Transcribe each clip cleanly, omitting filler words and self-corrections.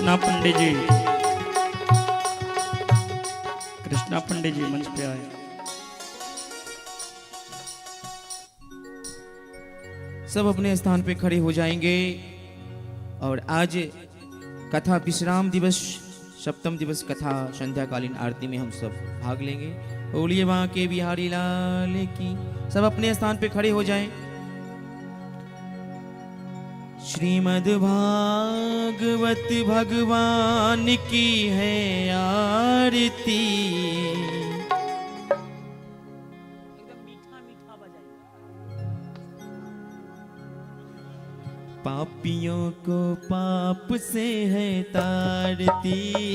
कृष्णा पंडित जी, कृष्णा पंडित जी मंच पे आए। सब अपने स्थान पे खड़े हो जाएंगे। और आज कथा विश्राम दिवस, सप्तम दिवस कथा संध्याकालीन आरती में हम सब भाग लेंगे। बोलिए वहां के बिहारी लाल की। सब अपने स्थान पे खड़े हो जाएं। श्रीमद् भागवत भगवान की है आरती। पापियों को पाप से है तारती,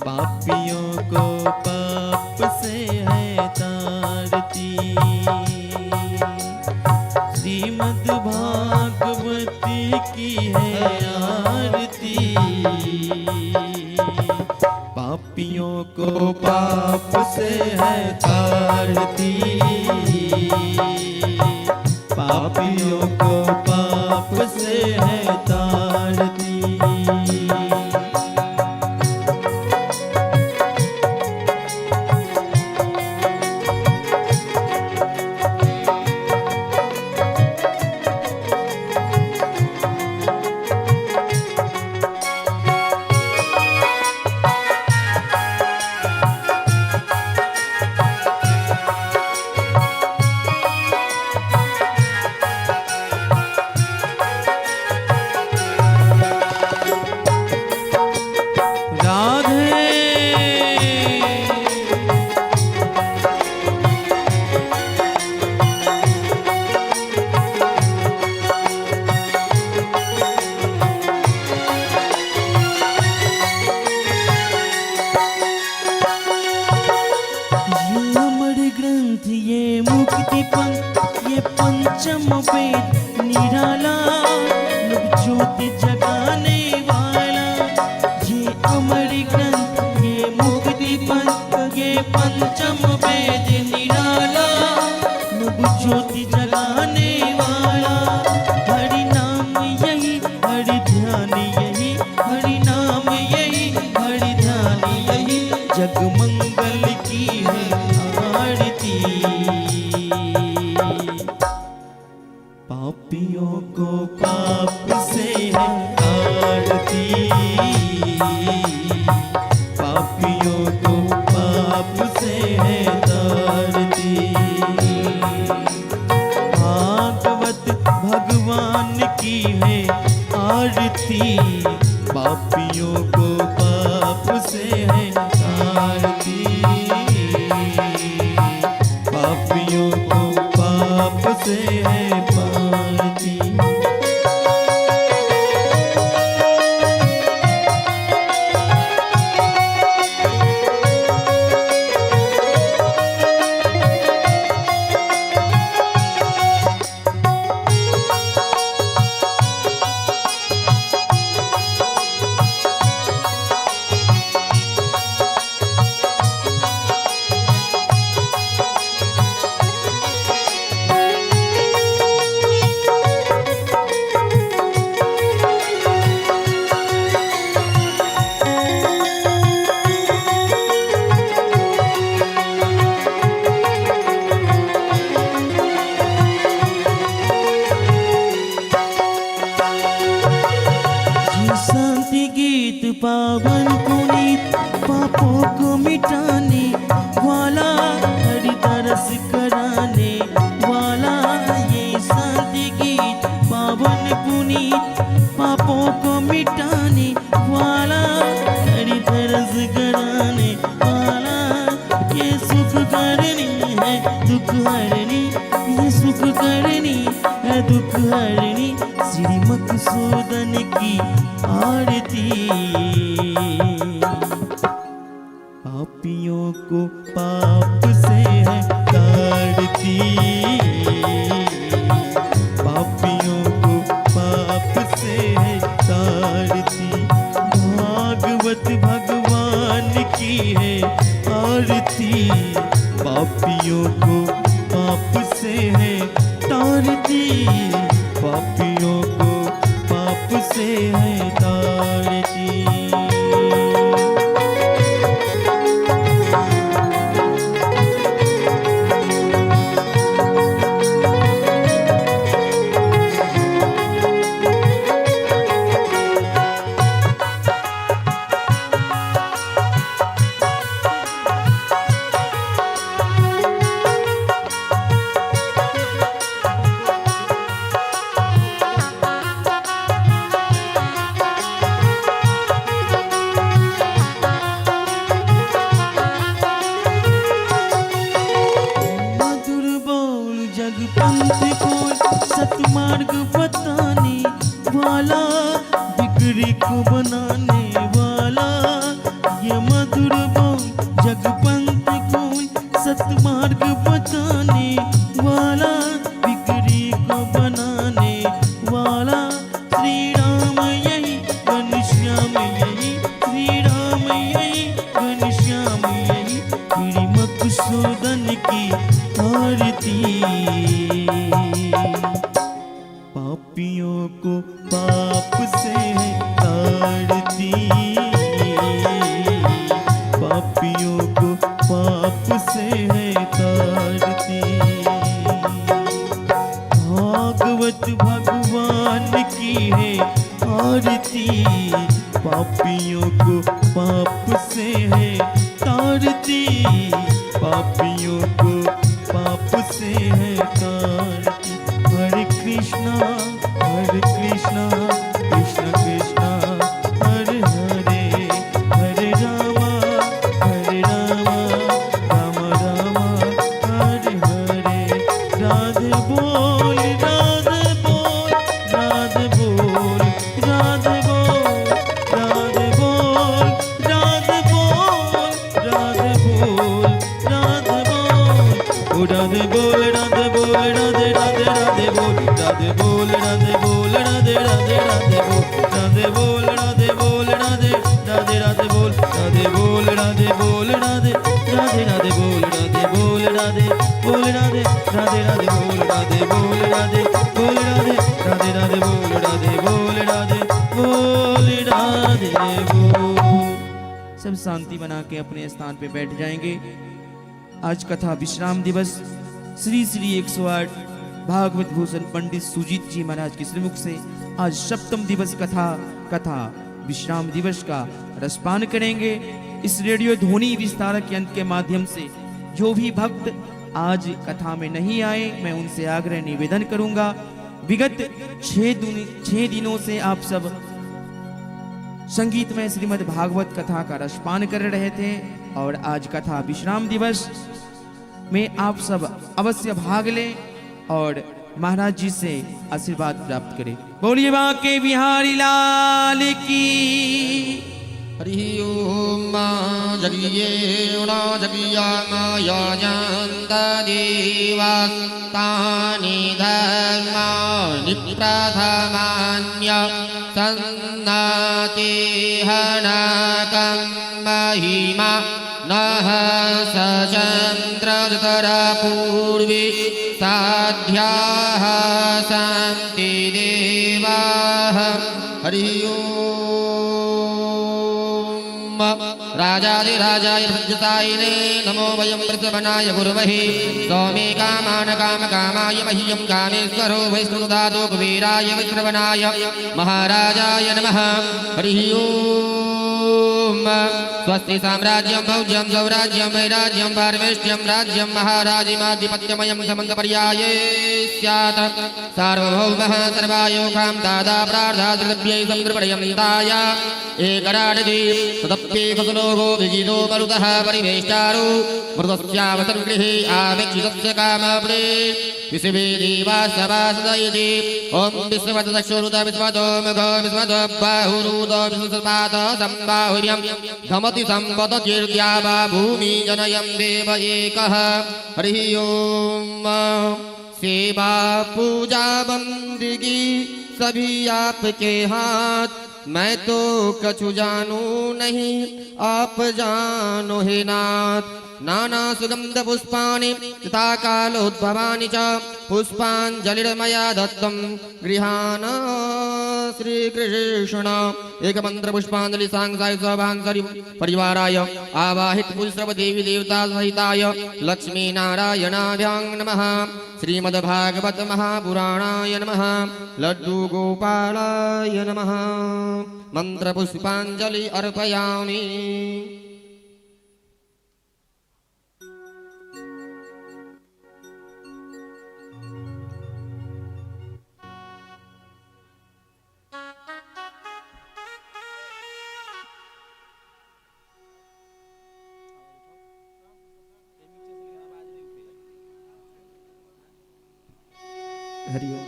पापियों को पाप से है तारती। श्रीमद् भागवत की है आरती, पापियों को पाप से है तारती, पापियों को पाप से है तारती। राधे ये अमर ग्रंथ, ये मुक्ति पंथ, ये पंचम वेद निराला, नव ज्योति जगाने वाला। ये अमर ग्रंथ, ये मुक्ति पंथ, ये पंचम वेद निराला, नव ज्योति जगाने वाला। हरि नाम यही, हरि ध्यान यही, हरि नाम यही, हरि ध्यान यही, जग मंगल की है आरती। पापियों को पाप से है आरती, पापियों को पाप से है तारती। भागवत भगवान की है आरती, पापियों को पाप से है तारती, पापियों को पाप से है पारती। ये शांति गीत पावन पुनीत, पापों को मिटाने वाला, हरि दरस कराने वाला। ये शांति गीत पावन पुनीत, पापों को मिटाने वाला, हरि दरस कराने वाला। ये सुख करनी है दुख हरनी, ये सुख करनी है दुख हरनी, श्री मधुसूदन की आरती। पापियों को पाप से है तारती, पापियों को पाप से है तारती। भागवत भगवान की है आरती, पापियों को पाप से है तारती, पापियों को पाप से है तारती। मधुर बोल जगपंथ को सतमार्ग बताने वाला, बिगड़ी को बनाने वाला। ये मधुर बोल जगपंथ को सतमार्ग बताने वाला, बिगड़ी को बनाने वाला। श्री राम यही घनश्याम यही, श्री राम यही घनश्याम यही, श्री मधुसूदन की आरती। पापियों को पाप से है तारती, पापियों को पाप से है तारती। भागवत भगवान की है आरती, पापियों को पाप से है तारती, पापियों को पाप से है तारती। हरे कृष्णा हरे कृष्णा कृष्ण कृष्णा हरे हरे, हरे रामा हरे रामा राम राम हरे हरे। राधे बोल राधे बोल राधे बोल राधे बोल राधे बोल राधे बोल राधे बोल राधे बोल, ओ राधे बोल राधे बोल राधे राधे राधे बोल, राधे बोल राधे बोल राधे राधे राधे बोल, राधे बोल राधे बोल राधे राधे राधे बोल, राधे बोल राधे बोल राधे राधे राधे बोल, राधे बोल राधे बोल राधे राधे राधे बोल, राधे बोल राधे बोल राधे राधे राधे बोल, राधे बोल राधे बोल राधे बोल। सब शांति बना के अपने स्थान पे बैठ जाएंगे। आज कथा विश्राम दिवस श्री श्री 108 भागवत भूषण पंडित सुजीत जी महाराज के श्रीमुख से आज सप्तम दिवस कथा कथा विश्राम दिवस का रसपान करेंगे। इस रेडियो ध्वनि विस्तारक यंत्र के माध्यम से जो भी भक्त आज कथा में नहीं आए, मैं उनसे आग्रह निवेदन करूंगा। विगत 6 दिनों से आप सब संगीत में श्रीमद् भागवत कथा का रसपान कर रहे थे और आज कथा विश्राम दिवस में आप सब अवश्य भाग लें और महाराज जी से आशीर्वाद प्राप्त करें। बोलिए बाके बिहारी लाल की। हरि ओम। जगिये उणा जगिया माया जानता देवास्तानि धर्माणि प्रथमान्य सन्नाति हनकं महिमा नः सचन्द्रजतरा पूर्वी साध्याः सन्ति देवाः। हरि ओम। राजाधिराजाय वृद्धसायिने नमो वयं वृषभनाय गुरुमहि सौमे कामान काम कामाय मह्यं कामेश्वरो वैष्णुदातो कुबेराय विश्रवणाय महाराजाय नमः। हरि ओम। स्वस्ति साम्राज्यं भौज्यं सौराज्यं वैराज्यं पारमेष्ठ्यं राज्यं महाराजिमाधिपत्यमयं समन्तपर्याये स्यात्। सार्वभौमः सर्वायोगां दादा प्रार्थाद्रव्यै संकृपणयं ताय एकराडि तदप्ये फसलोगो विजितो मरुतः परिवेष्टारो मृतस्यावसर्गृहे आविक्षितस्य कामप्रे विश्वे देवा सभासदयति। ॐ विश्ववदक्षुरुत विश्वतो मुखो विश्वतो बाहुरुत विश्वपात सम्बाहुर्यं धमति सम्पदतीर्द्या वा भूमि जनयं देव एकः। हरिः ओम। सेवा पूजा बंदगी सभी आपके हाथ, मैं तो कछु जानू नहीं आप जानो हे नाथ। नाना सुगंध पुष्पाणि तथा कालोद्भवानि च पुष्पाञ्जलिर्मया दत्तं गृहाण श्री कृष्ण। एक मंत्र पुष्पांजलि सांग साई सभांसरि परिवाराय आवाहित पुष्प देवी देवता सहिताय लक्ष्मी नारायणाभ्यां नमः। श्रीमद्भागवत महापुराणाय नमः। लड्डू गोपालाय नमः। मंत्र पुष्पांजलि अर्पयामि। हरिओम।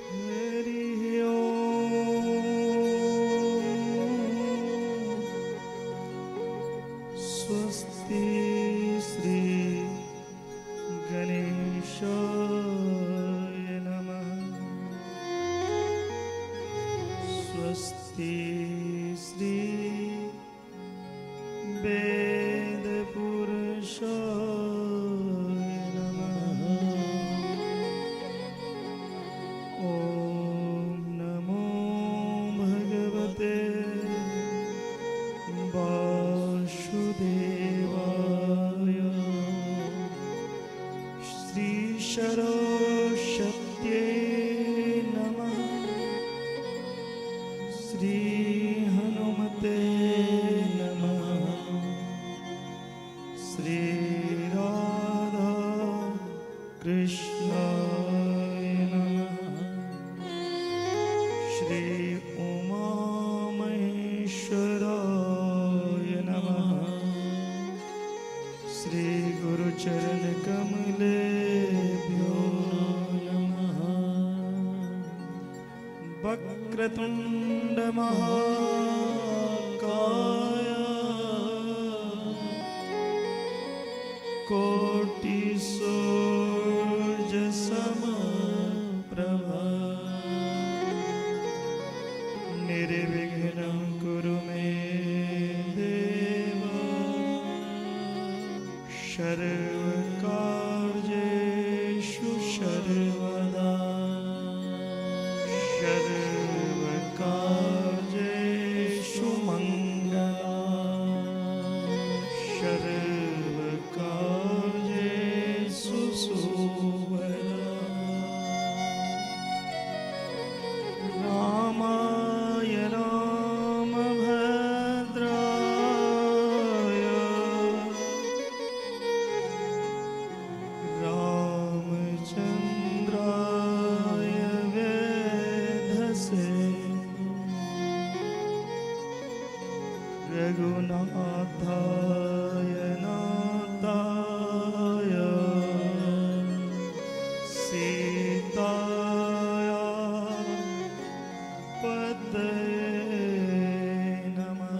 हरि ओम। स्वस्ति श्री गणेशाय नमः। स्वस्ति श्री वेदपुरुषाय नमः। ॐ नमो भगवते वासुदेवाय। श्री सरस्वत्यै नमः। श्री हनुमते नमः। श्री राधा कृष्णाय नमः। श्री उमामहेश्वराय नमः। श्री गुरुचरण कमलेभ्यो नमः। वक्रतुंड महाकाय कोटि सूर्य समप्रभ निर्विघ्नं कुरु मे देव सर्वकार्येषु सर्वदा। सर्वकार्येषु मङ्गला। सर्वकार्येषु शुभदा। रामाय रामभद्राय रामचंद्राय वेधसे रघुनाथाय नाथाय सीताया पतये नमः।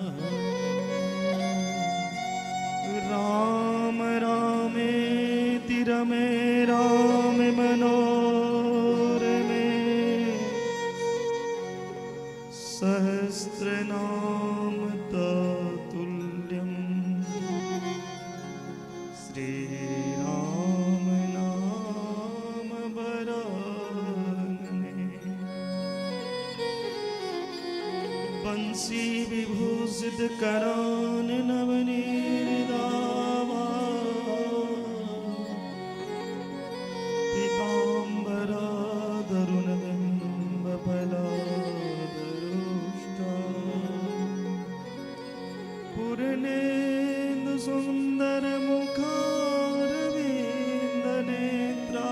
राम रामेति रमे राम मनोरमे सहस्रनाम तत्तुल्यं श्री राम नाम वरानने। बंसी विभूषित करान नवनीरदावा पीताम्बरा दरुणबिम्बफलादरुष्टा पूर्णेन्दु सुन्दर मुखारविन्द नेत्रा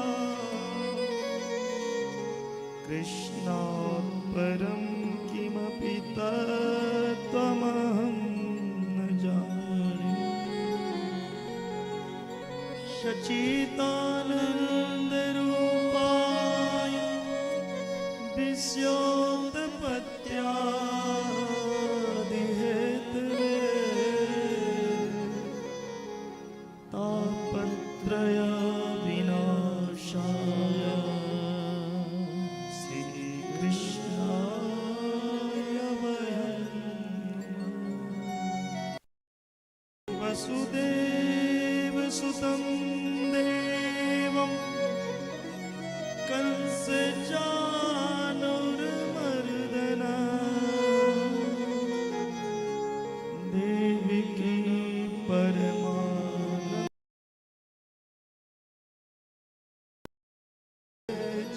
कृष्णात् परं किमपि तत्त्वमहं न जाने। सच्चिदानन्दरूपाय विश्वोत्पत्त्यादिहेतवे तापत्रय विनाशाय श्रीकृष्णाय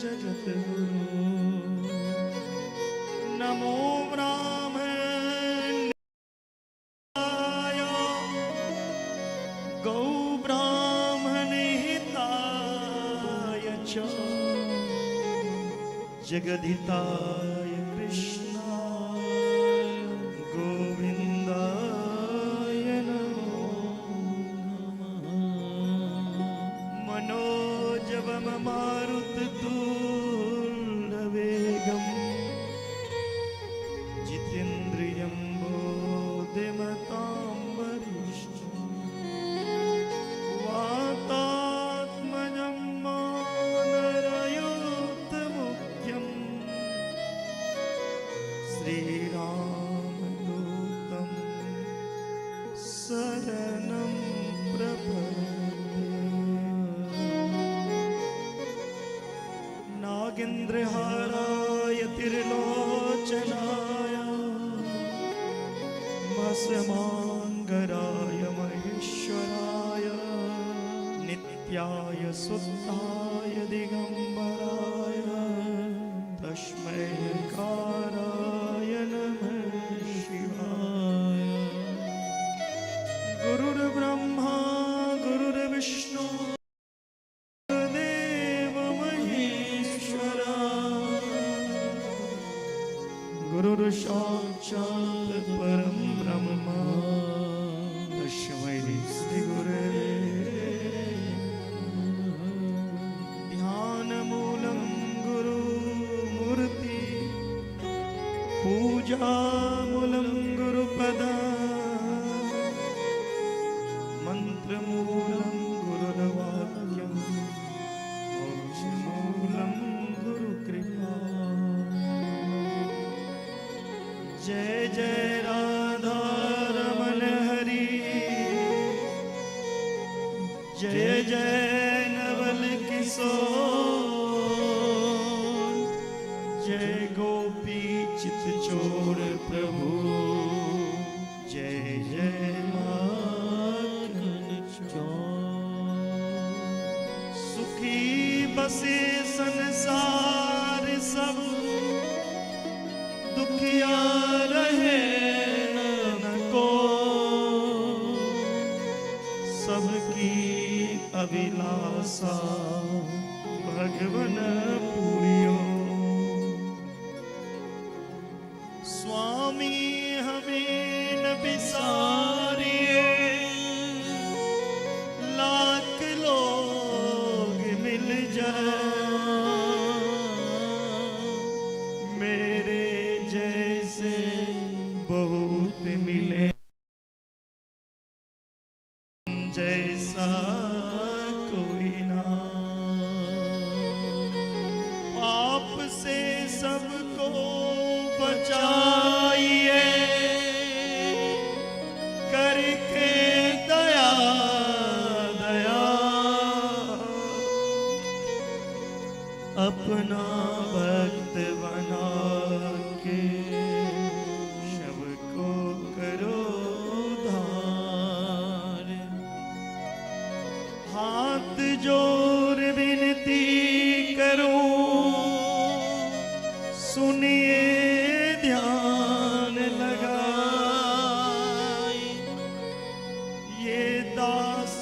जगद्गुरु। नमो ब्राह्मणाय गौ ब्राह्मण हिताय च जगद्धिताय कृष्णाय गोविंदाय नमो नमः। मनोजवम मारुततुल्यवेगम् जितेन्द्रियं बोधिमतां वरिष्ठं वातात्मजं मानरयूतमुख्यं श्रीरामदूतं शरणं प्रपद्ये। नागेन्द्रहाराय त्रिलोचनाय भस्माङ्गराय महेश्वराय नित्याय शुद्धाय दिगंबराय तस्मै काराय नमः शिवाय। गुरुर्ब्रह्मा गुरुर्विष्णु देव महेश्वरा गुरुर्साक्षात् परं ब्रह्म तस्मै श्री गुरवे। ध्यानमूलं गुरुमूर्ति पूजामूलं गुरुपदा मन्त्रमूलं गुरुर्वाक्यं मोक्षमूलं गुरुकृपा। जय जय राधा रमन हरि जय जय नवल किशोर जय गोपी चित चोर प्रभु जय जय माखन चोर। सुखी बसे संसार सब दुखिया रहे न को सबकी अभिलाषा भगवन पूरियो। स्वामी हमें न बिसारिए लाख लोग मिल जाए मेरे जैसे बहुत मिले जैसा कोई ना। पाप से सबको बचाइए करके दया दया अपना भक्त बना के सबको करो उद्धार। हाथ जोड़ विनती करो सुनिए ध्यान लगाए ये दास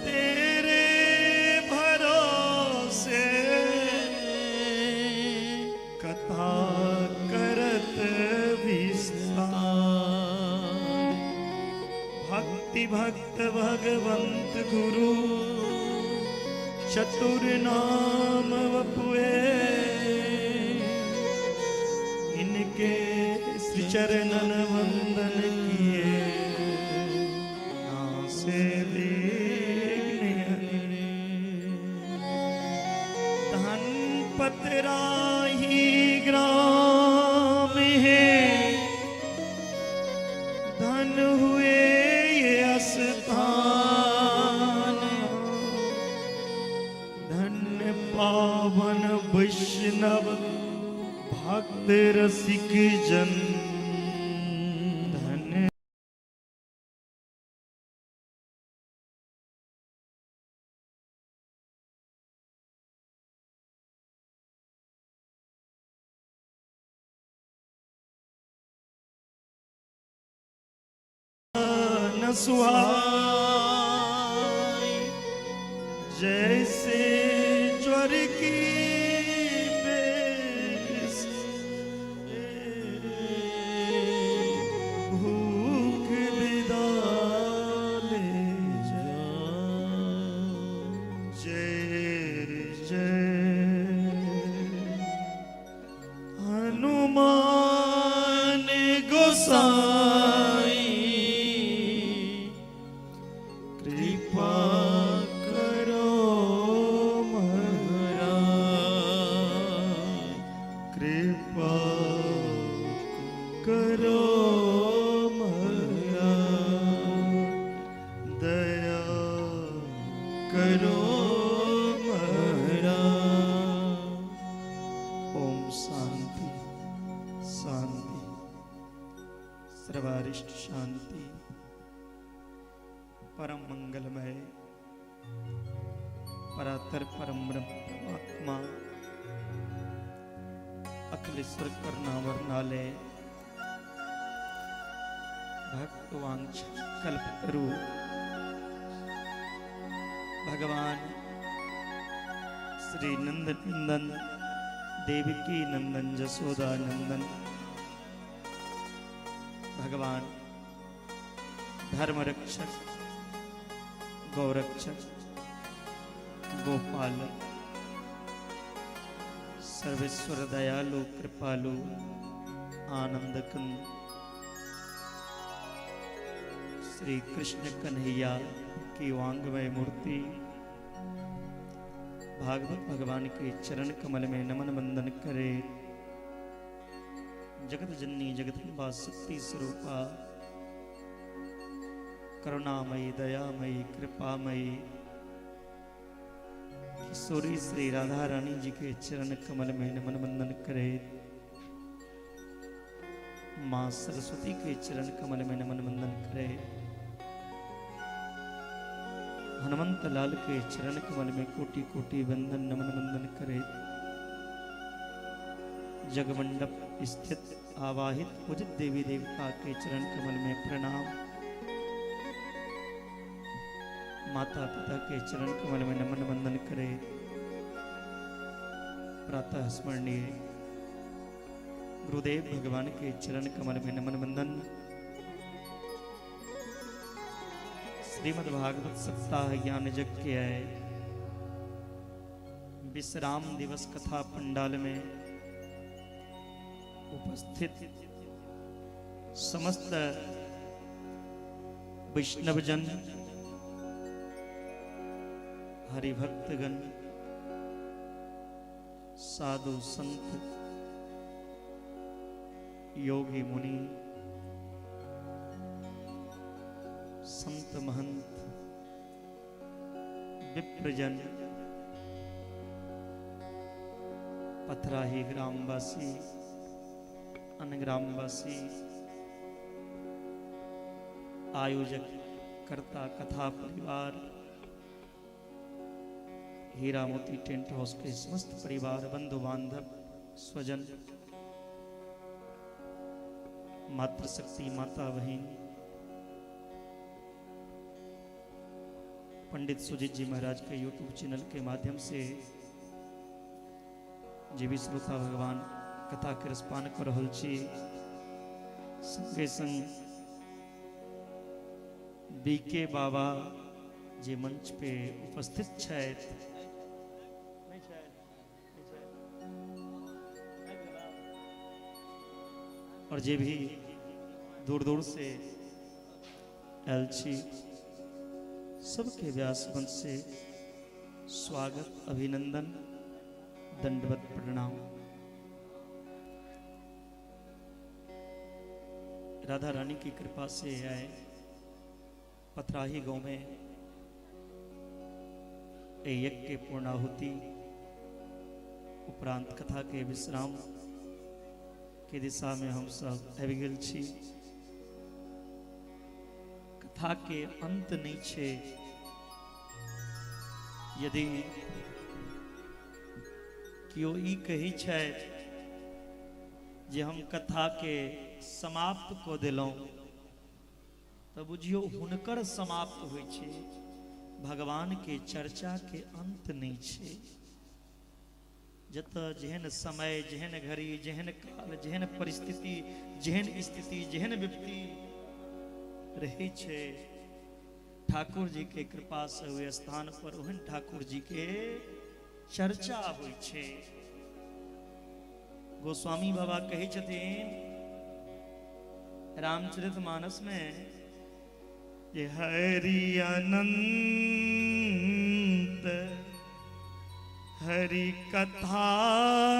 तेरे भरोसे कथा करत विस्तार। भक्ति भक्त भगवंत गुरु चतुर नाम वपुए इनके श्री चरणन वंदन किए नासे विघ्न हरे। धन पतराही ग्राम है धन हुए ये स्थान धन पावन वैष्णव भक्त रसिक जन धन न सुहाई, जैसे ज्वर की बेस भूख विदा ले जय जय हनुमान गोसाई, कृपा करो महाराज, कृपा करो महाराज, दया करो महाराज। ओम शांति शांति सर्वारिष्ट शांति। परम मंगलमय परातर परम ब्रह्म परमात्मा अखिलेश्वर करुणावरनालय भक्तवांछ कल्पतरु भगवान श्री नंद नंदन देवकी नंदन जसोदा नंदन भगवान धर्मरक्षक गौरक्षक गोपाल सर्वेश्वर दयालु कृपालु आनंद कंद श्री कृष्ण कन्हैया की वांगमय मूर्ति भागवत भगवान के चरण कमल में नमन वंदन करे जगत जननी जगदम्बा शक्ति स्वरूपा करुणामयी दयामयी कृपामयी किशोरी श्री राधा रानी जी के चरण कमल में नमन वंदन करे माँ सरस्वती के चरण कमल में नमन वंदन करे हनुमंत लाल के चरण कमल में कोटि कोटि वंदन नमन वंदन करे जगमंडप स्थित आवाहित पूजित देवी देवता के चरण कमल में प्रणाम। माता पिता के चरण कमल में नमन वंदन करे प्रातः स्मरणीय गुरुदेव भगवान के चरण कमल में नमन वंदन। श्रीमद् भागवत सप्ताह ज्ञान यज्ञ के आए विश्राम दिवस कथा पंडाल में उपस्थित समस्त वैष्णवजन हरिभक्तगण साधु संत योगी मुनि संत महंत विप्रजन पथराही ग्रामवासी अन्य ग्रामवासी आयोजक कर्ता कथा परिवार हीरा मोती टेंट हाउस के समस्त परिवार बंधु बांधव स्वजन मातृशक्ति माता बहन पंडित सुजीत जी महाराज के यूट्यूब चैनल के माध्यम से जे भी श्रोता भगवान कथा के रसपान कर रहल छी, संगे संग बीके बाबा जे मंच पे उपस्थित छथि, और जे भी दूर दूर से आयल छी, सबके व्यास मंच से स्वागत अभिनंदन दंडवत प्रणाम। राधा रानी की कृपा से आए पथराही गांव में यज्ञ के पूर्णाहुति उपरांत कथा के विश्राम के दिशा में हम सब आबि गेल छी। कथा के अंत नहीं छे। यदि केओ ई कहै छै जे हम कथा के समाप्त कऽ देलहुँ तऽ बुझियौ हुनकर समाप्त होइ छै। भगवान के चर्चा के अंत नहि छै। जतऽ जेहन समय, जेहन घड़ी, जेहन काल, जेहन परिस्थिति, जेहन स्थिति, जेहन विपत्ति रहै छै, ठाकुर जी के कृपा से ओहि स्थान पर ओहन ठाकुर जी के चर्चा होइ छै। गोस्वामी बाबा कहै छथिन रामचरित मानस में जे हरि अनंत हरि कथा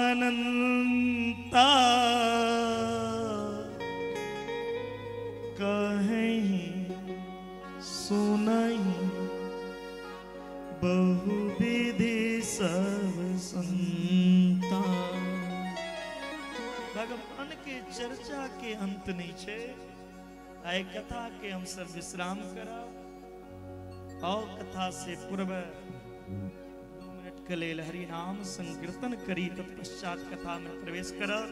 अनंता कहीं सुनहि बहुविधि सब संता। भगवान के चर्चा के अंत नहीं छै। आइ कथा के हम सब विश्राम करब और कथा से पूर्व 2 मिनट के लेल हरि नाम संकीर्तन करी, तत्पश्चात कथा में प्रवेश करब।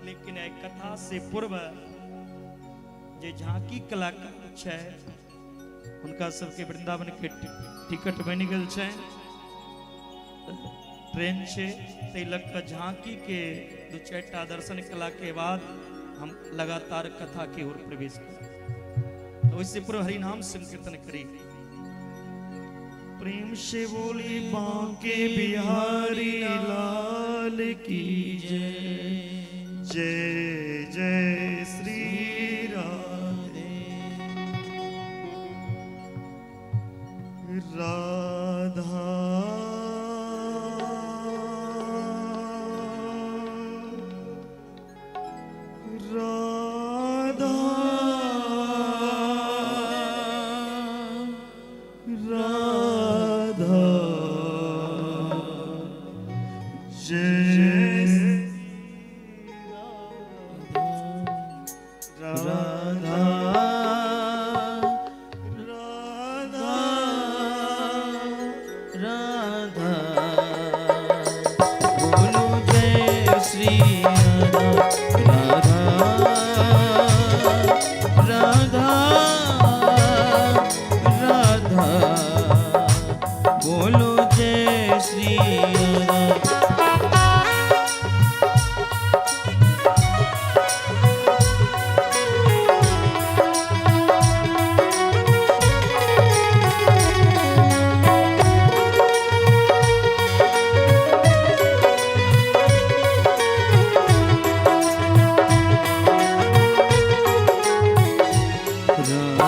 लेकिन आइ कथा से पूर्व जे झांकी कलाकार छै हुनका सबके वृंदावन के टिकट बनि गेल छै, ट्रेन छै, ताहि लऽ कऽ झांकी के 2-4 टा दर्शन कला के बाद हम लगातार कथा के ओर प्रवेश करब। तो ओहिसे पूर्व हरिनाम संकीर्तन करी। प्रेम से बोली बांके बिहारी लाल की जय, जय जय श्री राधे। राधा राधा राधा जय राधा राधा राधा बोलो जय श्री राधा राधा राधा बोलो जय श्री राधा।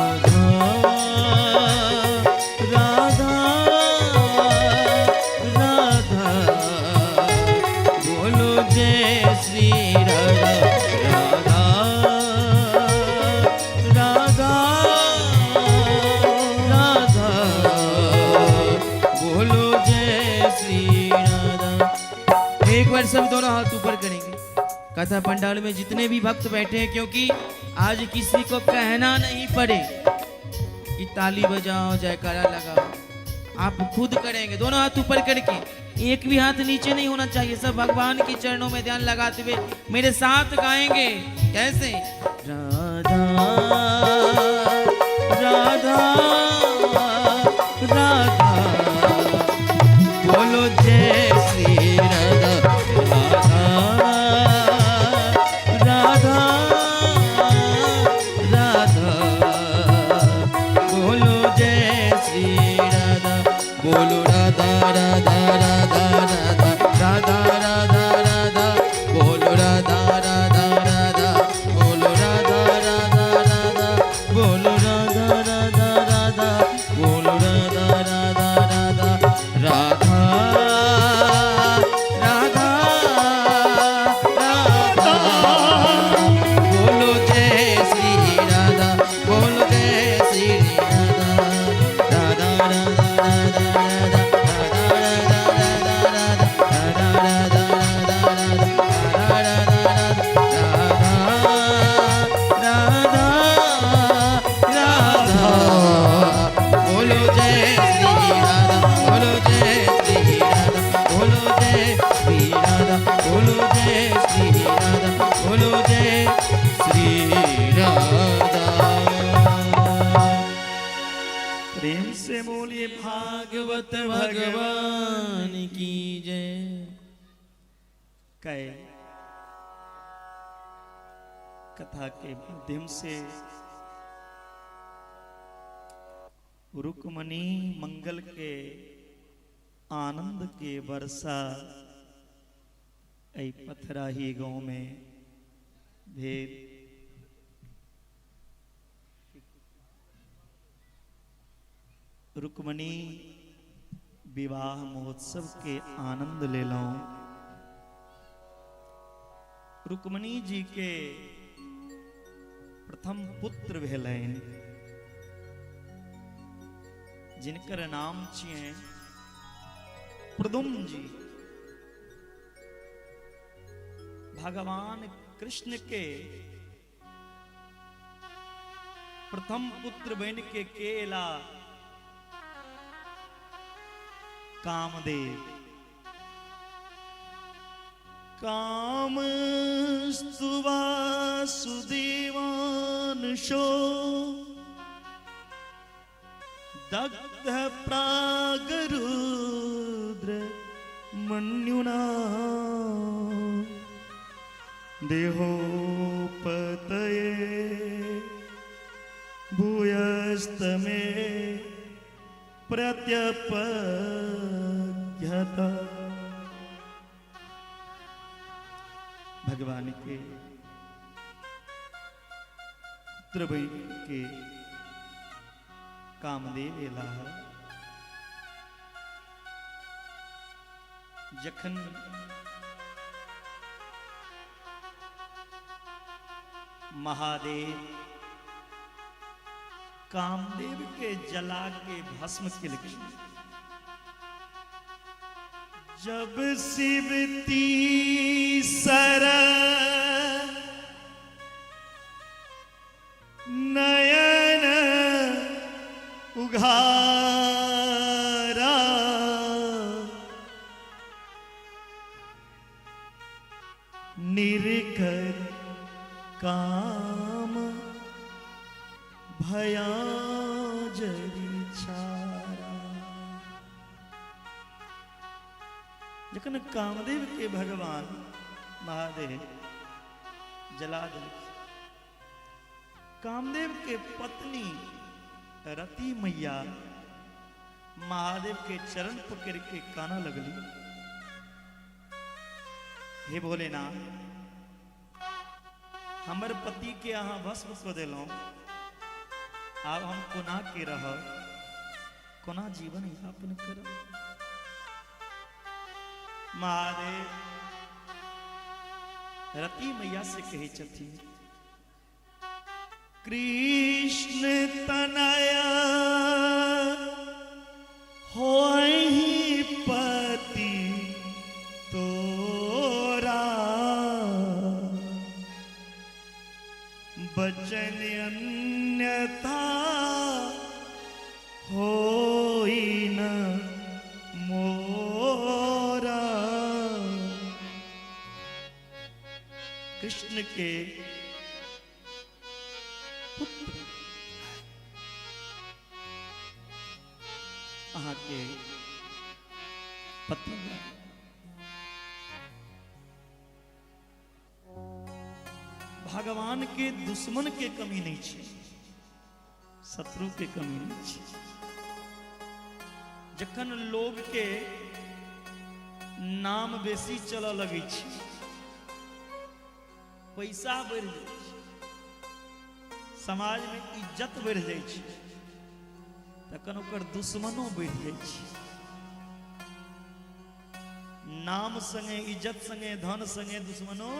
राधा राधा राधा बोलो जय श्री राधा राधा राधा राधा बोलो जय श्री राधा। एक बार सब दोनों हाथ ऊपर करेंगे। कथा पंडाल में जितने भी भक्त बैठे हैं, क्योंकि आज किसी को कहना नहीं पड़े कि ताली बजाओ, जयकारा लगाओ, आप खुद करेंगे। दोनों हाथ ऊपर करके, एक भी हाथ नीचे नहीं होना चाहिए। सब भगवान के चरणों में ध्यान लगाते हुए मेरे साथ गाएंगे। कैसे? राधा राधा राधा बोलो जय श्री राधा राधा राधा राधा बोलो जय श्री राधा बोलो राधा राधा राधा राधा राधा राधा राधा बोलो राधा राधा राधा बोलो राधा राधा राधा बोलो राधा राधा राधा बोलो राधा राधा राधा राधा राधा राधा बोलो जय श्री राधा बोलो जय श्री राधा राधा राधा राधा राधा राधा राधा राधा राधा राधा राधा राधा बोलो जय श्री राधा बोलो जय श्री राधा बोलो जय श्री राधा बोलो जय श्री राधा बोलो जय श्री राधा। भगवान की जय। कै कथा के माध्यम से रुक्मणी मंगल के आनंद के वर्षा ऐ पथराही गांव में भेद। रुक्मणी विवाह महोत्सव के आनंद ले लो। रुक्मणी जी के प्रथम पुत्र भेलनि जिनकर नाम छियै प्रद्युम्न जी। भगवान कृष्ण के प्रथम पुत्र बन के केला कामदेव। काम स्तुवासुदेवांशो दग्ध प्रागरुद्र मन्युना देहोपतये भूयस्तमे प्रत्यपद्यत। भगवान के पुत्र बन के कामदेव एला। जखन महादेव कामदेव के जला के भस्म केलखिन, जब शिव तीसर नयन उघारा निरखत काम भया जरी छारा। जखन कामदेव के भगवान महादेव जला देलखिन, कामदेव के पत्नी रति मैया महादेव के चरण पकड़ के काना लगली, हे भोलेनाथ, हमर पति के अहाँ भस्म कऽ देलहुँ, आब हम कोना के रहब, कोना जीवन यापन करब। महादेव रति मैया से कहै छथिन, कृष्ण तनया होहि पति तोरा, बचन अन्यथा होई न मोरा। कृष्ण के पुत्र अहाँ के पति भगवान के दुश्मन के कमी नहीं छे, शत्रु के कमी नहीं छे। जखन लोग के नाम बेसी चलऽ लगै छै, पैसा बढ़ि जाइ छै, समाज में इज्जत बढ़ि जाइ छै, तखन ओकर दुश्मनो बढ़ि जाइ छै। नाम संगे, इज्जत संगे, धन संगे दुश्मनो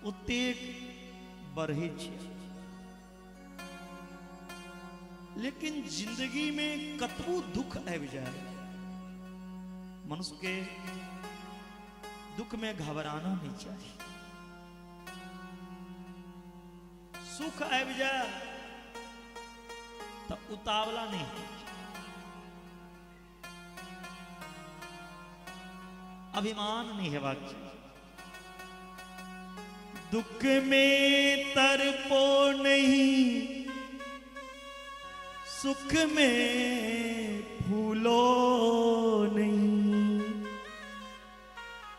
ओतेक बढ़ै छै। लेकिन जिंदगी में कतबो दुख आबि जाए, मनुष्य के दुख में घबराना नहीं चाहिए। सुख आबि जाए तो उतावला नहीं होना, अभिमान नहीं हेबाक चाही। दुख में तरपो नहीं, सुख में भूलो नहीं,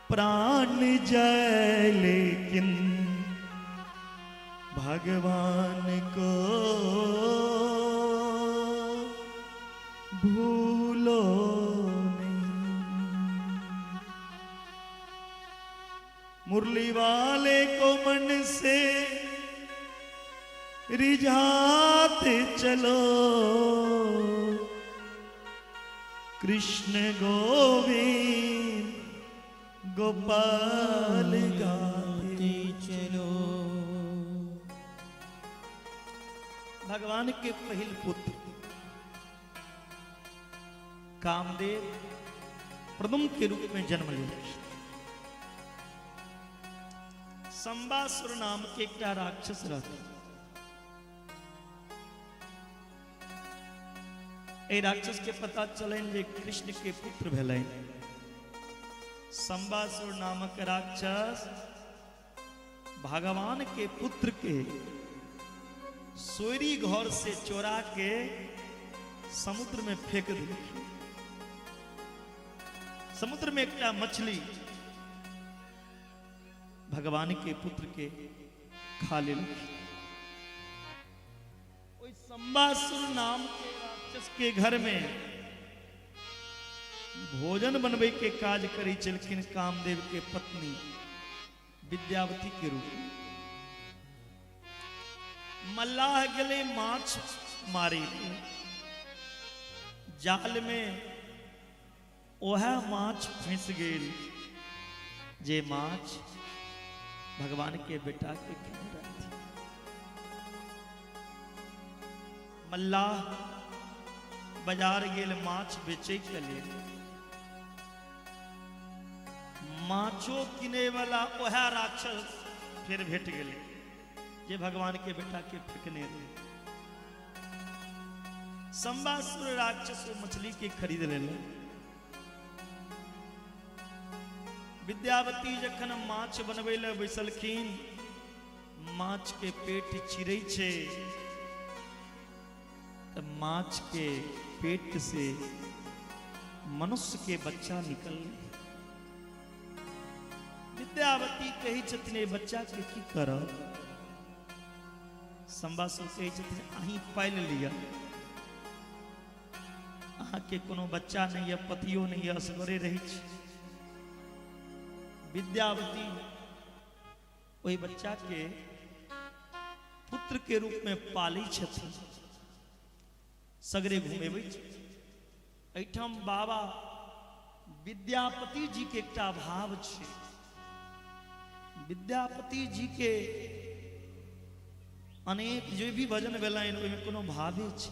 प्राण जाए लेकिन भगवान को भूलो नहीं। मुरली वाले को मन से रिझाते चलो, कृष्ण गोविंद गोपाल गाते चलो। भगवान के पहिल पुत्र कामदेव प्रदुम्न के रूप में जन्म लेलखिन। संबासुर नाम के एकटा राक्षस रहथिन। एहि राक्षस के पता चलनि जे कृष्ण के पुत्र भेलनि। संबासुर नामक राक्षस भगवान के पुत्र के सोयरी घर से चोरा के समुद्र में फेंक देलखिन। समुद्र में एकटा मछली भगवान के पुत्र के खा लेलखिन। ओहि संबासुर नाम के राक्षस के घर में भोजन बनबै के काज करै छलखिन कामदेव के पत्नी विद्यावती के रूप में। मल्लाह गेलै माछ मारे, जाल में ओह माछ फंस गेल जे माछ भगवान के बेटा के खेने रहथिन। मल्लाह बाजार गेल माछ बेचे के लेल, माछो किने वाला ओह राक्षस फिर भेट गेलै जे भगवान के बेटा के फेंकने रहे। संबासुर राक्षस मछली के खरीद लेले। विद्यावती जखन माछ बनबै लए बैसलखिन, माछ के पेट चिरै छै तऽ माछ के पेट से मनुष्य के बच्चा निकल। विद्यावती कहै छथिन ए बच्चा के की करब? संबासुर कहै छथिन अहीं पालि लिअ, अहाँके कोनो बच्चा नहीं यऽ, पतियो नहीं यऽ, असगरे रहै छी। विद्यावती ओहि बच्चा के पुत्र के रूप में पालै छथिन, सगरे घुमेबै छथिन। एहिठाम बाबा विद्यापति जी के एकटा भाव छै। विद्यापति जी के अनेक जो भी भजन भेलनि ओहिमे कोनो भावे छै,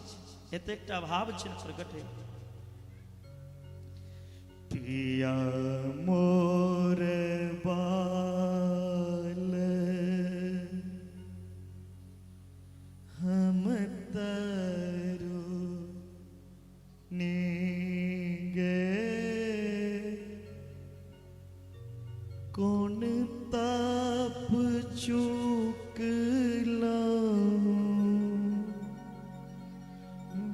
एते एकटा भाव छै प्रकट है। पिया मोर बाल हम तरु गे, कौन ताप चूकलहुँ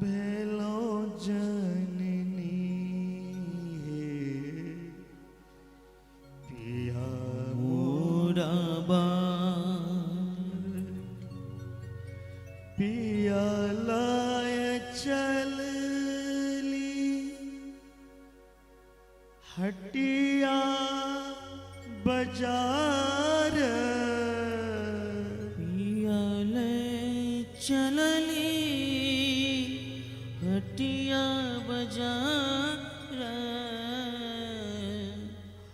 भेलहुँ जननी हे, पिया मोरा बाल पिया लाय चलली हटिया बाजार, पिया ले चलली हटिया बाजार,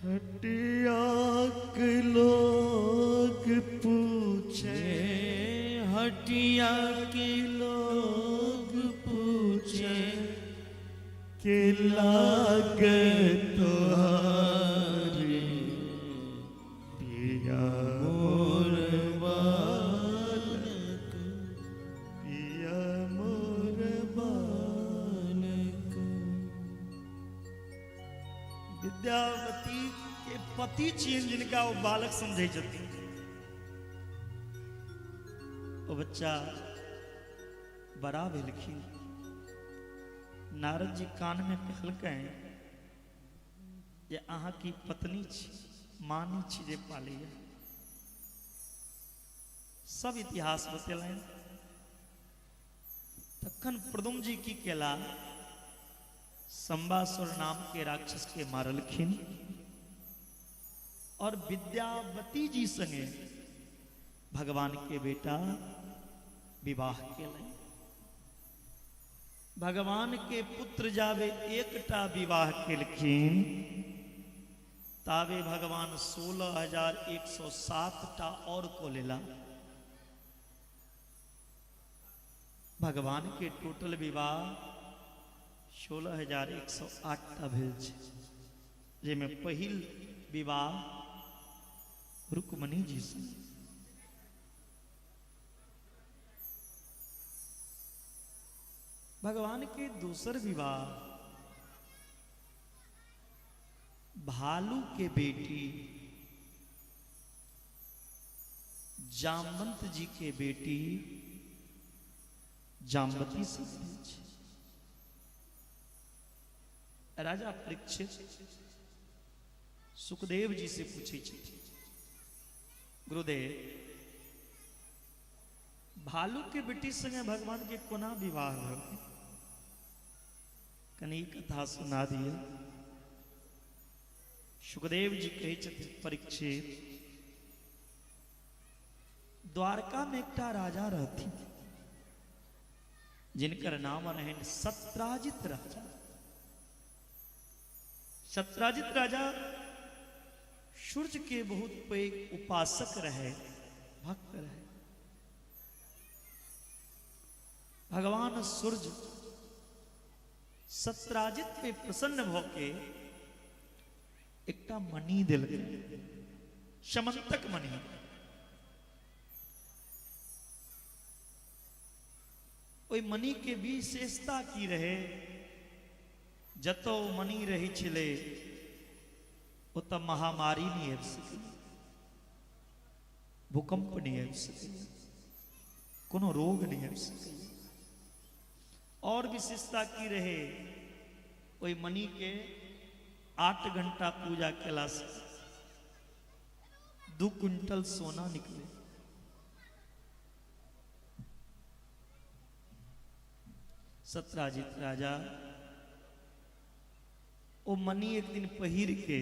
हटिया के लोग पूछे, हटिया के लोग पूछे के लागत तोहारी, पिया मोर बालक, पिया मोर बालक। विद्यावती के पति छियनि जिनका वो बालक समझै छथिन, ओ बच्चा बड़ा भेलखिन। नारद जी कान में कहलकै जे अहाँ की पत्नी छी, मानी छी जे पालैया। सब इतिहास बतेलनि। तखन प्रद्युम्न जी की केला, शंबासुर नाम के राक्षस के मारलखिन और विद्यावती जी संगे भगवान के बेटा विवाह केलनि। भगवान के पुत्र जावे एकटा विवाह केलखिन तावे भगवान 16,107 टा और को लेला। भगवान के टोटल विवाह 16,108 टा भेल छै, जाहिमे पहिल विवाह रुक्मणी जी से। भगवान के दोसर विवाह भालू के बेटी जामवंत जी के बेटी जामवती से भेल छै। राजा परीक्षित सुखदेव जी से पूछै छथिन, गुरुदेव भालू के बेटी संगे भगवान के कोना विवाह भेल, कनी कथा सुना दिए। सुखदेव जी कहै छथिन, परीक्षित द्वारका में एकटा राजा रहथिन जिनकर नाम रहनि सत्राजित राजा। सत्राजित राजा सूर्य के बहुत पैघ उपासक रहे, भक्त रहे। भगवान सूर्य सत्राजित पे प्रसन्न भ के एकटा मणि देलकै, समन्तक मणि। ओहि मणि के विशेषता की रहे, जतौ मणि रही छलै ओतऽ महामारी नहीं आबि सकै, भूकंप नहीं आबि सकै, कोनो रोग नहीं आबि सकै। और विशेषता की रहे, ओहि मणि के 8 घंटा पूजा केला से 2 क्विंटल सोना निकले। सत्राजित राजा ओ मणि एक दिन पहिर के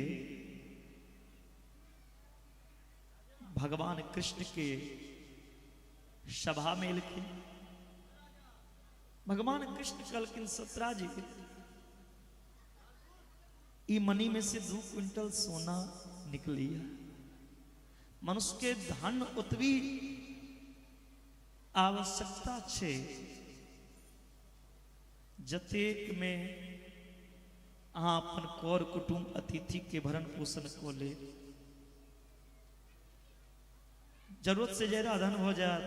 भगवान कृष्ण के सभा में एलखिन। भगवान कृष्ण कहलखिन, सत्राजित ई मणि में से 2 क्विंटल सोना निकलिया। मनुष्य के धन ओतबी आवश्यकता छे जतेक में अहाँ अपन कर कुटुंब अतिथि के भरण पोषण कऽ ले। जरूरत से ज्यादा धन हो जाए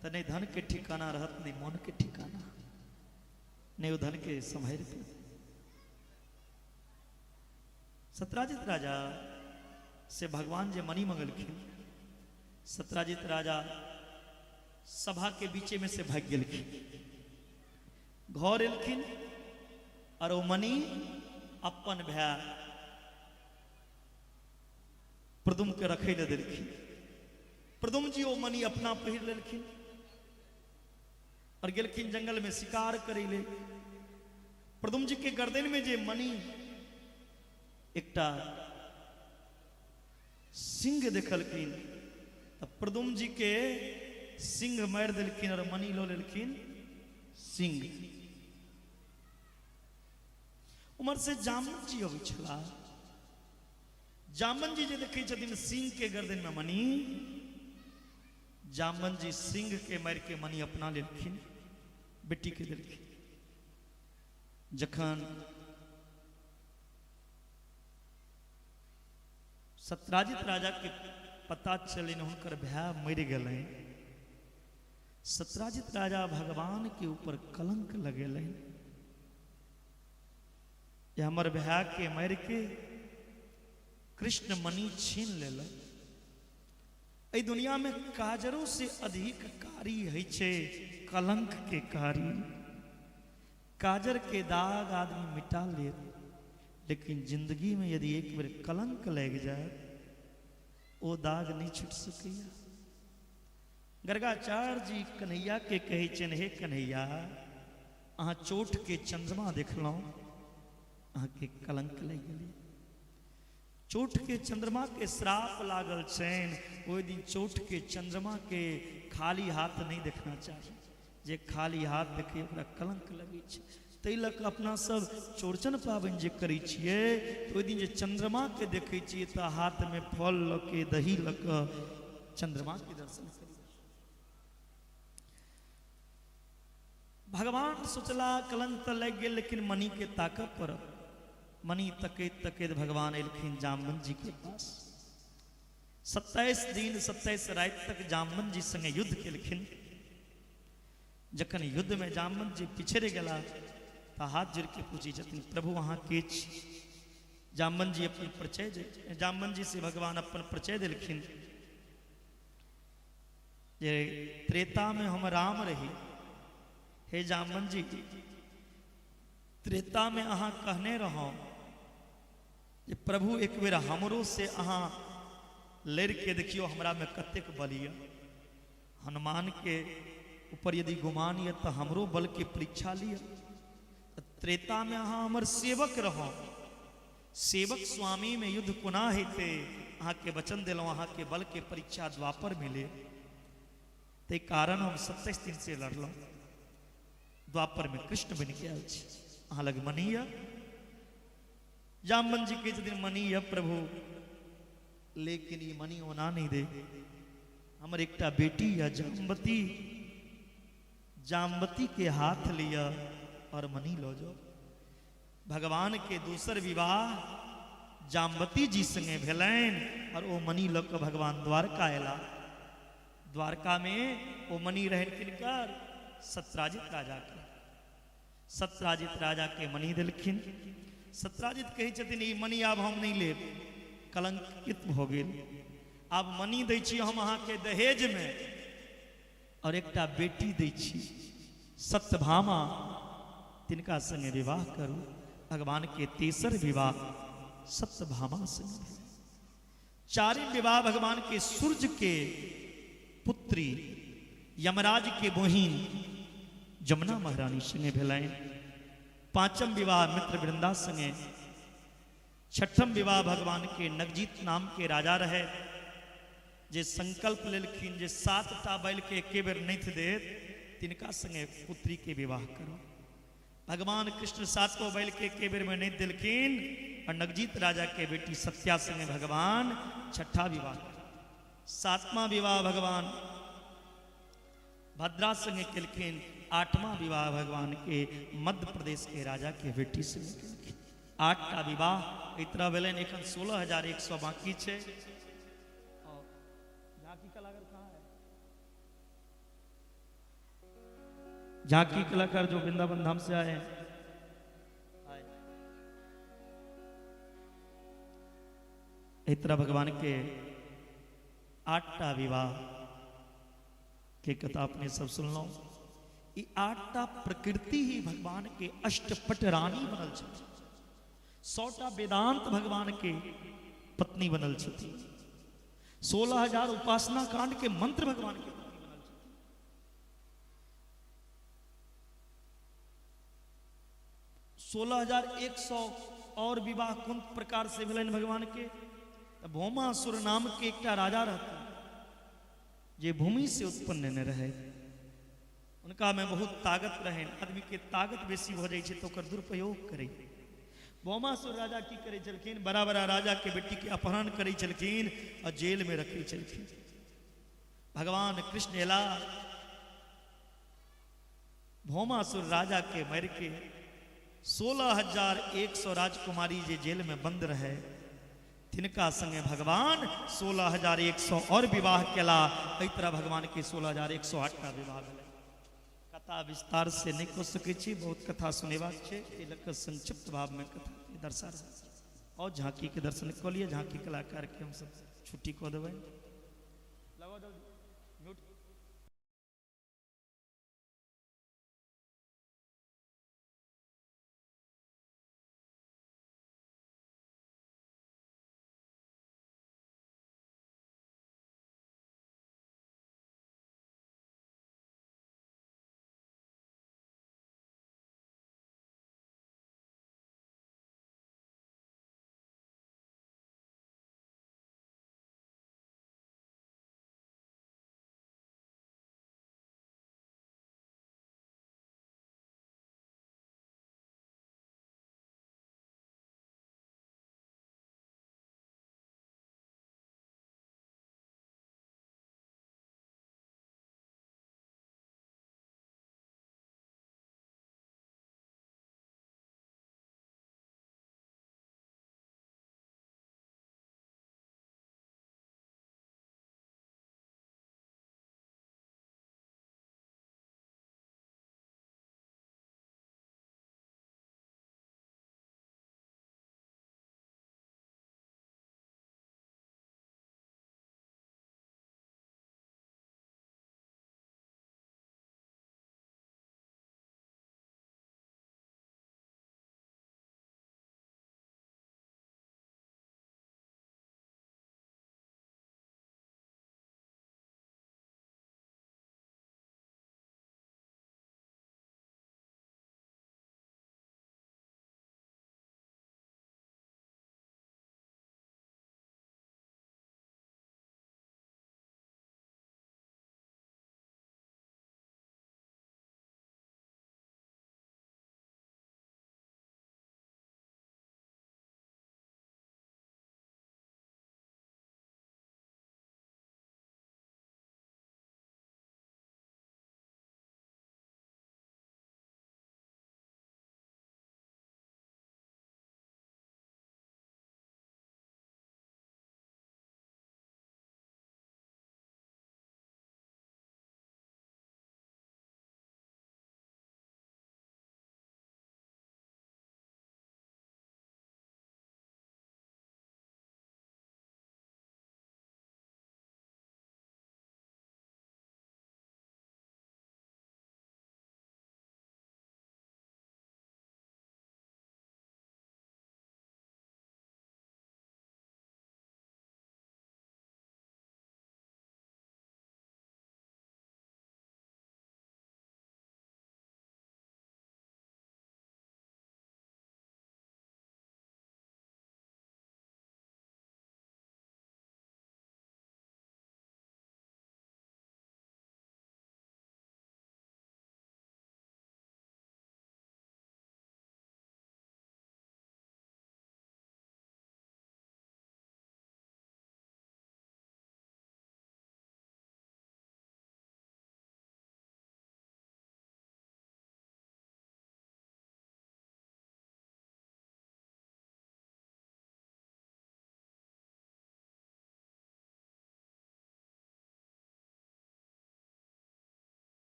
तो नहीं धन के ठिकाना रहत, नहीं मन के ठिकाना, नहीं वो धन के संभाल पे। सत्राजित राजा से भगवान जे मणि मंगलखिन, सत्राजित राजा सभा के बीचे में से भाग गेलखिन, घर एलखिन और ओ मणि अपन भाय प्रद्युम्न के रखै लए देलखिन। प्रद्युम्न जी ओ मणि अपना पहिर लेलखिन और गेलखिन जंगल में शिकार करै ले। प्रद्युम्न जी के गर्दन में जे मणि एकटा सिंह देखलखिन तऽ प्रद्युम्न जी के सिंह मारि देलखिन और मणि लऽ लेलखिन सिंह। उम्हर से जामन जी अबै छलाह। जामन जी जे देखै छथिन सिंह के गर्दन में मणि, जामन जी सिंह के मारि के मणि अपना लेलखिन, बेटी के देलखिन। जखन सत्राजित राजा के पता चलनि हुनकर भाय मरि गेलनि, सत्राजित राजा भगवान के ऊपर कलंक लगेलनि जे हमर भाय के मारि के कृष्ण मणि छीन लेलक। एहि दुनिया में काजरो से अधिक कारी होइ छै कलंक के कारी। काजर के दाग आदमी मिटा लेत, लेकिन जिंदगी में यदि एक बेर कलंक लागि जाए ओ दाग नहीं छूट सकैया। गर्गाचार्य जी कन्हैया के कहै छनि, हे कन्हैया, अहाँ चोट के चंद्रमा देखलहुँ, अहाँके कलंक लागि गेलै। चोट के चंद्रमा के श्राप लागल छनि, ओहि दिन चोट के चंद्रमा के खाली हाथ नहीं देखना चाही, जे खाली हाथ देखै ओकरा कलंक लगै छै। ताहि लऽ कऽ अपना सब चौरचन पाबनि जे करै छियै तऽ ओहि दिन जे चंद्रमा के देखै छियै तऽ हाथ में फल लऽ के दही लऽ कऽ चंद्रमा के दर्शन करै छियै। भगवान सोचला कलंक तऽ लागि गेल, लेकिन मणि के ताकऽ पड़त। मणि तकैत तकैत भगवान एलखिन जामवंत जी के पास। 27 दिन 27 राति तक जामवंत जी संगे युद्ध केलखिन। जखन युद्ध में जामवंत जी पिछड़ गेला तऽ हाथ जोड़ के पूछै छथिन, प्रभु अहाँ के छी? जामवंत जी अपन परिचय, जामवंत जी से भगवान अपन परिचय देलखिन जे त्रेता में हम राम रही। हे जामवंत जी, त्रेता में अहाँ कहने रहौ जे प्रभु एक बेर हमरो से अहाँ लड़ि के देखियौ हमरा में कतेक बल यऽ। हनुमान के ऊपर यदि गुमान यऽ तऽ हमरो बल के परीक्षा लिअ। त्रेता में अहाँ हमर सेवक रहौ, सेवक स्वामी में युद्ध कोना हेतै? अहाँके वचन देलहुँ, अहाँके बल के परीक्षा द्वापर मिले, ताहि कारण हम 27 दिन से लड़लहुँ। द्वापर में कृष्ण बनि के आयल छी, अहाँ लग मणि यऽ। जामवंत जी कहै छथिन, मणि यऽ प्रभु, लेकिन ई मणि ओना नहीं दे, हमर एकटा बेटी यऽ जामवती, जामवती के हाथ लिअ और मणि लऽ जाओ। भगवान के दोसर विवाह जामवती जी संगे भेलनि और ओ मणि लऽ कऽ भगवान द्वारका अयला। द्वारका में ओ मणि रहनि किनकर? सत्राजित राजा के। सत्राजित राजा के मणि देलखिन। सत्राजित कहै छथिन, ई मणि आब हम नहि लेब, कलंकित भऽ गेल, आब मणि दै छी हम अहाँके दहेज में और एकटा बेटी दै छी सत्यभामा, तिनका संगे विवाह करू। भगवान के तेसर विवाह सत्यभामा संगे भेल। चारिम विवाह भगवान के सूर्य के पुत्री यमराज के बहिन जमुना महारानी संगे भेलनि। पांचम विवाह मित्र वृंदा संगे। छठम विवाह भगवान के नगजीत नाम के राजा रहे, जे संकल्प लेलखिन जे 7टा बैल के एके बेर नैथ देत, तिनका संगे पुत्री के विवाह करो। भगवान कृष्ण 7 बैल के एके बेर में नैथ देलखिन और नगजीत राजा के बेटी सत्या संगे भगवान छठा विवाह। सातवां विवाह भगवान भद्रा संगे केलखिन। आठवां विवाह भगवान के मध्य प्रदेश के राजा के बेटी संगे केलखिन। 8टा विवाह इतना भेलनि, एखन 16,100 बाकी छै। झांकी कलाकार कहाँ है? झांकी कलाकार जो वृंदावन धाम से आए हैं, इतना भगवान के 8टा विवाह के कथा अपने सब सुनलहुँ। ई 8टा प्रकृति ही भगवान के अष्टपट रानी बनल छथि। 100टा वेदांत भगवान के पत्नी बनल छथि। 16,000 उपासना कांड के मंत्र भगवान के पत्नी बनल छथि। 16,100 और विवाह कोन प्रकार से भेलनि भगवान के? तऽ भौमासुर नाम के एकटा राजा रहथिन जे भूमि से उत्पन्न नहि रहे, उनका में बहुत ताकत रहे। आदमी के ताकत बेसी भऽ जाइ छै तऽ ओकर दुरुपयोग करै। भौमासुर राजा की करै छलखिन? बड़ा बड़ा राजा के बेटी के अपहरण करै छलखिन और जेल में रखै छलखिन। भगवान कृष्ण एला, भौमासुर राजा के मारि के 16,100 राजकुमारी जे जेल में बंद रहे तिनका संगे भगवान 16,100 और विवाह केला। एहि तरह भगवान के 16,108टा विवाह भेलै। कथा विस्तार से नहीं कह सकै छी, बहुत कथा सुनेबाक छै, एहि लऽ कऽ संक्षिप्त भाव में कथा के दर्शा रहल छी। और झांकी के दर्शन कऽ लिअ, झांकी कलाकार के हमसब छुट्टी कऽ देबै।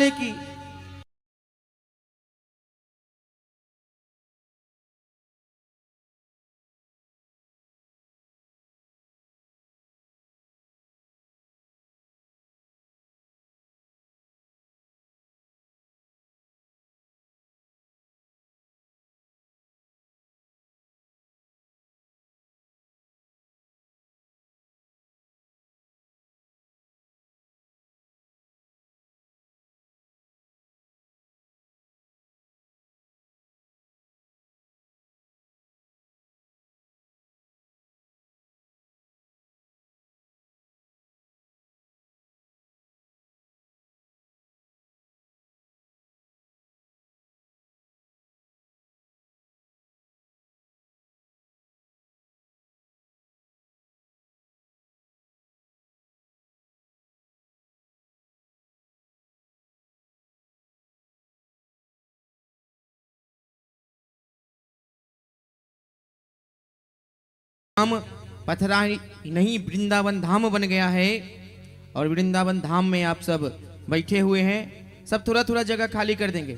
वाले की। धाम पथरा नहीं वृंदावन धाम बन गया है और वृंदावन धाम में आप सब बैठे हुए हैं। सब थोड़ा थोड़ा जगह खाली कर देंगे।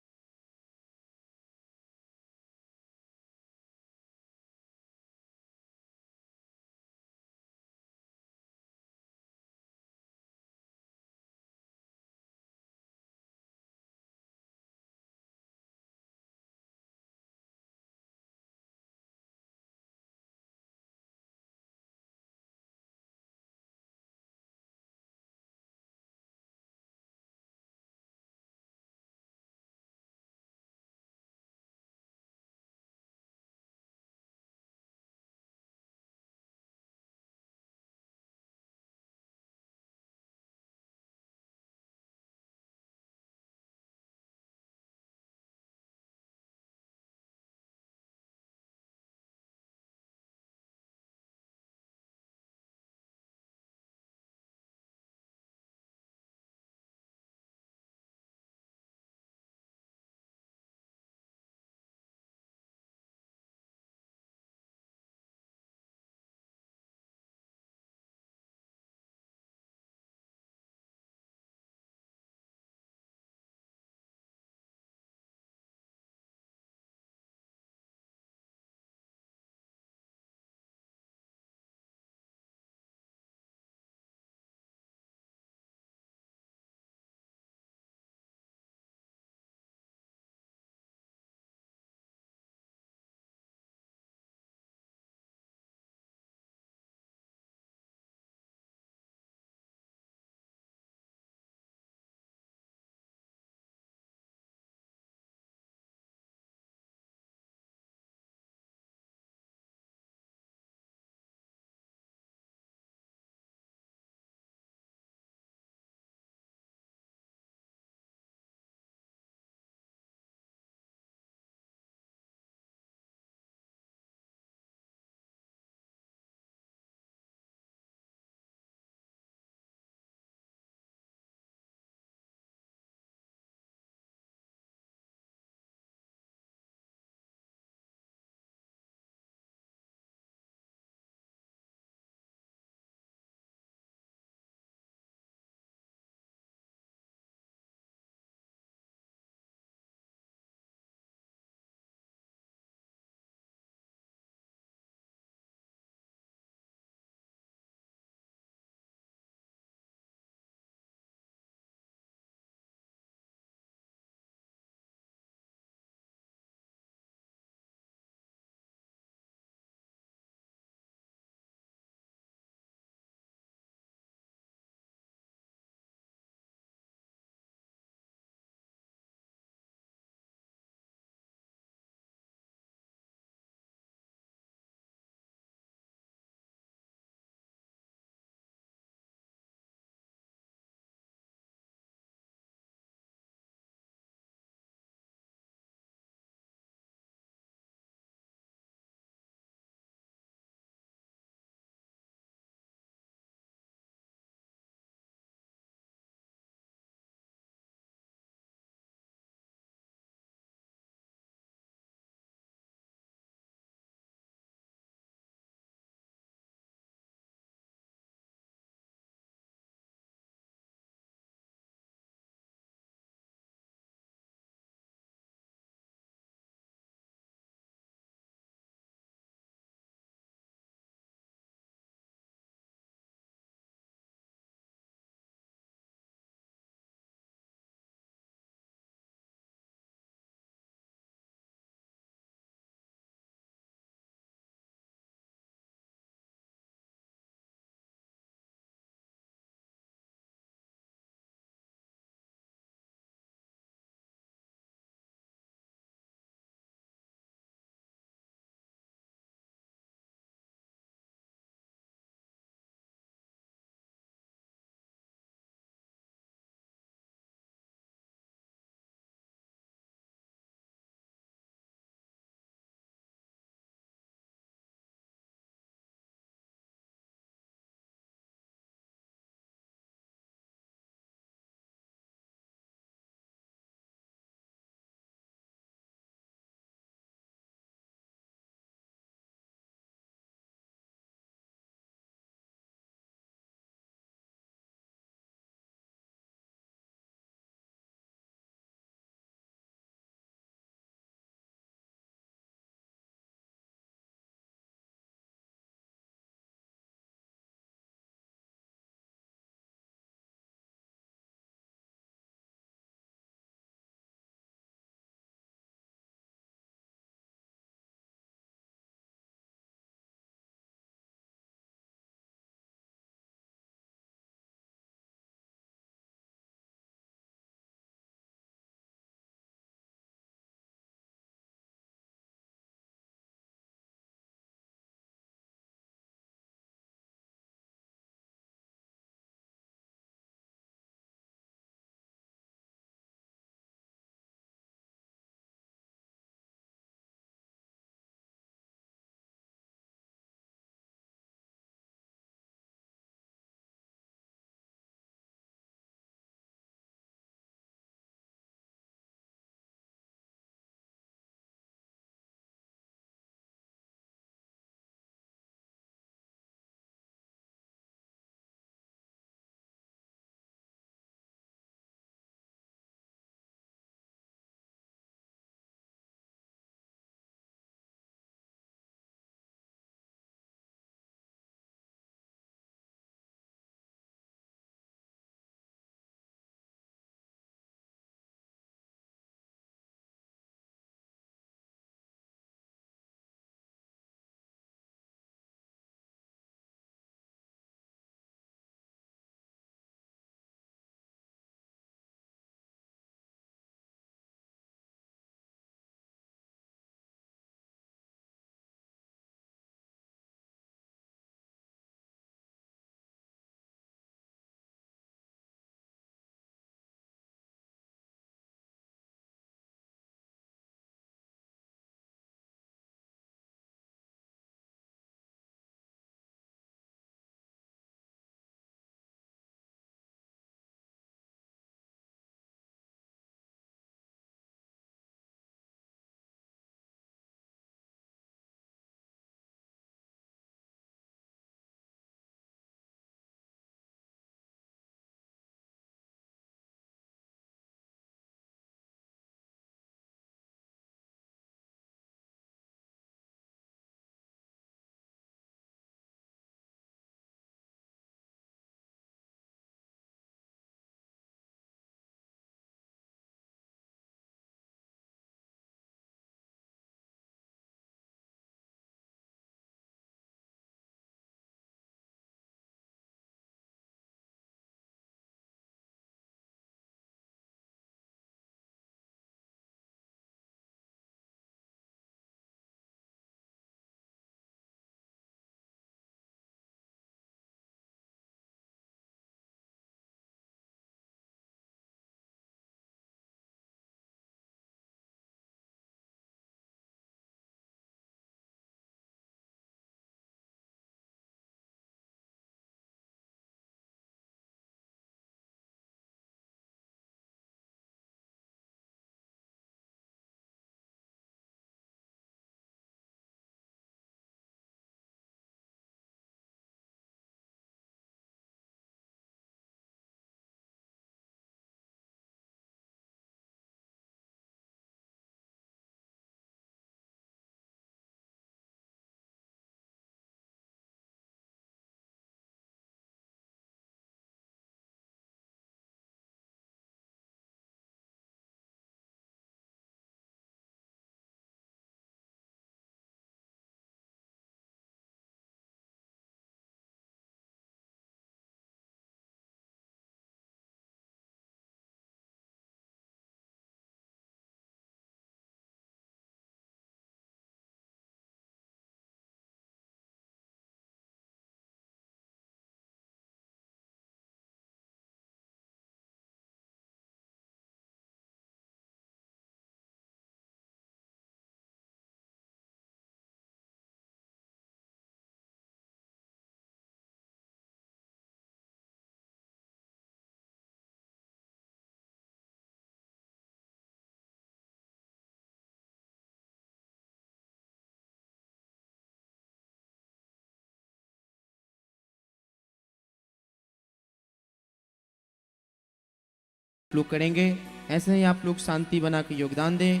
लोग करेंगे। ऐसे ही आप लोग शांति बना के योगदान दें।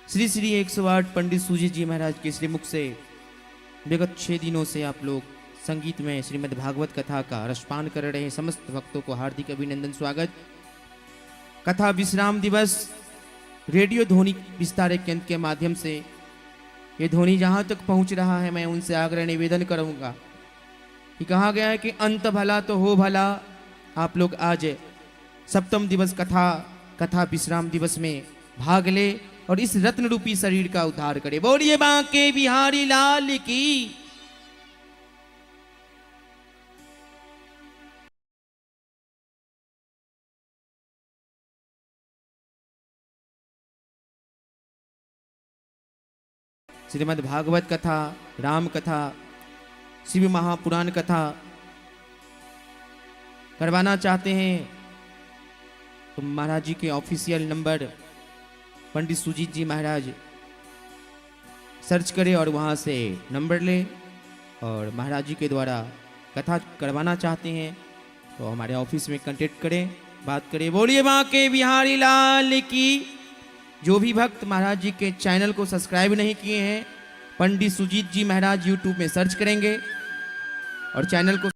श्री श्री 108 पंडित सुजीत जी महाराज के श्रीमुख से विगत 6 दिनों से आप लोग संगीत में श्रीमद् भागवत कथा का रसपान कर रहे हैं। समस्त भक्तों को हार्दिक अभिनंदन, स्वागत। कथा विश्राम दिवस रेडियो ध्वनि विस्तारक केंद्र के माध्यम से ये ध्वनि जहाँ तक पहुँच रहा है, मैं उनसे आग्रह निवेदन करूँगा कि कहा गया है कि अंत भला तो हो भला। आप लोग आज सप्तम दिवस कथा कथा विश्राम दिवस में भाग ले और इस रत्न रूपी शरीर का उद्धार करे। बोलिए बांके बिहारी लाल की। श्रीमद् भागवत कथा, राम कथा, शिव महापुराण कथा करवाना चाहते हैं तो महाराज जी के ऑफिशियल नंबर पंडित सुजीत जी महाराज सर्च करें और वहाँ से नंबर ले और महाराज जी के द्वारा कथा करवाना चाहते हैं तो हमारे ऑफिस में कांटेक्ट करें, बात करें। बोलिए बांके बिहारी लाल की। जो भी भक्त महाराज जी के चैनल को सब्सक्राइब नहीं किए हैं, पंडित सुजीत जी महाराज यूट्यूब में सर्च करेंगे और चैनल को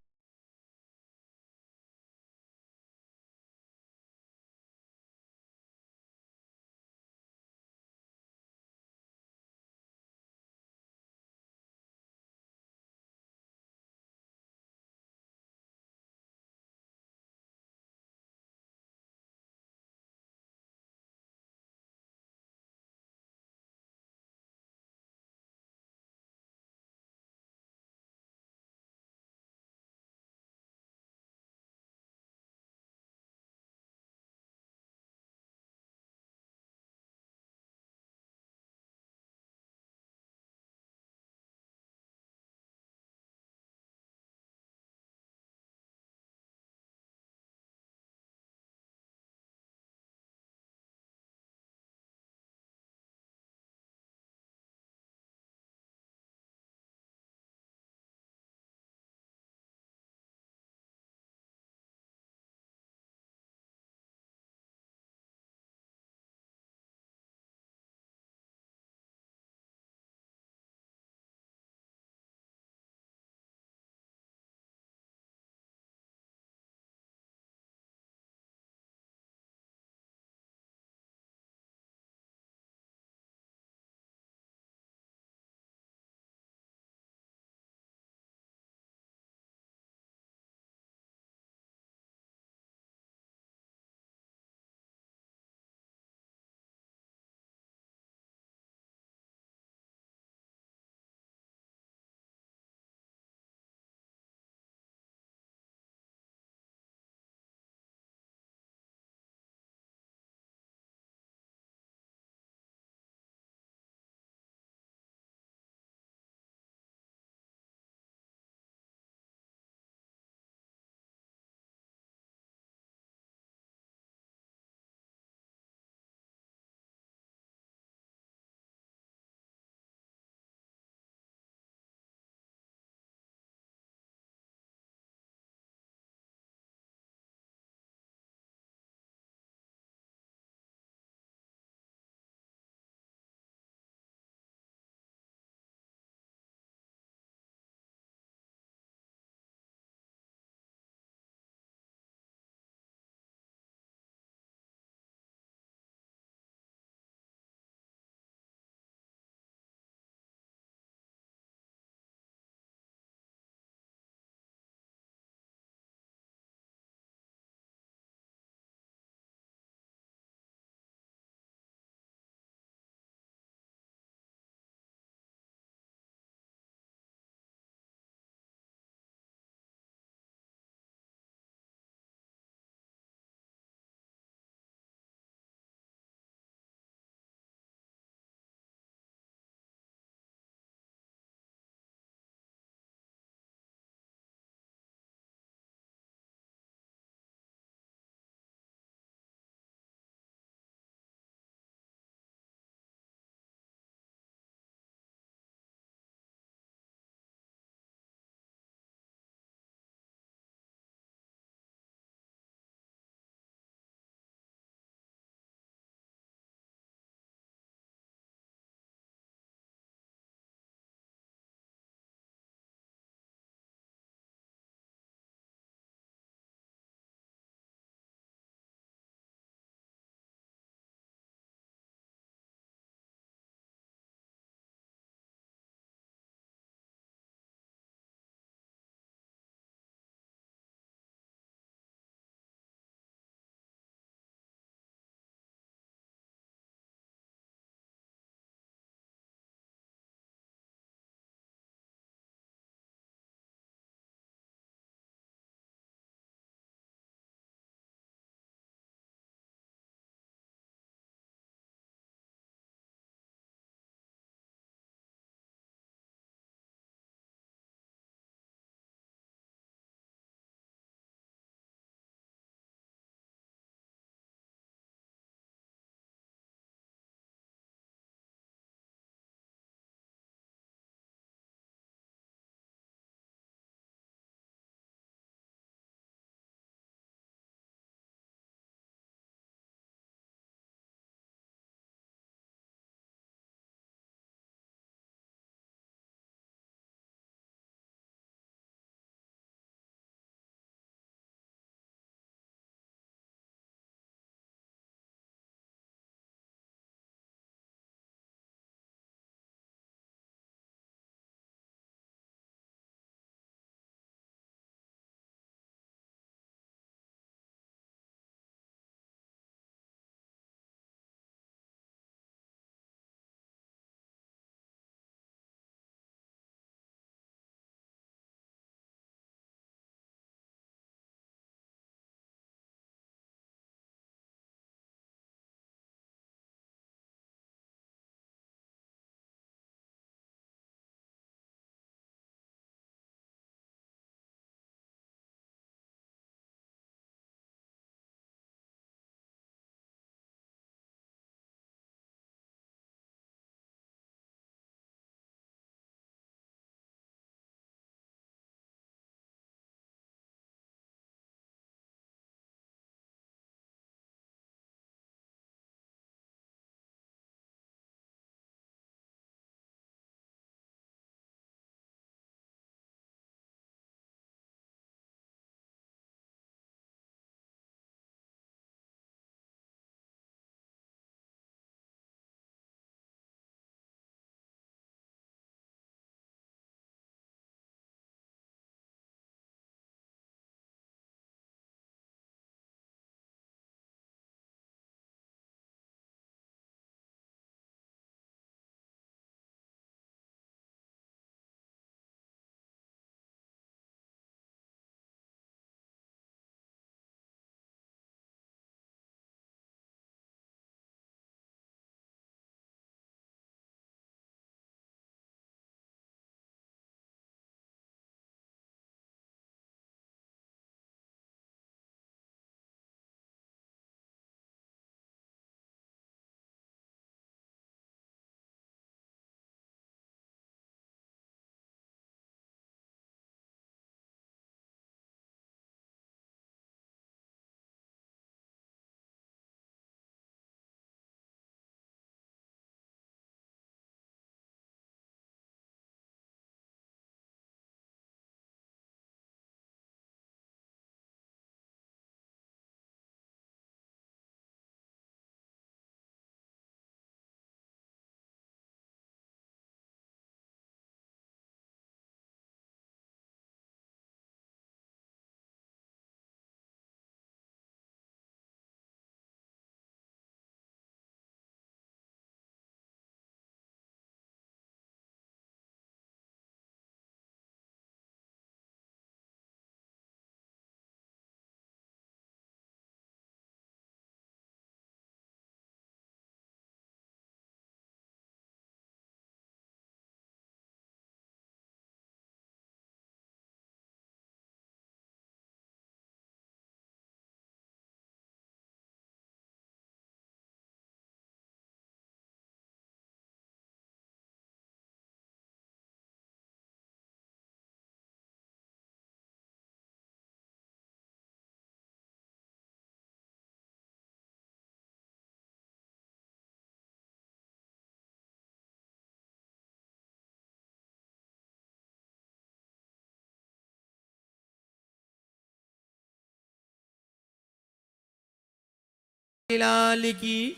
लाल की।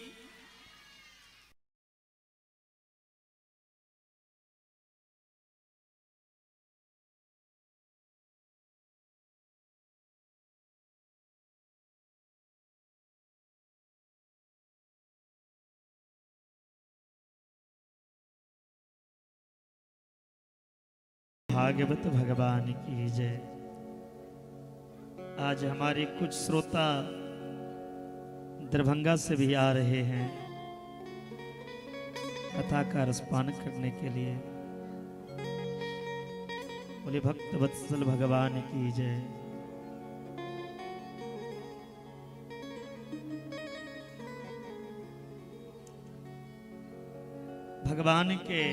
भागवत भगवान की जय। आज हमारे कुछ श्रोता दरभंगा से भी आ रहे हैं कथा का रसपान करने के लिए। बोले भक्त वत्सल भगवान की जय। भगवान के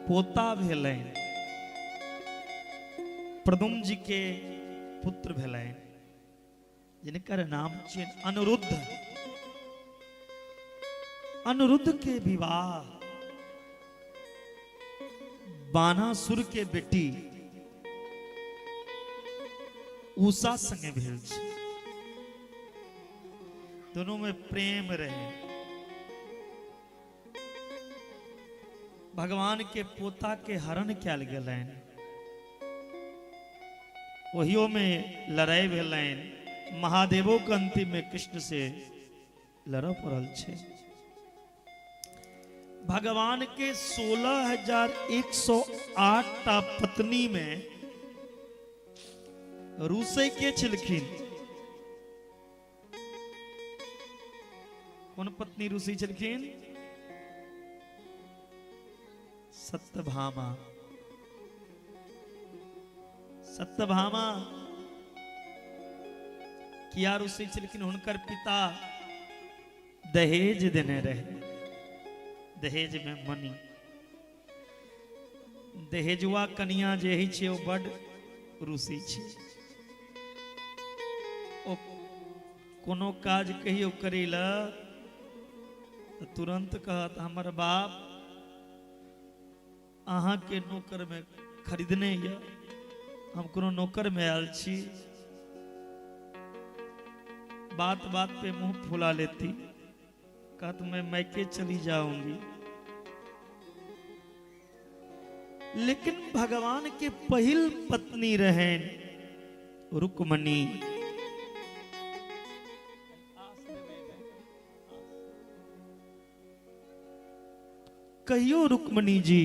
पोता भेलनि, प्रद्युम्न जी के पुत्र भेलनि, जिनकर नाम छियनि अनिरुद्ध। अनिरुद्ध के विवाह बाणासुर के बेटी उषा संगे भेल छै। दोनों में प्रेम रहे। भगवान के पोता के हरण कयल गेलनि, ओहियो में लड़ाई भेलनि। महादेवो के अंतिम में कृष्ण से लड़ऽ पड़ल छै। भगवान के 16,108 टा पत्नी में रूसै के छलखिन? कोन पत्नी रूसै छलखिन? सत्यभामा। सत्यभामा किया रूसै छलखिन? हुनकर पिता दहेज देने रहे, दहेज में मनी। दहेजुआ कनिया जे होइ छै ओ बड रूसै छै। ओ कोनो काज कहियो करै लए तऽ तुरंत कहत हमर बाप अहाँ के नौकर में खरीदने यऽ, हम कोनो नौकर में आयल छी। बात बात पे मुंह फुला लेती, कहत मैं मैके चली जाऊंगी। लेकिन भगवान के पहिल पत्नी रहन रुक्मणी। कहियो रुक्मणी जी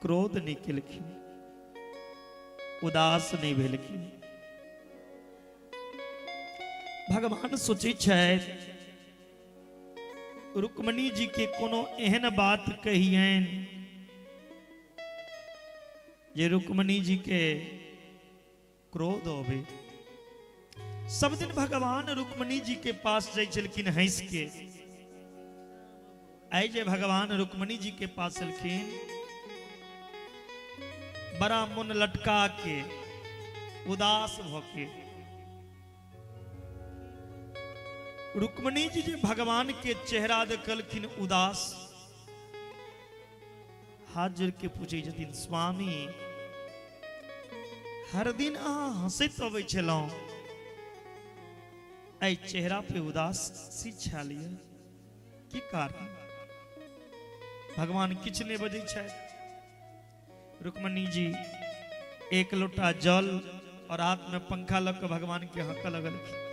क्रोध नहीं केलखिन, उदास नहीं भेलखिन। भगवान सोचै छथि रुक्मणी जी के कोनो एहन बात कहियनि जे रुक्मणी जी के क्रोध अबे। सब दिन भगवान रुक्मणी जी के पास जाइ छलखिन हंस के। आइ जे भगवान रुक्मणी जी के पास एलखिन, बड़ा मन लटका के उदास भ के। रुक्मणी जी जे भगवान के चेहरा देखलखिन उदास, हाथ जोड़ के पूछै छथिन, स्वामी हर दिन अहाँ हंसैत अबै छलहुँ, एहि चेहरा पे उदासी छायल यऽ, की कारण? भगवान किछु नहि बजै छथि। रुक्मणी जी एक लोटा जल और हाथ में पंखा लऽ कऽ भगवान के हँकऽ लगलखिन।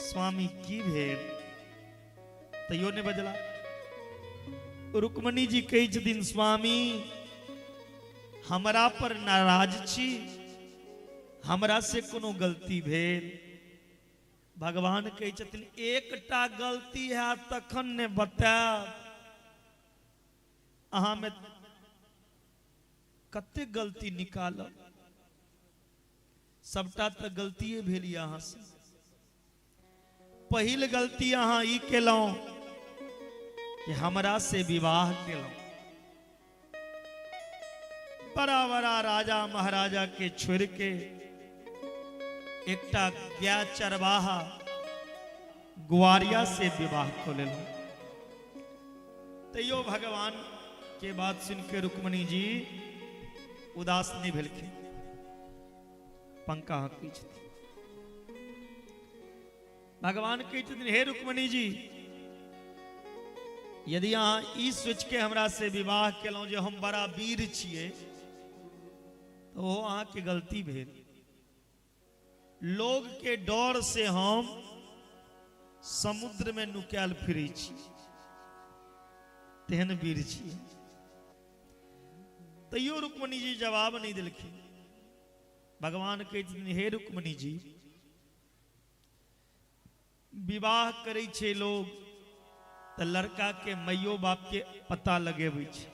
स्वामी की भेल? तैयो नहि बजला। रुक्मणी जी कहै छथिन, स्वामी हमरा पर नाराज छी, हमरा से कोनो गलती भेल? भगवान कहै छथिन, एकटा गलती है तखन ने बतायब, अहाँ में कते गलती निकालब, सबटा तऽ गलतिये भेल यऽ अहाँ से। पहिल गलती अहाँ ई केलहुँ कि हमरा से विवाह केलहुँ। बड़ा बड़ा राजा महाराजा के छोड़ के एकटा गाय चरवाहा ग्वारिया से विवाह कऽ लेलहुँ। तैयो भगवान के बात सुन के रुक्मणी जी उदास नहीं भेलखिन, पंखा हँकै छथिन। भगवान कहै छथिन, हे रुक्मणी जी, यदि अहाँ ई सोचि के हमरा से विवाह केलहुँ जे हम बड़ा वीर छियै, तऽ ओहो अहाँके गलती भेल। लोग के डर से हम समुद्र में नुकायल फिरै छी, तेहन वीर छी। तैयो रुक्मणी जी जवाब नहीं देलखिन। भगवान कहै छथिन, हे रुक्मणी जी, विवाह करै छै लोग तऽ लड़का के माइयो बाप के पता लगेबै छै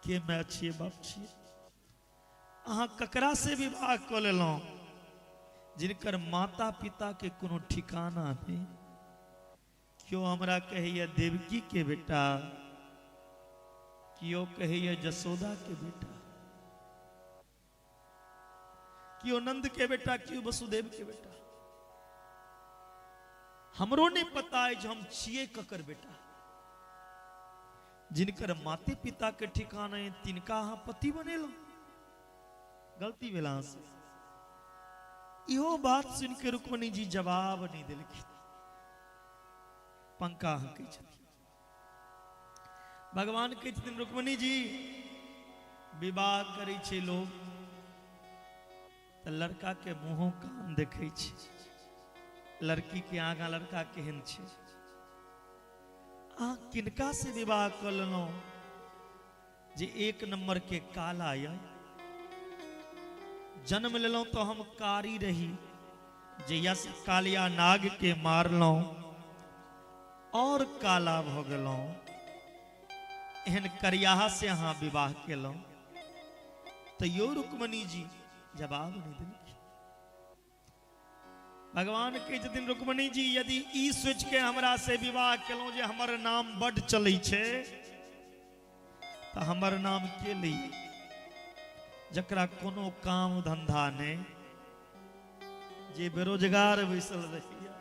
के my छियै बाप छियै। अहाँ ककरा से विवाह कऽ लेलहुँ जिनकर माता पिता के कोनो ठिकाना नहि? केओ हमरा कहैया देवकी के बेटा, केओ कहैया जसोदा के बेटा, केओ नंद के बेटा, केओ वसुदेव के बेटा। हमरो नहीं पता है जे हम छियै ककर बेटा। जिनकर माते पिता के ठिकाना है तिनका अहाँ पति बनेलहुँ, गलती भेल अहाँ से। इहो बात सुन के रुक्मणी जी जवाब नहीं देलखिन, पंखा हंकै छथिन। भगवान कहै छथिन, रुक्मणी जी, विवाह करै छै लोग तऽ लड़का के मुँहो कान देखै छै, लड़की के आगाँ लड़का केहन छै। अहाँ किनका से विवाह कऽ लेलहुँ जे एक नंबर के काला यऽ? जन्म लेलहुँ तऽ हम कारी रही, जहिया से कालिया नाग के मारलहुँ और काला भऽ गेलहुँ। एहन करियाहा से अहाँ विवाह केलहुँ। तैयो रुक्मणी जी जवाब नहीं देलखिन। भगवान कहै छथिन, रुक्मणी जी, यदि ई सोचि के हमरा से विवाह केलहुँ जे हमर नाम बड चलै छै, तऽ हमर नाम के लैए जकरा कोनो काम धंधा नहि, जे बेरोजगार बैसल रहैया,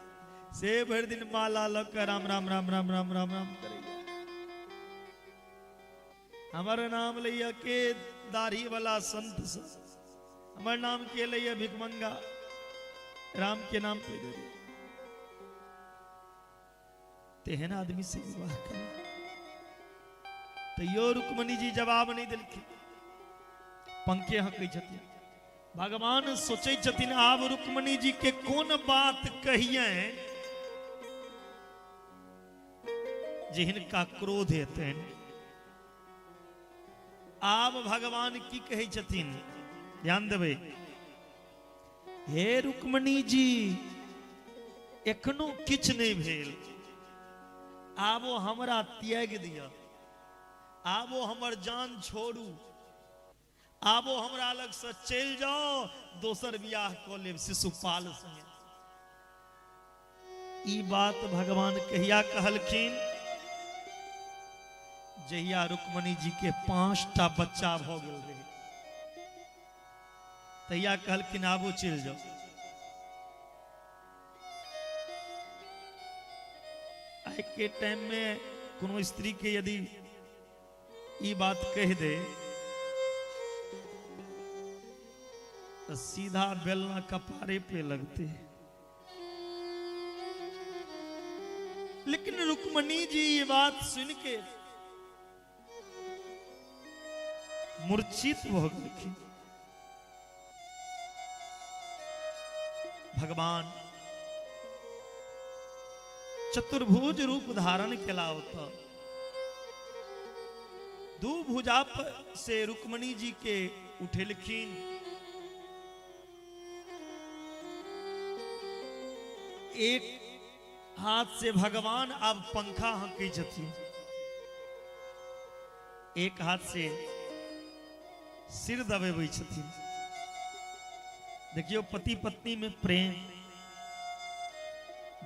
से भरि दिन माला लऽ कऽ राम राम राम राम राम राम राम करैया। हमर नाम लैया के दाढ़ी वाला संत सब, हमर नाम के लैया भिखमंगा, राम के नाम पे दे दे। तेहन आदमी से विवाह कर। तैयो रुक्मणी जी जवाब नहीं देलखिन, पंखे हकै छथिन। भगवान सोचै छथिन, आब रुक्मणी जी के कोन बात कहिए जे हिनका क्रोध हेतनि। आब भगवान की कहै छथिन, ध्यान देबै। हे रुक्मणी जी, एखनो किछु नहि भेल, आबो हमरा त्याग दिअ, आबो हमर जान छोड़ू, आबो हमरा लग से चलि जाओ, दोसर बियाह कऽ लेब शिशुपाल संगे। ई बात भगवान कहिया कहलखिन? जहिया रुक्मणी जी के 5टा बच्चा भऽ गेल रहे, तहिया कहलखिन आबो चलि जाओ। आइ के टाइम में कोनो स्त्री के यदि ई बात कह दे तो सीधा बेलना कपारे पे लगते। लेकिन रुक्मणी जी ये बात सुन के मूर्छित भऽ गेलखिन। भगवान चतुर्भुज रूप धारण केला ओतऽ, दू भुजा से रुक्मणी जी के उठेलखिन। एक हाथ से भगवान अब पंखा हंकै छथिन, एक हाथ से सिर दबेबै छथिन। देखियो पति पत्नी में प्रेम,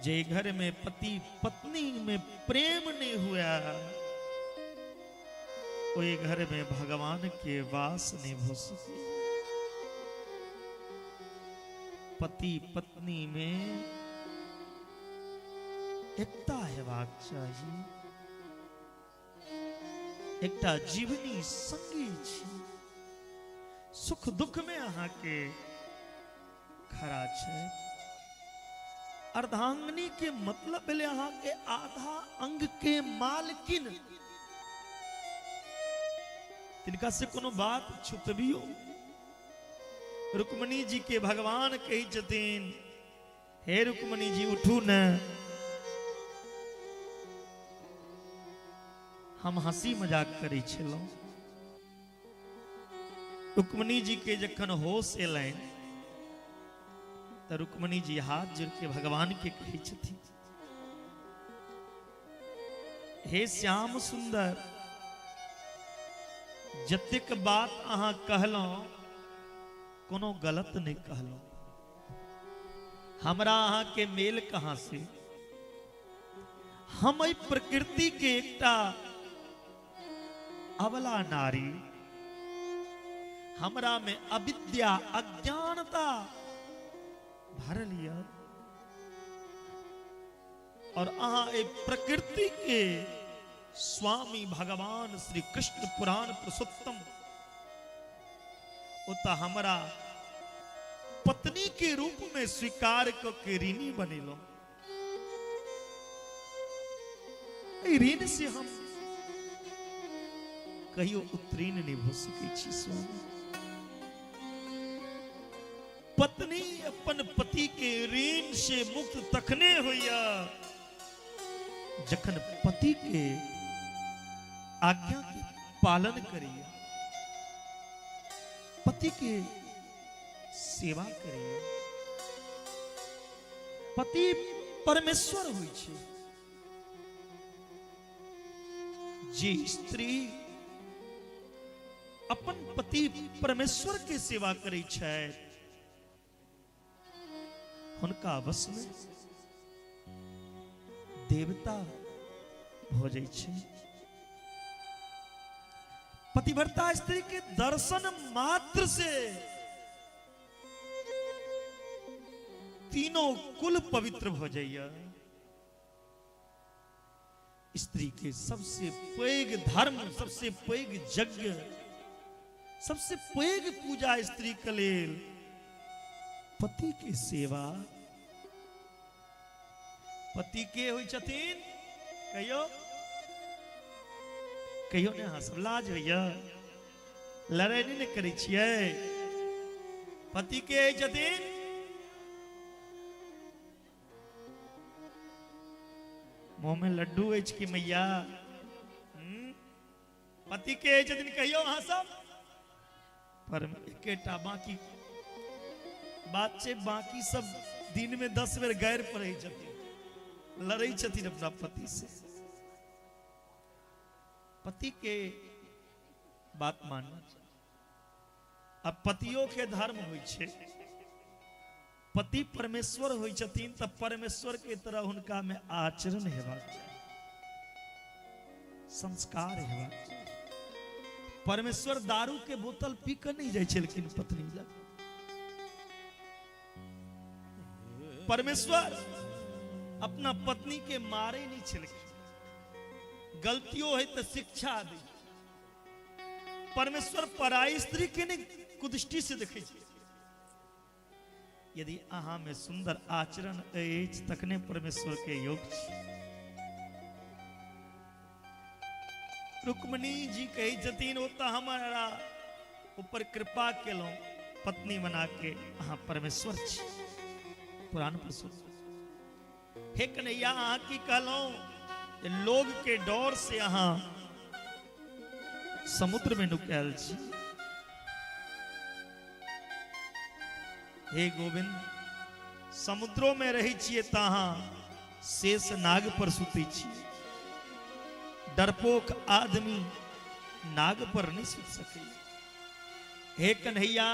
जे घर में पति पत्नी में प्रेम नहीं हुआ ओहि घर में भगवान के वास नहीं हो सके। पति पत्नी में एकता हेबाक चाही, एकटा जीवनी संगी छी, सुख दुख में अहाँ के खड़ा छै। अर्धांगिनी के मतलब भेलै अहाँके आधा अंग के मालकिन। तिनका से कोनो बात छुपबियो। रुक्मणी जी के भगवान कहै छथिन, हे रुक्मणी जी उठू ने, हम हंसी मजाक करै छलहुँ। रुक्मणी जी के जखन होश एलनि तऽ रुक्मणी जी हाथ जोड़ के भगवान के कहै छथिन, हे श्याम सुंदर, जतेक बात अहाँ कहलहुँ कोनो गलत नहीं कहलहुँ। हमरा अहाँ के मेल कहाँ से? हम एहि प्रकृति के एकटा अबला नारी, हमरा में अविद्या अज्ञानता भरल यऽ, और अहाँ एहि प्रकृति के स्वामी भगवान श्री कृष्ण पुराण पुरुषोत्तम, ओतऽ हमरा पत्नी के रूप में स्वीकार क के ऋणी बनेलहुँ। एहि ऋण से हम कहियो उत्तीर्ण नहीं भऽ सकै छी स्वामी। पत्नी अपन पति के ऋण से मुक्त तखने होइया जखन पति के आज्ञा के पालन करिया, पति के सेवा करिया। पति परमेश्वर होइ छै। जे स्त्री अपन पति परमेश्वर के सेवा करै छै, हुनका वश में देवता भऽ जाइ छै। पतिव्रता स्त्री के दर्शन मात्र से तीनों कुल पवित्र भऽ जाइया। स्त्री के सबसे पैघ धर्म, सबसे पैघ यज्ञ, सबसे पैघ पूजा स्त्री के लेल पति के सेवा। पति के होइ छथिन? कहियो कहियो ने, अहाँ सब लाज होइया, लड़ाई नहीं ने करै छियै। पति के होइ छथिन? मुँह में लड्डू अछि कि मैया? पति के होइ छथिन? कहियो अहाँ सब। पर एकेटा बाकी बात छै, बाकी सब दिन में 10 बेर गैर पड़ै छथिन, लड़ै छथिन अपना पति से। पति के बात मानना चाही। अब पतियों के धर्म होइ छै। पति परमेश्वर होइ छथिन तऽ परमेश्वर के तरह हुनका में आचरण हेबाक चाही, संस्कार हेबाक चाही। परमेश्वर दारू के बोतल पी कऽ नहीं जाइ छलखिन पत्नी लग। परमेश्वर अपना पत्नी के मारे नहीं छलखिन, गलतियों है तो शिक्षा दी। परमेश्वर पराई स्त्री के नहीं कुदृष्टि से देखे छै। यदि अहाँ में सुंदर आचरण अछि तखने परमेश्वर के योग छै। रुक्मणी जी कहै छथिन, ओ तऽ हमारा ऊपर कृपा केलहुँ पत्नी बना के, अहाँ परमेश्वर छी, पुराण पुरुषोत्तम। हे कन्हैया, अहाँ की कहलहुँ? लोग के डर से अहाँ समुद्र में नुकायल छी। हे गोविंद, समुद्रो में रहै छियै तऽ अहाँ शेष नाग पर सुतै छी। डरपोक आदमी नाग पर नहीं सुत सकै। हे कन्हैया,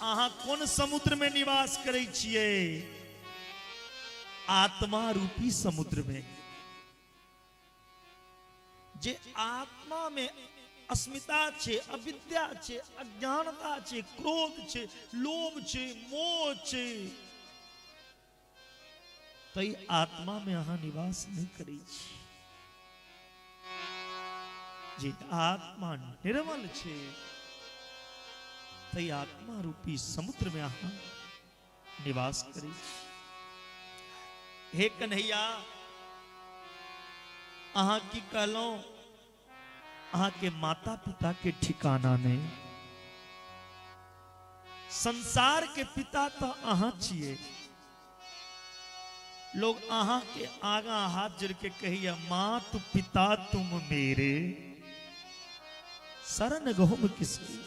अहाँ कोन समुद्र में निवास करै छियै? आत्मा रूपी समुद्र में। जे आत्मा में अस्मिता छे, अविद्या छे, अज्ञानता छे, क्रोध छे, लोभ छे, मोह छे, तै आत्मा में अहाँ निवास नहीं करै छी। जे आत्मा निर्मल छे, तै आत्मा रूपी समुद्र में अहाँ निवास करै छी। हे कन्हैया, अहाँ की कहलहुँ? अहाँ के माता पिता के ठिकाना नहीं। संसार के पिता तो अहाँ छियै। लोग अहाँ के आगा हाथ जोड़ के कहिए, मात पिता तुम मेरे, शरण गहुम किसकी,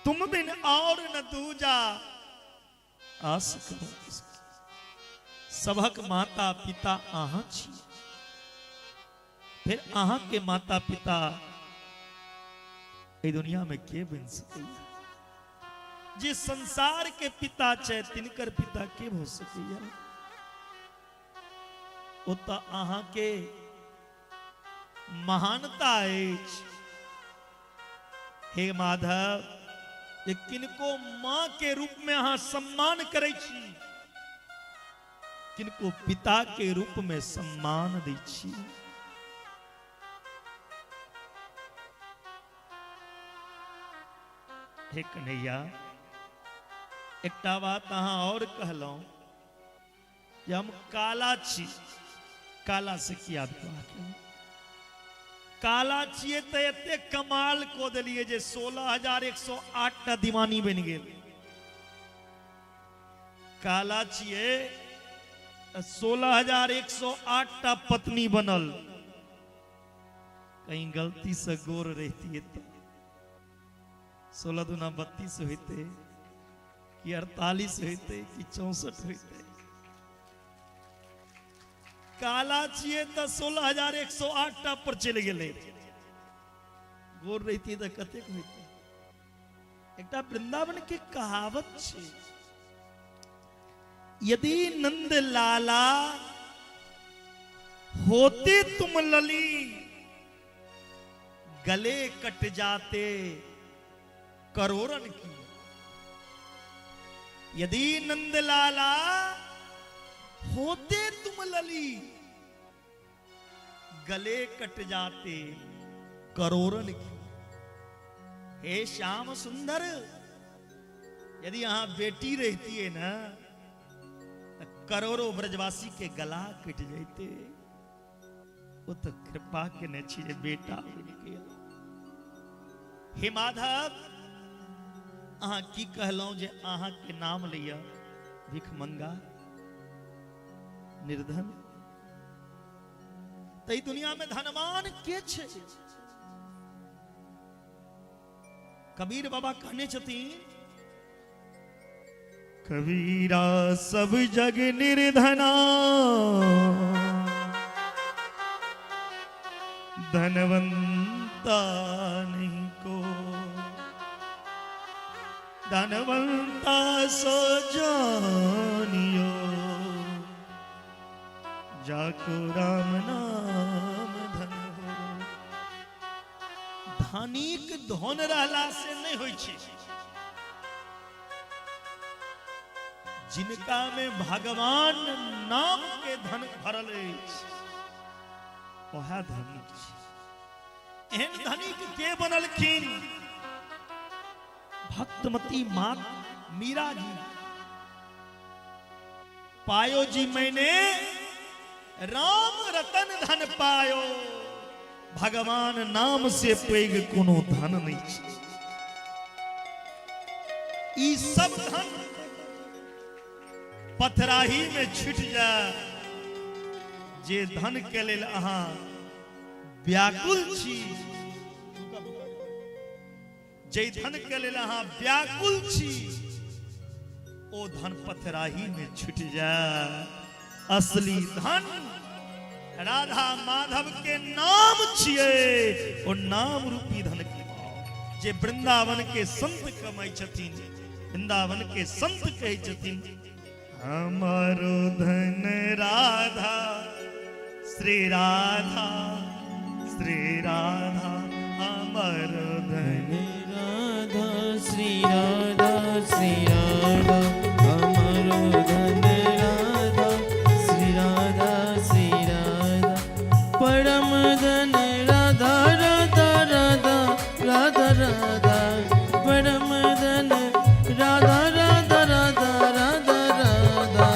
तुम बिन और न दूजा, आस करूं किसकी। सबहक माता पिता अहाँ छी, फिर अहाँ के माता पिता एहि दुनिया में के बनि सकैया? जे संसार के पिता छै तिनकर पिता के भऽ सकैया? ओ तऽ अहाँ के महानता अछि हे माधव, जे किनको माँ के रूप में अहाँ सम्मान करै छी, किनको पिता के रूप में सम्मान दै छी। हे कन्हैया, एकटा बात अहाँ और कहलहुं जे हम काला छी। काला से किया विवाह केलहुं? काला छियै तऽ एते कमाल कऽ देलियै जे 16,108 टा दीवानी बनि गेल। काला छियै तऽ 16,108 टा पत्नी बनल। कहीं गलती से गोर रहितियै तऽ 16 दूना 32 होइते कि 48 होइते कि 64 होइते? काला छियै तऽ 16,108 टा पर चलि गेलै। गोर रहितियै तऽ कतेक होइते? एकटा वृंदावन के कहावत छै, यदि नंद लाला होते तुम लली, गले कट जाते करोड़न की। यदि नंद लाला होते तुम लली, गले कट जाते करोड़न की। हे श्याम सुंदर, यदि अहाँ बेटी रहती है ना, तो करोड़ों ब्रजवासी के गला कट जाते। वो तो कृपा केने छी जे बेटा बनि गेल। हे माधव, अहाँ की कहलहुं जे अहाँ के नाम लिअ भिखमंगा निर्धन? तऽ ई दुनिया में धनवान के छै? कबीर बाबा कहने छथिन, कबीरा सब जग निर्धना, धनवंता नहीं को, धनवंता सो जानियो, जाको राम नाम धन हो। धनिक धन रहला से नहीं होइ छै। जिनका में भगवान नाम के धन भरल अछि, वएह धनिक छै। एहन धनिक के बनलखिन? भक्तमती मात मीरा जी। पायो जी मैंने राम रतन धन पायो। भगवान नाम से पैघ कोनो धन नहीं छै। ई सब धन पथराही में छूट जाए। जे धन के लेल अहाँ व्याकुल छी, जे धन के लेल अहाँ व्याकुल छी, ओ धन पथराही में छूट जाए। असली धन राधा माधव के नाम छियै। ओ नाम रूपी धन कमाओ, जे वृंदावन के संत कमाई छथिन। वृंदावन के संत कहै छथिन, हमारो धन राधा श्री राधा श्री राधा, हमारो धन राधा श्री राधा श्री राधा, हमारो धन राधा श्री राधा श्री राधा, परम धन राधा राधा राधा राधा राधा, परम धन राधा राधा राधा राधा राधा,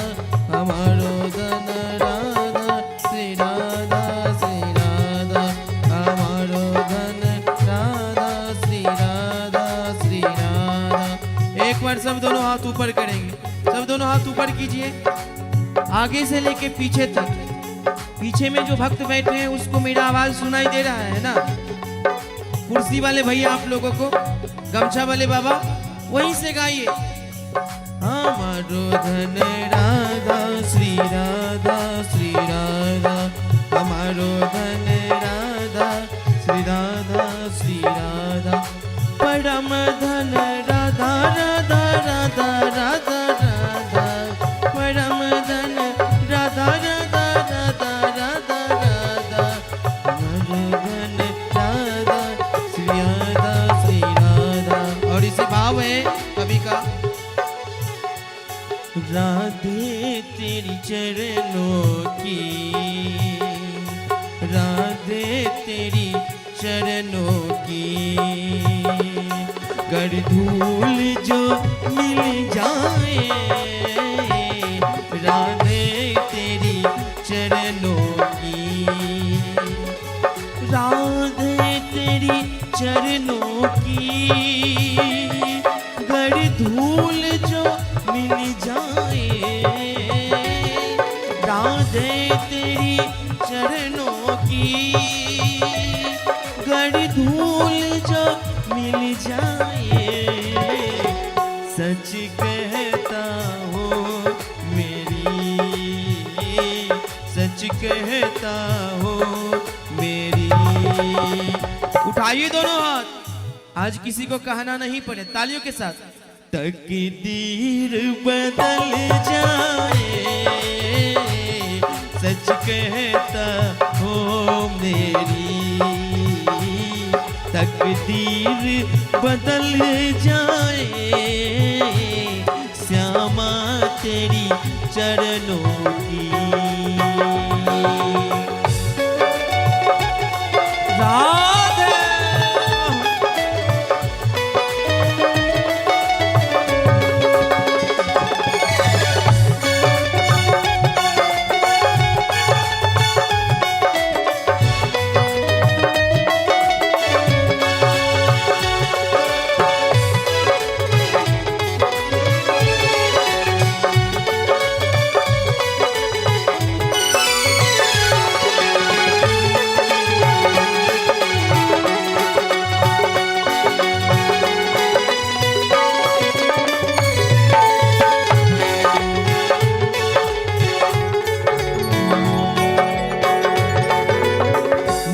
ऊपर कीजिए, आगे से लेके पीछे तक। पीछे में जो भक्त बैठे हैं उसको मेरा आवाज सुनाई दे रहा है ना? कुर्सी वाले भैया आप लोगों को, गमछा वाले बाबा वहीं से गाइए। हमारो धन राधा श्री राधा श्री राधा, हमारो धन राधा श्री राधा श्री राधा, परम धन राधा राधा राधा राधा राधा, परम धन राधा राधा राधा राधा राधा, हमारो धन राधा श्री राधा श्री राधा। और इसी भाव है कवि का, राधे तेरी चरणों की, राधे तेरी चरणों की, गर धूल जो मिल जाए, राधे तेरी चरणों की, राधे तेरी चरणों की, गर धूल जो मिल जाए, राधे तेरी चरणों की, गर धूल जो मिल जाए, सच कहता हूँ मेरी, सच कहता हूँ मेरी। उठाइए दोनों हाथ, आज किसी को कहना नहीं पड़े, तालियों के साथ। तकदीर बदल जाए, सच कहता हूँ मेरी, तकदीर बदल जाए, श्यामा तेरी चरणों की। राधे।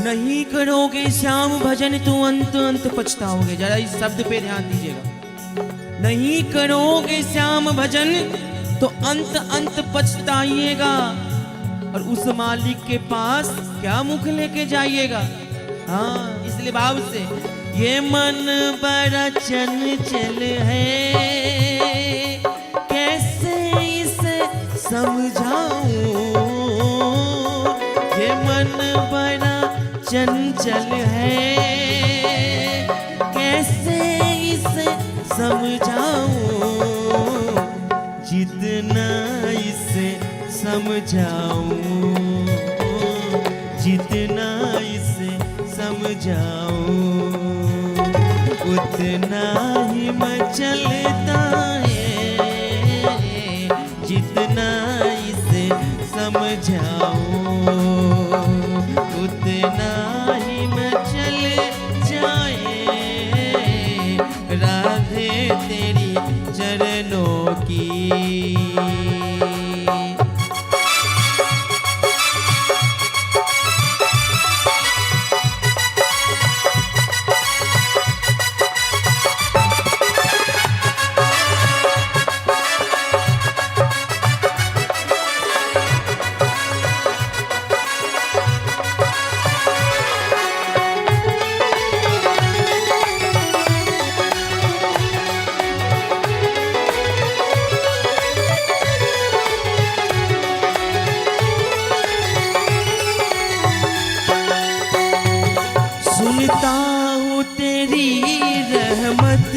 नहीं करोगे श्याम भजन तो अंत अंत पछताओगे। जरा इस शब्द पे ध्यान दीजिएगा। नहीं करोगे श्याम भजन तो अंत अंत पछताइएगा, और उस मालिक के पास क्या मुख लेके जाइएगा। हाँ, इसलिए भाव से, ये मन बड़ा चंचल है, कैसे इसे समझाऊं, ये मन बड़ा चंचल है, कैसे इसे समझाऊं, जितना इसे समझाऊं, जितना इसे समझाऊं, उतना ही मचलता है, जितना इसे समझाऊं, उतना ही मचल जाए, राधे तेरी चरणों की। सुनता हूँ तेरी रहमत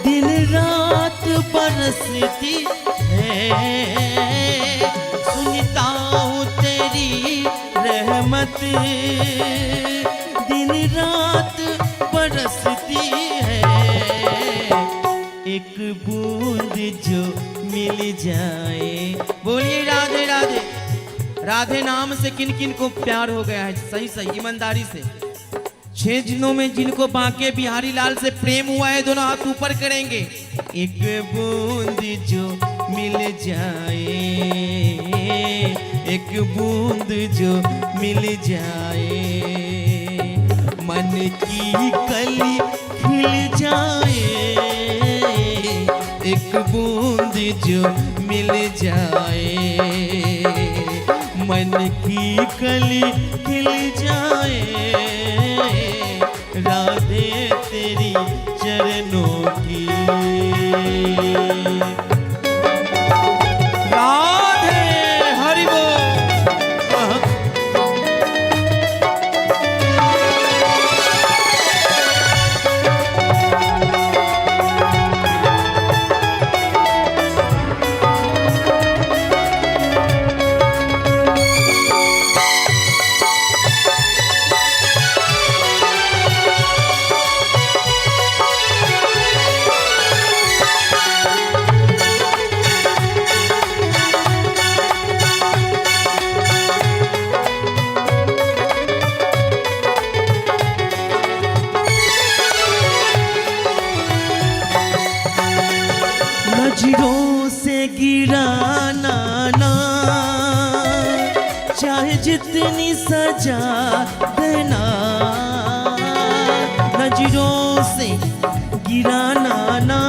दिन रात बरसती है, सुनता हूँ तेरी रहमत दिन रात बरसती है, एक बूंद जो मिल जाए। बोलिए राधे राधे। राधे नाम से किन किन को प्यार हो गया है? सही सही ईमानदारी से 6 दिनों में जिनको बांके बिहारी लाल से प्रेम हुआ है, दोनों हाथ ऊपर करेंगे। एक बूंद जो मिल जाए, एक बूंद जो मिल जाए, मन की कली खिल जाए। एक बूंद जो मिल जाए, मन की कली खिल जाए। राधे तेरी चरणों की, राधे हरि बोल। नजरों से गिराना ना, चाहे जितनी सजा देना। नजरों से गिराना ना।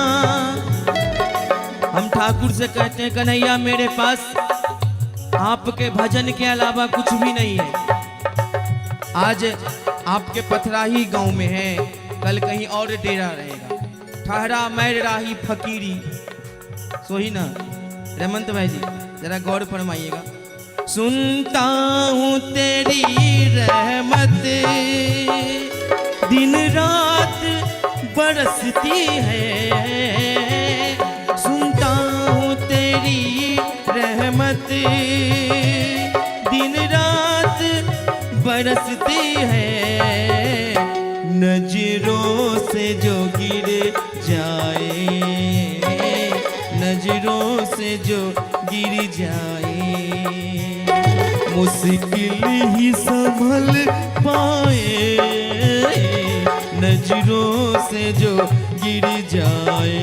हम ठाकुर से कहते हैं, कन्हैया मेरे पास आपके भजन के अलावा कुछ भी नहीं है। आज आपके पथराही गांव में है, कल कहीं और डेरा रहेगा। ठहरा मैर राही फकीरी, सोही ना। रमंत भाई जी जरा गौर फरमाइएगा। सुनता हूँ तेरी रहमत दिन रात बरसती है। सुनता हूँ तेरी रहमत दिन रात बरसती है। नजरों से जो गिर जाए, नजरों से जो गिर जाए, मुश्किल ही संभल पाए। नजरों से जो गिर जाए।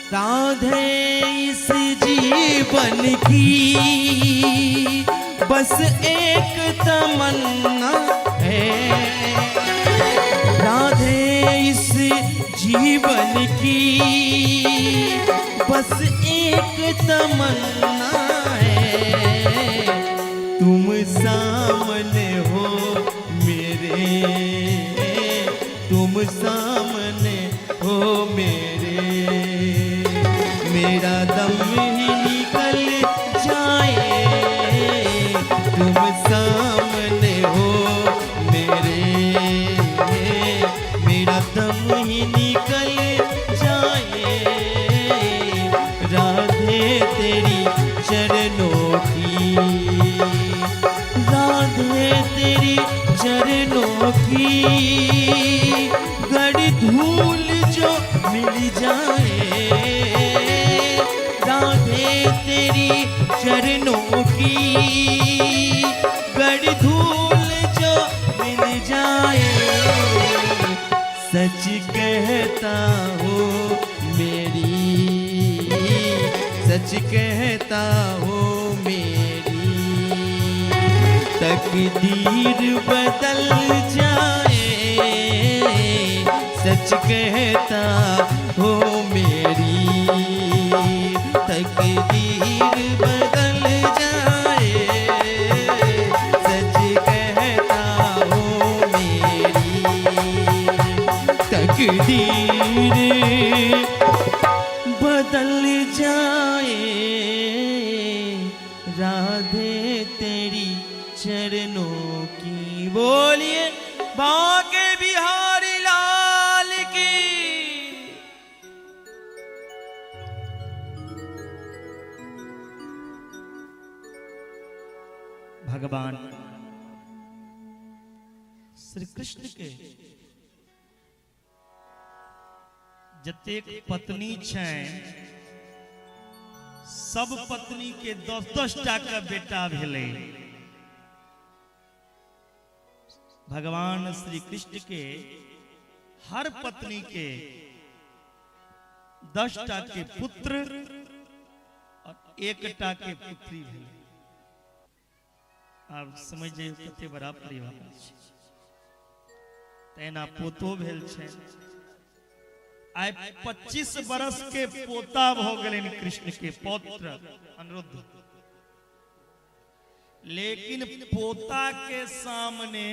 राधे इस जीवन की बस एक तमन्ना है। राधे इस जीवन की बस एक तमन्ना है। तुम सामने हो मेरे, तुम सामने हो मेरे, मेरा दम ही निकल जाए। तुम सामने हो मेरे, मेरा दम ही निकल जाए। राधे तेरी चरणों की, राधे तेरी चरणों की गड़ी धूल जो मिल जाए। राधे तेरी चरणों की गड़ी धूल जो मिल जाए। सच कहता हूँ मेरी, सच कहता हूँ मेरी, तकदीर बदल जाए। सच कहता हूँ मेरी, तकदीर बदल जाए। सच कहता हूँ मेरी, तकदीर बोलिए बांके बिहारी लाल की। भगवान श्री कृष्ण के जतेक पत्नी छनि सब पत्नी के 10-10 टा के बेटा भेलै। भगवान श्री कृष्ण के हर पत्नी के 10 टा के पुत्र और 1 टा के पुत्री भेलै। आब समझ जइयौ कते बड़ा परिवार छै। तहिना पोतो भेल छै। आइ 25 बरस के पोता भ गेलनि कृष्ण के पौत्र अनिरुद्ध। लेकिन पोता के सामने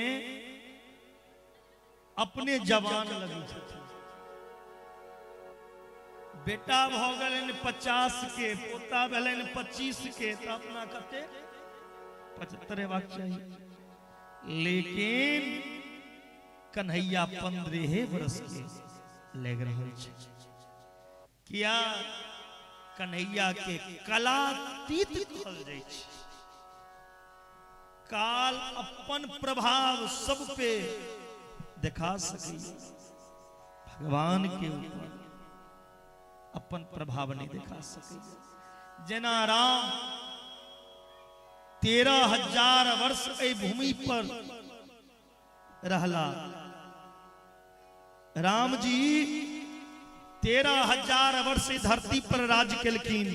अपने जवान लगै छथिन। बेटा भ गेलनि 50 के, पोता भेलनि 25 के, तऽ अपना कते 75 हेबाक चाही। लेकिन कन्हैया 15 बरस के लागि रहल छै। किया कन्हैया के कलातीत कहल जाइ छै। काल अपन प्रभाव सब पे देखा सकैए, भगवान के ऊपर अपन प्रभाव नहीं देखा सकैए। जेना राम 13,000 वर्ष एहि भूमि पर रहला। राम जी 13,000 वर्ष धरती पर राज केलखिन,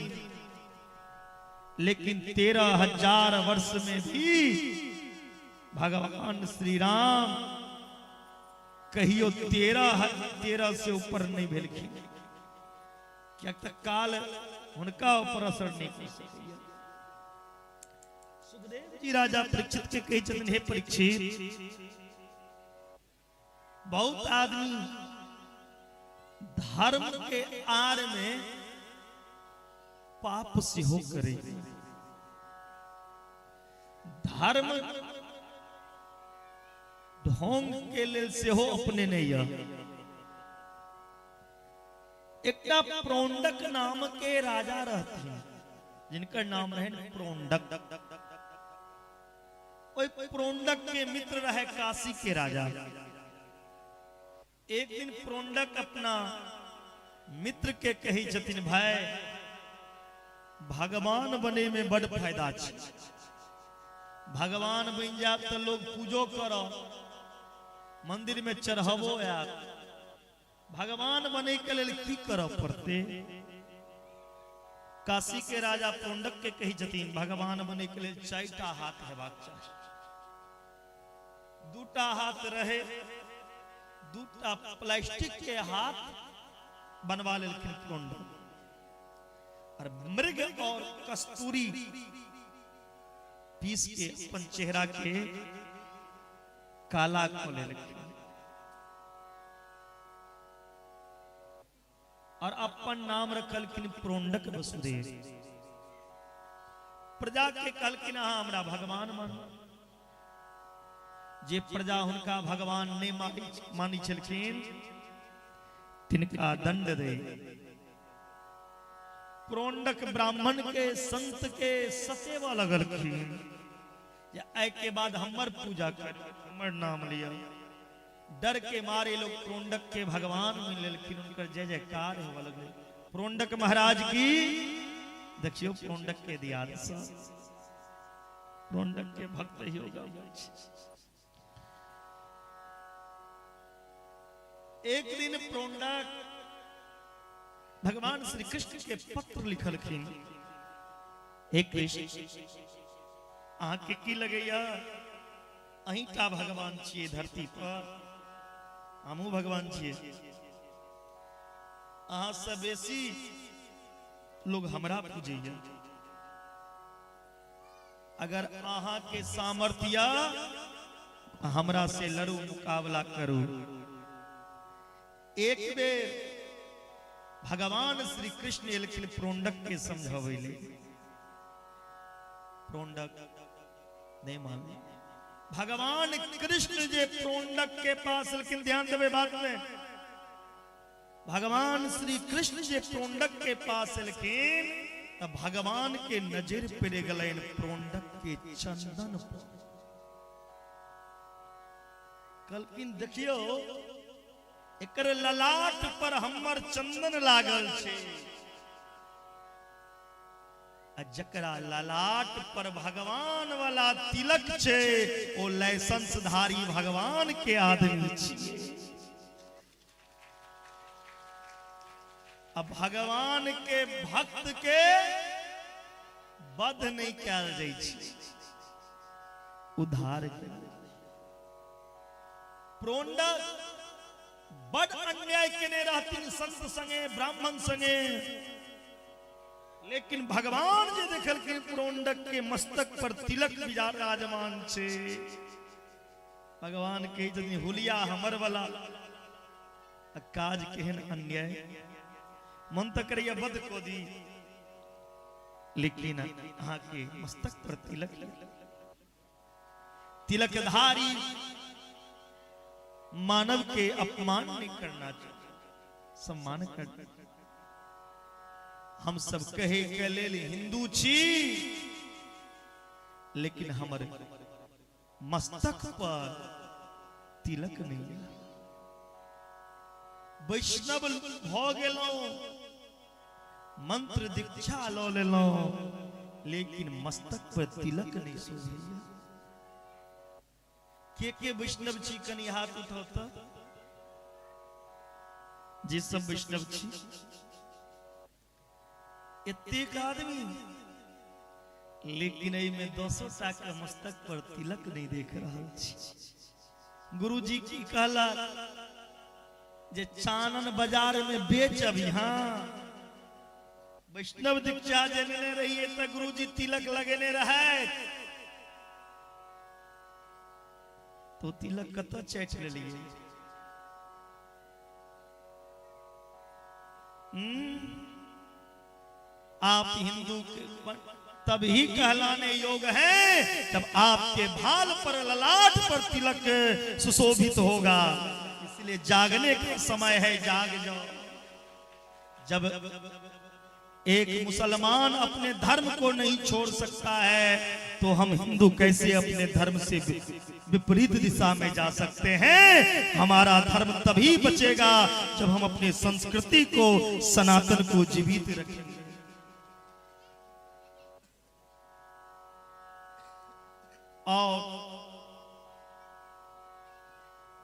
लेकिन 13,000 वर्ष में भी भगवान श्री राम कहियो 13 से ऊपर नहीं भेलखिन। कियाक तऽ काल हुनका ऊपर असर नहीं कऽ सकैए। सुखदेव जी राजा परीक्षित के कहै छथिन, हे परीक्षित, बहुत आदमी धर्म के आड़ में पाप सेहो करे। धर्म ढोंग के लेल सेहो अपने नहीं है। एकटा प्रोंडक नाम के राजा रहथिन, जिनकर नाम रहे प्रोंडक। ओहि प्रोंडक के मित्र रहे काशी के राजा। एक दिन प्रोंडक अपना मित्र के कही छथिन, भाई भगवान बने में बड़ फायदा छै, भगवान बनि जायब तऽ लोग पूजो करत, मंदिर में चढ़ाबो आयत। भगवान बने के लेल की करऽ पड़तै? काशी के राजा प्रोंडक के कही छथिन, भगवान बने के लेल 4टा हाथ हेबाक चाही। 2टा हाथ रहे, 2टा प्लास्टिक के हाथ बनवा लेलखिन प्रोंडक, और मृग और कस्तूरी पीस के अपन चेहरा के काला कऽ लेलखिन और अपन नाम रखलखिन प्रोंडक वसुदेव। प्रजा के कहलखिन, अहाँ हमरा भगवान मानू। जे प्रजा हुनका भगवान नहीं मानी छलखिन तिनका दंड दे। प्रोंडक ब्राह्मण के संत के सतेवा लगलखिन जे आइ के बाद हमर पूजा करू, हमर नाम लिअ। डर के मारे लोग प्रोंडक के भगवान मान लेलखिन, उनकर जय जयकार होबऽ लगलै। प्रोंडक महाराज की देखियो, प्रोंडक के दियाद सँ प्रोंडक के भक्त ही होगा। एक दिन प्रोंडक भगवान श्री कृष्ण के पत्र लिखलखिन, हे कृष्ण, अहाँ के की लगैया अहींटा भगवान छियै धरती पर, हमहूँ भगवान छियै, अहाँ से बेसी लोग हमरा पूजैया। अगर अहाँ के सामर्थ्य हमरा से लड़ू, मुकाबला करू। एक बेर भगवान श्री कृष्ण एलखिन प्रोंडक के समझाबै ले। प्रोंडक नहीं मानले। भगवान कृष्ण जे प्रोंडक के पास एलखिन, ध्यान देबै बात में, भगवान श्री कृष्ण जे प्रोंडक के पास एलखिन त भगवान के नजर पड़ि गेलनि प्रोंडक के चंदन पर। कहलखिन देखियो एकर ललाट पर हमर चंदन लागल छै, आ जकरा ललाट पर भगवान वाला तिलक छै ओ लाइसेंसधारी भगवान के आदमी छियै। आ भगवान के भक्त के वध नहीं कयल जाइ छै, उद्धार कयल। प्रोंडक बड अन्याय केने रहथिन संत संगे ब्राह्मण संगे, लेकिन भगवान जे देखलखिन प्रोंडक के मस्तक पर तिलक विराजमान छै, भगवान कहै छथिन हुलिया हमर वाला, आ काज केहन अन्याय, मन तऽ करैया वध कऽ दी, लेकिन अहाँ के मस्तक पर तिलक, तिलकधारी मानव के अपमान नहीं करना चाहिए, सम्मान करना। हम सब कहे के लेल हिंदू छी, लेकिन हमर मस्तक पर तिलक नहीं है। वैष्णव भ गेलहुं, मंत्र दीक्षा ल लेलहुं, लेकिन मस्तक पर तिलक नहीं शोभैया। के वैष्णव छी कनि हाथ उठाउ त, जे सब वैष्णव छी एतेक आदमी, लेकिन एहिमे 10 टा के मस्तक पर तिलक नहीं देख रहल छी। गुरुजी की कहला जे चानन बाजार में बेच अभी, हाँ वैष्णव दीक्षा जे लेने रहिए त गुरुजी तिलक लगेने रहे, तो तिलक कतऽ चाटि लेलिए? आप हिंदू के तभी कहलाने योग है जब आपके भाल पर ललाट पर तिलक सुशोभित होगा। इसलिए जागने का समय है, जाग जाओ। जब एक मुसलमान अपने धर्म को नहीं छोड़ सकता है तो हम हिंदू कैसे अपने धर्म से विपरीत दिशा में जा सकते हैं? हमारा धर्म तभी बचेगा जब हम अपनी संस्कृति को, सनातन को जीवित रखेंगे। और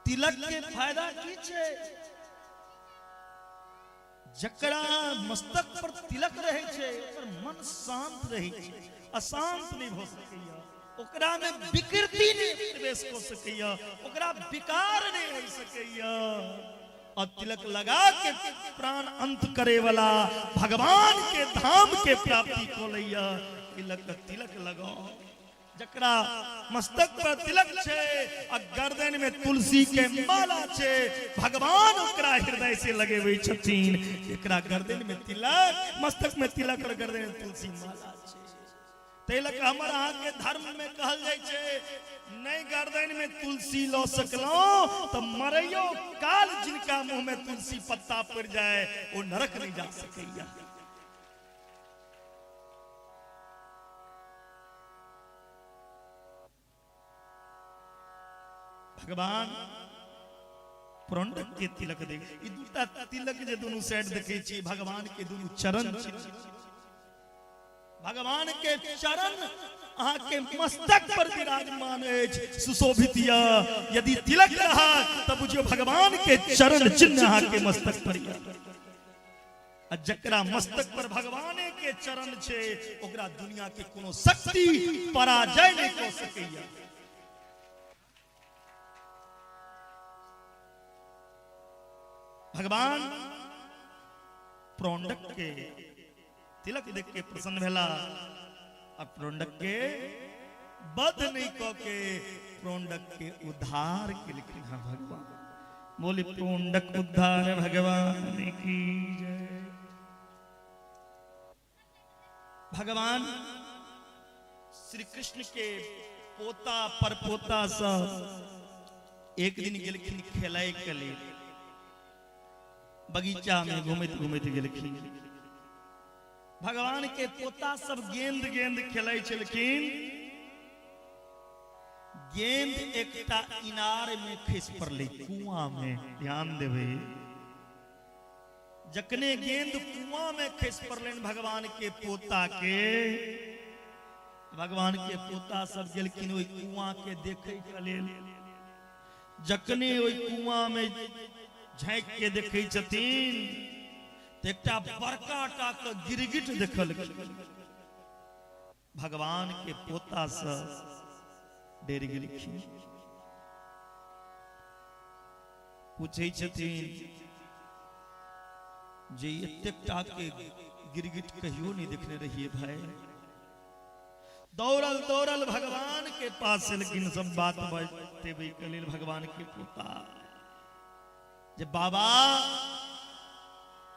तिलक के फायदा की छे? जकरा मस्तक पर तिलक रहे छे ओकर मन शांत रहे छे, अशांत नहीं हो सकैया, ओकरा में विकृति नहीं प्रवेश कर सकैया, ओकरा विकार नहीं हो सकैया। और तिलक लगा के प्राण अंत करे वाला भगवान के धाम के प्राप्ति को लैया। तिलक तिलक लगाओ, जकरा मस्तक पर तिलक छे आ गर्दन में तुलसी के माला छे, भगवान ओकरा हृदय से लगे हुए छथिन। एकरा गर्दन में तिलक, मस्तक में तिलक और गर्दन में तुलसी माला छे। तिलक हमर अहाँ के धर्म में कहल जाय छे, नहीं गर्दन में तुलसी ल सकलौं तो मरैयो काल जिनका मुंह में तुलसी पत्ता पड़ जाए वो नरक नहीं जा सकैया। भगवान प्रोंडक के तिलक दे, ई दूटा तिलक जे दुनू साइड देखे छी भगवान के दुनू चरण छी। भगवान के चरण अहाँ के मस्तक पर विराजमान अछि, सुशोभित या। यदि तिलक रहा तब बुझियो भगवान के चरण चिन्ह अहाँ के मस्तक पर या। आ जकरा मस्तक पर भगवाने के चरण छे ओकरा दुनिया के कोनो शक्ति पराजय नहीं कऽ सकैया। भगवान प्रोंडक के तिलक देख के प्रसन्न भेला आ प्रोंडक के वध नहीं कऽ के प्रोंडक के उद्धार केलखिन हँ भगवान। बोली प्रोंडक उद्धार भगवान की जय। भगवान श्री कृष्ण के पोता परपोता सब एक दिन गेलखिन खेलाय के लेल, बगीचा में घूमैत घूमैत गेलखिन। भगवान के पोता सब गेंद गेंद खेलै छलखिन। गेंद एकटा इनार में खसि पड़लै, कुआं में। ध्यान देबै, जखने गेंद कुआं में खसि पड़लनि भगवान के पोता के, भगवान के पोता सब गेलखिन ओहि कुआं के देखे के लेल। जखने ओहि कुआं में झाँकि के देखै छथिन तऽ एकटा बड़का टा के गिरगिट देखलखिन। भगवान के पोता सब डरि गेलखिन। पूछै छथिन जे एतेक टा के गिरगिट कहियो नहीं देखने रहिए भाई। दौड़ल दौड़ल भगवान के पास एलखिन सब बात बतेबै के लेल भगवान के पोता जे बाबा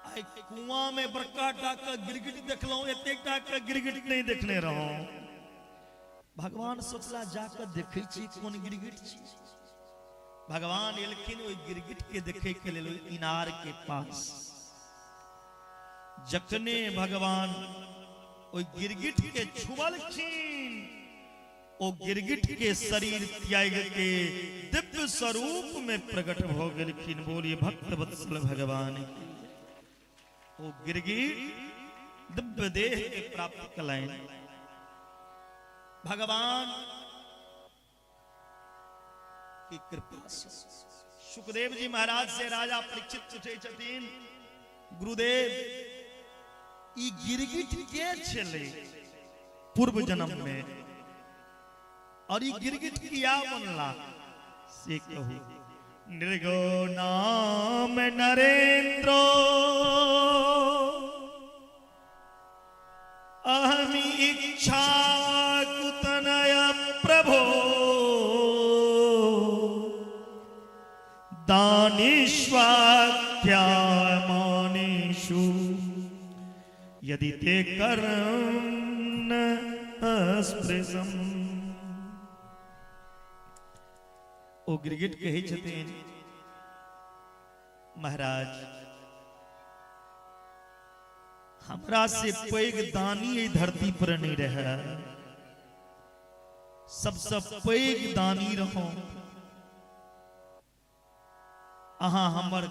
आइ कुआं में बड़का टा के गिरगिट देखलहुं, एतेक टा के गिरगिट नहीं देखने रहौं। भगवान सोचला जाकर देखै छी कोन गिरगिट छी। भगवान एलखिन ओहि गिरगिट के देखे के लेल ओहि इनार के पास। जखने भगवान ओहि गिरगिट के छुअलखिन, ओ गिरगिट के शरीर त्याग के दिव्य स्वरूप में प्रकट भ गेलखिन। बोलिए भक्त वत्सल भगवान की। ओ गिरगिट दिव्य देह के प्राप्त कलनि। भगवान की कृपा से सुखदेव जी महाराज से राजा परीक्षित पूछै छथिन, गुरुदेव ई गिरगिट के छलै पूर्व जन्म में और ई गिरगिट किया बनला से कहू। नृगो नाम नरेंद्र अहमि इच्छा कुतनय प्रभो दानिष्वाख्यामानेषु यदि ते कर्ण स्पृशम। ओ गिरगिट कहै छथिन, महाराज हमरा से पैघ दानी एहि धरती पर नहीं रहे, सबसे पैघ दानी रहो अहाँ। हमर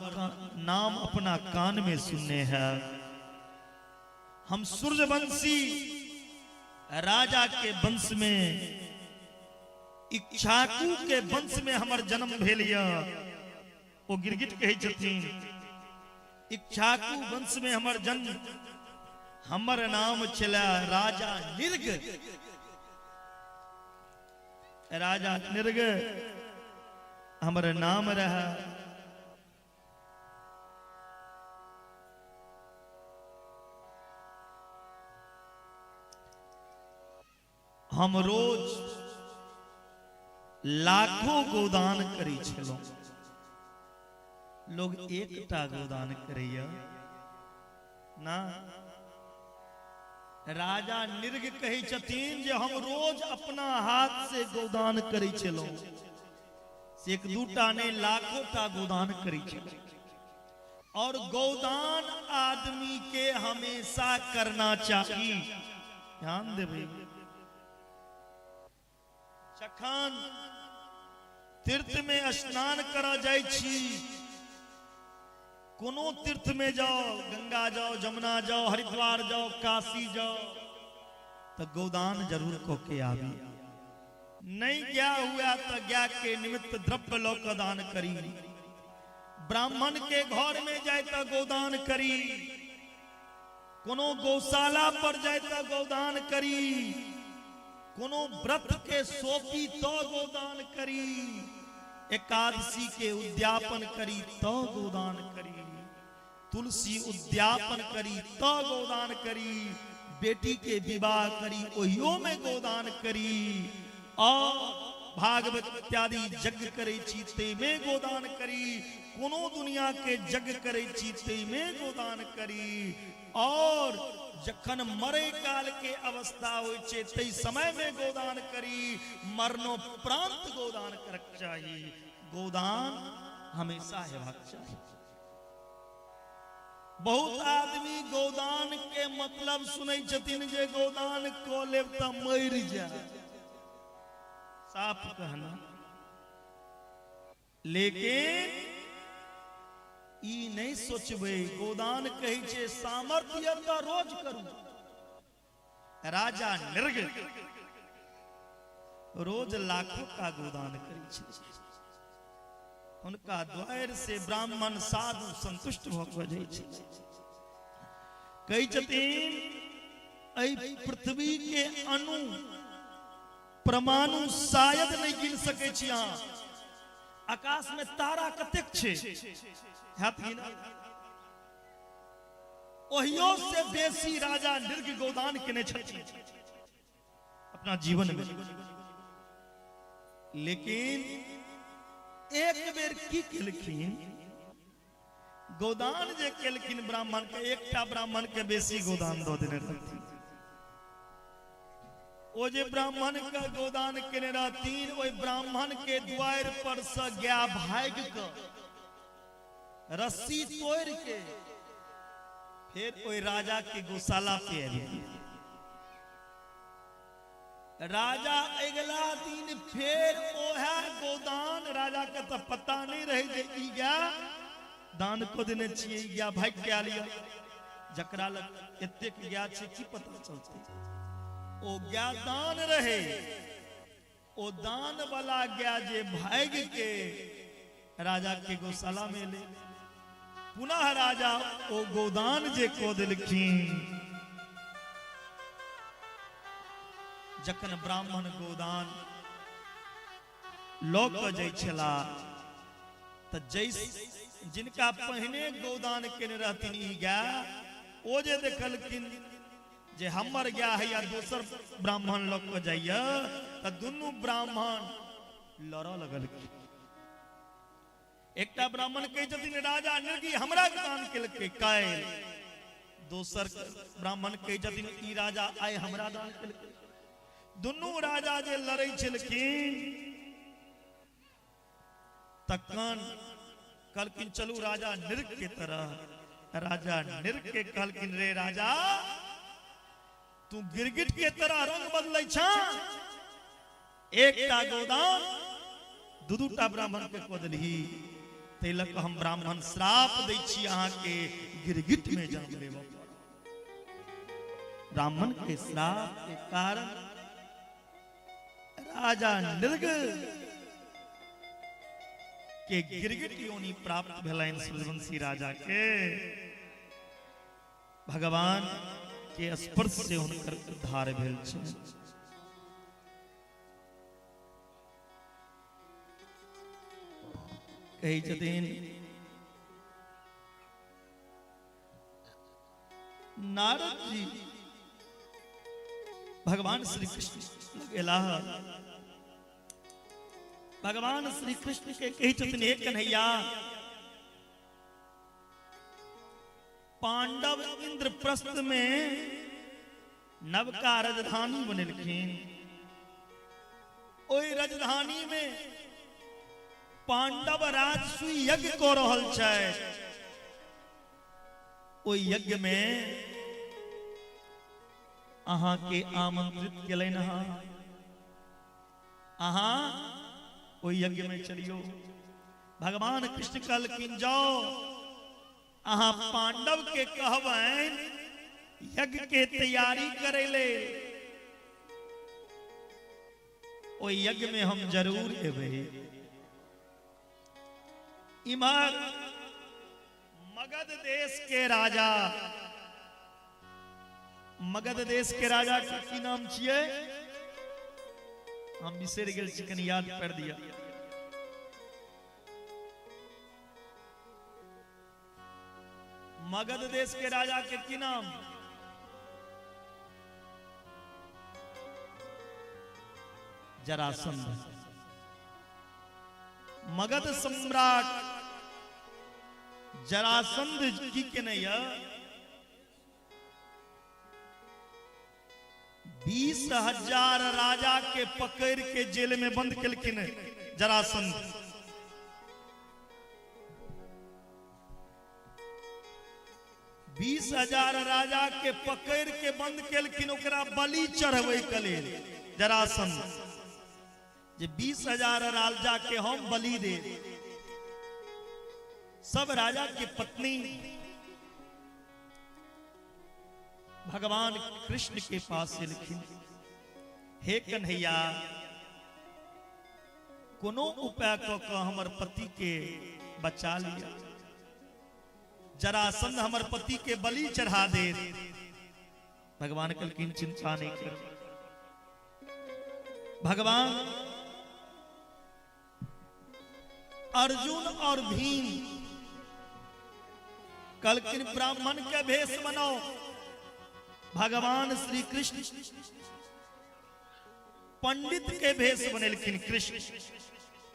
नाम अपना कान में सुनने है। हम सूर्यवंशी राजा के वंश में, इक्ष्वाकु के वंश में हमर जन्म भेल यऽ। ओ गिरगिट कहै छथिन, इक्ष्वाकु वंश में हमर जन्म, हमर नाम छला राजा निर्ग। राजा निर्ग हमर नाम रहे। हम रोज लाखों गोदान करै छलहुँ। लोग एकटा गोदान करैया ना। राजा निर्ग कहै छथिन जे हम रोज अपना हाथ से गोदान करै छलहुँ, से एक दूटा नहि लाखों टा गोदान करै छलहुँ। और गौदान आदमी के हमेशा करना चाहिए। ध्यान देबै, जखन तीर्थ में स्नान करऽ जाइ छी, कोनो तीर्थ में जाओ, गंगा जाओ, जमुना जाओ, हरिद्वार जाओ, काशी जाओ, तो गौदान जरूर कऽ के आबी। नहीं गया हुआ तो गाय के निमित्त द्रव्य लऽ कऽ दान करी। ब्राह्मण के घर में जाए तो गौदान करी, कोनो गौशाला पर जाए तो गौदान करी, कोनो व्रत के सौंपी तो गौदान करी, एकादशी के उद्यापन करी तो गौदान करी, तुलसी उद्यापन करी तो गौदान करी, बेटी के विवाह करी ओहियो में गौदान करी, और भागवत इत्यादि यज्ञ करै छी तैमे गोदान करी, कोनो दुनिया के यज्ञ करै छी तैमे गोदान करी, और जखन मरे काल के अवस्था होइ छै तै समय में गोदान करी, मरणोपरांत गोदान करक चाही। गोदान हमेशा हेबाक चाही। बहुत आदमी गोदान के मतलब सुनै छथिन जे गोदान कऽ लेब तऽ मरि जाय, साफ कहना। लेकिन ई नहीं सोचबै, गोदान कहै छै सामर्थ्य तऽ रोज करू। राजा नृग रोज लाखों का गोदान करै छै, हुनका द्वार से ब्राह्मण साधु संतुष्ट भऽ कऽ जाइ छै। कहै छथिन एहि पृथ्वी के अणु परमाणु शायद नहीं गिन सकै छी अहाँ। आकाश में तारा कतेक छै हैत गिनल? ओहियो से बेसी राजा नृग गोदान केने छथिन अपना जीवन में। लेकिन एक बेर की केलखिन, गोदान जे केलखिन ब्राह्मण के, एकटा ब्राह्मण के बेसी गोदान दऽ देने रहथिन। ओ जे ब्राह्मण के गोदान केने रहथिन ओहि ब्राह्मण के द्वार पर से गाय भागि कऽ रस्सी तोड़ि के फिर ओहि राजा के गौशाला पे आबि गेल। राजा अगला दिन फेर ओहे गोदान, राजा के तऽ पता नहीं रहे जे ई गाय दान कऽ देने छियै, ई गाय भागि के आयल यऽ। जकरा लग एतेक गाय छै की पता चलतै। ओ गाय दान रहे, ओ दान वाला गाय जे भागि के राजा के गौशाला में एलै। पुनः राजा ओ गोदान जे कऽ देलखिन। जखन ब्राह्मण गोदान लऽ कऽ जाइ छला तऽ जै जिनका पहिने गोदान केने रहथिन ई गाय, ओ जे देखलखिन जे हमर गाय है या दोसर ब्राह्मण लऽ कऽ जाइया, तऽ दुनू ब्राह्मण लड़ऽ लगलखिन। एकटा ब्राह्मण कहै छथिन राजा नृगी हमरा दान केलकै काल्हि, दोसर ब्राह्मण कहै छथिन ई राजा आइ हमरा दान केलकै। दुनू राजा जे लड़ै छलखिन तखन कहलखिन चलू राजा नृग के तरह। राजा नृग के कहलखिन रे राजा, तू गिरगिट के तरह रंग बदलै छ, एकटा गोदान दू दूटा ब्राह्मण के कऽ देलही, ताहि लऽ कऽ हम ब्राह्मण श्राप दै छी अहाँके गिरगिट में जन्म लेबऽ पड़त। ब्राह्मण के श्राप के कारण राजा नृग के गिरगिट योनि प्राप्त भेलनि सूर्यवंशी राजा के। भगवान के स्पर्श से हुनकर उद्धार भेल छै। कहै छथिन नारद जी भगवान श्री कृष्ण लग एलाह। भगवान श्री कृष्ण के कहै छथिन हे कन्हैया, पांडव इंद्रप्रस्थ में नवका राजधानी बनेलखिन। ओहि राजधानी में पांडव राजसूय यज्ञ कऽ रहल छथि। ओहि यज्ञ में अहाँ के आमंत्रित केलनि हँ, अहाँ ओहि यज्ञ में चलियौ। भगवान कृष्ण कहलखिन जाओ अहाँ पांडव के कहबनि यज्ञ के तैयारी करै ले, ओहि यज्ञ में हम जरूर एबै। इम्हर मगध देश के राजा, मगध देश के राजा के की नाम छियै? हम बिसरि गेल छी, कनि याद कर दिया। मगध देश के राजा के की नाम? जरासंध। मगध सम्राट जरासंध की केने यऽ, 20,000 राजा के पकड़ के जेल में बंद केलखिन जरासंध। 20,000 राजा के पकड़ के बंद केलखिन ओकरा बलि चढ़बै के लेल जरासंध, जे 20,000 राजा के हम बलि दे। सब राजा के पत्नी भगवान कृष्ण के पास एलखिन, हे कन्हैया कोनो उपाय क के हमर पति के बचा लिया, जरासंध हमर पति के बलि चढ़ा दे। भगवान कहलखिन चिंता नहीं कर। भगवान अर्जुन और भीम कहलखिन ब्राह्मण के भेष बनाओ। भगवान श्री कृष्ण पंडित के भेष बनेलखिन कृष्ण,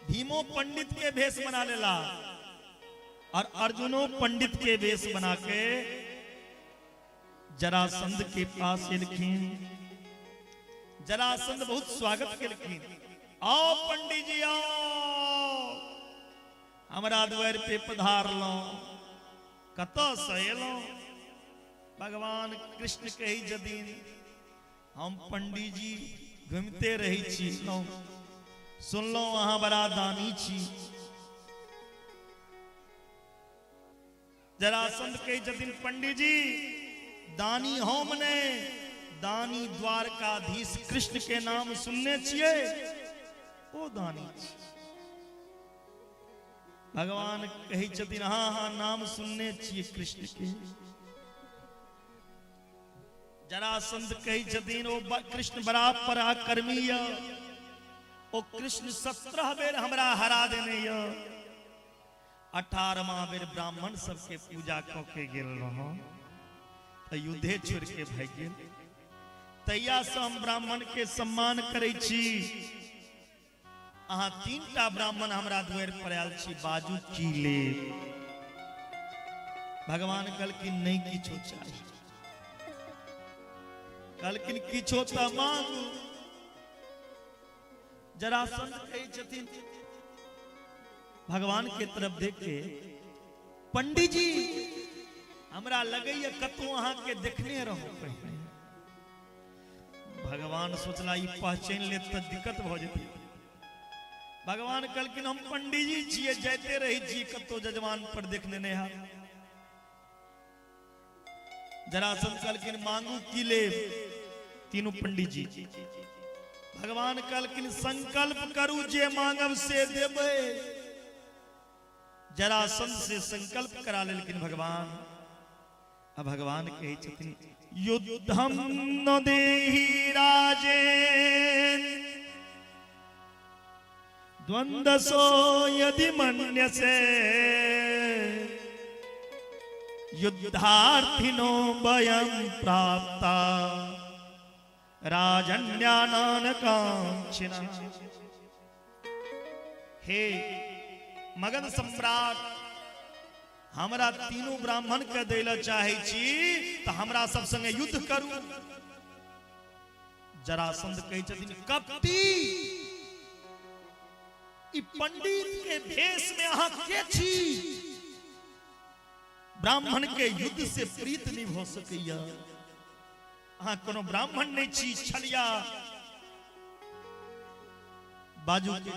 भीमो पंडित के भेष बना लेला और अर्जुनो पंडित के भेष बना के जरासंध के पास एलखिन। जरासंध बहुत स्वागत केलखिन, आओ पंडित जी आओ, हमरा द्वार पे पधारलहुं, कतऽ से एलहुं? भगवान कृष्ण कही जदिन हम पंडित जी घूमते रही छी, सुनलहुं अहाँ बड़ा दानी छी। जरासंध कही जदिन पंडित जी दानी हम ने, दानी द्वारकाधीश कृष्ण के नाम सुनने छियै, ओ दानी छी। भगवान कही छथिन हाँ हाँ नाम सुनने छियै कृष्ण के। जरासंध कही छथिन ओ कृष्ण बड़ा पराक्रमी य, ओ कृष्ण 17 बेर हमरा हरा देने य, 18वां बेर ब्राह्मण सबके पूजा क के गेल रहौं त युद्धे छोड़ के भागि गेल। तहिया से हम ब्राह्मण के सम्मान करै छी। अहाँ 3टा ब्राह्मण हमरा द्वार पर आयल छी, बाजू की लेब? भगवान कहलखिन नहीं किछो चाही। कहलखिन किछो त मांगू। जरासंध कहै छथिन भगवान के तरफ देख के, पंडित जी हमरा लगैया कतौ अहाँ के देखने रहू पहिने। भगवान सोचला ई पहचान लेत त दिक्कत भ जेतै। भगवान कहलखिन हम पंडित जी छियै, जाइते रहै छी, कतौ जजमान पर देखने नहीं है। जरासंध कहलखिन मांगू की लेब? तीनों पंडित जी। भगवान कहलखिन संकल्प करू जे मांगब से देबै। जरासंध से संकल्प करा लेलखिन भगवान। आ भगवान कहै छथिन युद्धम न देहि राजेन द्वंद्वसो यदि मन्यसे युद्धार्थिनो वयं प्राप्ता राजन्यानानकांक्षिणः। हे मगध सम्राट, हमरा तीनू ब्राह्मण के दै चाहे छी त हमरा सब संगे युद्ध करू। जरासंध कहै छथिन कपटी, ई पंडित के भेष में अहाँ के छी? ब्राह्मण के युद्ध से प्रीत नहीं भ सकैया, अहाँ कोनो ब्राह्मण नहीं छी, छलिया। बाजू के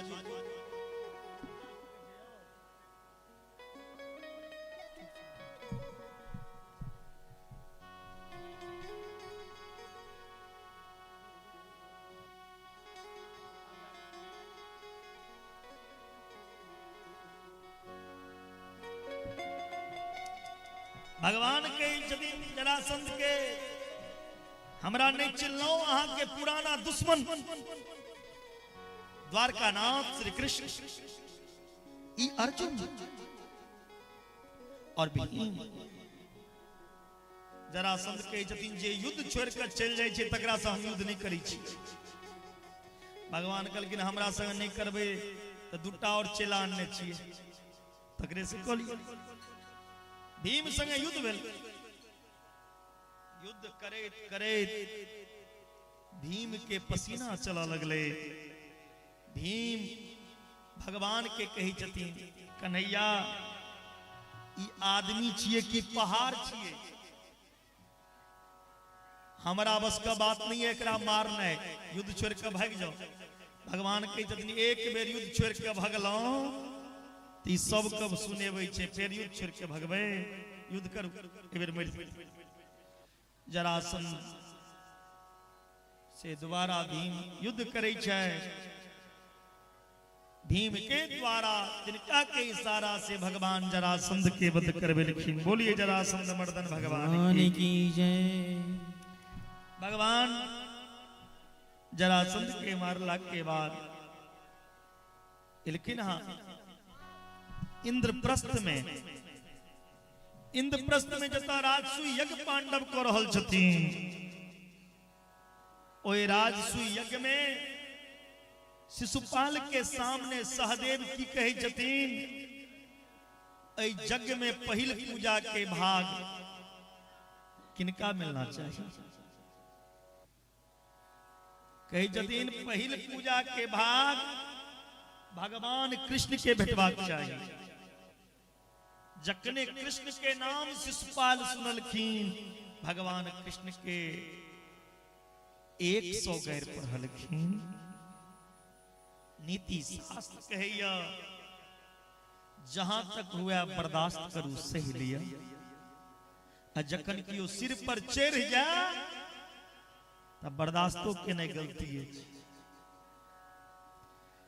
भगवान के छथिन जरासंध के, हमरा नहीं चिल्लौ अहाँ के पुराना दुश्मन द्वारकानाथ श्री कृष्ण, ई अर्जुन और भीम। जरासंध कहै छथिन जे युद्ध छोड़ के चलि जाइ छै तकरा से हम युद्ध नहीं करै छी। भगवान कहलखिन हमरा संग नहीं करबै तऽ दूटा और चेला आनने छियै, तकरे से कऽ लिअ। भीम संगे युद्ध भेल। युद्ध करैत करैत भीम के पसीना चलऽ लगलै। भीम भगवान के कहै छथिन, कन्हैया ई आदमी छियै कि पहाड़ छियै? हमरा बस का बात नहीं है एकरा मारनाइ, युद्ध छोड़ के भागि जाओ। भगवान कहै छथिन एक बेर युद्ध छोड़ के भगलहुं तऽ ई सब कब सुनेबै छै, फेर युद्ध छोड़ के भगबै? युद्ध करू, एक बेर मरि जरासंध से दोबारा भीम युद्ध करै छै। भीम के द्वारा तिनका के इशारा से भगवान जरासंध के वध करबेलखिन। बोलिए जरासंध मर्दन भगवान की जय। भगवान जरासंध के मारला के बाद एलखिन हाँ इंद्रप्रस्थ में। इंद्रप्रस्थ में जतऽ राजसूय यज्ञ पांडव कऽ रहल छथिन, ओहि राजसूय यज्ञ में शिशुपाल के सामने सहदेव की कहै छथिन, एहि यज्ञ में पहिल पूजा के भाग किनका मिलना चाहिए? कहै छथिन पहिल पूजा के भाग भगवान कृष्ण के भेटबाक चाही। जखने कृष्ण के नाम शिशुपाल सुनलखिन, भगवान कृष्ण के 100 गैर पढ़लखिन। नीति शास्त्र कहैया जहां तक हुआ बर्दाश्त करू, सही लिया। आ जखन कियो सिर पर चढ़ जाए तब बर्दाश्तो के नहीं गलती है।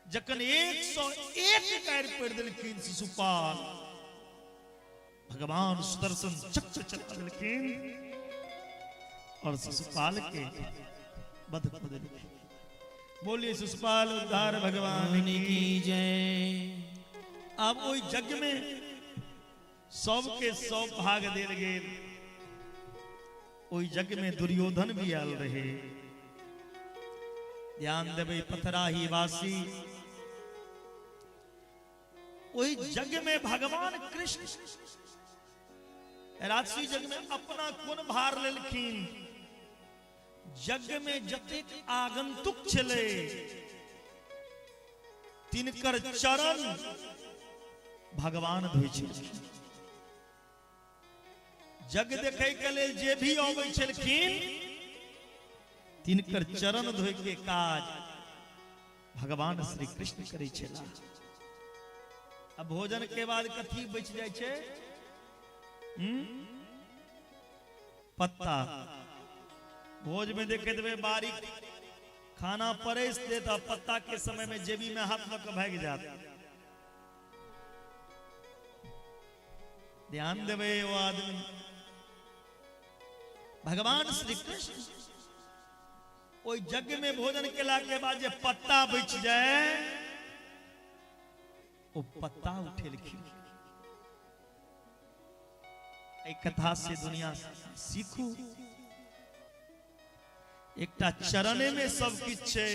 जखन 101 गैर पढ़ देलखिन शिशुपाल, भगवान सुदर्शन चक्र चला देलखिन और शिशुपाल के वध कर देलखिन। बोलिए शिशुपाल उद्धार भगवान की जय। अब ओहि यज्ञ में सबके सब भाग देल गेल। ओहि यज्ञ में दुर्योधन भी आयल रहे। ध्यान देबै पथराही वासी, ओहि यज्ञ में भगवान कृष्ण राजसी यज्ञ में अपना कोन भार लेलखिन? यज्ञ में जतेक आगंतुक छलै तिनकर चरण भगवान धोइ छलखिन। यज्ञ देखै के लेल जे भी अबै छलखिन तिनकर चरण धोइ के काज भगवान श्री कृष्ण करै छलाह। अब भोजन के बाद कथी बचि जाइ छै? पत्ता। भोज में देखे देबै बारीक खाना परसि देत आ पत्ता के समय में जेबी में हाथ लऽ के भागि जात। ध्यान देबै ओ आदमी। भगवान श्री कृष्ण ओहि यज्ञ में भोजन केला के बाद जे पत्ता बचि जाय ओ पत्ता उठेलखिन। एहि कथा से दुनिया सीखू, एकटा चरणे में सब किछु छै।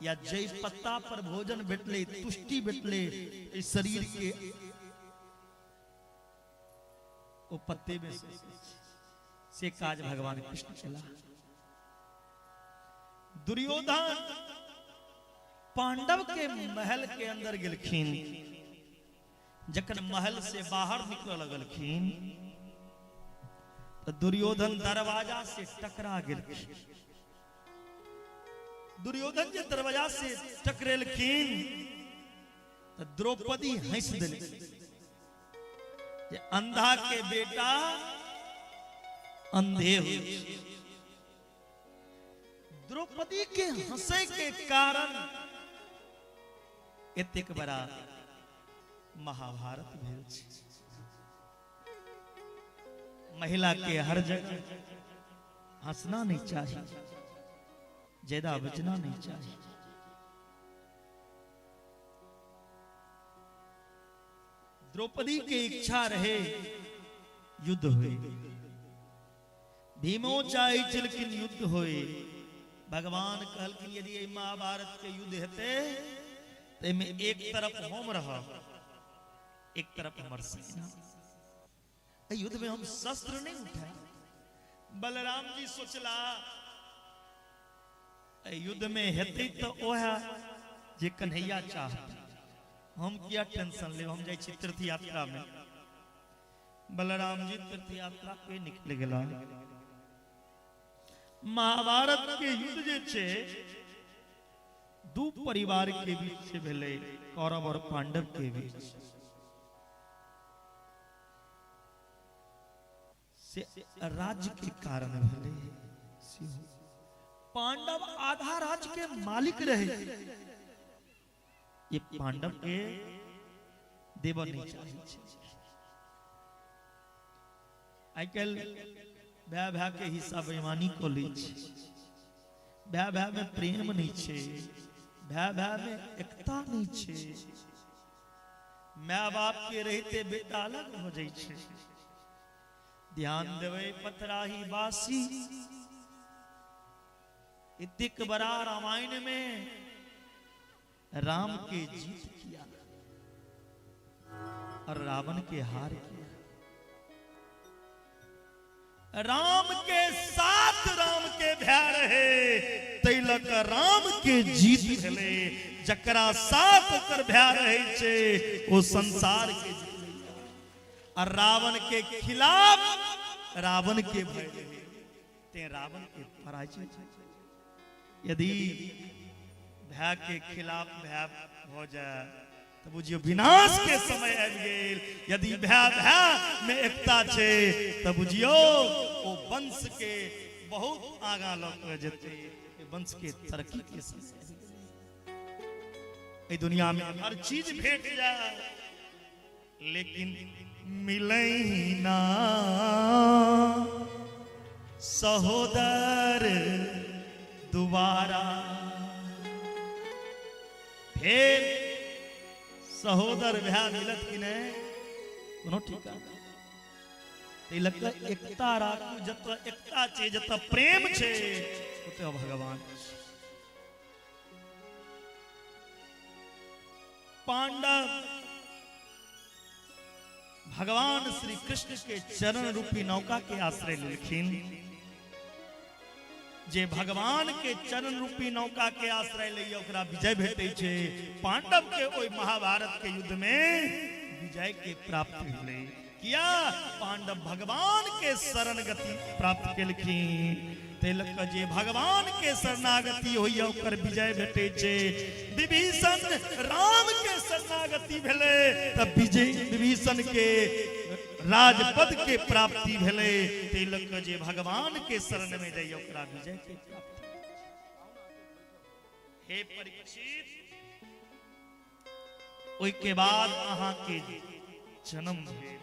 या जै पत्ता पर भोजन भेटलै, तुष्टि भेटलै एहि शरीर के, ओ पत्ते में से काज भगवान कृष्ण केला। दुर्योधन पांडव के महल के अंदर गेलखिन। जखन महल से बाहर निकल लगलखिन तो दुर्योधन दरवाजा से टकरा गेलखिन। दुर्योधन जे दरवाजा से टकरेलखिन तो द्रौपदी हंस देलखिन जे अंधा के बेटा अंधे हो। द्रौपदी के हंसे के कारण एतेक बड़ा महाभारत भेल छै। महिला के हर जगह हंसना नहीं चाहिए, ज्यादा बचना नहीं चाहिए। द्रौपदी के इच्छा रहे युद्ध होए, भीमो चाहे छलखिन युद्ध होए। भगवान कहलखिन यदि एहि महाभारत के युद्ध हेतै तो एहिमे एक तरफ हम रहब, एक तरफ हमर सेना। एहि युद्ध में हम शस्त्र नहीं उठाए। बलराम जी सोचला एहि युद्धमे हेतै तऽ ओएह जे कन्हैया चाहत। हम किया टेंशन लेब, हम जाइ छी तीर्थ यात्रामे। बलराम जी तीर्थ यात्रा पे निकल गेला। महाभारत के युद्ध जे छै दू परिवार के बीच से भेलै, कौरव और पांडव के बीच से राज्य के कारण भेलै। सेहो पांडव आधा राज्य के मालिक रहे, ये पांडव के देव नहीं चाहे छै। आइ काल्हि भाय भाय के हिस्सा बेईमानी कऽ लै छै, भाय भाय में प्रेम नहीं छै, भाय भाय में एकता नहीं छै, my बाप के रहते बेटा अलग हो जाइ छै। ध्यान देबै पथराही बासी एतेक बड़ा रामायण में राम के जीत किया और रावण के हार किया। राम के साथ राम के भय रहे तैलक राम के जीत भेलै। जकरा साथ ओकर भय रहे छै ओ संसार के जीत लैया, और रावण के खिलाफ रावण के भय रहे ते रावण के पराजय। यदि भय के खिलाफ भय हो जाए तो बुझियो विनाश के समय आबि गेल। यदि भय भय में एकता छै तो बुझियो ओ वंश के बहुत आगा लऽ के जेतै, वंश के तरक्की के समय आबि गेलै। एहि दुनिया में हर चीज भेट जाए लेकिन मिलै ना सहोदर दोबारा। फेर सहोदर भाय मिलत कि नहीं कोनो ठिकाना। ताहि लऽ कऽ एकता राखू, जतऽ एकता छै जतऽ प्रेम छै ओतऽ भगवान छै। पांडव भगवान श्री कृष्ण के चरण रूपी नौका के आश्रय लेलखिन। जे भगवान के चरण रूपी नौका के आश्रय लैया ओकरा विजय भेटै छै। पांडव के ओहि महाभारत के युद्ध में विजय के प्राप्ति भेलै। किया पांडव भगवान के शरणगति प्राप्त केलखिन। ताहि लऽ कऽ जे भगवान के शरणागति होइया ओकर विजय भेटै छै। विभीषण राम के शरणागति भेलै तऽ विजय विभीषण के राजपद के प्राप्ति भेलै। ताहि लऽ कऽ जे भगवान के शरण में जाइया ओकरा विजय के प्राप्ति। हे परीक्षित, ओहि के बाद अहाँ के जन्म भेल।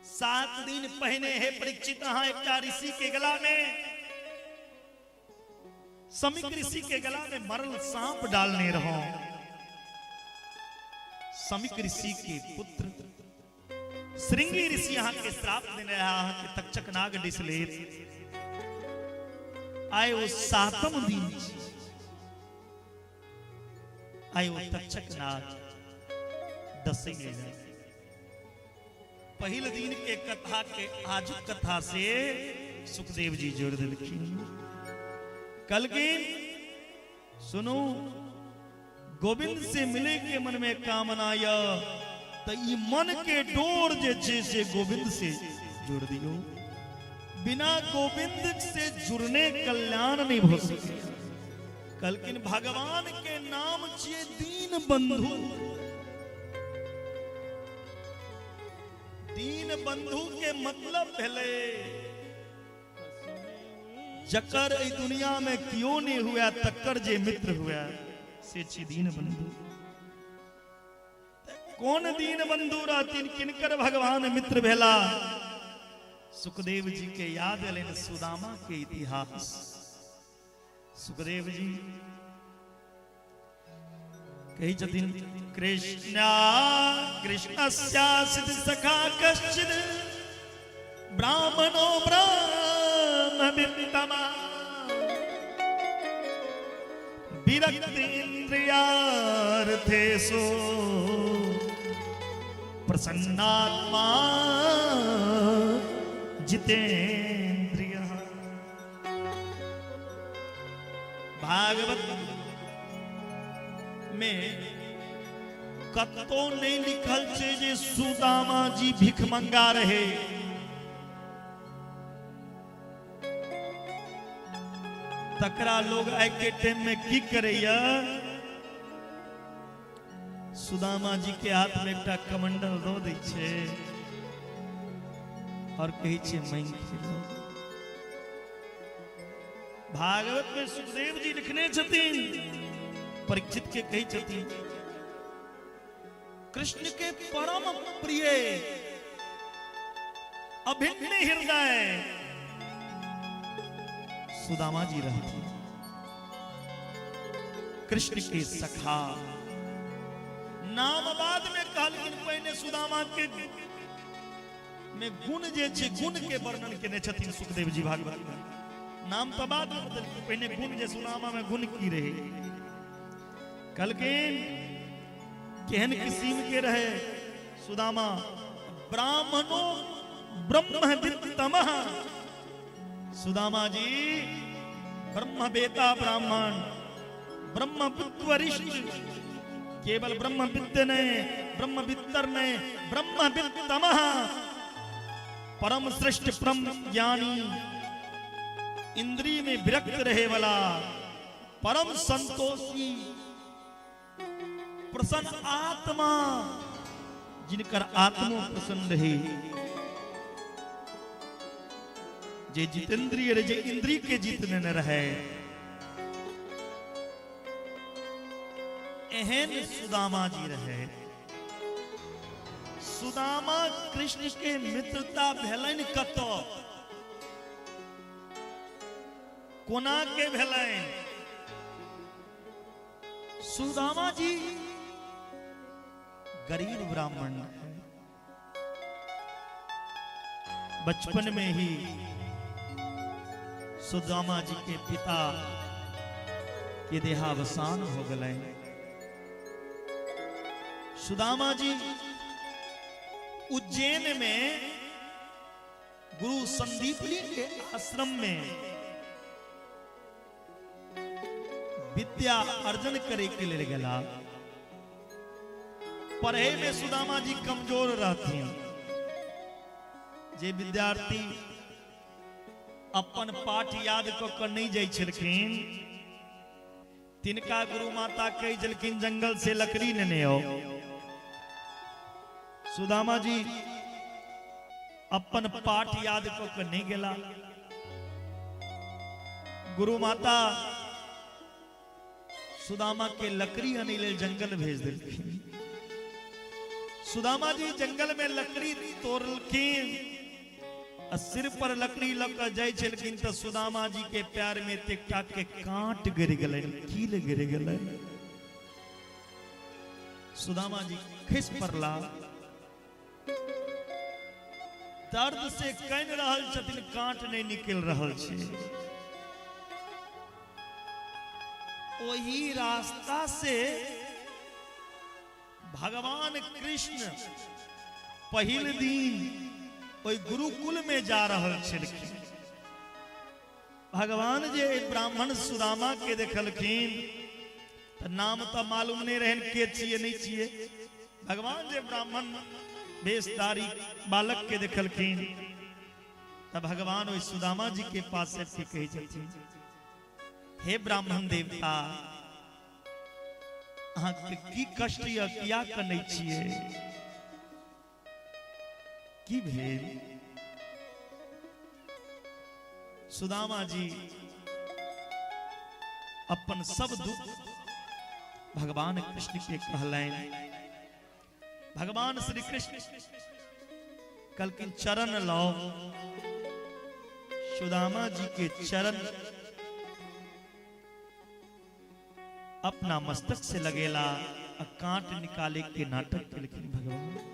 7 दिन पहिने हे परीक्षित अहाँ एकटा ऋषि के गला में, समीक ऋषि के गला में मरल सांप डालने रहो। समीक ऋषि के पुत्र श्रृंगी ऋषि अहाँ के श्राप देने रहा, अहाँ के तक्षक नाग डिस लेत। आइ ओ 7म दिन छी, आइ ओ तक्षक नाग डसै लेल। पहिल दिन के कथा के आजुक कथा से सुखदेव जी जोड़ देलखिन। कहलखिन सुनू, गोविंद से मिले के मन में कामना य त ई मन के डोर जे छै से गोविंद से जोड़ दियो। बिना गोविंद से जुड़ने कल्याण नहीं हो सके। कहलखिन भगवान के नाम छियै दीन बंधु। दीन बंधु के मतलब भेलै जकर एहि दुनिया में कियो नहीं हुआ तकर जे मित्र हुआ से छी दीन बंधु। कौन दीन बंधु रहथिन, किनकर भगवान मित्र भेला? सुखदेव जी के याद एलनि सुदामा के इतिहास। सुखदेव जी कहै छथिन कृष्णा कृष्णस्यासित सखा कश्चित् ब्राह्मणो ब्राह्मवित्तमा विरक्त इंद्रियार्थेषु प्रसन्नात्मा जितेन्द्रिय। भागवत में कतौ नहीं लिखल छै जे सुदामा जी भिखमंगा रहे। तकरा लोग आइ के टाइम में की करैया, सुदामा जी के हाथ में एकटा कमंडल दऽ दै छै और कहै छै मांगि के लो। भागवत में सुखदेव जी लिखने छथिन, परीक्षित के कहै छथिन कृष्ण के परम प्रिय अभिन्न हृदय सुदामा जी रहथिन। कृष्ण के सखा नाम बाद में कहलखिन, पहिने सुदामा के में गुण जे छै, गुण के वर्णन केने छथिन सुखदेव जी भागवत में। नाम तो बाद में बदलखिन, पहिने गुण जे सुदामा में गुण की रहे। कहलखिन केहन किस्म के रहे सुदामा, ब्राह्मणो ब्रह्मवित्तमः। सुदामा जी ब्रह्मवेता ब्राह्मण, ब्रह्मविद् वरिष्ठ, केवल ब्रह्मविद्य नहीं, ब्रह्मवित्तर नहीं, ब्रह्मवित्तमः, परम श्रेष्ठ परम ज्ञानी, इंद्रिय में विरक्त रहे वाला, परम संतोषी, प्रसन्न आत्मा, जिनकर आत्मो प्रसन्न रहे, जे जितेंद्रिय रहे, जे इंद्रिय के जीतने न रहे, एहन सुदामा जी रहे। सुदामा कृष्ण के मित्रता भेलनि कतऽ, कोना के भेलनि? सुदामा जी गरीब ब्राह्मण है, बचपन में ही सुदामा जी के पिता के देहावसान हो गए। सुदामा जी उज्जैन में गुरु संदीपनी के आश्रम में विद्या अर्जन करे के लिए गला। पढ़े में सुदामा जी कमजोर रहथिन। जे विद्यार्थी अपन पाठ याद क के नहीं जाइ छलखिन, तिनका गुरु माता कहि छलखिन जंगल से लकड़ी लेने आओ। सुदामा जी अपन पाठ याद क के नहीं गेला। गुरु माता सुदामा के लकड़ी अनै लेल जंगल भेज देलखिन। सुदामा जी जंगल में लकड़ी तोड़लखिन आ सिर पर लकड़ी लऽ के जाइ छलखिन तऽ सुदामा जी के प्यार में एकटा के कांट गिर गेलनि, कील गिर गेलनि। सुदामा जी खसि पड़ला, दर्द से कानि रहल छथिन, कांट नहीं निकल रहल छै। ओही रास्ता से भगवान कृष्ण पहिल दिन ओहि गुरुकुल में जा रहल छलखिन। भगवान जे ब्राह्मण सुदामा के देखलखिन तऽ नाम तऽ मालूम नहीं रहन के छियै नहीं छियै। भगवान जे ब्राह्मण वेशधारी बालक के देखलखिन तऽ भगवान ओहि सुदामा जी के पास आबि के कहै छथिन, हे ब्राह्मण देवता, अहाँके की कष्ट यऽ, किया कनै छियै, की भेल? सुदामा जी अपन सब दुख भगवान कृष्ण के कहलनि। भगवान श्री कृष्ण कहलखिन चरण लाओ। सुदामा जी के चरण अपना मस्तक से लगेला आ कांट निकाले के नाटक केलखिन भगवान।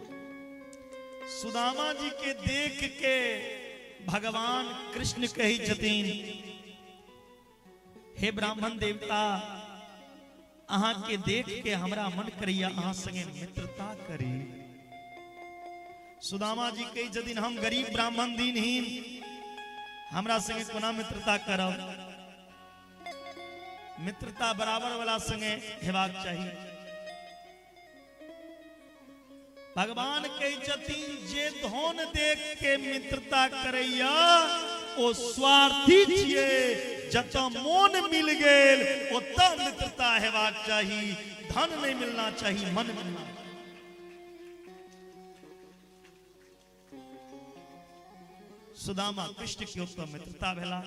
सुदामा जी के देख के भगवान कृष्ण कहै छथिन, हे ब्राह्मण देवता, अहाँ के देख के हमरा मन करैया अहाँ संगे मित्रता करी। सुदामा जी कहै छथिन, हम गरीब ब्राह्मण दीनहीन, हमरा संगे कोना मित्रता करब? मित्रता बराबर वाला संगे हेबाक चाही। भगवान कहै छथिन जे धन देख के मित्रता करैया ओ स्वार्थी छियै। जतऽ मोन मिल गेल ओतऽ मित्रता हेबाक चाही, धन नहीं मिलना चाही, मन मिलना। सुदामा कृष्ण के ओतऽ मित्रता भेला,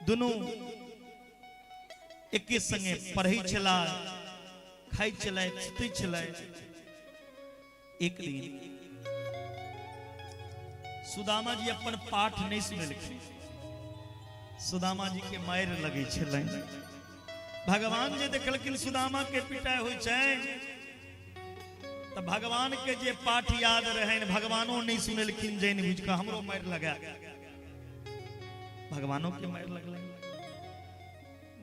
दुनू एके संगे पढ़ै छला, खाइ छलै, सुतै छलै। एक दिन सुदामा जी अपन पाठ नहीं सुनेलखिन, सुदामा जी के मारि लगै छलनि। भगवान जे देखलखिन सुदामा के पिटाइ होइ छै तऽ भगवान के जे पाठ याद रहनि भगवानो नहीं सुनेलखिन, जैन बुझि कऽ हमरो मारि लगा, भगवानो के मारि लगलनि।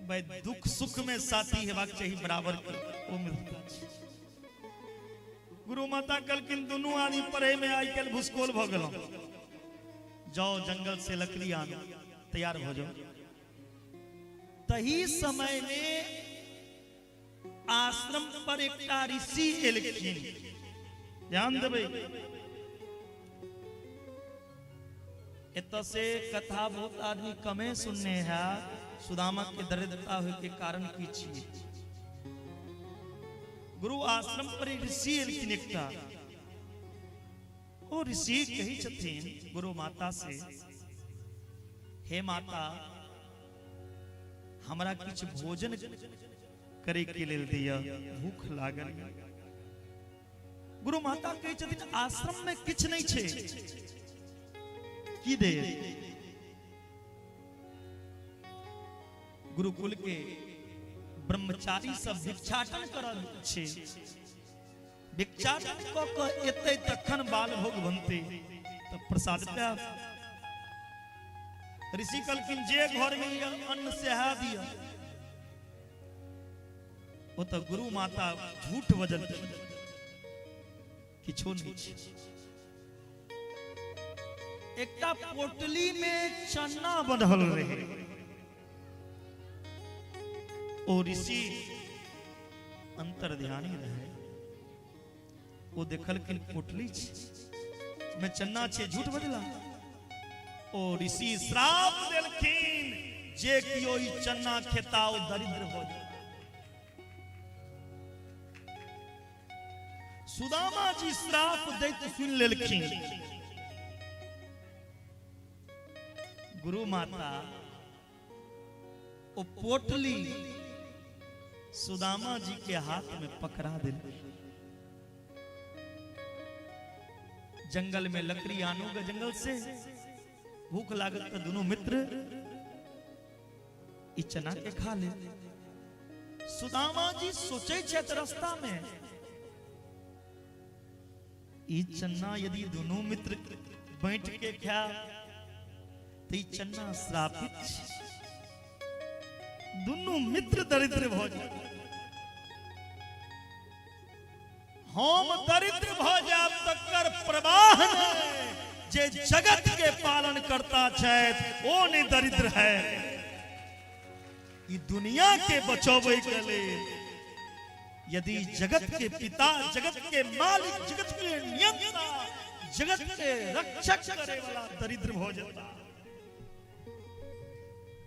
भाई दुख सुख में साथी हेबाक चाही बराबर के, ओ मित्रता छै। गुरु माता कहलखिन दुनू आदमी पढ़े में आइ काल्हि भुसकोल भऽ गेलहुँ, जाओ जंगल से लकड़ी आनो, तैयार भऽ जाओ। तही समय में आश्रम पर एकटा ऋषि एलखिन। ध्यान देबै, एतऽ से कथा बहुत आदमी कमे सुनने है। सुदामा के दरिद्रता होय के कारण की छियै? गुरु आश्रम पर ऋषि एलखिन एकटा। ओ ऋषि कहै छथिन गुरु माता से, हे माता हमरा किछु भोजन करे के लेल दिअ, भूख लागल। गुरु माता कहै छथिन आश्रम में किछु नहीं छै, की दे? गुरुकुल के ब्रह्मचारी सब भिक्षाटन करल छै, भिक्षाटन कऽ कऽ एतै तखन बाल भोग बनतै, तब प्रसाद पायब। ऋषि कहलखिन जे घर में यऽ अन्न सएह दिअ। ओ तऽ गुरु माता झूठ बजलखिन, किछो नहीं छै। एकटा पोटली में चना बन्हल रहे। ओ ऋषि अंतर्ध्यानी रहे, ओ देखलखिन पोटली छै में चन्ना छै, झूठ बजला। ओ ऋषि श्राप देलखिन जे कियो ई चन्ना खेता ओ दरिद्र हो जाए। सुदामा जी श्राप दैत सुनि लेलखिन। गुरु माता ओ पोटली सुदामा जी के हाथ में पकड़ा देलखिन। जंगल में लकड़ी आनूगा, जंगल से भूख लागत तो दोनों मित्र ई चना के खा ले। सुदामा जी सोचे छथि रास्ता में, ई चन्ना यदि दोनों मित्र बैठ के खा तो ई चन्ना श्रापित छै, दोनों मित्र दरिद्र भ जाए, हम दरिद्र भ जायब तकर प्रवाह नहि, जे जगत के पालन करता छथि ओ नहीं दरिद्र है। ई दुनिया के बचबै के लेल यदि जगत के पिता, जगत के मालिक, जगत के नियंता, जगत के रक्षक करे वाला दरिद्र भ जाता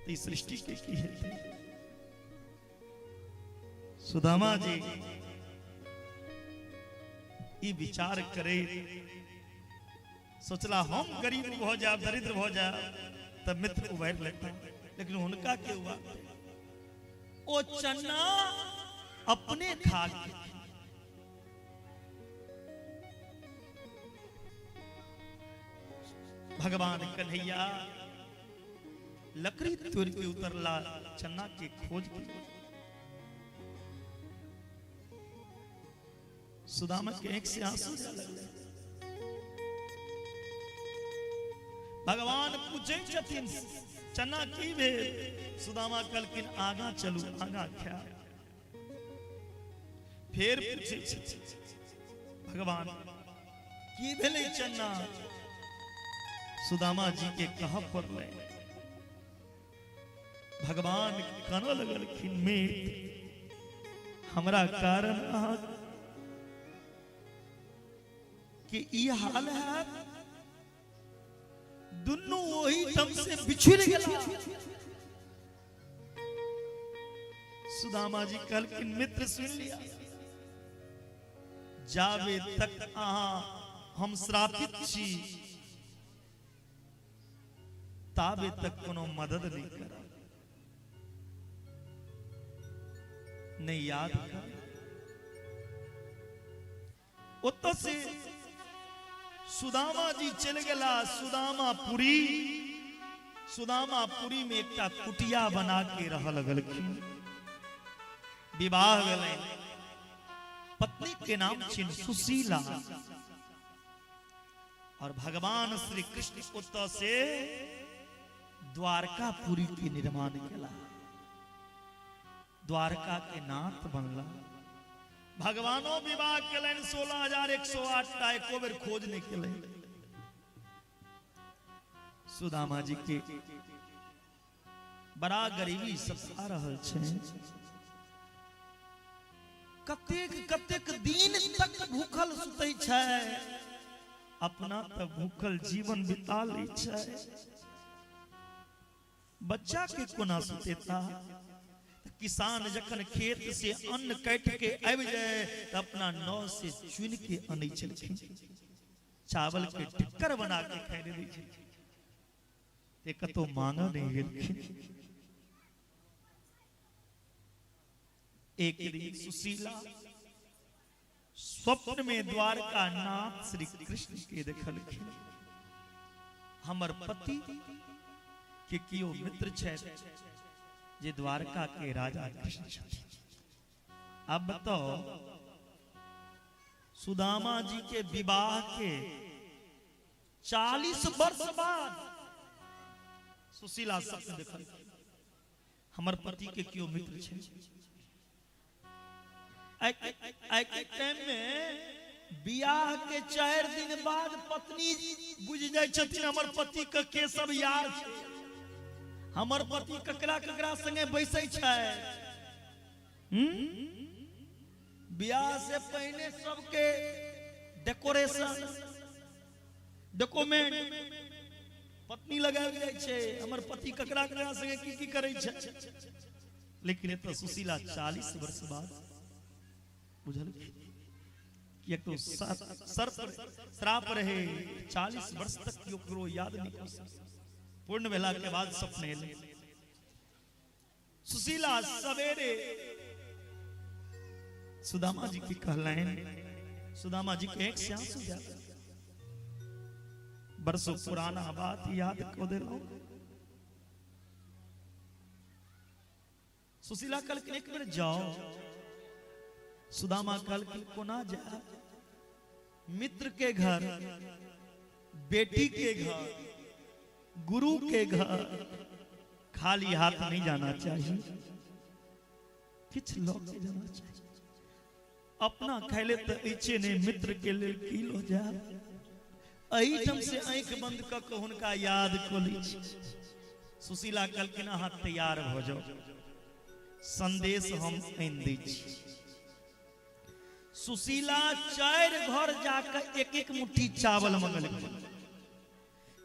तो इस सृष्टि के की हेतै? सुदामा जी ई विचार करे सोचला हम गरीब भ जायब, दरिद्र भ जायब तब मित्र उभारि लेता, लेकिन हुनका के हुआ? ओ चना अपने खा के भगवान कन्हैया लकड़ी तोड़ के उतरला चना के खोज के। सुदामा के आंख से आंसू जा लगले। भगवान पूछे छथिन चना की भेल? सुदामा कहलखिन आगा चलू, आगा खायब। फेर पूछे छथिन भगवान की भेलै चना? सुदामा जी के कह पड़लै भगवान कानऽ लगलखिन, मित्र हमरा कारण अहाँ के ई हाल है। दुनू ओही ठाम से बिछुड़ गेला। सुदामा जी कहलखिन, मित्र सुन लिया, जाबे तक अहाँ हम श्रापित छी ताबे तक कोनो मदद नहीं करब, नहीं याद कर। ओतऽ से सुदामा जी चलि गेला सुदामापुरी। सुदामापुरी में एकटा कुटिया बना के रह लगलखिन। विवाह भेलनि, पत्नी के नाम छिन सुशीला। और भगवान श्री कृष्ण ओतऽ से द्वारकापुरी के निर्माण केला, द्वारका के नाथ बनला। भगवानो विवाह केलनि 16,108 टा, एको बेर खोज नहीं केलनि। सुदामा जी के बड़ा गरीबी सता रहल छै, कतेक कतेक दिन तक भूखल सुतै छै, अपना तऽ भूखल जीवन बिता लै छै, बच्चा के कोना सुतेता। किसान जखन खेत से अन्न काटि के आबि जाय तऽ अपना नाव से चुनि के अनै छलखिन, चावल के टिक्कर बना के खाइ दै छलखिन, ते कतौ मांगऽ नहि गेलखिन। एक दिन सुशीला स्वप्न में द्वारका नाथ श्री कृष्ण के देखलखिन। हमर पति के कियो मित्र छथि जे द्वारका के राजा कृष्ण छथिन। अब बताओ, सुदामा जी के विवाह के 40 वर्ष बाद सुशीला स्वप्न देखलखिन, हमर पति के कियो मित्र छै। आइ के टाइम में बियाह के 4 दिन बाद पत्नी बुझि जाइ छथिन हमर पति के के सब यार छै, हमर पति ककरा ककरा संगे बैसै छै। बियाह से पहिने सबके डेकोरेशन डॉक्यूमेंट पत्नी लगायल जाइ छै, हमर पति ककरा ककरा संगे की की करै छै। लेकिन एतऽ सुशीला 40 वर्ष बाद बुझलखिन, किएक तो सर्प श्राप रहे, 40 वर्ष तक केओ ककरो याद नहीं कर सकै। पूर्ण भेला के बाद सपने एलै। सुशीला सवेरे सुदामा जी के कहलनि, सुदामा जी के एक से आंसू जा, बरसों पुराना बात याद कऽ देलहुँ। सुशीला कहलखिन एक बेर जाओ। सुदामा कहलखिन कोना जायब, मित्र के घर, बेटी के घर, गुरु के घर, खाली हाथ नहीं जाना चाहिए, किछु लऽ के जाना चाहिए। अपना खाइले तऽ अछि नहीं, मित्र के लेल की लऽ जायब। एहिठाम से आँखि बंद कऽ के हुनका याद कऽ लै छी। सुशीला कहलखिन अहाँ तैयार भऽ जाउ, संदेश हम आनि दै छी। सुशीला 4 घर जाकर एक एक मुट्ठी चावल मंगलखिन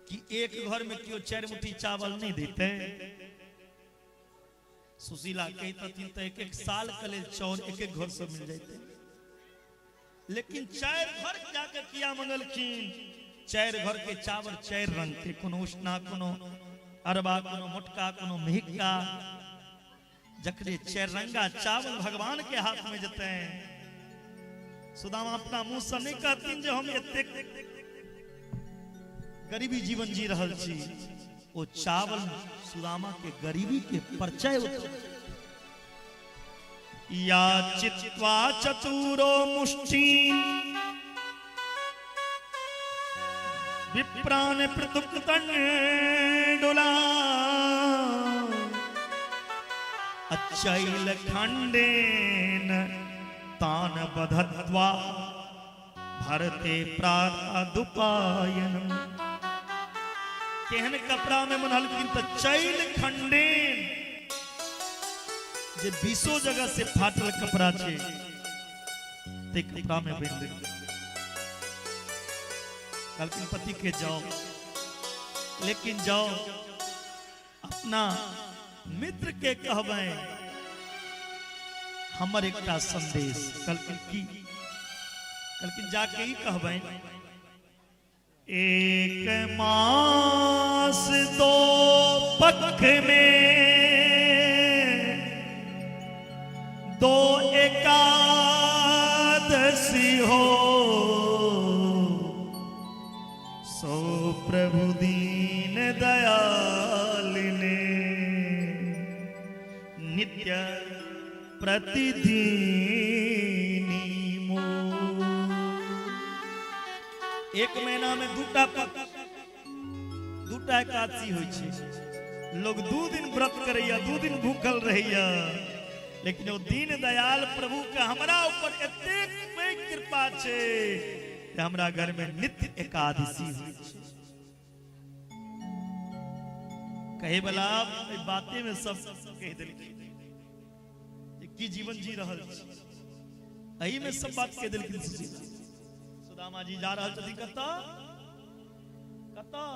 कि एक घर में केओ 4 मुट्ठी चावल नहीं देते। सुशीला कहितथिन तऽ एक एक साल के लेल चाउर एक एक घर से मिल जाते, लेकिन 4 घर जाकर किया मंगलखिन। 4 घर के चावल 4 रंग के, कोनो उसना, कोनो अरबा, कोनो मोटका, कोनो मिहिका। जखने 4 रंगा चावल भगवान के हाथ में जते, सुदामा अपना मुंह से नहीं कहथिन जे हम एतेक गरीबी जीवन जी रहल छी। ओ चावल सुदामा के गरीबी के परिचय। या चित्वा चतुरो मुष्टि विप्राण पृथुक तंडुला अचैल खंडेन तान बधत्वा भरते प्रादुपायन। केहन कपड़ा में मनहलखिन तऽ चैल खंडेन। जे बीसो जगह से फाटल कपड़ा छै ते कपड़ा में बनि देलखिन। कहलखिन पति के जाओ, लेकिन जाओ अपना मित्र के कहबै हमर एकटा संदेश। कहलखिन की? कहलखिन जाके ई कहबै, एक मास दो पख में दो एकादशी हो, सो प्रभु दीन दयाल ने नित्य प्रतिदिन मोर। एक महीना में दूटा पक्ष, दूटा एकादशी होइ छै। लोग 2 दिन व्रत करैया, 2 दिन भूखल रहैया, लेकिन ओ दीन दयाल प्रभु के हमरा ऊपर एतेक पैघ कृपा छै जे हमरा घर में नित्य एकादशी होइ छै। कहे वाला एहि बाते में सब कहि देलखिन जे की जीवन जी रहल छी, एहि में सब बात कहि देलखिन। सुशीला सुदामा जी जा रहल छथिन कतऽ कतऽ?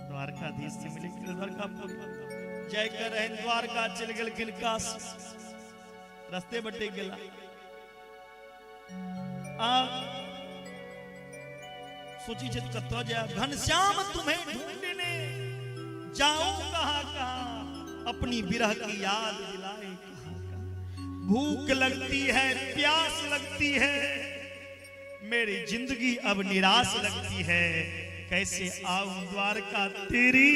द्वारकाधीश से मिले के द्वारकापुरी जाय कर रहन, द्वारका चलि गेलखिन काश, रस्ते बटे गेला। आ सोची छै कतऽ जायब। घनश्याम तुम्हें ढूंढने जाऊं कहाँ कहाँ, अपनी विरह की याद दिलाए कहाँ कहाँ। भूख लगती है, प्यास लगती है, मेरी जिंदगी अब निराश लगती है, कैसे आऊं द्वारका तेरी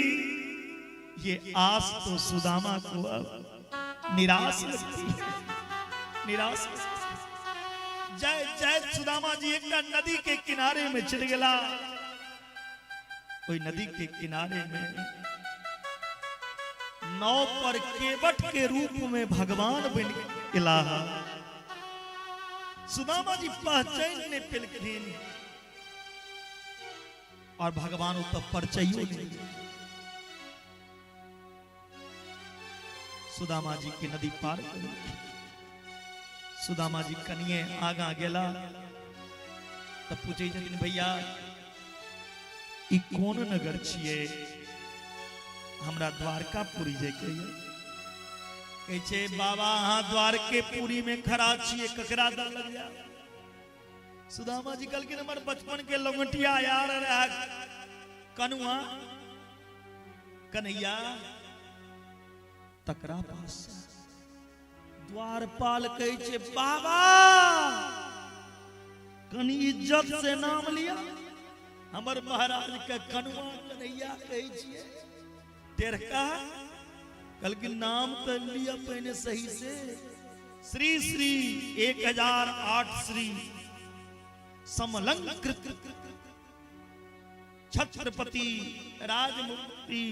ये आस तो सुदामा को अब निराश लगती है, निराश। जय जय सुदामा जी एकटा नदी के किनारे में चल गेला। ओहि नदी के किनारे में नाव पर केवट के रूप में भगवान बन गेला। सुदामा जी पहचान नहीं पेलखिन और भगवान ओतऽ परिचयो नहीं। सुदामा जी के नदी पार कर सुदामा जी कनिए आगा गेला तऽ पूछै छथिन, भैया ई कोन नगर छियै? हमरा द्वारकापुरी जाइके ये। कहै छै बाबा अहाँ द्वारकेपुरी में खड़ा छियै, ककरा दर लग जाए? सुदामा जी कहलखिन हमर बचपन के लंगोटिया यार रहे कनुआ कन्हैया, तकरा पास। द्वारपाल कहै छै बाबा कनी इज्जत से नाम लिया, हमर महाराज के कनुआ कन्हैया कहै छियै। टेरका कहलखिन नाम तो लिया पहिने सही से। श्री श्री 1008 श्री समलंकृत छत्रपति राजमुक्ति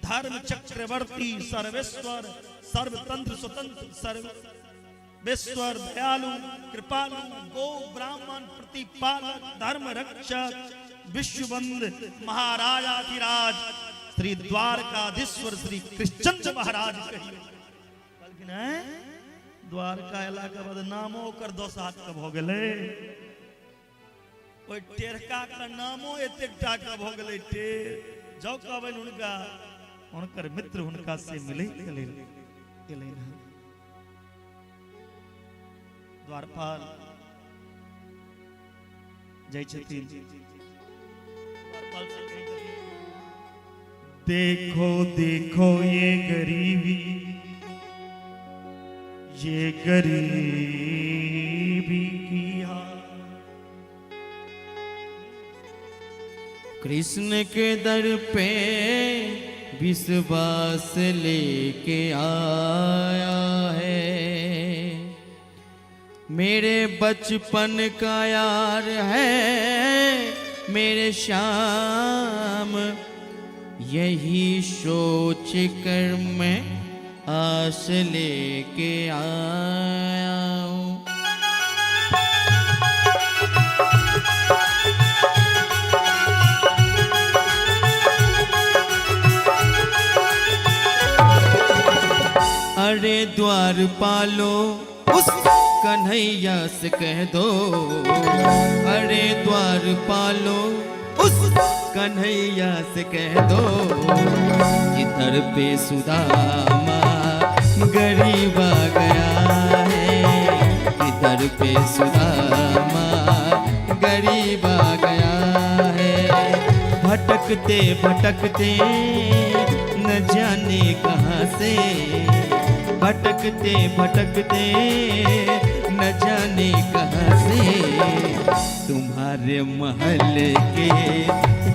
धर्म चक्रवर्ती सर्वेश्वर सर्वतंत्र स्वतंत्र सर्वेश्वर दयालु कृपालु गो ब्राह्मण प्रतिपालक धर्म रक्षक विश्वबंद महाराजाधिराज श्री द्वारकाधीश्वर श्री कृष्णचंद्र महाराज कहियो। कहलखिन हैं द्वारका अयला के बाद नामो ओकर 10 हाथ के भऽ गेलै। ओहि टेरका के नामो एतेक टा के भऽ गेलै। टेर जाउ कहबनि हुनका, हुनकर मित्र हुनका से मिलै के लेल गेलनि हन। द्वारपाल जाइ छथिन, द्वारपाल से कहै छथिन, देखो देखो ये गरीबी, ये गरीबी की हाल। कृष्ण के दर पे विश्वास लेके आया है, मेरे बचपन का यार है मेरे श्याम, यही सोच कर मैं आस लेके आया हूँ। अरे द्वार पालो उस कन्हैया से कह दो, अरे द्वार पालो उस कन्हैया से कह दो, कि दर पे सुदामा गरीब आ गया है, कि दर पे सुदामा गरीब आ गया है। भटकते भटकते न जाने कहाँ से, भटकते भटकते न जाने कहाँ से, तुम्हारे महल के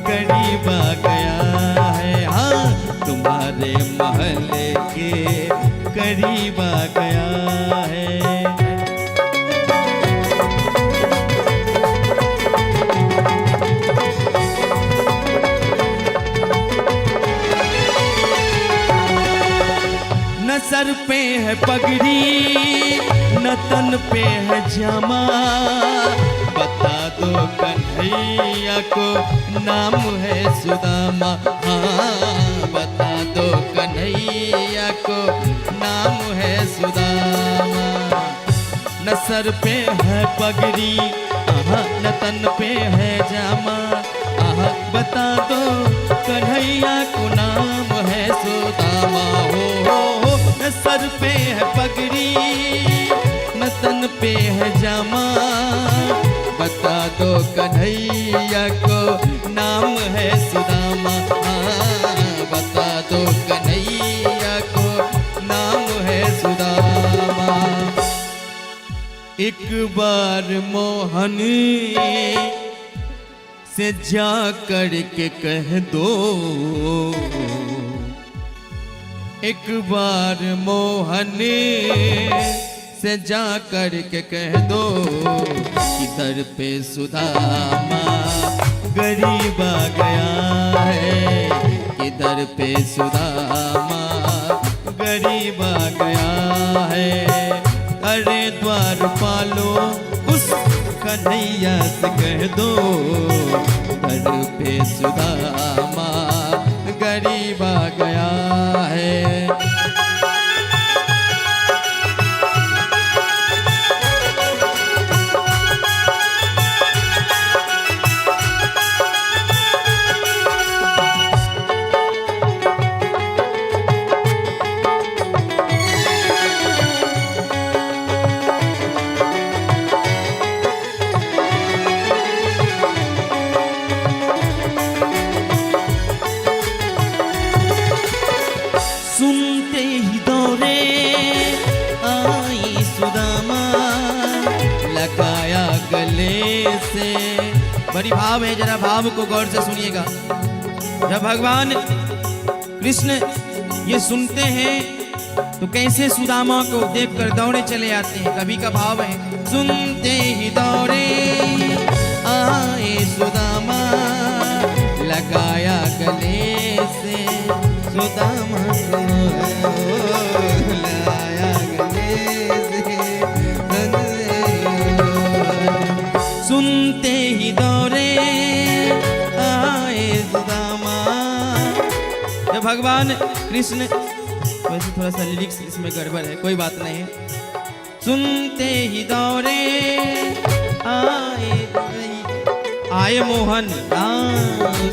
करीब आ गया है। हाँ, तुम्हारे महल के करीब आ गया है। न सर पे है पगड़ी न तन पे है जामा, बता दो कन्हैया को नाम है सुदामा। हाँ, बता दो कन्हैया को नाम है सुदामा। न सर पे है पगड़ी आहा, न तन पे है जामा, आहा, बता दो कन्हैया को नाम है सुदामा। हो, न सर पे है पगड़ी न तन पे है जामा, बता दो कन्हैया को नाम है सुदामा। हाँ, बता दो कन्हैया को नाम है सुदामा। एक बार मोहन से जा करके कह दो, एक बार मोहन से जा करके कह दो, कि दर पे सुदामा गरीब आ गया है, कि दर पे सुदामा गरीब आ गया है। अरे द्वार पालो उस कन्हैया से कह दो, दर पे सुदामा गरीब आ गया है। सुनते ही दौरे आई सुदामा, लगाया गले से। बड़ी भाव है, जरा भाव को गौर से सुनिएगा। जब भगवान कृष्ण ये सुनते हैं तो कैसे सुदामा को देखकर दौड़े चले आते हैं। कवि का भाव है, सुनते ही दौड़े आए सुदामा, लगाया गले से सुदामा को, लाया गले से। सुनते ही दौड़े आए सुदामा। जब भगवान कृष्ण, वैसे थोड़ा सा लिरिक्स इसमें गड़बड़ है, कोई बात नहीं। सुनते ही दौड़े आए आए मोहन,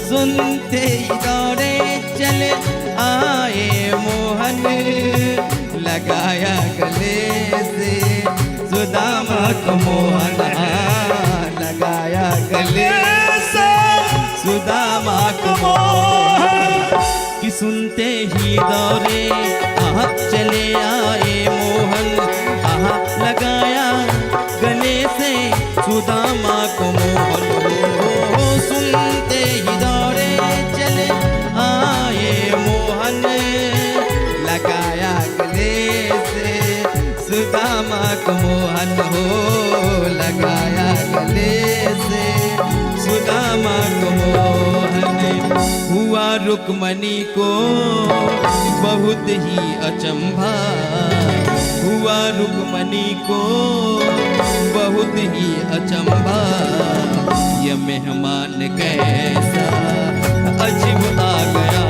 सुनते ही दौड़े चले आए मोहन, लगाया गले से सुदामा को मोहन, लगाया गले से सुदामा को मोहन। कि सुनते ही दौड़े आहा चले आए मोहन, आहा लगाया गले से सुदामा को मोहन। हो सुनते ही दौड़े चले आए मोहन, लगाया गले से सुदामा को मोहन। हो लगाया गले से सुदामा को मोहन। हुआ रुक्मणी को बहुत ही अचंभा, हुआ रुक्मणी को बहुत ही अचंभा, ये मेहमान कैसा अजीब आ गया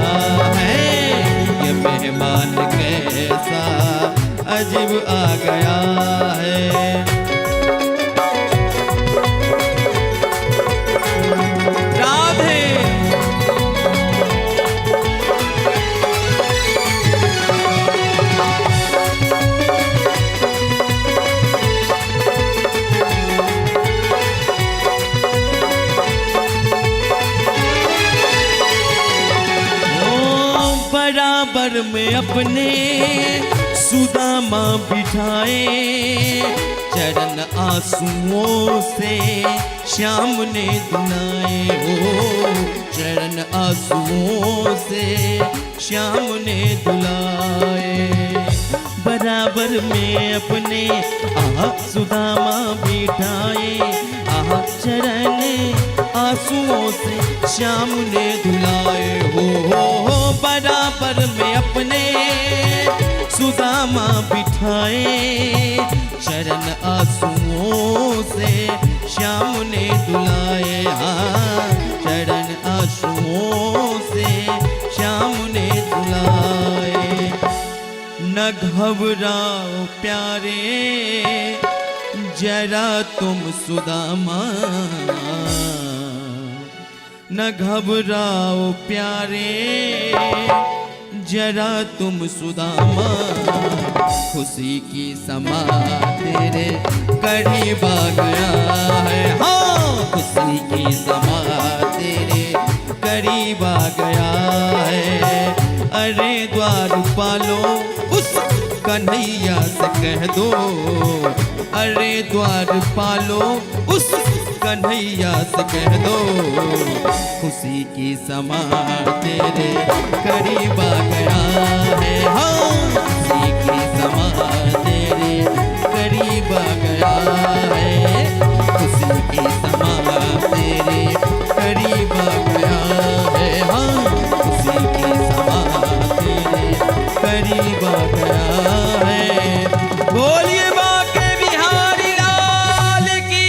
है, ये मेहमान कैसा राजीव आ गया है। राधे। ओ बराबर में अपने सुदामा बिठाए, चरण आंसुओं से श्याम ने धुलाए। हो चरण आंसुओं से श्याम ने धुलाए। बराबर में अपने आह सुदामा बिठाए, आह चरण आंसुओं से श्याम ने धुलाए। हो बराबर में अपने सुदामा बिठाए, चरण आंसुओं से श्याम ने धुलाए। हाँ चरण आंसुओं से श्याम ने धुलाए। न घबराओ प्यारे जरा तुम सुदामा, न घबराओ प्यारे जरा तुम सुदामा, खुशी की समा तेरे करीब आ गया है। हाँ खुशी की समा तेरे करीब आ गया है। अरे द्वार पालो उस कन्हैया से कह दो, अरे द्वार पालो उस कन्हैया से कह दो, खुशी की समा तेरे करीब आ गया है। हाँ खुशी की समा तेरे करीब आ गया है। खुशी की समा तेरे करीब आ गया है। हाँ खुशी की समा तेरे करीब आ गया है। बोलिए बाके बिहारी लाल की।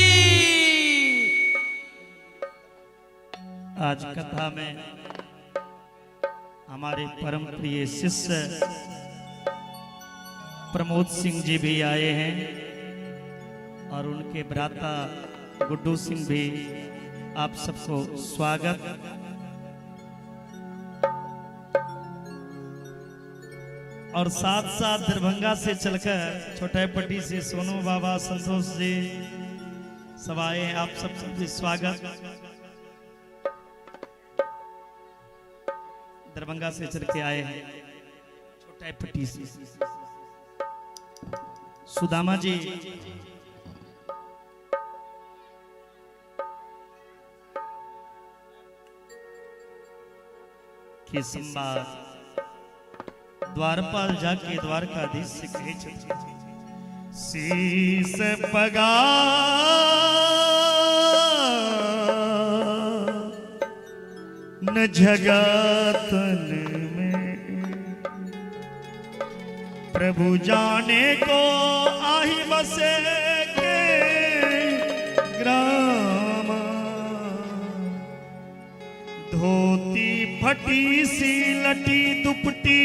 आज कथा में हमारे परम प्रिय शिष्य प्रमोद सिंह जी भी आए हैं और उनके भ्राता गुड्डू सिंह भी, आप सबको स्वागत। और साथ साथ दरभंगा से चलकर छोटापट्टी से सोनू बाबा, संतोष जी सब आए हैं, आप सबको भी स्वागत। दरभंगा से चल के आए हैं छोटापट्टी से सुदामा जी। के संवाद द्वारपाल जाके द्वारकाधीश से कहे छथिन, शीस पगा न जगतन में, प्रभु जाने को आही बसे के ग्राम। धोती फटी सी लटी दुपटी,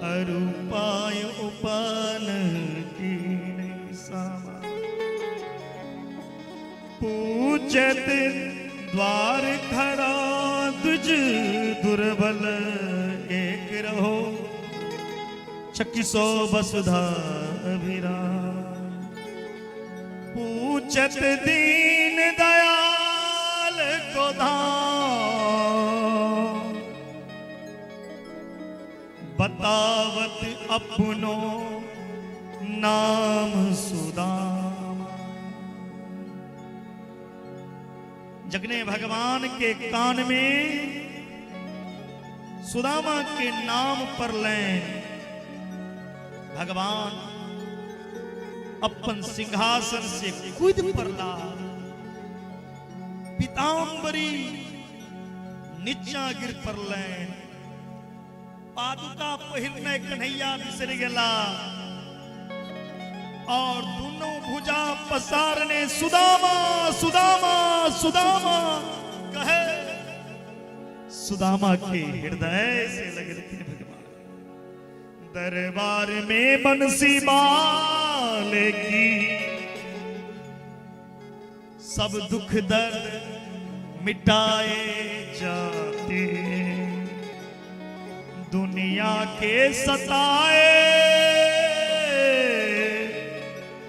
अरु पाय उपान की सामा। पूजत द्वार खड़ा दुज दुर्बल एक रहो, छक्कीसो वसुधा अभिराम। पूछत दीन दयाल को धाम, बतावत अपनो नाम सुदाम। जगने भगवान के कान में सुदामा के नाम पर लें, भगवान अपन सिंहासन से कूद पड़ला, पीताम्बरी नीचा गिर पड़लैन, पादुका पहिरने कन्हैया बिसर गेला और दोनों भुजा पसारने सुदामा सुदामा सुदामा कहे। सुदामा के हृदय से लग रहे थे भगवान। दरबार में बंसी बाले की सब दुख दर्द मिटाए जाते, दुनिया के सताए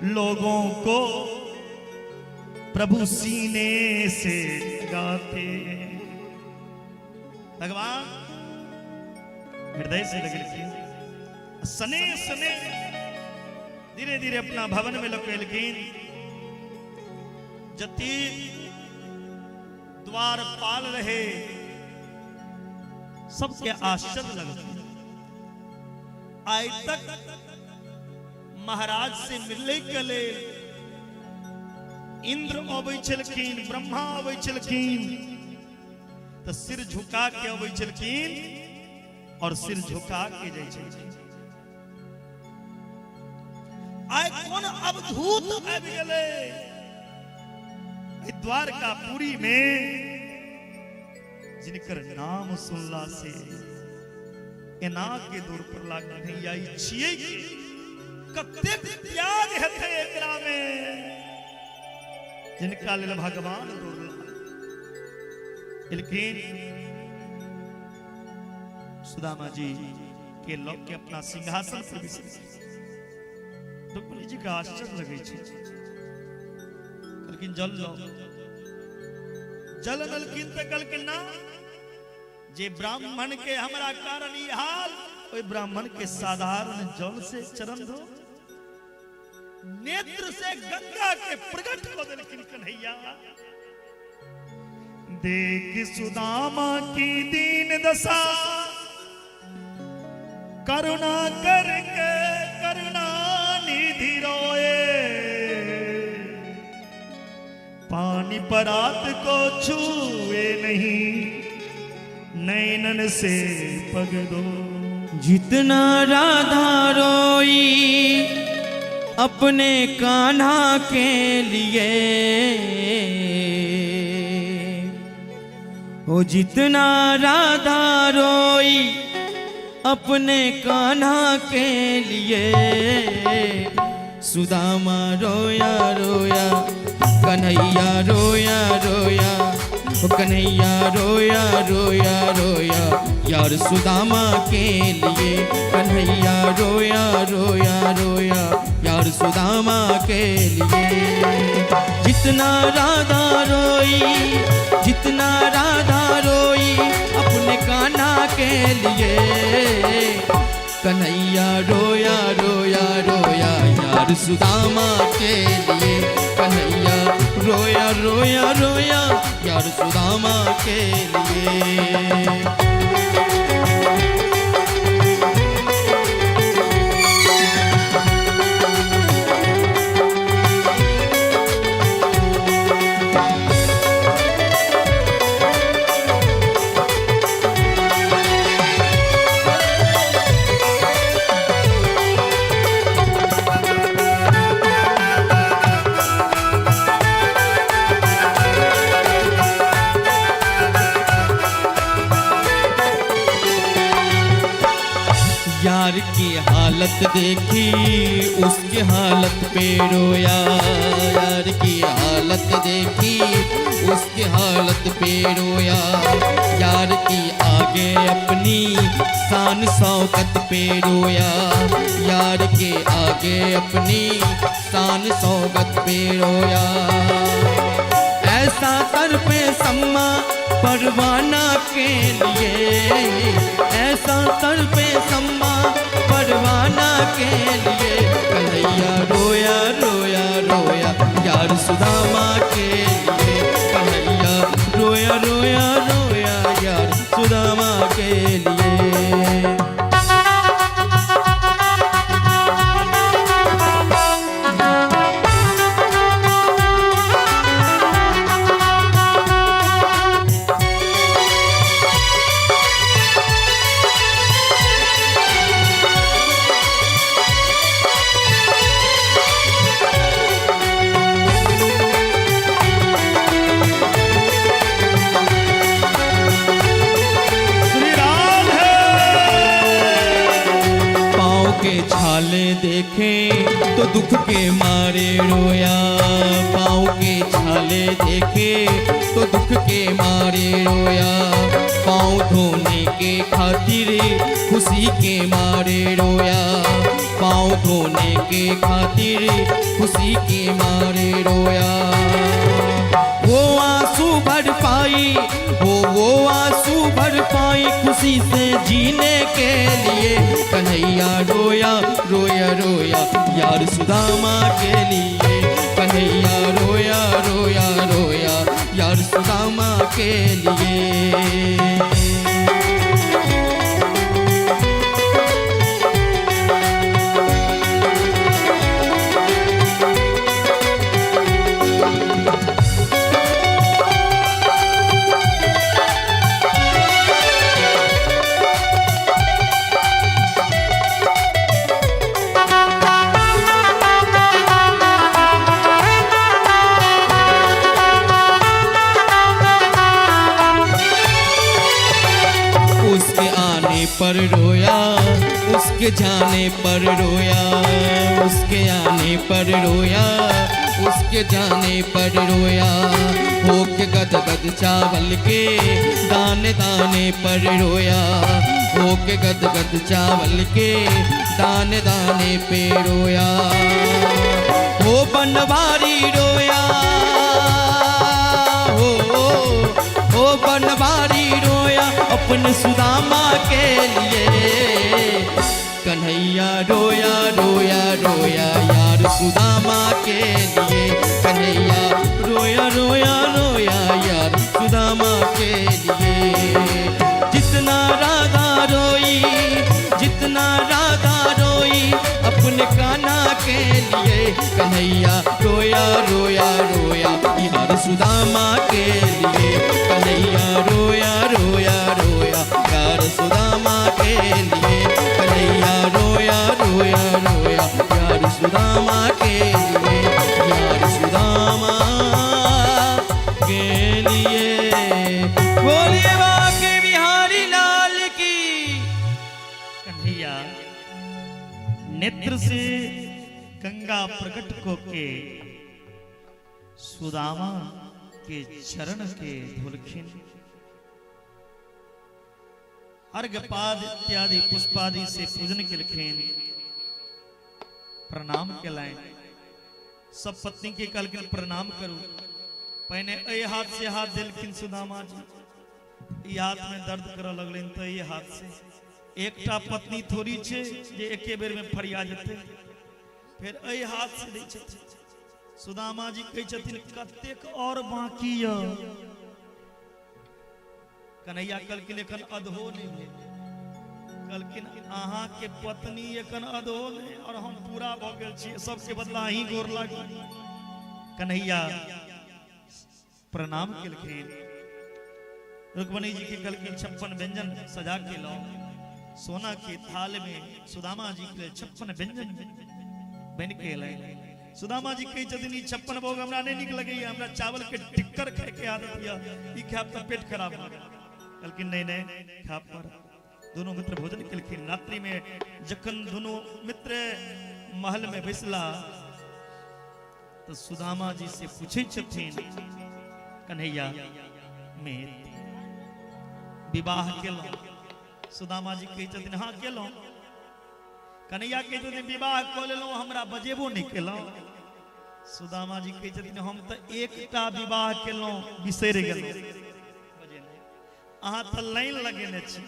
लोगों को प्रभु सीने से गाते। भगवान हृदय से लगेलखिन, सने सने धीरे धीरे अपना भवन में लपेलखिन। जति द्वारपाल रहे सबके आश्चर्य लगल, आइ तक महाराज से मिलने के लेल इंद्र अबै छलखिन, ब्रह्मा अबै छलखिन, तऽ सिर झुका के अबै छलखिन और सिर झुका के जाइ छलखिन। आइ कोन अवधूत आबि गेलै एहि द्वारकापुरी में, जिनकर नाम सुनला से एना के दूर पर लागल कन्हैया ई छियै की, कतेक त्याग हेतै एकरा में, जिनका लेल भगवान दौड़ला। लेकिन सुदामा जी के लऽ के अपना सिंहासन पर बैसल। रुक्मिणी जी के आश्चर्य लगै छै, कहलखिन जल लो। जल अनलखिन तऽ कहलखिन ना, जे ब्राह्मण के हमरा कारण ई हाल, ओहि ब्राह्मण के साधारण जल से चरण धो। नेत्र से गंगा के प्रकट कऽ देलखिन कन्हैया। देख सुदामा की दीन दशा, करुणा करके करुणा निधि रोए, पानी परात को छुए नहीं, नैनन से पग दो। जितना राधा रोई अपने कान्हा के लिए, ओ जितना राधा रोई अपने कान्हा के लिए, सुदामा रोया रोया कन्हैया रोया रोया, ओ कन्हैया रोया रोया रोया यार सुदामा के लिए, कन्हैया रोया रोया रोया यार सुदामा के लिए। जितना राधा रोई, जितना राधा रोई अपने कान्हा के लिए, कन्हैया रोया रोया रोया यार सुदामा के लिए, कन्हैया रोया रोया रोया यार सुदामा के लिए। यार की हालत देखी उसकी हालत पे रोया, यार की हालत देखी उसकी हालत पे रोया, यार की आगे अपनी शान शौकत पे रोया, यार के आगे अपनी शान शौकत पे रोया। ऐसा तर पे सम्मा परवाना के लिए, ऐसा तर पे सम्मा परवाना के लिए, कन्हैया रोया रोया रोया यार सुदामा के लिए, कन्हैया रोया रोया रोया यार सुदामा के लिए। छाले देखे तो दुख के मारे रोया, पाँव के छाले देखे तो दुख के मारे रोया, पाँव धोने के खातिर खुशी के मारे रोया, पाँव धोने के खातिर खुशी के मारे रोया। वो आंसू भर पाई, वो आंसू भर पाई खुशी से जीने के लिए, कन्हैया रोया रोया रोया यार सुदामा के लिए, कन्हैया रोया रोया रोया यार सुदामा के लिए। उसके आने पर रोया, उसके जाने पर रोया, उसके आने पर रोया, उसके जाने पर रोया, होके गद गद चावल के दाने दाने पर रोया, होके गद गद चावल के दाने दाने पे रोया। हो बनवारी रोया, हो बनवारी रोया अपने सुदामा के लिए, कन्हैया रोया रोया रोया यार सुदामा के लिए, कन्हैया रोया रोया रोया यार सुदामा के लिए। जितना राधा रोई, जितना राधा रोई अपने कान्हा के लिए, कन्हैया रोया रोया रोया यार सुदामा के लिए, कन्हैया रोया रोया रोया यार सुदामा के लिए, कन्हैया रोया रोया रोया यार सुदामा के लिए, यार सुदामा के लिए। बोलिए बाके बिहारी लाल की। कन्हैया नेत्र से गंगा प्रकट को के सुदामा के चरण के धुलखिन, अर्घपाद इत्यादि पुष्पादि से पूजन केलखिन, प्रणाम केलनि। सब पत्नी के कहलखिन प्रणाम करू। पहिने एहि हाथ से हाथ देलखिन सुदामा जी, ई हाथ में दर्द करऽ लगलनि तो एहि हाथ से। एकटा पत्नी थोड़ी छै जे एके बेर में फरिया जेतै, फिर एहि हाथ से दै छथिन। सुदामा जी कहै छथिन कतेक और बाकी य। कन्हैया कहलखिन एखन अधो नहि भेल। कहलखिन अहाँ के पत्नी एखन अधो नहि और हम पूरा भऽ गेल छी, सबके बदला अहीं गोर लागी। कन्हैया प्रणाम केलखिन। रुक्मणी जी के कहलखिन 56 व्यंजन सजा के लाओ। सोना के थाल में सुदामा जी के 56 व्यंजन बन के एलै। सुदामा जी कहै छथिन ई 56 भोग हमरा नहि नीक लगैया, हमरा चावल के टिक्कर खाय के आदत यऽ, ई खायब तऽ पेट खराब भऽ गेल। कहलखिन नहीं नहीं खायब पर। दोनों मित्र भोजन केलखिन। रात्रि में जखन दोनों मित्र महल में बैसला तऽ सुदामा जी से पूछै छथिन कन्हैया मित्र विवाह केलहुँ? सुदामा जी कहै छथिन हाँ केलहुँ। कन्हैया कहै छथिन विवाह कऽ लेलहुँ, हमरा बजेबो नहि केलहुँ। सुदामा जी कहै छथिन हम तऽ एकटा विवाह केलहुँ, बिसरि गेलहुँ। अहाँ तऽ लाइन लगेने छी,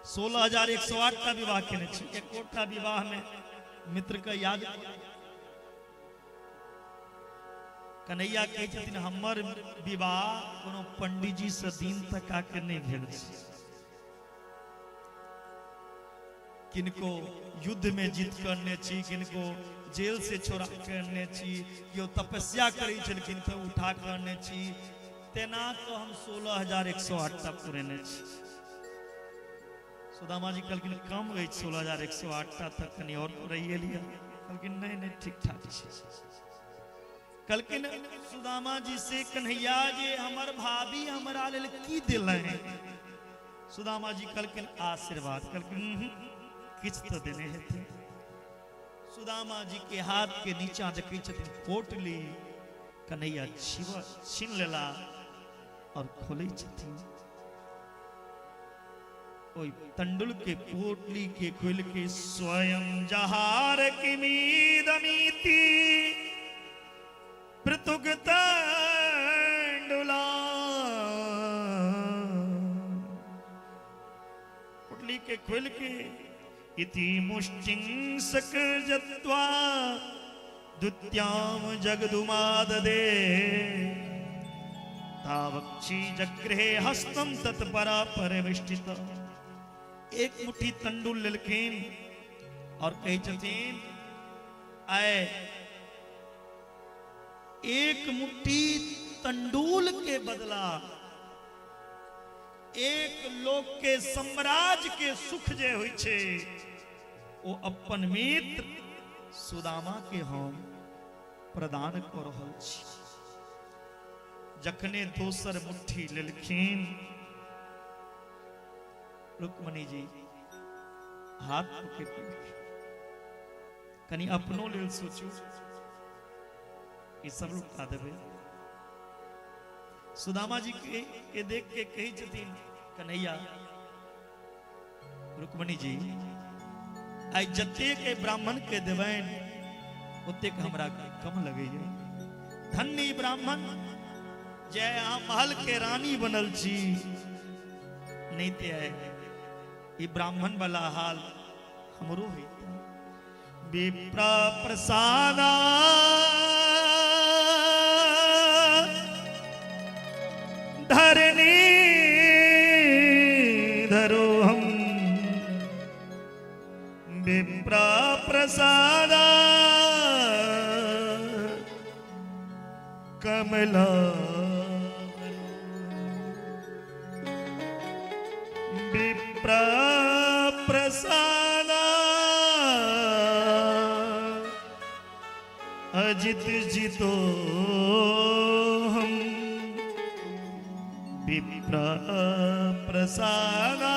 16,108टा विवाह केने छी, एकोटा विवाह में मित्र के याद। कन्हैया कहै छथिन हमर विवाह कोनो पंडीजी से दिन तका के नहि भेल छै। किनको युद्ध में जीत के अनने छी, किनको जेल से छोड़ा के अनने छी, केओ तपस्या करै छलखिन तऽ उठा के अनने छी, तेना कऽ हम 16,108टा पुरेने छी। सुदामा जी कहलखिन कम अछि 16,108टा तऽ कनि और पुराइए लिअ। कहलखिन नहीं नहीं ठीक ठाक छै। कहलखिन सुदामा जी से कन्हैया जे हमर भाभी हमरा लेल की देलनि? सुदामा जी कहलखिन आशीर्वाद। कहलखिन किछु तऽ देने हेथिन। सुदामा जी के हाथ के नीचा देखै छथिन पोटली, कन्हैया छीन लेला और खोलै छथिन। ओहि तंडुल के पोटली के खोल के स्वयं जहार किमीदमीति पृथुक तंडुला, पोटली के खोल के इति मुष्टिं सकजत्वा द्वितीयाम जगदुमाददे तावक्षी जगृहे हस्तम तत्परा परिविष्टित। एक मुट्ठी तंडुल लेलखिन और कहै छथिन आए एक मुट्ठी तंडुल के बदला एक लोक के साम्राज्य के सुख जे होइ छै ओ अपन मित्र सुदामा के हम प्रदान कऽ रहल छी। जखने दोसर मुट्ठी लेलखिन रुक्मणी जी हाथ पकड़ लेलखिन, कनि अपनो लेल सोचू, ई सब लुटा देबै। सुदामा जी के देख के कहै छथिन कन्हैया रुक्मणी जी आइ जतेक ब्राह्मण के देबनि ओतेक हमरा कम लगैया। धन्य ब्राह्मण जे अहाँ महल के रानी बनल छी, नहीं ते आइ ई ब्राह्मण वाला हाल हमरो होइता। विप्र प्रसादा धरणी धरो हम विप्र प्रसादा कमला विप्र प्रसादा अजित जितो हम विप्र प्रसादा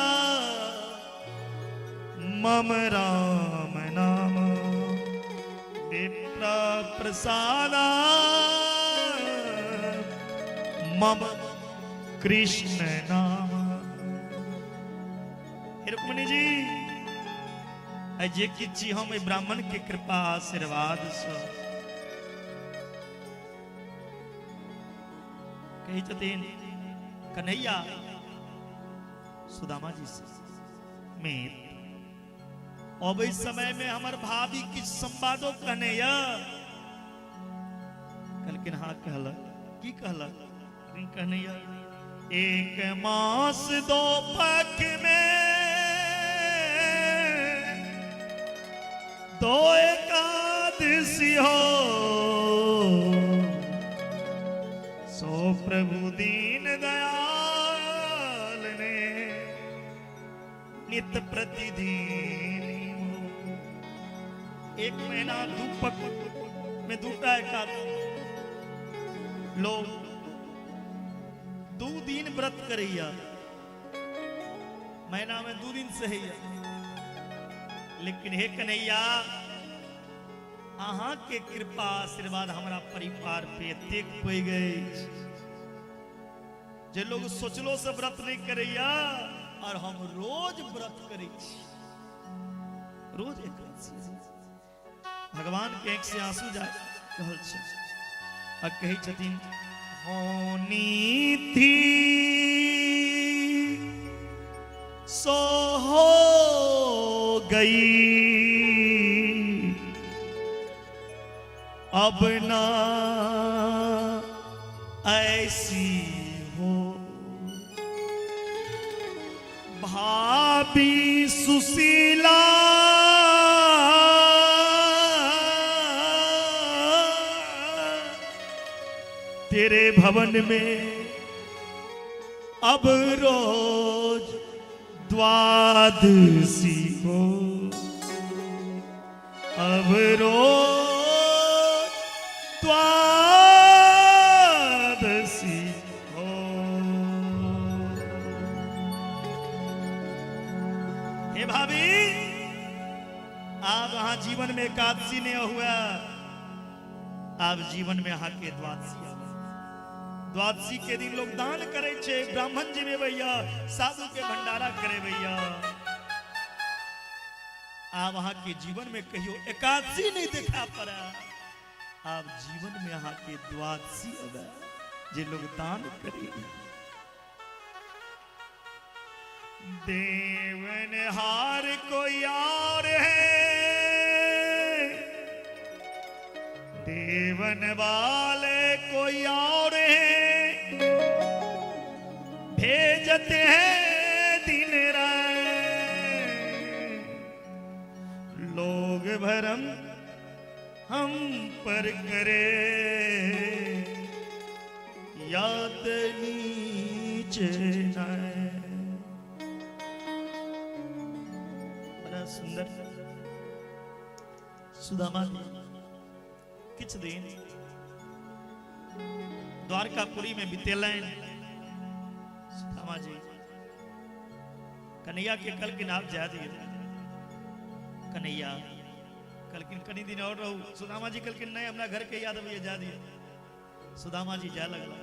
मम राम नाम विप्र प्रसादा मम कृष्ण नाम। हे रुक्मणी जी आइ जे किछु छी हम एहि ब्राह्मण के कृपा आशीर्वाद सँ। कहै छथिन कन्हैया सुदामा जी से मेर अबै समय में हमर भाभी किछु संवादो कहने यऽ। कहलखिन हाँ कहलक। की कहलक? कहने यऽ एक मास दो पख में दो एकादशी हो सो प्रभु दीन दयाल ने नित प्रतिदिन हो। एक महीना दू पख में दूटा एकादशी लोग 2 दिन व्रत करैया, महीना में 2 दिन सहैया, लेकिन हे कन्हैया अहाँ के कृपा आशीर्वाद हमरा परिवार पे एतेक पैघ अछि जे लोग सोचलो से व्रत नहीं करैया और हम रोज व्रत करै छी, रोज एकादशी। भगवान के आंखि से आंसू जा रहल छै आ कहै छथिन होनी थी सो हो गई अब ना ऐसी हो भाभी सुशीला तेरे भवन में अब रोज द्वादशी हो, अब रोज द्वादशी हो। हे भाभी आब अहाँ जीवन में एकादशी नहीं हुआ, आब जीवन में अहाँ के द्वादशी आवे। द्वादशी के दिन लोग दान करे छे, ब्राह्मण जी में भैया, साधु के भंडारा करे भैया। आब अहाँ के जीवन में कहियो एकादशी नहीं देखा पड़ा, आब जीवन में अहाँ के द्वादशी आवे जे लोग दान करे। देवनहार कोई और है, देवन वाले कोई और है, भेजते हैं दिन रात लोग भरम हम पर करे, याद नीचे न। बड़ा सुंदर सुदामा किछु दिन द्वारकापुरी में बितेलनि। सुदामा जी कन्हैया के कहलखिन आब जा दिए। कन्हैया कहलखिन कनी दिन और रहू। सुदामा जी कहलखिन नहीं, हमरा घर के याद अबैया, जा दिए। सुदामा जी जाय लगला।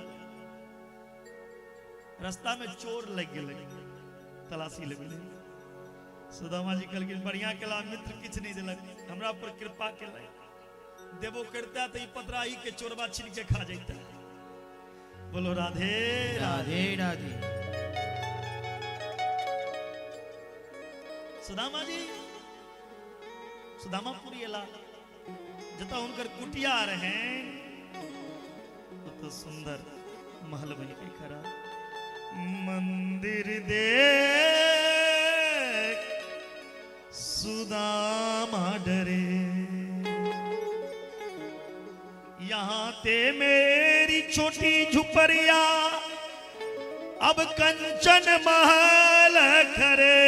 रास्ता में चोर लग गेलै, तलाशी लेबै। सुदामा जी कहलखिन बढ़िया केला मित्र, किछु नहीं देलक, हमरा पर कृपा केलक, देबो करता तो ई पतरा ही के चोरबा छीन के खा जाता। बोलो राधे राधे राधे। सुदामा जी सुदामापुरी एला, जतऽ हुनकर कुटिया रहे तो सुंदर महल बन के खड़ा। मंदिर देख सुदामा डरे, यहाँ ते मेरी छोटी झुपरिया अब कंचन महल खरे।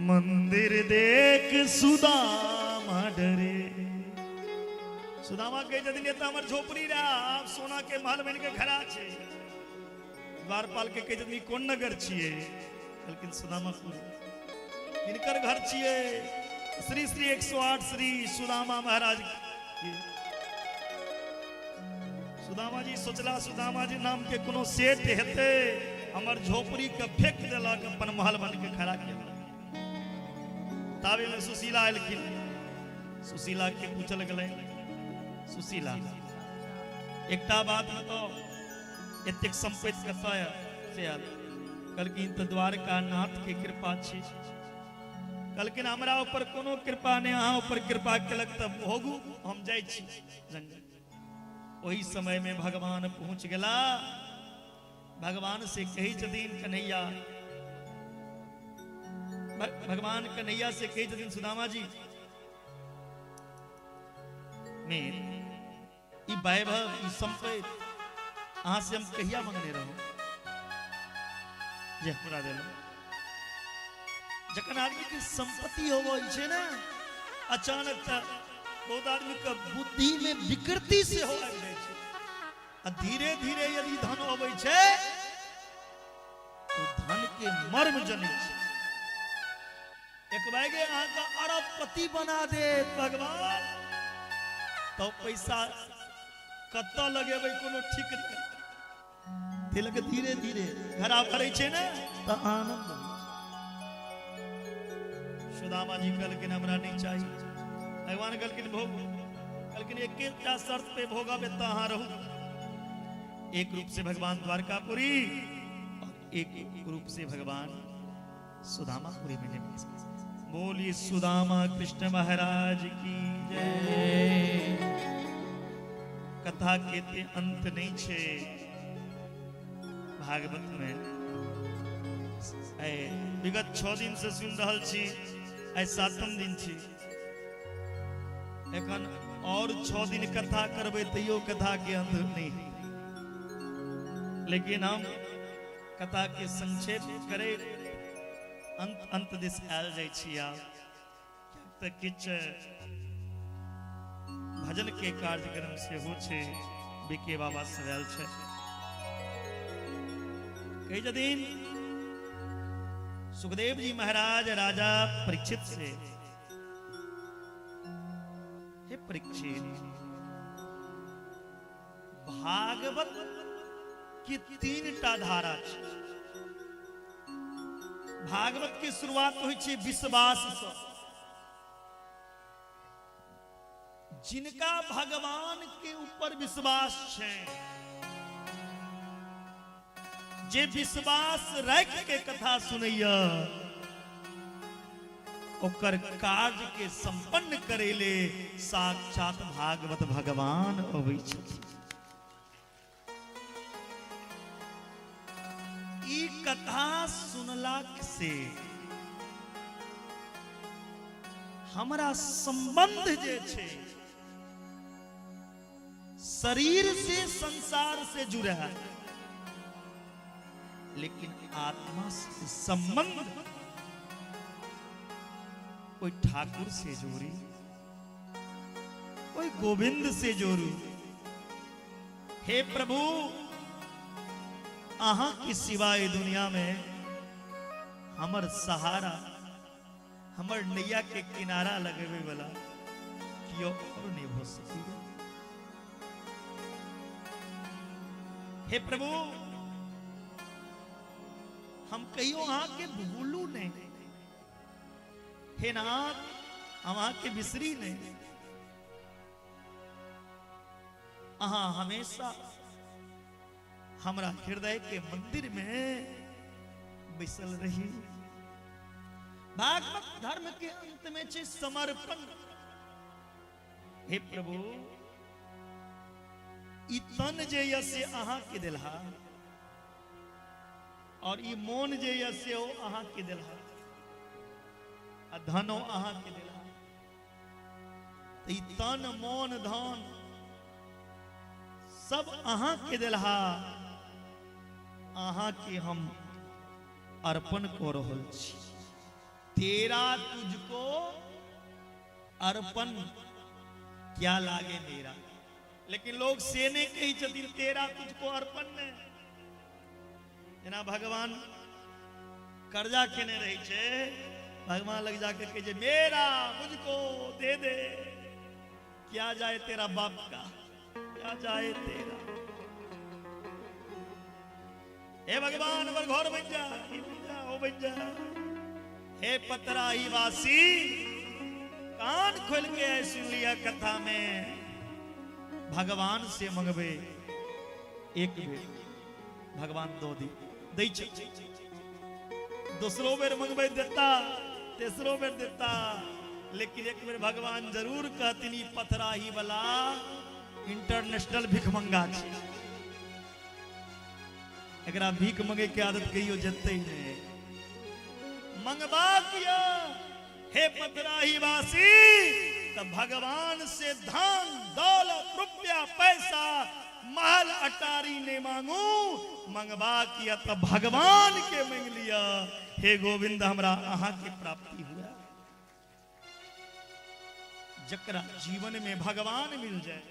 मंदिर देख सुदामा डरे। सुदामा कहे छथिन एतऽ हमर झोपड़ी रहा, आब सोना के महल बन के खड़ा छै। द्वारपाल के कहे छथिन कोन नगर छियै? कहलखिन सुदामापुरी। हिनकर घर छियै श्री श्री 108 श्री सुदामा महाराज के। सुदामा जी सोचला सुदामा जी नाम के कोनो सेठ हेतै, हमर झोपड़ी के फेंक देलक, अपन महल बन के खड़ा केलक। ताबे में सुशीला एलखिन। सुशीला के पूछल गेलै, सुशीला एकटा बात बताओ, एतेक संपत्ति कतऽ से आयल? कहलखिन तऽ द्वारका नाथ के कृपा छी। कहलखिन हमरा ऊपर कोनो कृपा नहीं, अहाँ ऊपर कृपा केलक तऽ भोगू, हम जाइ छी जंगल। ओहि समय में भगवान पहुंच गेला। भगवान से कहै छथिन कन्हैया, भगवान कन्हैया से कहै छथिन सुदामा जी मेर ई वैभव ई संपत्ति अहाँ से हम कहिया मंगने रहू जे हमरा देलहुँ। जखन आदमी के संपत्ति होबै छै ने अचानक तऽ बहुत आदमी के बुद्धि में विकृति से हो आबि जाइ छै, आ धीरे धीरे यदि धन अबै छै तो धन के मर्म जनै छै। एक बैगे अहाँके अरबपति बना देत भगवान, तो पैसा कतऽ लगेबै कोनो ठीक नहि। तिलक धीरे धीरे घरा भरै छै ने तऽ आनंद होइ छै। सुदामा जी कहलखिन हमरा नहीं चाही। भगवान कहलखिन भोग। कहलखिन एकेटा शर्त पे भोगब, एतऽ अहाँ रहू। एक रूप से भगवान द्वारकापुरी और एक रूप से भगवान सुदामापुरी में निवास। बोलिए सुदामा कृष्ण महाराज की जय। कथा के ते अंत नहीं छे भागवत में। विगत 6 दिन से सुन रहल छी, आइ 7म दिन छी। एखन और 6 दिन कथा करबै तैयो कथा के अंत नहीं। लेकिन हम कथा के संक्षेप करे अंत अंत दिस आयल जाइ छी। आब तऽ किछु भजन के कार्यक्रम सेहो छै, बीके बाबा सब आयल छै। कहै छथिन सुखदेव जी महाराज राजा परीक्षित से, हे परीक्षित, भागवत की तीन टा धारा छै। भागवत के शुरुआत होइ छै विश्वास से। जिनका भगवान के ऊपर विश्वास छै, जे विश्वास राख के कथा सुनैया, ओकर कार्य के संपन्न करे ले साक्षात भागवत भगवान अबै छथिन। ई कथा सुनला से हमरा संबंध जे छै शरीर से संसार से जुड़ा है, लेकिन आत्मा से संबंध कोई ठाकुर से जोड़ी, कोई गोविंद से जोड़ू। हे प्रभु, अहाँ के सिवाय दुनिया में हमर सहारा, हमर नैया के किनारा लगेबे वाला कियो और नहीं हो सकी। हे प्रभु, हम कहियो अहाँ के भूलू नहीं। हे नाथ, हम अहाँ के बिसरी नहीं। अहाँ हमेशा हमरा हृदय के मंदिर में बैसल रही। भागवत धर्म के अंत में छै समर्पण। हे प्रभु, ई तन जे यऽ से अहाँ के देलहा, और ई मोन जे यऽ से ओ अहाँ के देलहा, आ धनो अहाँ के देलहा। तऽ ई तन मोन धन सब अहाँ के देलहा, अहाँ के हम अर्पण कऽ रहल छी। तेरा तुझको अर्पण क्या लागे मेरा। लेकिन लोग से नहीं कहै छथिन तेरा तुझको अर्पण ने। जेना भगवान कर्जा केने रहै छै, भगवान लग जाके कहै छै मेरा मुझको दे दे, क्या जाए तेरा बाप का, क्या जाए तेरा। हे भगवान, हमर घर बन जा, ई बन जा, ओ बन जा। हे पतराही वासी, कान खोल के आए सुन लिया कथा में, भगवान से मंगबे एक बेर भगवान दो दी दै छै, दोसरो बेर मंगबे देता, तेसरो बेर देता, लेकिन एक बेर भगवान जरूर कहथिन ई पथराही वाला इंटरनेशनल भिखमंगा छै, एकरा भीख मंगे के आदत कहियो जेतै नहीं। मंगबा किया हे पथराही वासी, तो भगवान से धन दौलत रुपया पैसा महल अटारी नहीं मांगू, मंगबा किया तो भगवान के मांग लिया। हे गोविंद, हमरा अहाँ के प्राप्ति हुआ। जकरा जीवन में भगवान मिल जाए,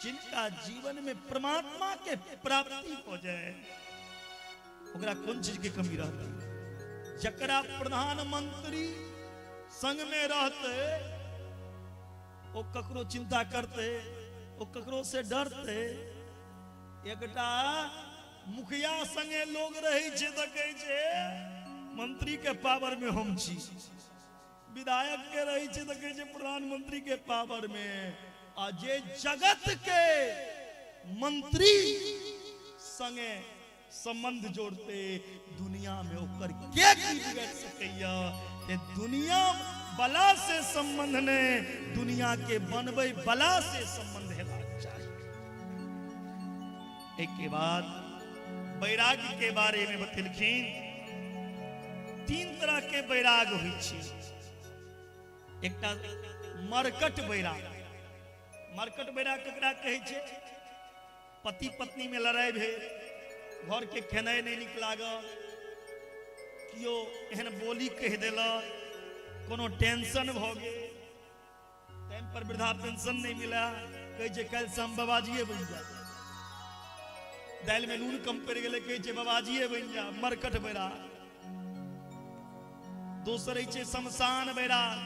जिनका जीवन में परमात्मा के प्राप्ति हो जाए, ओकरा कोन चीज के कमी रहती? जकरा प्रधानमंत्री संग में रहते, ओ ककरो चिंता करते, ओ ककरो से डरते। एकटा मुखिया संगे लोग रहे छै तऽ कहै छै मंत्री के पावर में हम छी, विधायक के रहे छै तऽ कहै छै प्रधानमंत्री के पावर में। आ जे जगत के मंत्री संगे संबंध जोड़ते, दुनिया में ओकर के की बिगड़ सकैया? ते दुनिया बला से संबंध ने, दुनिया के बनबै बला से संबंध हेबाक चाही। एक के बाद वैराग्य के बारे में बतेलखिन। तीन तरह के वैराग होइ छै। एकटा मरकट वैराग। मरकट वैराग ककरा कहै छै? पति पत्नी में लड़ाई भेल, घर के खेनाइ नहि नीक लागल, केओ एहन बोली कहि देलक, कोनो टेंशन भऽ गेल, टाइम पर वृद्धा पेंशन नहि मिला, कहै छै काल्हि से हम बाबाजिए बनि जायब। दालि में नून कम पड़ि गेलै, कहै छै बाबाजिए बनि जा। मरकट बैराग। दोसर अछि शमशान वैराग।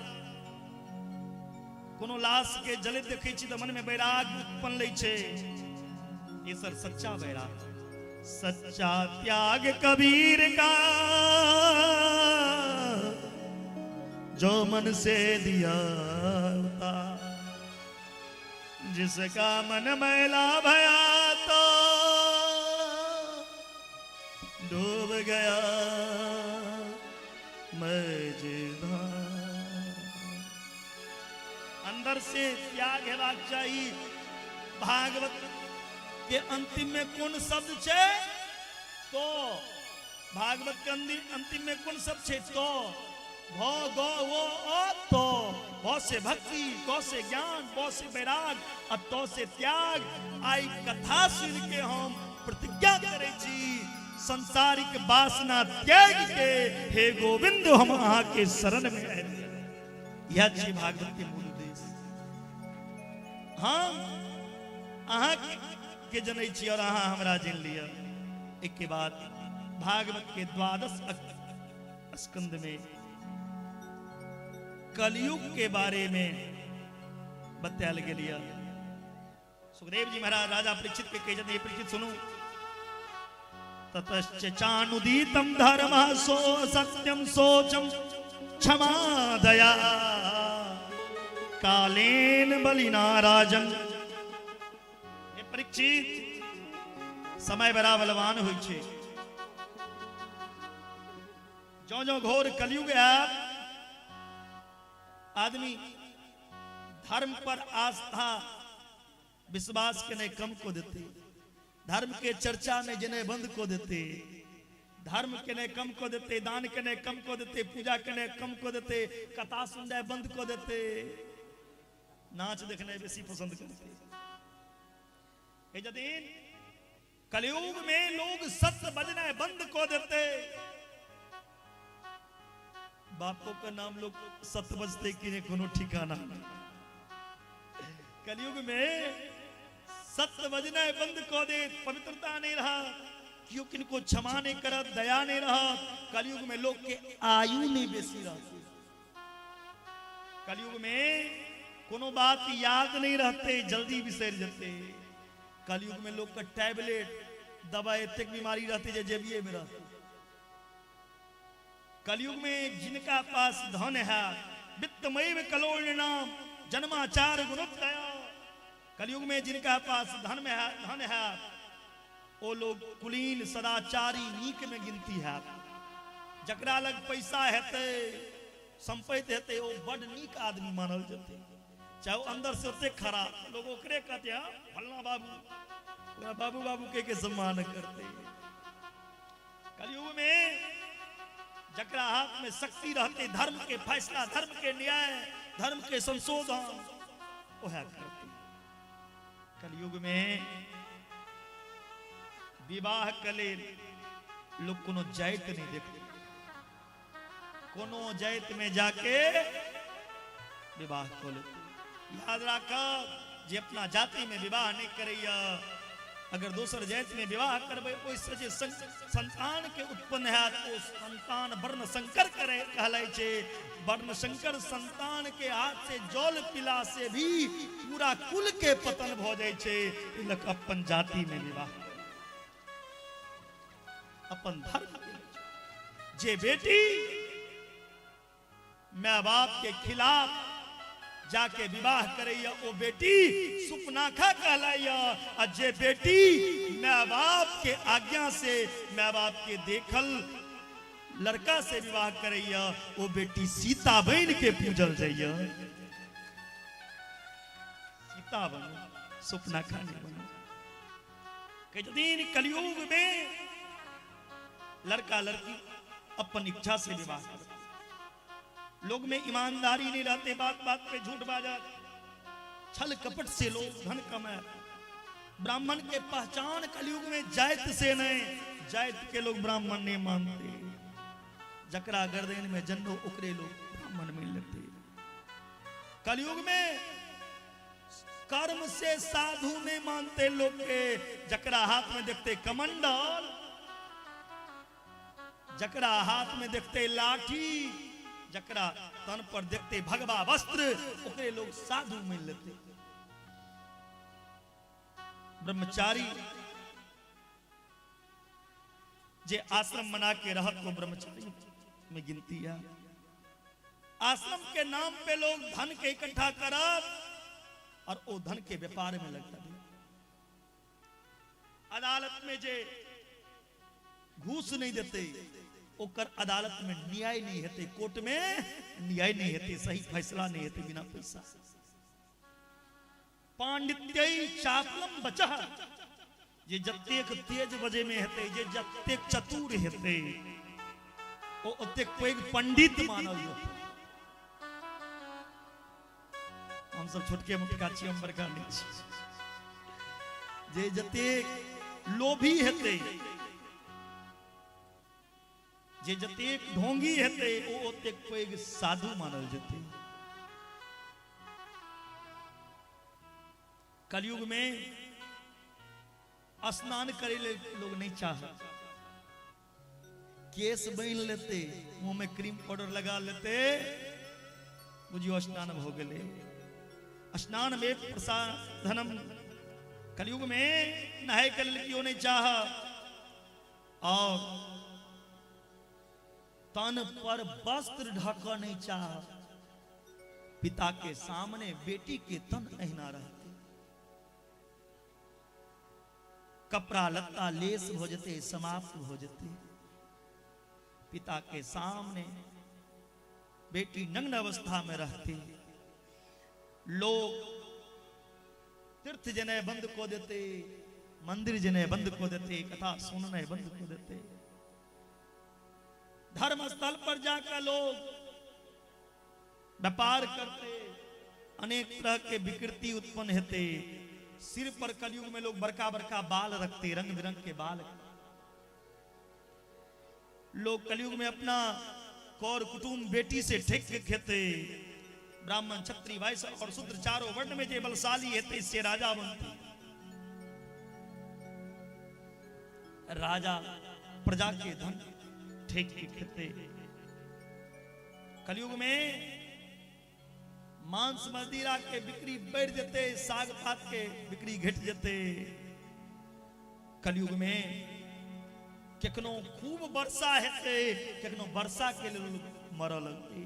कोनो लाश के जलैत देखै छी तऽ मन में वैराग उत्पन्न लै छै। तेसर सच्चा वैराग, सच्चा त्याग कबीर का जो मन से दिया उतार, जिसका मन मैला भया तो डूब गया मजेदार। अंदर से त्याग हेबाक चाही। भागवत के अंतिम में कोन शब्द छै? तो भागवत के अंतिम में कोन शब्द छै? तो भ ग व अ तो। भ से भक्ति, ग से ज्ञान, ब से वैराग आ त से त्याग। आई कथा सुन के हम प्रतिज्ञा करै छी संसारिक वासना त्याग के हे गोविंद हम अहाँ के शरण में आबि गेल। यह छी भागवत के मूल उद्देश्य। हम अहाँ के जनै छी और अहाँ हमरा जानि लिअ। एक के बाद भागवत के द्वादश स्कंद में कलयुग के बारे में बतायल गेल यऽ। सुखदेव जी महाराज राजा परीक्षित के कहे छथिन, परीक्षित सुनू, ततश्च चानुदीतम धर्म सो सत्यम शोचम क्षमा दया कालेन बलिना राजन। हे परीक्षित, समय बड़ा बलवान होइ छै। जौं जौं घोर कलयुग आयत, आदमी धर्म पर आस्था विश्वास के नहीं कम को देते, धर्म के चर्चा में जिन्हें बंद को देते, धर्म के नहीं कम को देते, दान के नहीं कम को देते, पूजा के नहीं कम को देते, कथा सुनने बंद को देते, नाच देखने बेसी पसंद करते। हे जदीन कलयुग में लोग सत्य बजना बंद को देते, बापों का नाम लोग सत्य बजते कि नहीं कोनो ठिकाना नहीं। कलयुग में सत्य बजना बंद को दे, पवित्रता नहीं रहा, क्यों किनको क्षमा नहीं कर, दया नहीं रहा। कलयुग में लोग के आयु नहीं बेसी रहती, कलयुग में कोनो बात याद नहीं रहते, जल्दी बिसर जाते। कलयुग में लोग का टैबलेट दवा एतेक बीमारी रहती जे जेबिए में रहते। कलयुग में जिनका पास धन है, वित्तमय में कलोल नाम जन्माचार गुणोत्तया। कलयुग में जिनका पास धन में है, धन है, वो लोग कुलीन सदाचारी नीक में गिनती है। जकरा लग पैसा हेतै, संपत्ति हेतै, वो बड नीक आदमी मानल जतै, चाहे वो अंदर से ओते खराब लोग ओकरे कहते हैं फलना बाबू, ओकरा बाबू बाबू के के सम्मान करते। कलयुग में जकरा हाथ में शक्ति रहते, धर्म के फैसला, धर्म के न्याय, धर्म के संशोधन वह करते। कलयुग में विवाह के लेल लोग कोनो जाति नहीं देखते, कोनो जाति में जाके विवाह कऽ लेते। याद राखब जे अपना जाति में विवाह नहीं करैया, अगर दोसर जाति में विवाह करबै ओहिसँ जे संतान के उत्पन्न हैत ओ संतान वर्ण संकर करे कहलाइ छै। वर्ण संकर संतान के हाथ से जल पिला से भी पूरा कुल के पतन भऽ जाइ छै। एहि लऽ कऽ अपन जाति में विवाह, अपन धर्म के जे बेटी my बाप के खिलाफ जाके विवाह करैया ओ बेटी सुपनाखा कहलाइया, आ जे बेटी my बाप के आज्ञा से my बाप के देखल लड़का से विवाह करैया ओ बेटी सीता बन के पूजल जाइया। सीता बनो, सुपनाखा नहीं बनो। दिन कलयुग में लड़का लड़की अपन इच्छा से विवाह करते, लोग में ईमानदारी नहीं रहते, बात बात पे झूठ बाजा, छल कपट से लोग धन कमाए। ब्राह्मण के पहचान कलयुग में जात से नहीं, जात के लोग ब्राह्मण नहीं मानते। जकरा गर्दन में जन्नो ओकरे लोग ब्राह्मण मिल लेते। कलयुग में कर्म से साधु नहीं मानते लोग के, जकरा हाथ में देखते कमंडल, जकरा हाथ में देखते लाठी, जकरा तन पर देखते भगवा वस्त्र ओकरे लोग साधु मान लेते। ब्रह्मचारी जे आश्रम बना के रहत वो ब्रह्मचारी में गिनती है। आश्रम के नाम पे लोग धन के इकट्ठा करत और वो धन के व्यापार में लगता है। अदालत में जे घूस नहीं देते ओकर अदालत में न्याय नहीं हेते, कोर्ट में न्याय नहीं हेते, सही फैसला नहीं हेते बिना पैसा। पांडित्य चापलम बचा, जे जतेक तेज बजे में हेते, जे जतेक चतुर हेते ओ ओतेक पैघ पंडित मानल जेतै। हम सब छोटके मोटका छी, हम बड़का नहीं छी। जे जतेक लोभी हेते, जे जतेक ढोंगी हेते ओ ओतेक पैघ साधु मानल जेतै। कलयुग में स्नान करे ले लोग नहीं चाहत, केस बांध लेते, मुंह में क्रीम पाउडर लगा लेते, बुझियो स्नान हो गए। स्नान में प्रसाधनम। कलयुग में नहाय के लिए क्यों नहीं चाह और तन पर वस्त्र ढक नहीं चाह। पिता के सामने बेटी के तन अहिना रहते, कपड़ा लत्ता लेस हो जते, समाप्त हो जते। पिता के सामने बेटी नग्न अवस्था में रहती। लोग तीर्थ जने बंद को देते, मंदिर जने बंद को देते, कथा सुनने बंद को देते। धर्म स्थल पर जाकर लोग व्यापार करते, अनेक तरह के विकृति उत्पन्न होते। सिर पर कलयुग में लोग बड़का बड़का बाल रखते, रंग बिरंग के बाल। लोग कलयुग में अपना कौर कुटुंब बेटी से ठेक के खेते। ब्राह्मण क्षत्रिय वैश्य और शूद्र चारों वर्ण में जे बलशाली हेते से राजा बनते। राजा प्रजा के धन ठेक के खेते। कलयुग में मांस मदिरा के बिक्री बढ़ जेते, साग पात के बिक्री घट जेते। कलयुग में केकनो खूब वर्षा हेते, केकनो वर्षा के लिए मरऽ लगते,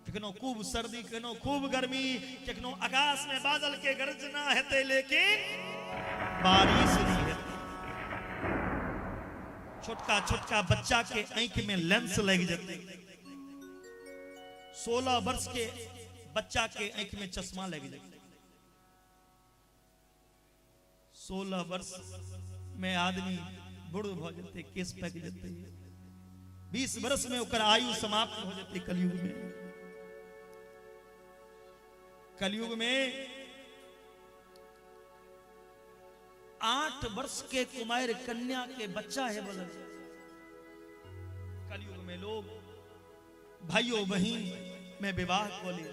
केकनो खूब सर्दी, केकनो खूब गर्मी, केकनो आकाश में बादल के गर्जना हेते लेकिन बारिश नहीं हेते। छोटका छोटका बच्चा के आंख में लेंस लग जेते। 16 वर्ष के बच्चा के आंख में चश्मा लग जेते। 16 वर्ष में आदमी बूढ़ भ जेते, केस पक जेते। 20 वर्ष में ओकर आयु समाप्त हो जेते। कलयुग में, कलयुग में 8 वर्ष के कुमार कन्या के बच्चा है बोले। कलयुग में लोग भाइयों बहन में विवाह को ले।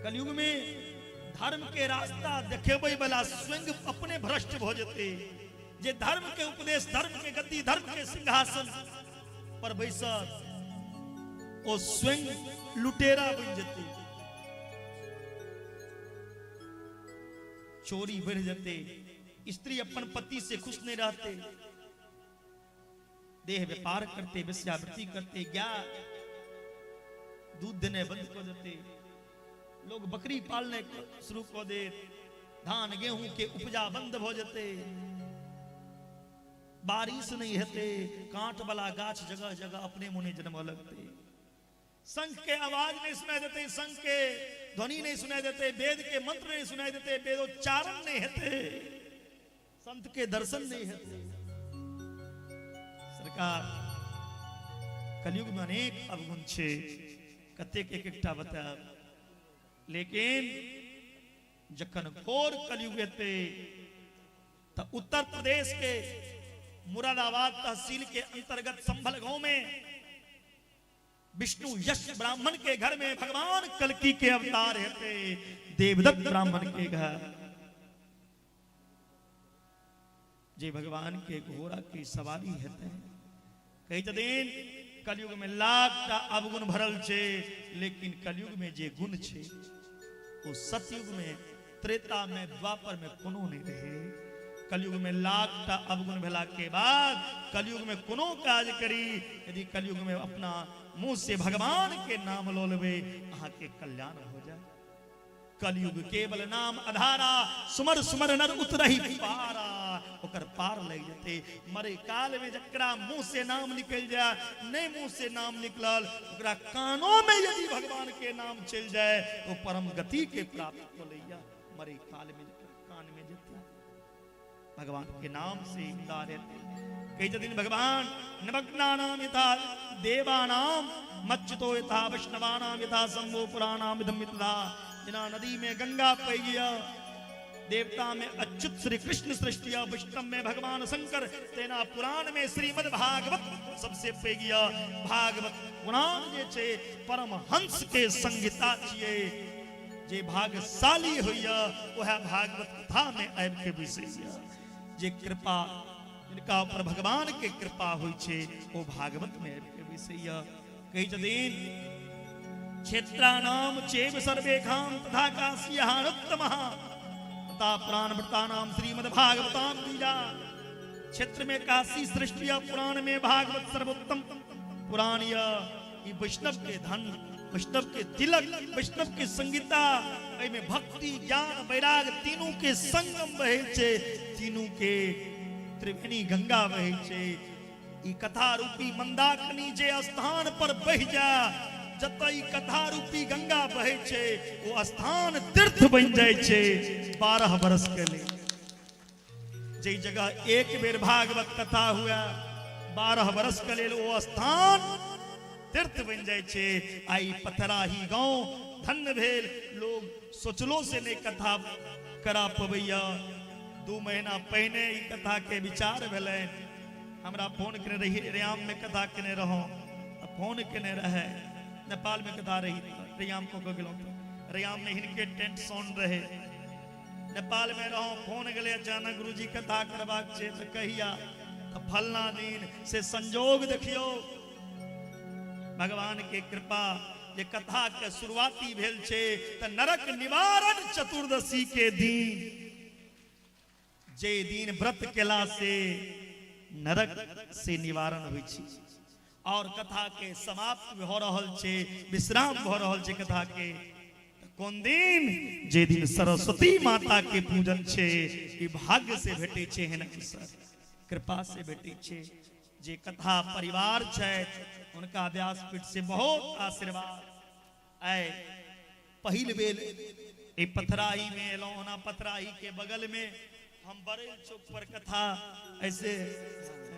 कलयुग में धर्म के रास्ता देखेबै वाला स्वयं अपने भ्रष्ट भ जेते। जे धर्म के उपदेश, धर्म के गद्दी, धर्म के सिंहासन पर बैसत ओ स्वयं लुटेरा बन जेते। चोरी बढ़ जेते, स्त्री अपन पति से खुश नहीं रहते, देह व्यापार करते, वेश्यावृत्ति करते, गाय दूध देने बंद कर देते, लोग बकरी पालने शुरू कर दे, धान गेहूं के उपजा बंद हो जेते, बारिश नहीं हेते, कांट वाला गाछ जगह जगह अपने मुने जन्म लगते, शंख के आवाज नहीं सुनाई देते, शंख के ध्वनि नहीं सुनाई देते, वेद के मंत्र नहीं सुनाई देते, वेदोच्चारण नहीं हेते, संत के दर्शन नहीं हेते। सरकार कलयुग में अनेक अवगुण छे, कतेक एक एकटा बतायब, लेकिन जखन घोर कलयुग एते त उत्तर प्रदेश के मुरादाबाद तहसील के अंतर्गत संभल गांव में विष्णु यश ब्राह्मण के घर में भगवान कल्कि के अवतार हेते, देवदत्त ब्राह्मण के घर, जे भगवान के घोड़ा की सवारी हेते। कही छथिन कलयुग में लाख टा अवगुण भरल छै, लेकिन कलयुग में जे गुण छै ओ सतयुग में, त्रेता में, द्वापर में कोनो नहीं रहे। कलयुग में लाख टा अवगुण भेला के बाद कलयुग में कोनो काज करी, यदि कलयुग में अपना मुंह से भगवान के नाम लो लेबै, अहाँ के कल्याण हो जाए। कलयुग केवल नाम अधारा, सुमर सुमर नर उतरही पारा, ओकर पार लग जते। मरे काल में जकरा मुंह से नाम निकल जाए, नहीं मुंह से नाम निकलल, ओकरा कानों में यदि भगवान के नाम चल जाए तो परम गति के प्राप्त हो लैया। मरे काल में जकरा कान में जते भगवान के नाम से उदार हेतै। कहै छथिन भगवान, निमग्नानाम यथा देवानाम मच्युतो यथा वैष्णवानाम यथा शंभो पुराणाम इदम यथा। जेना नदी में गंगा पै गया, देवता में अच्युत श्री कृष्ण सृष्टि, वैष्णव में भगवान शंकर, तेना पुराण में श्रीमद् भागवत सबसे पैघ गया। भागवत पुराण जे छै परमहंस के संहिता छियै। जे भाग्यशाली होइया वह भागवत कथा में आबि के बैसैया। जे कृपा जिनका ऊपर भगवान के कृपा होइ छै ओ भागवत में आबि के बैसैया। कहै छथिन क्षेत्राणाम चैव सर्वेखाम तथा काशीयानुत्तमः तथा पुराण वृत्तानाम श्रीमद् भागवताम बीजा। क्षेत्र में काशी सृष्टि, पुराण में भागवत सर्वोत्तम पुराण। ई वैष्णव के धन, वैष्णव के तिलक, वैष्णव के संगीता, एहिमे भक्ति ज्ञान वैराग तीनू के संगम बहे छै, तीनू के त्रिवेणी गंगा बहे छै। ई कथा रूपी मंदाकिनी जे स्थान पर बहि जा, जतऽ ई कथा रूपी गंगा बहे छै ओ स्थान तीर्थ बनि जाइ छै 12 बरस के लेल। जे जगह एक बेर भागवत कथा हुआ 12 बरस के लेल ओ स्थान तीर्थ बनि जाइ छै। आइ पथराही गांव धन्य भेल, लोग सोचलो से नहीं कथा करा पबैया। 2 महीना पहिने ई कथा के विचार भेलनि, हमरा फोन केने रही, रयाम में कथा केने रहौं, फोन केने रहे, नेपाल में कथा रही, रयाम को गेलहुँ, रयाम में हिनके टेंट साउंड रहे, नेपाल में रहौं, फोन गेलै अचानक गुरुजी कथा करबाक छै, तऽ कहिया, तऽ फलना दिन। से संजोग देखियौ भगवान के कृपा जे कथा के शुरुआती भेल छै तऽ नरक निवारण चतुर्दशी के दिन, जे दिन व्रत केला से नरक से निवारण होइ छै, और कथा के समाप्त भऽ रहल छै, विश्राम भऽ रहल छै कथा के, कोन दिन, जे दिन सरस्वती माता के पूजन छै। ई भाग्य से भेटै छै, एहन अवसर कृपा से भेटै छै। जे कथा परिवार छथि उनका व्यासपीठ से बहुत आशीर्वाद। आइ पहिल बेर ई पथराही में एलहुँ, ओना पथराही के बगल में हम बरेल चौक पर कथा ऐसे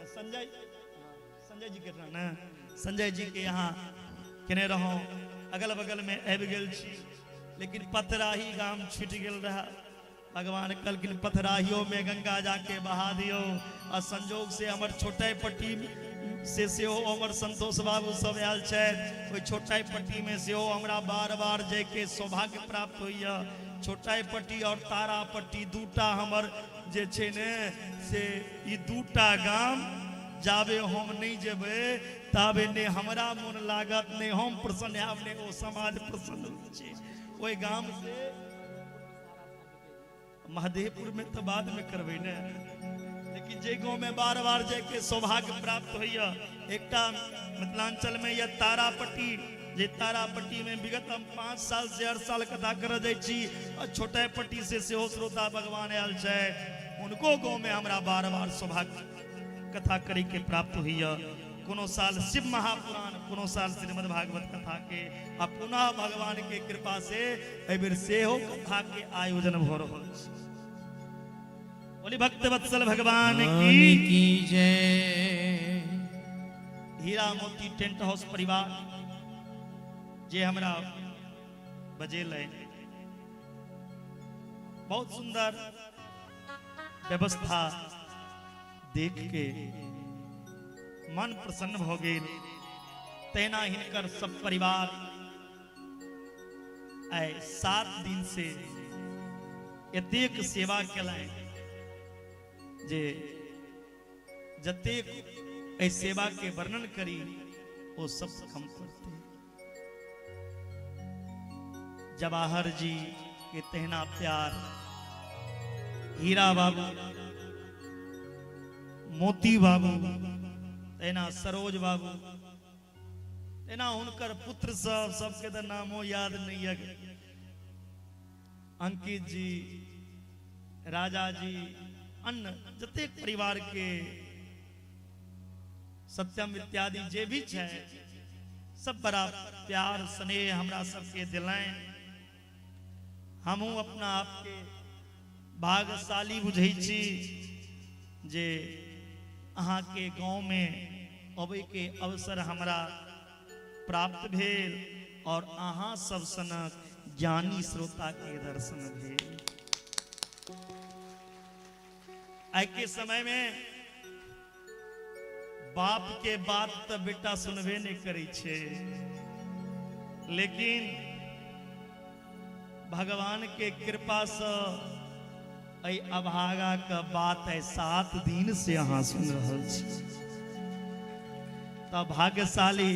संजय संजय जी के ना, संजय जी के यहाँ केने रहौं, अगल बगल में आबि गेल छी, लेकिन पथराही गाम छूटि गेल रहा। भगवान कहलखिन पथराहियो में गंगा जाके बहा दियो। आ संजोग से हमर छोटाई पट्टी से सेहो हमर संतोष बाबू सब आयल छथि, ओहि छोटाई पट्टी में सेहो हमरा बार बार जायके सौभाग्य प्राप्त होइया। छोटाई पट्टी और तारा पट्टी दूटा हमर जे छै ने से ई दूटा गाम जाबे हम नहीं जेबै ताबे ने हमरा मोन लागत, ने हम प्रसन्न हैब, ने ओ समाज प्रसन्न होइ छै। ओहि गाम से महादेवपुर में तो बाद में करबै ने, लेकिन जे गाँव में बार बार जायके सौभाग्य प्राप्त होइया, एकटा मिथिलांचल में यह तारापट्टी, जे तारापट्टी में विगत हम 5 साल से हर साल कथा करऽ जाइ छी, आ छोटा पट्टी से सेहो श्रोता भगवान आयल छै, उनको गाँव में हमरा बार बार सौभाग्य कथा करे के प्राप्त होइया। कोनो साल शिव महापुराण, कोनो साल श्रीमद् भागवत कथा के, आ पुनः भगवान के कृपा से एहि बेर सेहो कथा के आयोजन भऽ रहल छै। बोली भक्त वत्सल भगवान की की जय। हीरा मोती टेंट हाउस परिवार जे हमरा बजेलै, बहुत सुंदर व्यवस्था देख के मन प्रसन्न भऽ गेल। तहिना हिनकर सब परिवार आइ 7 दिन से एतेक सेवा केलनि जे जतेक एहि सेवा के वर्णन करी ओ शब्द कम पड़तै। जवाहर जी के तहिना प्यार, हीरा बाबू, मोती बाबू, तहिना सरोज बाबू, तहिना हुनकर पुत्र सब, सबके तऽ नामो याद नहीं है, अंकित जी, राजा जी, अन्य जतेक परिवार के सत्यम इत्यादि जे भी छै, सब बड़ा प्यार स्नेह हमरा सबके दिलनि। हमहूँ अपना आपके भाग्यशाली बुझै छी जे अहाँके गाँवमे अबैके अवसर हमरा प्राप्त भेल और अहाँ सब सनक ज्ञानी श्रोता के दर्शन भेल। आइ के समय में बाप के बात तऽ बेटा सुनबे नहीं करै छै, लेकिन भगवान के कृपा से एहि अभागा के बात है 7 दिन से अहाँ सुन रहल छी, तऽ भाग्यशाली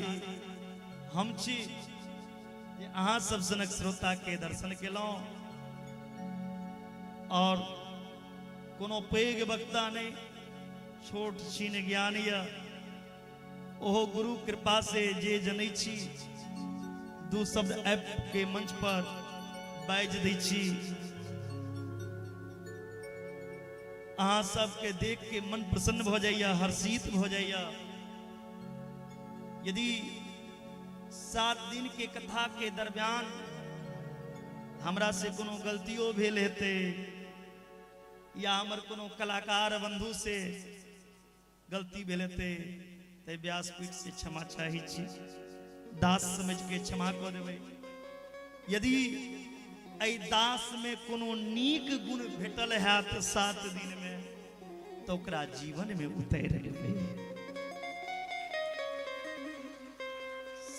हम छी जे अहाँ सब सनक श्रोता के दर्शन केलहुँ। और कोनो पैघ वक्ता नहीं, छोट छीन ज्ञान यऽ, ओहो गुरु कृपा से जे जनै छी 2 शब्द ऐप के मंच पर बाजि दै छी। अहाँ सबके देख के मन प्रसन्न भऽ जाइए, हर्षित भऽ जाइए। यदि 7 दिन के कथा के दरमियान हमरा से कोनो गलतियों भेल हेतै या हमर कोनो कलाकार बंधु से गलती भेल हेतै तऽ व्यासपीठ से क्षमा चाहै छी, दास समझ के क्षमा कऽ देबै। यदि एहि दास में कोनो नीक गुण भेटल हैत 7 दिन में तऽ ओकरा जीवन में उतारि लेबै।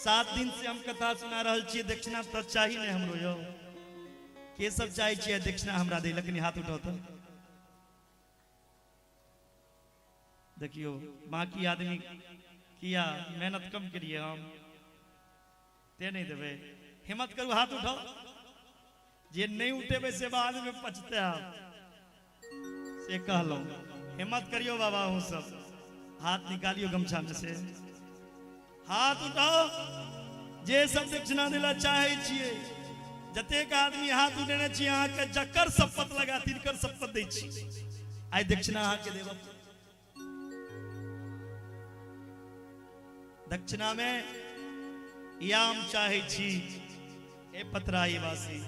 7 दिन से हम कथा सुना रहल छियै, दक्षिणा तऽ चाही नहि हमरो। यौ के सब चाहै छियै दक्षिणा हमरा दै लए, कनि हाथ उठाउ तऽ देखियौ। बाकी आदमी किया मेहनत कम करिए, हम ते नहीं देबै। हिम्मत करू, हाथ उठाओ। जे नहीं उठेबै से बाद में पछतायब, से कहलहुँ। हिम्मत करियो बाबा, अहूँ सब हाथ निकालियो गमछा में से, हाथ उठाओ। जे सब दक्षिणा दिला चाहे छियै, जतेक आदमी हाथ उठेने छी अहाँके जकर शपथ लगा तिनकर शपथ दै छी, आइ दक्षिणा अहाँके देब। दक्षिणा में या हम चाहे छी ए पतराई वासी,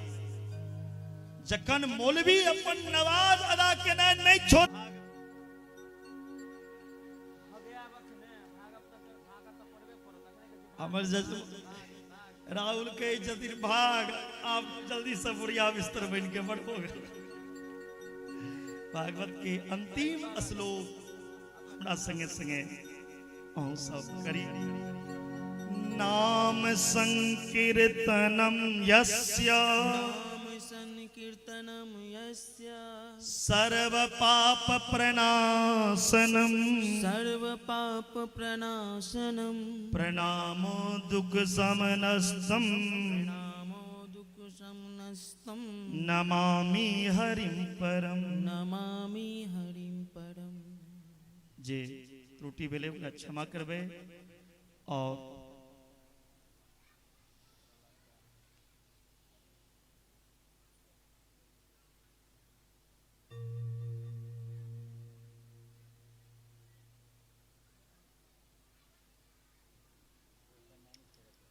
जखन मौलवी अपन नमाज अदा केनाइ नहीं छोड़, हमर जज राहुल कहै छथिन भाग, आप जल्दी से बुढ़िया बिस्तर बन के बड़ हो गेल। भागवत के अंतिम श्लोक हमरा संगे संगे अहूँ सब करी। नाम संकीर्तनम यस्य, नाम संकीर्तनम यस्य, सर्व पाप प्रणाशनम, सर्व पाप प्रणाशनम, प्रणामो दुख समनस्तम, प्रणामो दुख समनस्तम, नमामि हरिं परम, नमामि हरिं परम। जे त्रुटि भेलै ओकरा क्षमा करबै। और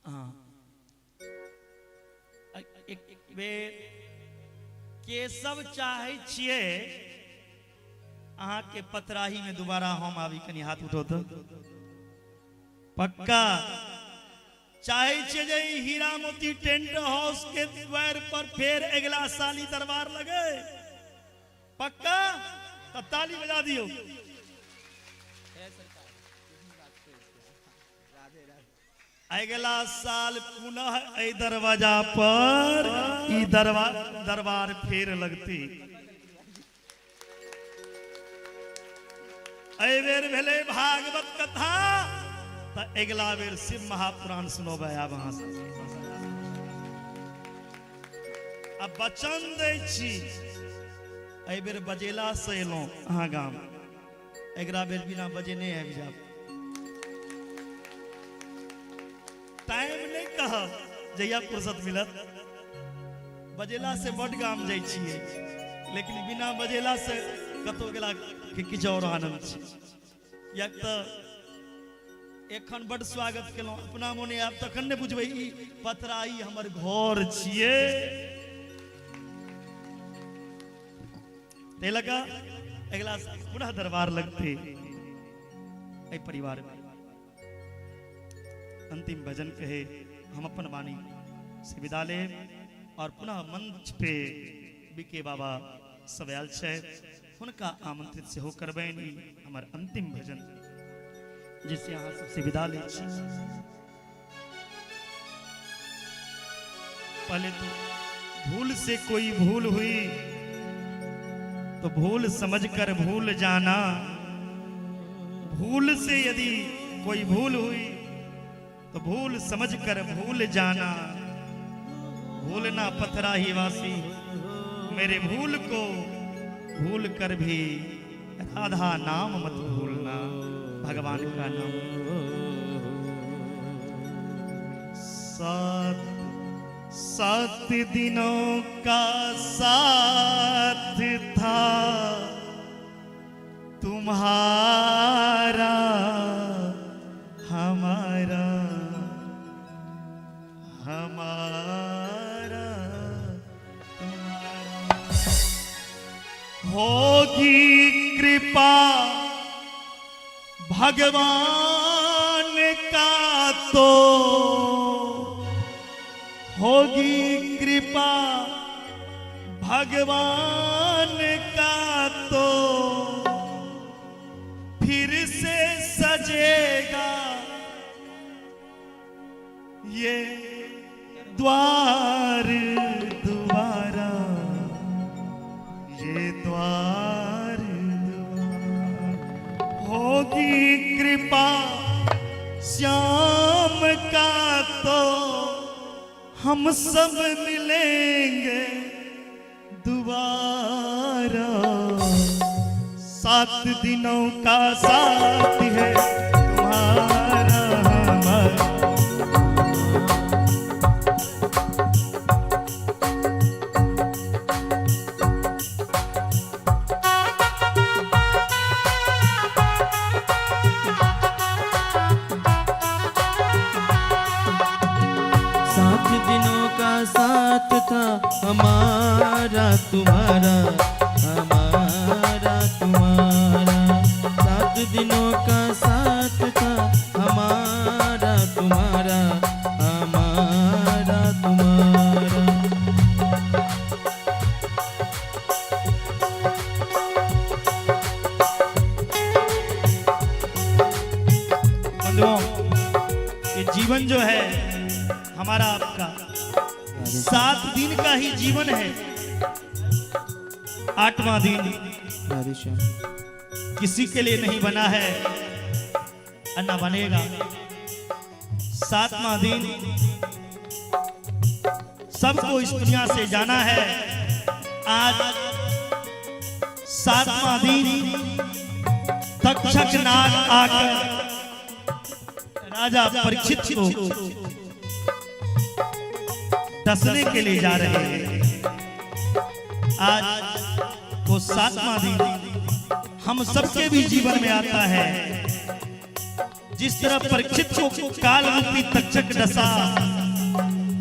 हाँ, एक बेर के सब चाहै छियै अहाँके पतराही में दोबारा हम आबी, कनि हाथ उठो तऽ। पक्का चाहै छियै जे ई हीरा मोती टेंट हाउस के द्वार पर फेर अगिला साल ई दरबार लगे? पक्का? तऽ ताली बजा दियौ। अगिला साल पुनः एहि दरवाजा पर ई दरबार फेर लगती। एहि बेर भेलै भागवत कथा, तऽ अगिला बेर शिव महापुराण सुनबै आब अहाँ सब। आ वचन दै छी, एहि बेर बजेला से एलहुँ अहाँ गाम, अगिला बेर बिना बजेने आबि जायब। टाइम नहि कहब, जहिया फुर्सत मिलत। बजेला से बड गाम जाइ छियै, लेकिन बिना बजेला से कतौ गेला के किछु और आनंद छै। किएक तऽ एखन बड स्वागत केलहुँ, अपना मोने आयब तखन ने बुझबै ई पथराई हमर घर छियै। ताहि लऽ कऽ अगिला साल पुनः दरबार लगतै एहि परिवार में। अंतिम भजन कहे हम अपन वाणी से विदा लेब और पुनः मंच पे बीके बाबा सब आयल छथि, हुनका आमंत्रित सेहो करबनि। ई हमर अंतिम भजन जिससे अहाँ सबसे विदा लै छी। पहले तो भूल से कोई भूल हुई तो भूल समझकर भूल जाना, भूल से यदि कोई भूल हुई तो भूल समझकर भूल जाना, भूलना पथराही वासी मेरे भूल को भूल कर भी राधा नाम मत भूलना, भगवान का नाम। सात सात दिनों का साथ था तुम्हारा हमारा, हमारा तुम्हारा। होगी कृपा भगवान का तो, होगी कृपा भगवान का तो फिर से सजेगा ये द्वार दोबारा, ये द्वार दोबारा। होगी कृपा श्याम का तो हम सब मिलेंगे दोबारा। 7 दिनों का साथ है तुम्हारा हमारा। सात दिनों का साथ था हमारा तुम्हारा, हमारा तुम्हारा। 7 दिनों का साथ था हमारा तुम्हारा, हमारा तुम्हारा। बंधुओं, ये जीवन जो है हमारा आपका 7 दिन का ही जीवन है। 8वां दिन राधेश्याम किसी के लिए नहीं बना है और ना बनेगा। 7वां दिन सबको इस दुनिया से जाना है। आज 7वां दिन तक्षक नाग आकर राजा परीक्षित को डसने के लिए जा रहे हैं। आज वो 7वां दिन हम सबके भी जीवन में आता है। जिस तरह परीक्षित को काल रूपी तक्षक डसा,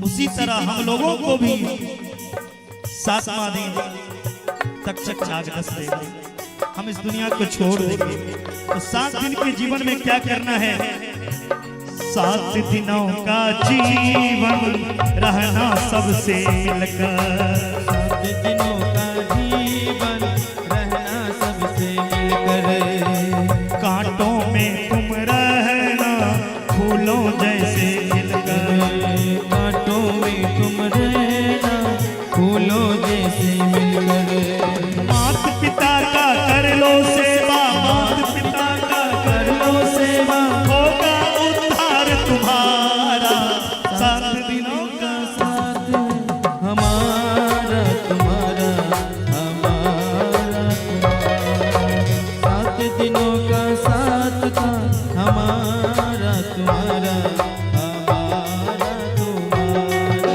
उसी तरह हम लोगों को भी 7वां दिन तक्षक नाग डस देगा। हम इस दुनिया को छोड़ देंगे। तो 7 दिन के जीवन में क्या करना है? 7 दिनों का जीवन रहना सबसे मिलकर, 7 दिनों का जीवन रहना सबसे मिलकर, कांटों में तुम रहना फूलों जैसे खिलकर, कांटों में तुम रहना फूलों जैसे मिलकर। मात पिता का कर लो सेवा, मात पिता का कर लो सेवा, होगा उद्धार तुम्हारा, हमारा तुम्हारा।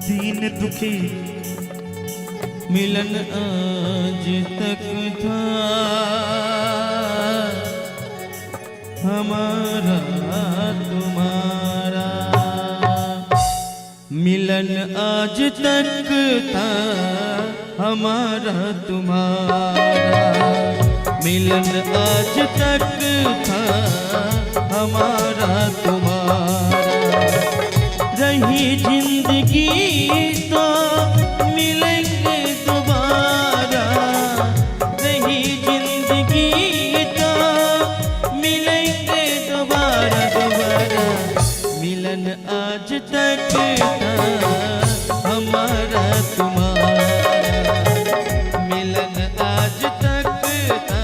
दीन दुखी मिलन आज तक था हमारा तुम्हारा, मिलन आज तक था हमारा तुम्हारा, मिलन आज तक था हमारा तुम्हारा। रही जिंदगी तो मिलेंगे दोबारा, रही जिंदगी तो मिलेंगे दोबारा दोबारा। मिलन आज तक था हमारा तुम्हारा, मिलन आज तक था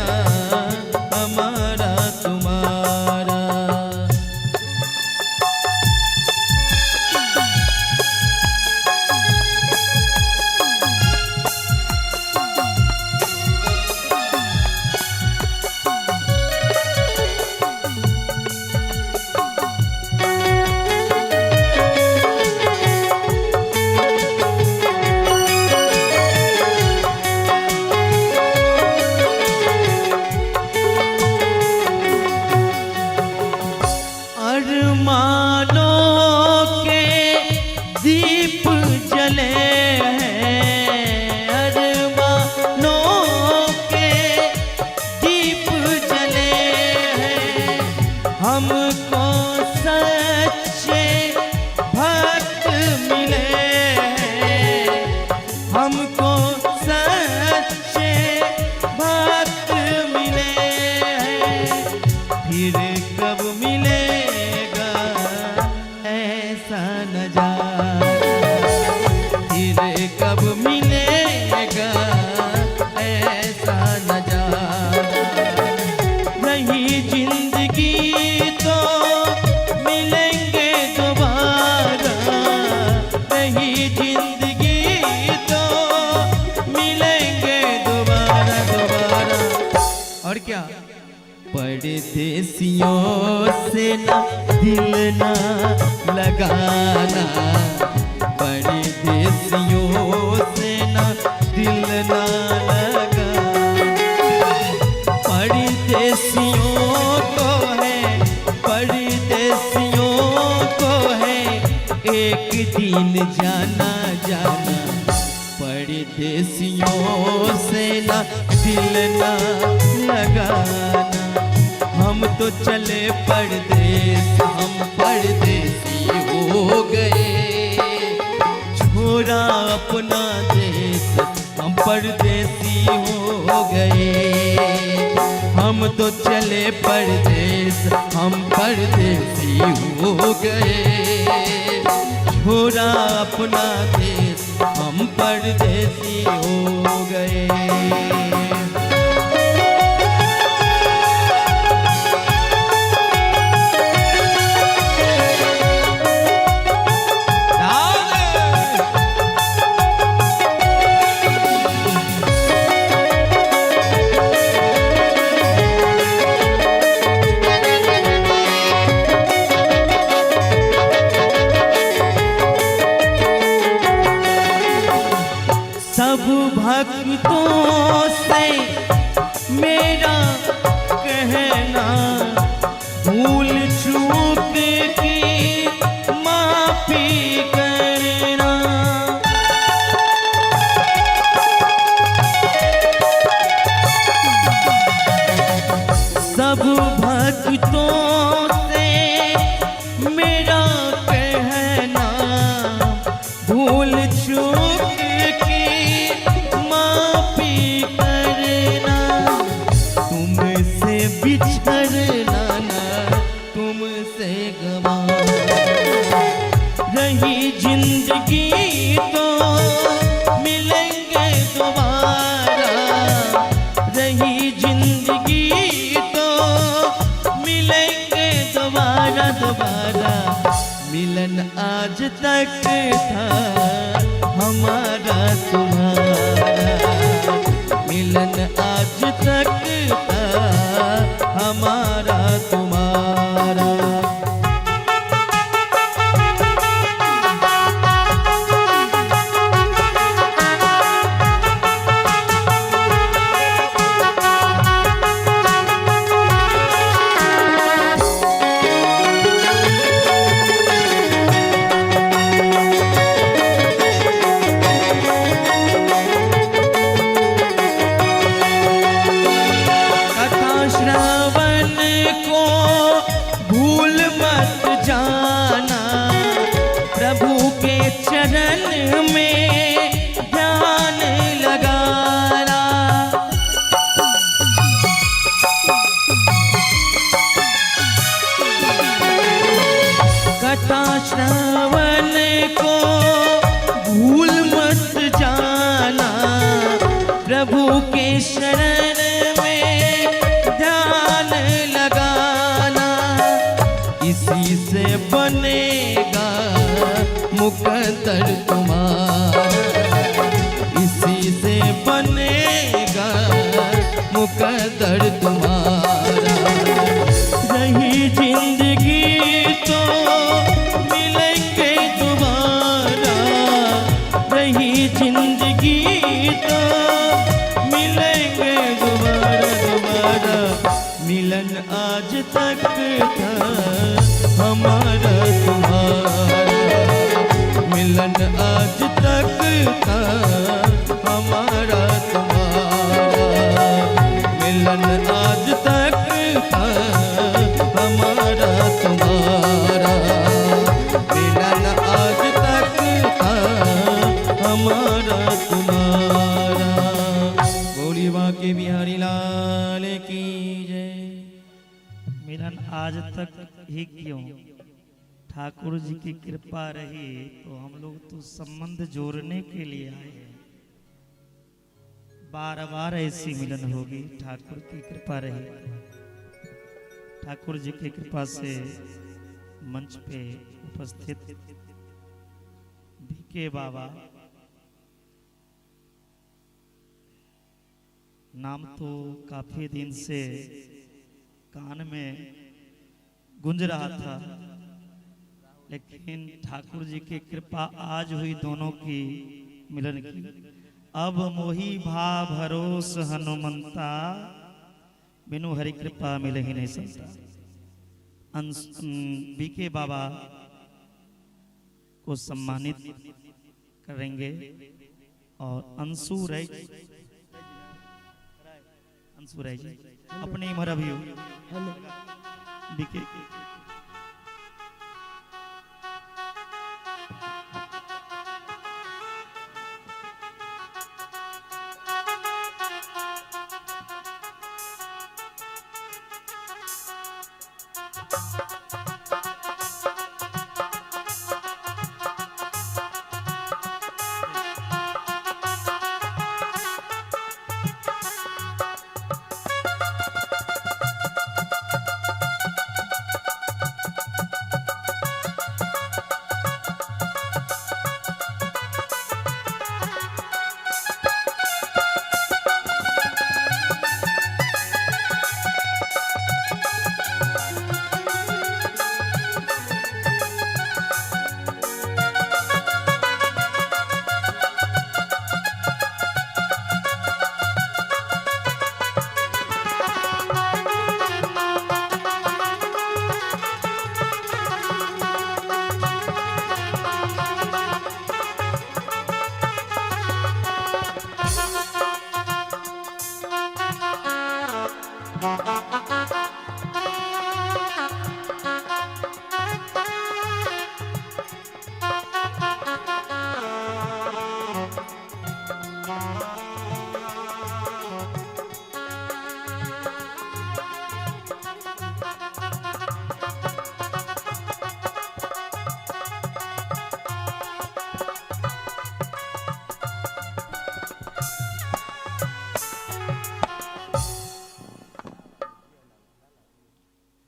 हमारा तुम्हारा। अरमानों के दीप जले हैं, अरमानों के दीप जले हैं, हमको सच्चे भक्त मिले हैं, हमको सच्चे भक्त मिले हैं। फिर कब मिलेगा ऐसा नजारा, फिर कब मिलेगा ऐसा नजारा। रही जिंदगी तो मिलेंगे दोबारा, रही जिंदगी तो मिलेंगे दोबारा दोबारा। और क्या, परदेसियों से ना दिल ना लगाना, परदेसियों से ना दिल ना लगाना, परदेसियों को है, परदेसियों को है एक दिन जाना जाना, परदेसियों से ना दिल ना लगाना। हम तो चले परदेस, हम परदेसी हो गए, छोड़ा अपना देश, हम परदेसी हो गए। हम तो चले परदेस, हम परदेसी हो गए, छोड़ा अपना देश, हम परदेसी हो गए। सब भक्तों से मेरा कहना, भूल चूक की माफी करना। आज तक था हमारा तुम्हारा, मिलन आज तक था हमारा तुम्हारा। कथा श्रवण को भूल मत जाना, प्रभु के चरण में ध्यान लगाना। कथा श्रवण को भूल मत जाना, प्रभु के शरण में ध्यान लगाना। इसी से बनेगा मुकद्दर तुम्हारा, इसी से बनेगा मुकद्दर तुम्हारा। रही जिंदगी तो मिलेंगे दोबारा, रही जिंदगी तो मिलेंगे दोबारा दोबारा। मिलन आज तक था हमारा तुम्हारा, मिलन आज तक था हमारा तुम्हारा, मिलन आज तक था हमारा तुम्हारा, मिलन आज तक था हमारा तुम्हारा। बोली बाके बिहारी लाल की जय। मिलन आज तक ही क्यों, ठाकुर जी की कृपा रही तो हम लोग तो संबंध जोड़ने के लिए आए हैं। बार बार ऐसी मिलन होगी, ठाकुर की कृपा रही। ठाकुर जी की कृपा से मंच पे उपस्थित बीके बाबा, नाम तो काफी दिन से कान में गूंज रहा था, लेकिन ठाकुर जी की कृपा आज हुई दोनों की मिलन की। अब मोही भा भरोस हनुमंता, बिनु हरि कृपा मिले ही नहीं सकता। बीके बाबा को सम्मानित करेंगे और अंशु राय, अंशु राय जी अपने इमर अभी बीके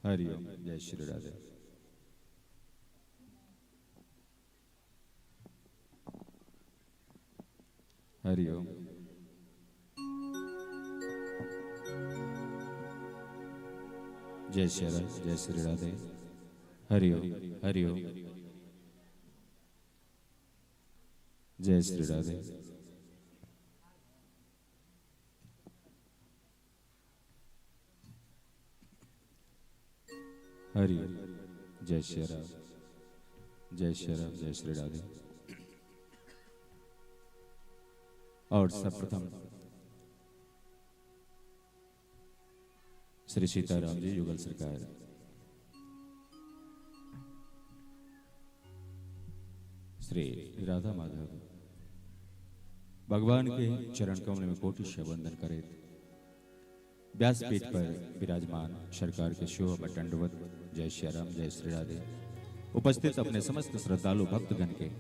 हरिओम, जय श्री राधे। हरिओम। जय श्री राम, जय श्री राधे। हरिओम हरिओम, जय श्री राधे। हरिओम, जय श्री राम, जय श्री राम, जय श्री राधे। और सर्वप्रथम श्री सीताराम जी युगल सरकार, श्री राधा माधव भगवान के चरण कमल में कोटि वंदन करे व्यासपीठ पर विराजमान सरकार के शोभा दंडवत जय श्री राम, जय श्री राधे। उपस्थित अपने समस्त श्रद्धालु भक्तगण के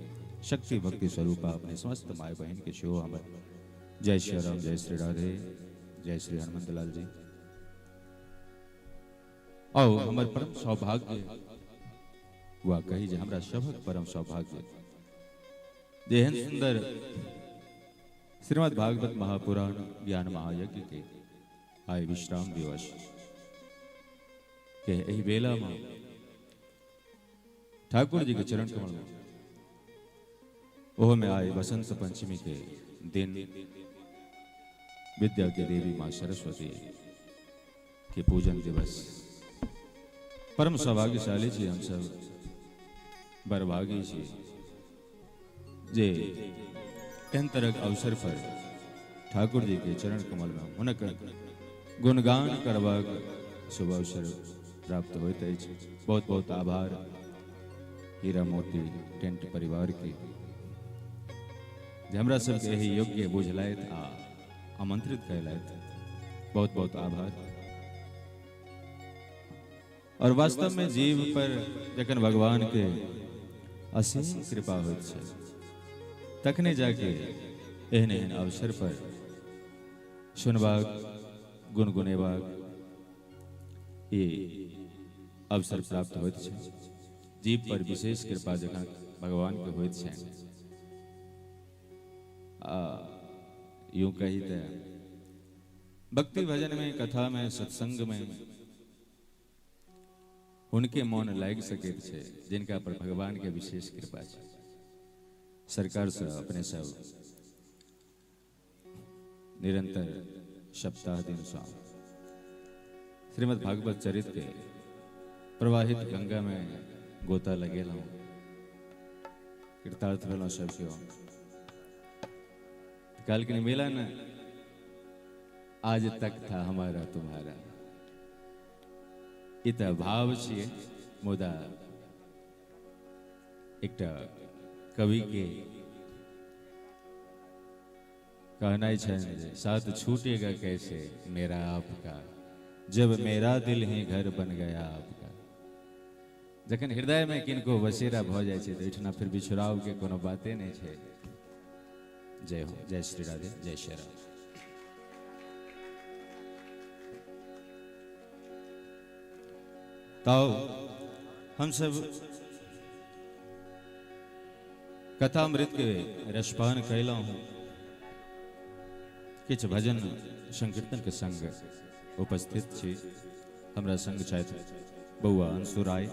शक्ति भक्ति स्वरूपा अपने समस्त माय बहन के शोभा जय श्री राम, जय श्री राधे, जय श्री हनुमंत लाल जी। और हमारे परम सौभाग्य वा कही जे हमरा सबक परम सौभाग्य जेहन सुंदर श्रीमद् भागवत महापुराण ज्ञान महायज्ञ के आय विश्राम दिवस के एहि बेला में ठाकुर जी के चरण कमल में ओह में आए बसंत पंचमी के दिन विद्या के देवी मां सरस्वती के पूजन दिवस परम सौभाग्यशाली छी हम सब, बरभागी छी जे एहन तरह अवसर पर ठाकुर जी के चरण कमल में हुनक गुणगान करबाक शुभ अवसर प्राप्त होइत अछि। बहुत बहुत आभार हीरा मोती टेंट परिवार के जे हमरा सबके एहि योग्य बुझलथि आ आमंत्रित कयलथि। बहुत बहुत आभार। और वास्तव में जीव पर जखन भगवान के असीम कृपा होइत छै तखने जाके एहन एहन अवसर पर सुनबाक गुनगुनेबाक ये अवसर प्राप्त होइत छै। जीव पर विशेष कृपा जखन भगवान के होइत छै आ यूं कही त भक्ति भजन में, कथा में, सत्संग में उनके मौन लागि सकैत छै जिनका पर भगवान के विशेष कृपा छै। सरकार से अपने सब निरंतर सप्ताह दिन सँ श्रीमद् भागवत चरित्र के प्रवाहित गंगा में गोता लगेलहुँ, कृतार्थ भेलहुँ सब केओ। कहलखिन मिलन आज तक था हमारा तुम्हारा, ई तऽ भाव छियै। मुदा एकटा कवि के कहनाइ छनि जे साथ छूटेगा कैसे मेरा आपका, जब मेरा दिल ही घर बन गया आपका। जखन हृदय में किनको बसेरा भऽ जाइ छै तऽ एहिठिना फिर बिछुड़ाव के कोनो बाते नहि छै। जय हो, जय श्री राधे, जय श्री राम। तो हम सब कथामृत के रसपान कैलहुँ, किछु भजन संकीर्तन के संग उपस्थित छी। हमरा संग छथि बौआ अंशु राय,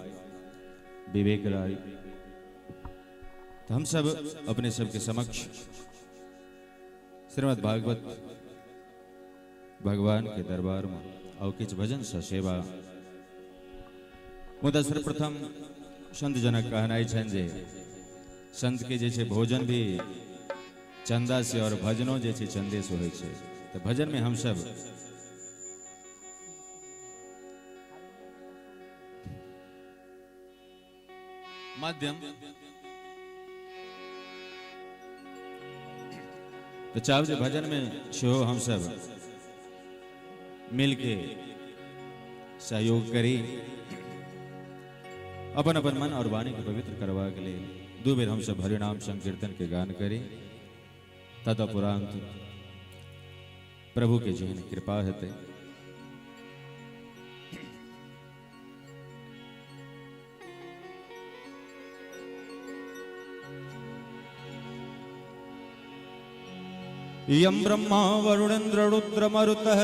विवेक राय। तो हम सब अपने सबके समक्ष श्रीमद् भागवत भगवान के दरबार में और किछु भजन सँ सेवा। मुदा सर्वप्रथम संत जनक कहनाइ छनि जे संत के जे छै भोजन भी चंदा से और भजनो जे छै चंदे से होइ छै। तो भजन में हम सब माध्यम तो चाहब जे भजन में सेहो हम सब मिलके सहयोग करी, अपन अपन मन और वाणी के पवित्र करवा के लिए दू बेर हम सब हरिनाम संकीर्तन के गान करी। तदुपरांत प्रभु के जेहन कृपा हेतै। यं ब्रह्मा वरुणेन्द्र रुद्रमरुतः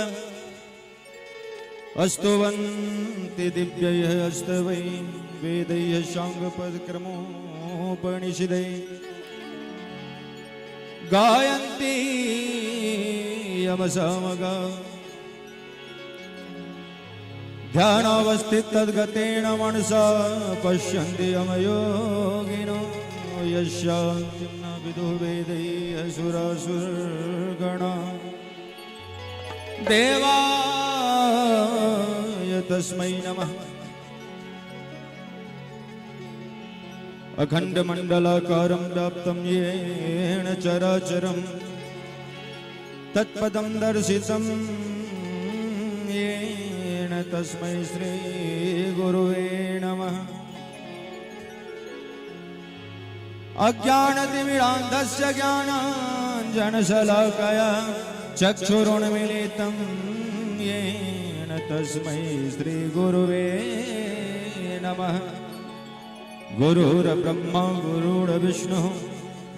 अस्तुवन्ति दिव्यैः अस्तवै वेदैः शाङ्गपदक्रमोपनिषदैः गायन्ति यमसमगा। ध्यानावस्थित तद्गतेन मनसा पश्यन्ति यमयोगिनो यस्यान्तिं न विदुः वेदैः सुरासुरगणा। देवाय तस्मै नमः। अखण्डमण्डलाकारं व्याप्तं येन चराचरं तत्पदं दर्शितं येन तस्मै श्री गुरुवे नमः। अज्ञानतिमिरान्धस्य ज्ञानाञ्जनशलाकया चक्षुरुन्मीलितं येन तस्मै श्री गुरुवे नमः। गुरुर्ब्रह्मा गुरुर्विष्णुः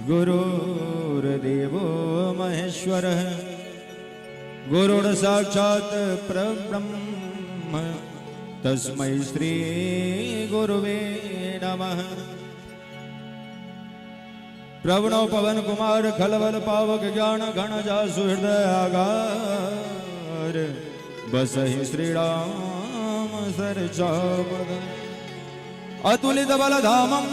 गुरुर्देवो महेश्वरः गुरुर्साक्षात् परब्रह्म तस्मै श्री गुरुवे नमः। प्रवणो पवन कुमार खलबल पावक ज्ञान घन जासु हृदय आगार बसहि श्री राम सर चापद। अतुलित बल धामम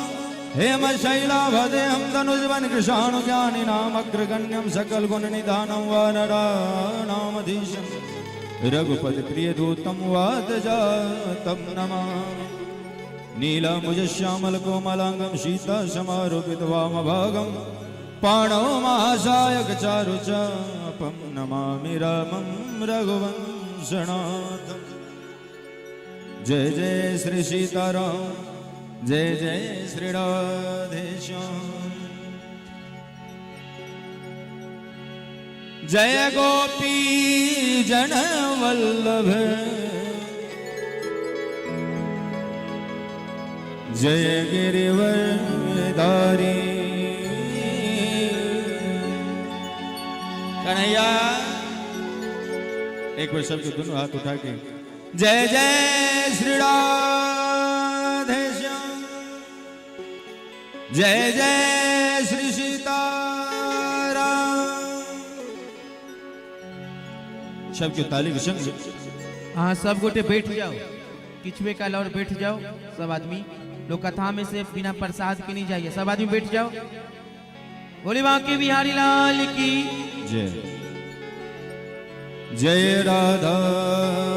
हेम शैलाभदेहं धनुजवन कृशानु ज्ञानिनामग्रगण्यं सकल गुण निधानं वानराणामधीशं रघुपति प्रियदूतं वातजातं नमामि। नीलामुज श्यामल कोमलांगं सीता समारोपित वामभागं पाणौ महासायक चारु चापं नमामि रामं रघुवंशनाथम्। जय जय श्री सीताराम, जय जय श्री राधे श्याम। जय गोपी जन वल्लभ, जय गिरिवरधारी कन्हैया। एक बार सबके दोनों हाथ उठा के जय जय श्री राधे श्याम, जय जय श्री सीताराम। सबके ताली के संग हाँ, सब गोटे बैठ जाओ, किछुए काल और बैठ जाओ सब आदमी लोग। कथा में से बिना प्रसाद के नहीं जाइए, सब आदमी बैठ जाओ। बोले बांके बिहारी लाल की जय। जय राधा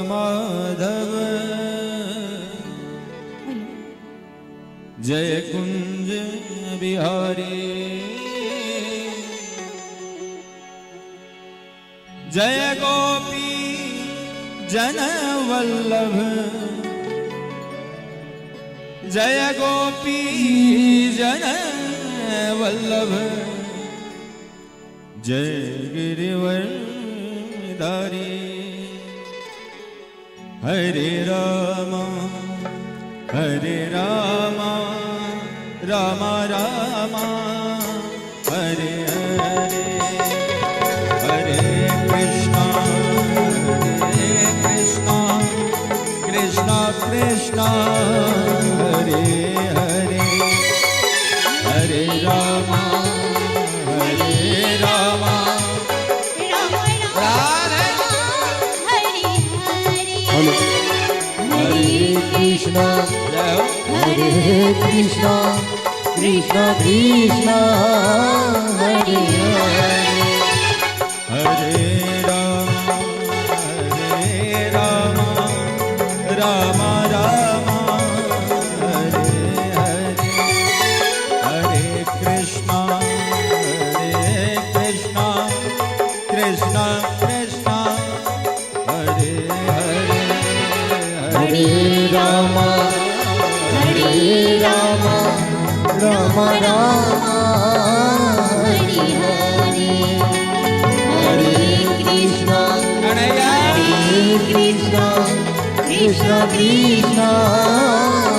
माधव, जय कुंज बिहारी, जय गोपी जन वल्लभ, जय गोपी जन वल्लभ, जय गिरिवरधारी। हरे राम हरे राम राम राम हरे हरे, हरे कृष्णा हरे कृष्णा कृष्णा कृष्णा हरे हरे, हरे राम हरे राम राम राम हरे हरे, हरे कृष्णा जय हो। हरे कृष्णा कृष्णा कृष्णा हरे हरे, हरे राम हरे राम राम राम हरे हरे, हरे कृष्णा हरे कृष्णा कृष्णा कृष्णा हरे हरे, हरे राम हरे राम राम राम हरे हरे, हरे कृष्णा कन्हैया हरे कृष्णा कृष्ण कृष्ण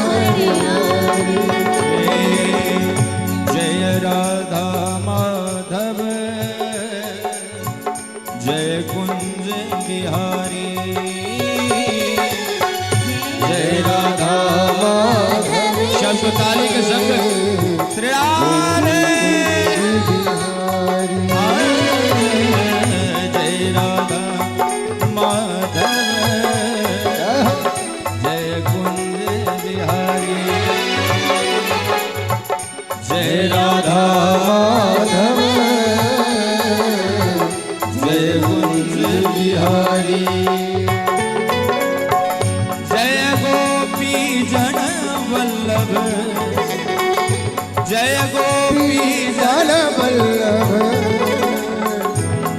हरे हरे। जय राधा माधव, जय कुंज बिहारी। जय राधा माधव शब्द ताली के संग श्री राधे जय राधा माधव जय कुंज बिहारी। जय राधा माधव जय कुंज बिहारी। जय गोपी जन वल्लभ जय गोपी जन वल्लभ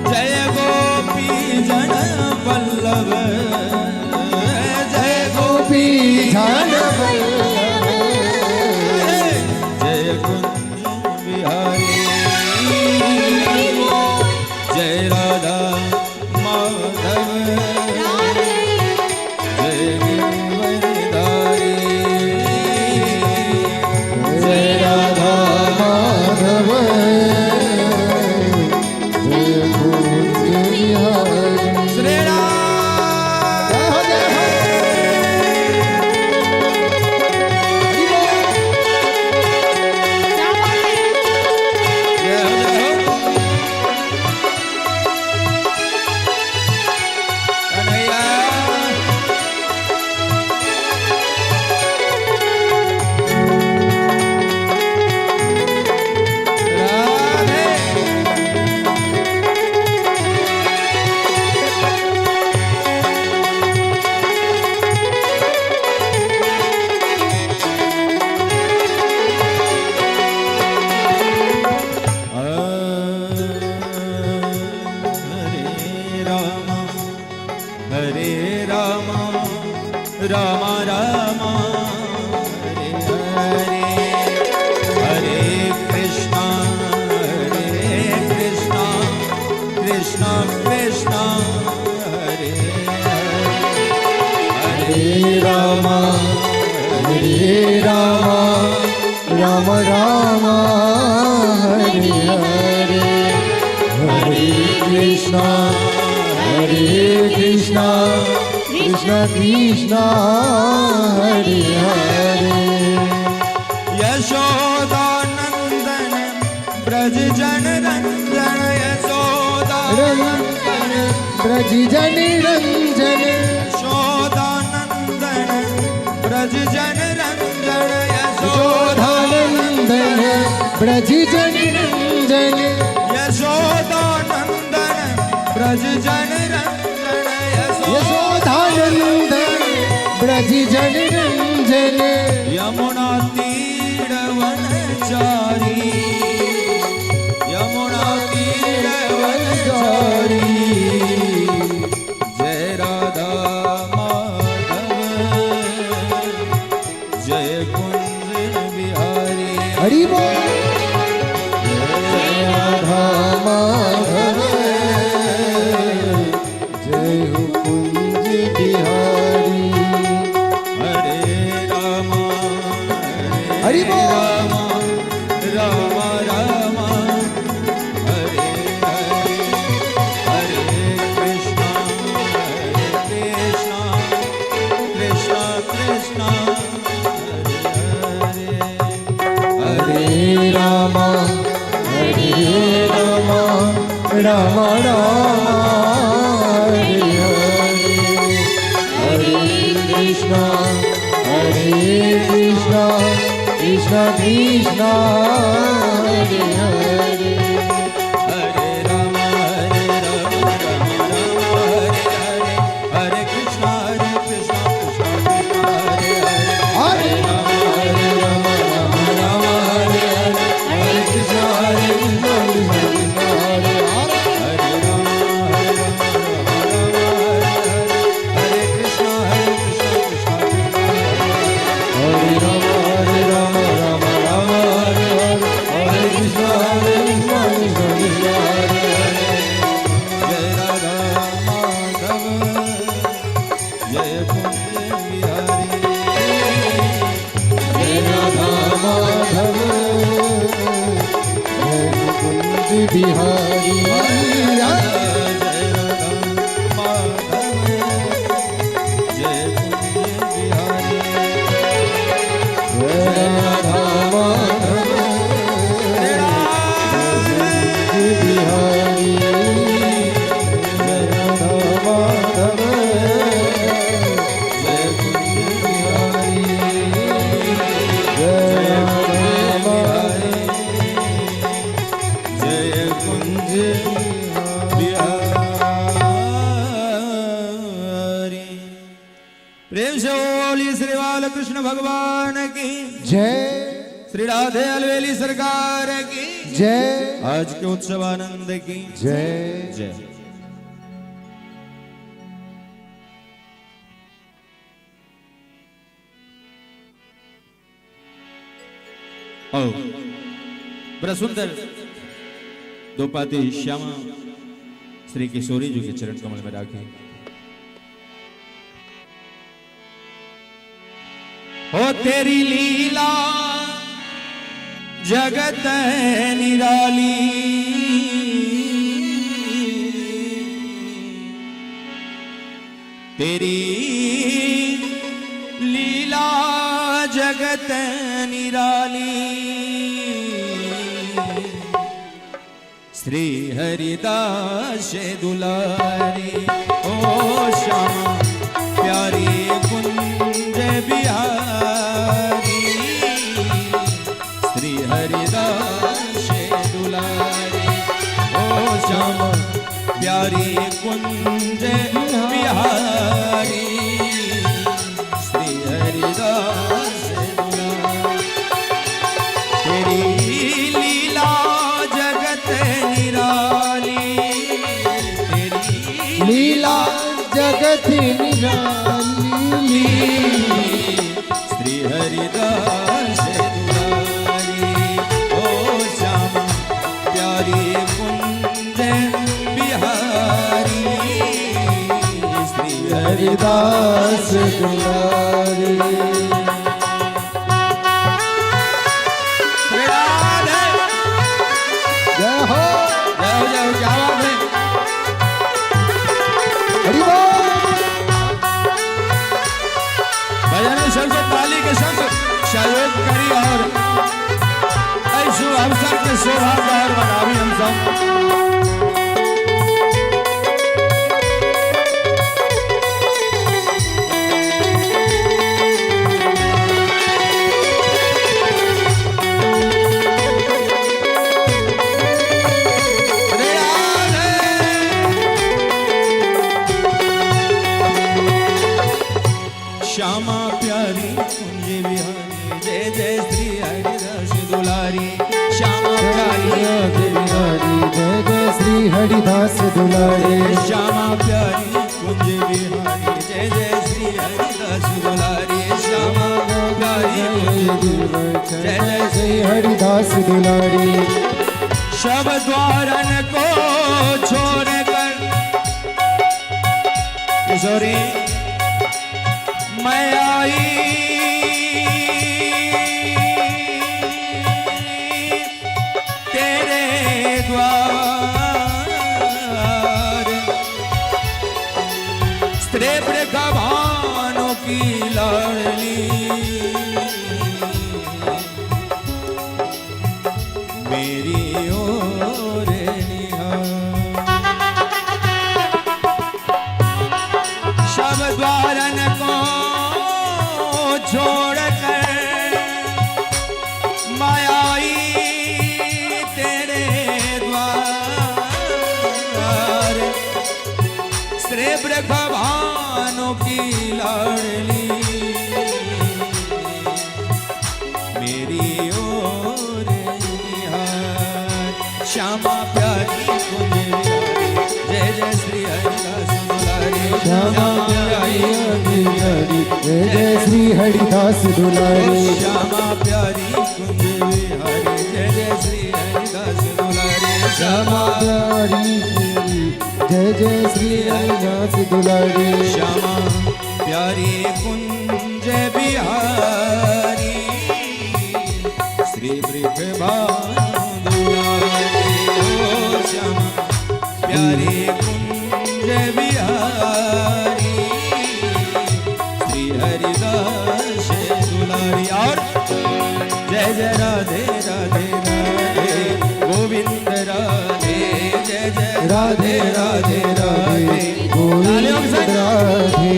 जय गोपी जन वल्लभ जय गोपी जन वल्लभ जय कुंज बिहारी। जय राधा माधव जय गिरिवरधारी। जय राधा माधव जय कुंज बिहारी। श्री राम जय हो जय हो। जय हो जय हो कन्हैया। राधे हरे राम हरे राम राम राम हरे हरे। हरे कृष्णा हरे कृष्णा कृष्णा कृष्णा हरे हरे। हरे राम हरे राम राम राम हरे हरे। हरे कृष्णा हरे कृष्णा कृष्ण कृष्ण हरे हरे। यशोदा नंदन ब्रज जन रंजन यशोदा रंजन ब्रज जन रंजन यशोदा नंदन ब्रज जन रंजन यशोदा यशोदानंदन ब्रज जन रंजन यशोदा नंदन ब्रज जन रंजन यशोदानंदन ब्रज जन रंजन यमुना तीर वनचारी यमुना तीर वनचारी। जय राधा माधव जय कुंज बिहारी। हरि बोल। जय राधा माधव जय हो कुंज बिहारी। हरे राम हरि बोल। राम राम राम हरे हरे। हरे कृष्णा हरे कृष्णा कृष्णा कृष्णा हरे हरे। हरे राम हरे राम राम राम हरे हरे। हरे कृष्णा हरे कृष्णा कृष्ण कृष्ण हरे हरे। हरे राम हरे राम राम राम हरे हरे। हरे कृष्णा हरे कृष्णा कृष्णा कृष्णा हरे हरे। हरे राम हरे राम राम राम हरे हरे। हरे कृष्णा हरे कृष्णा कृष्ण कृष्ण हरे हरे। हरे राम हरे राम राम राम हरे हरे। हरे कृष्णा हरे कृष्णा कृष्ण कृष्ण हरे हरे। हरे राम हरे राम राम राम हरे हरे। हरे कृष्ण हरे कृष्ण कृष्ण कृष्ण हरे हरे। जय राधा माधव जय कुंज बिहारी। जय राधा माधव जय कुंज बिहारी। जय राधा भगवान की जय। श्री राधे अलवेली सरकार की जय। आज के उत्सव आनंद की जय। जय। ओ बड़ा सुंदर दोपाती श्यामा श्री किशोरी जी के चरण कमल में राखे। हो तेरी लीला जगत निराली, तेरी लीला जगत निराली, श्री हरिदास दुलारी। ओ श्यामा प्यारी कुंज बिहारी, श्री हरिदास दुलारी। ओ श्यामा प्यारी कुंज बिहारी, श्री हरिदास दुलारी। तेरी लीला जगत निराली, तेरी लीला जगत निराली, श्री हरिदास दुलारी। ओ श्यामा प्यारी कुंज बिहारी, श्री हरिदास दुलारी। श्री राधे। जय हो। जय हो, जय हो, क्या बात है। हरि बोल। भजन सबसे ताली के संग सहयोग करी और ऐसो अवसर के शोभा और बनावी हम सब। श्री राधे। श्यामा प्यारी कुंज बिहारी, जय जय श्री हरिदास दुलारी। श्यामा प्यारी बिहारी, जय जय श्री हरिदास दुलारी। श्यामा प्यारी कुंज बिहारी, जय जय श्री हरिदास दुलारी। श्यामा प्यारी कुंज जय जय श्री हरिदास दुलारी। सब द्वारन को छोड़ कर किशोरी मैं आई, तेरे द्वार। स्त्री वृषभानु की लाडली, मेरी ओर निहार। सब द्वारन को छोड़ कर मैं आई तेरे द्वार। श्री वृषभानु की लाडली, मेरी ओर निहार। श्यामा प्यारी कुंज बिहारी, जय जय श्री हरिदास दुलारी। श्यामा प्यारी बिहारी, जय जय श्री हरिदास दुलारी। श्यामा प्यारी कुंज बिहारी, जय जय श्री हरिदास दुलारी। श्यामा प्यारी जय जय श्री हरिदास दुलारी। श्यामा प्यारी कुंज बिहारी, श्री वृषभानु दुलारी। ओ श्यामा प्यारी कुंज बिहारी, श्री हरिदास दुलारी। और जय जय राधे राधे राधे गोविंद राधे, जय जय राधे राधे राधे गोविंद राधे,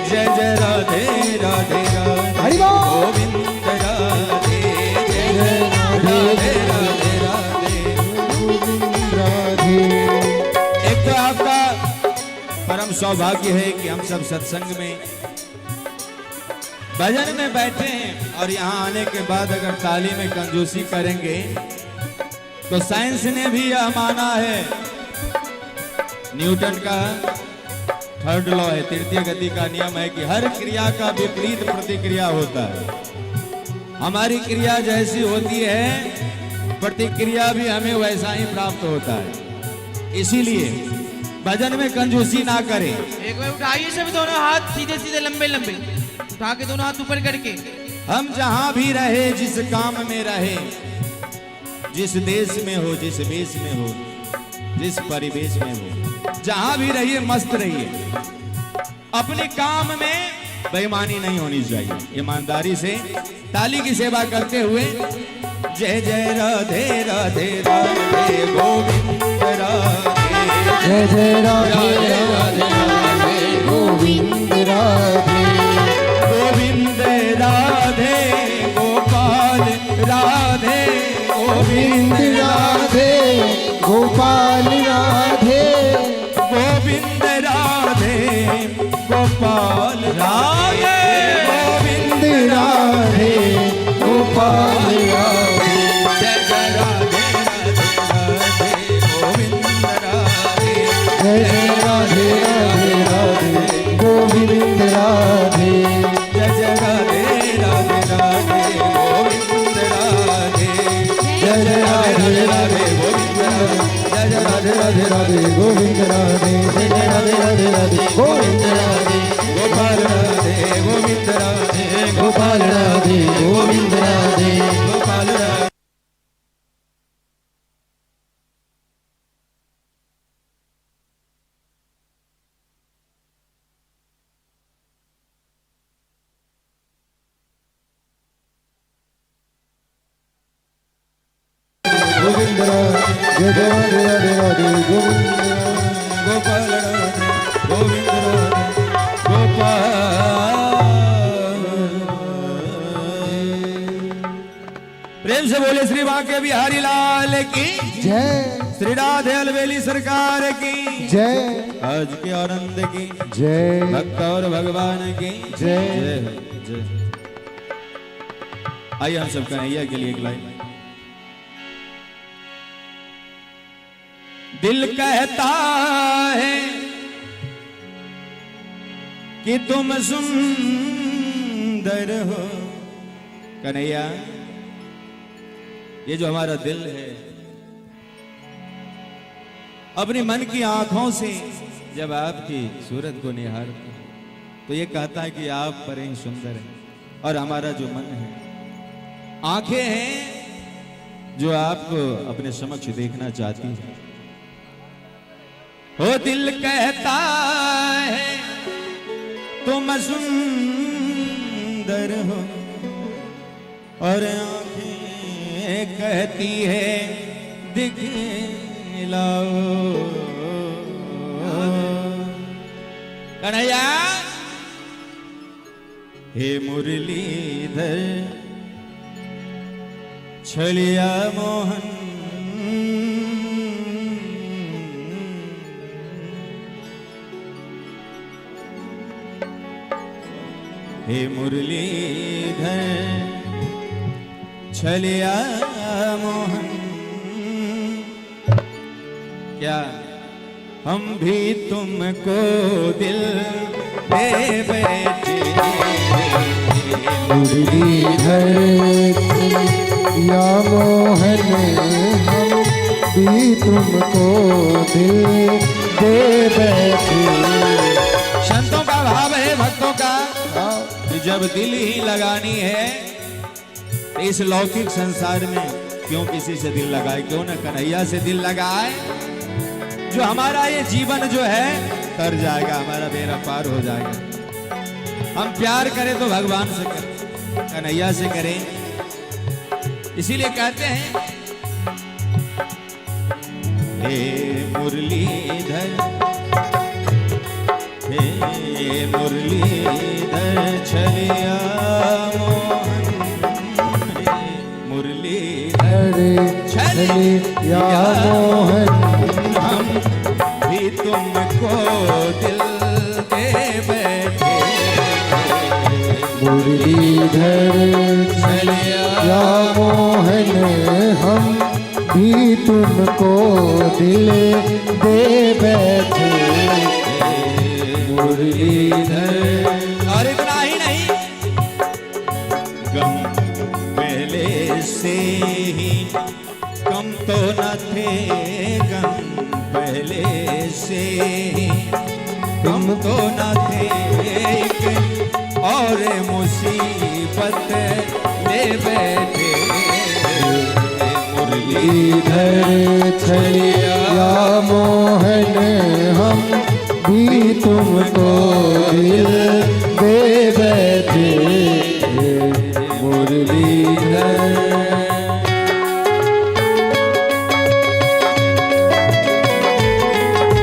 जय जय राधे राधे राधे हरि बोल। गोविंद राधे, जय जय राधे राधे राधे गोविंद राधे। एक तो आपका परम सौभाग्य है कि हम सब सत्संग में भजन में बैठे हैं और यहाँ आने के बाद अगर ताली में कंजूसी करेंगे तो साइंस ने भी यह माना है, न्यूटन का थर्ड लॉ है, तृतीय गति का नियम है कि हर क्रिया का विपरीत प्रतिक्रिया होता है। हमारी क्रिया जैसी होती है प्रतिक्रिया भी हमें वैसा ही प्राप्त होता है। इसीलिए भजन में कंजूसी ना करें। एक बार उठाइए सब दोनों हाथ सीधे सीधे लंबे लंबे उठा के दोनों हाथ ऊपर करके। हम जहां भी रहे, जिस काम में रहे, जिस देश में हो, जिस वेश में हो, जिस परिवेश में हो, जहां भी रहिए मस्त रहिए। अपने काम में बेईमानी नहीं होनी चाहिए। ईमानदारी से ताली की सेवा करते हुए जय जय राधे राधे राधे गोविंद राधे, जय जय राधे राधे राधे गोविंद राधे, गोविंद राधे गोपाल राधे, गोविंद राधे गोपाल राधे, गोविंद राधे गोपाल राधे, गोविंद राधे गोपाल राधे, जय जय राधे राधे राधे गोविंद राधे, जय जय राधे राधे राधे गोविंद राधे, जय जय राधे राधे राधे गोविंद राधे, जय जय राधे राधे गोविंद राधे, जय जय राधे राधे राधे गोविंद राधे, जय जय राधे राधे राधे गोविंद राधे, गोपाल राधे गोविंद राधे, गोपाल राधे गोविंद राधे, गोपाल राधे। गोविंद राधे, जय जय राधे राधे राधे गोविंद राधे, गोपाल राधे गोविंद राधे गोपाल। प्रेम से बोले श्री बांके बिहारी लाल की जय, श्री राधे अलवेली सरकार की जय, आज के आनंद की जय, भक्त और भगवान की जय। जय जय। आइए हम सब कन्हैया के लिए एक लाइन। दिल कहता है कि तुम सुंदर हो कन्हैया, ये जो हमारा दिल है अपने मन की आंखों से जब आपकी सूरत को निहारता है तो ये कहता है कि आप बड़े ही सुंदर हैं, और हमारा जो मन है, आंखें हैं जो आपको अपने समक्ष देखना चाहती है। हो दिल कहता है तुम सुंदर हो, और आंखें कहती है दिखलाओ कन्हैया। हे मुरलीधर छलिया मोहन, हे मुरलीधर छलिया मोहन, क्या हम भी तुमको दिल दे बैठे। मुरलीधर या मोहन, हम भी तुमको दिल दे बैठे। संतों का भाव है, भक्तों का, कि जब दिल ही लगानी है तो इस लौकिक संसार में क्यों किसी से दिल लगाए, क्यों ना कन्हैया से दिल लगाए। जो हमारा ये जीवन जो है तर जाएगा, हमारा बेड़ा पार हो जाएगा। हम प्यार करें तो भगवान से करें, कन्हैया से करें। इसीलिए कहते हैं हे मुरलीधर, हे मुरलीधर छलिया मोहन, हे मुरलीधर छलिया मोहन, हम भी तुमको दिल दे बैठे। मुरली मुरलीधर छलिया मोहन, हम भी तुमको दिल दे बैठे। मुरलीधर। और इतना ही नहीं, गम पहले से ही कम तो न थे, गम पहले से ही कम तो न थे, एक और मुसीबत ले बैठे। मुरलीधर छलिया मोहन, हम भी तुमको दिल दे बैठे। मुरलीधर।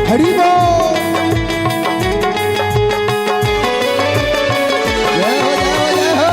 हरि बोल। जय हो, जय हो, जय हो।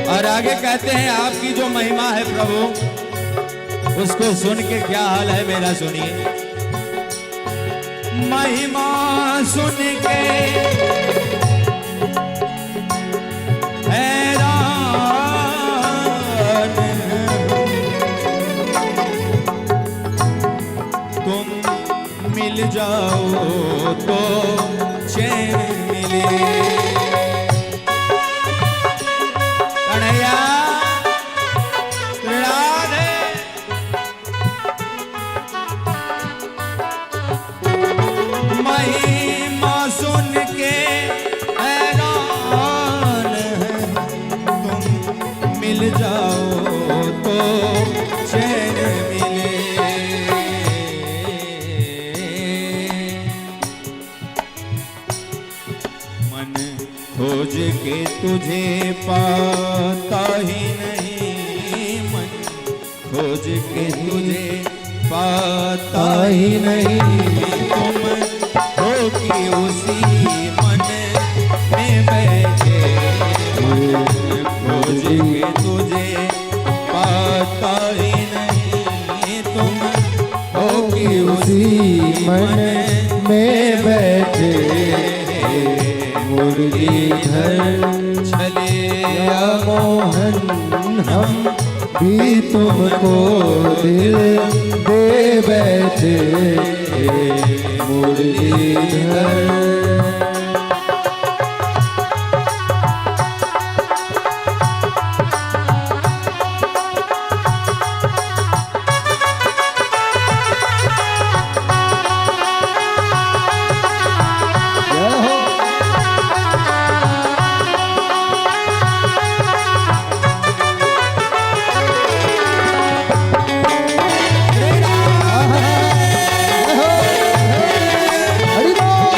और आगे कहते हैं आपकी जो महिमा है प्रभु, उसको सुन के क्या हाल है मेरा, सुनिए। महिमा सुन के हैरान तुम मिल जाओ तो चैन मिले। कन्हैया राधे। महिमा सुन के हैरान हैं तुम मिल जाओ तो चैन मिले। मन खोज के तुझे पाता ही नहीं, मन खोज के तुझे पाता ही नहीं, तुम हो कि उसी मन में बैठे। मन खोज के तुझे पाता ही नहीं, तुम हो कि उसी मन में बैठे। मुरलीधर छलिया मोहन, हम भी तुमको दिल दे बैठे। मुरलीधर। जय हो। हरि बोल।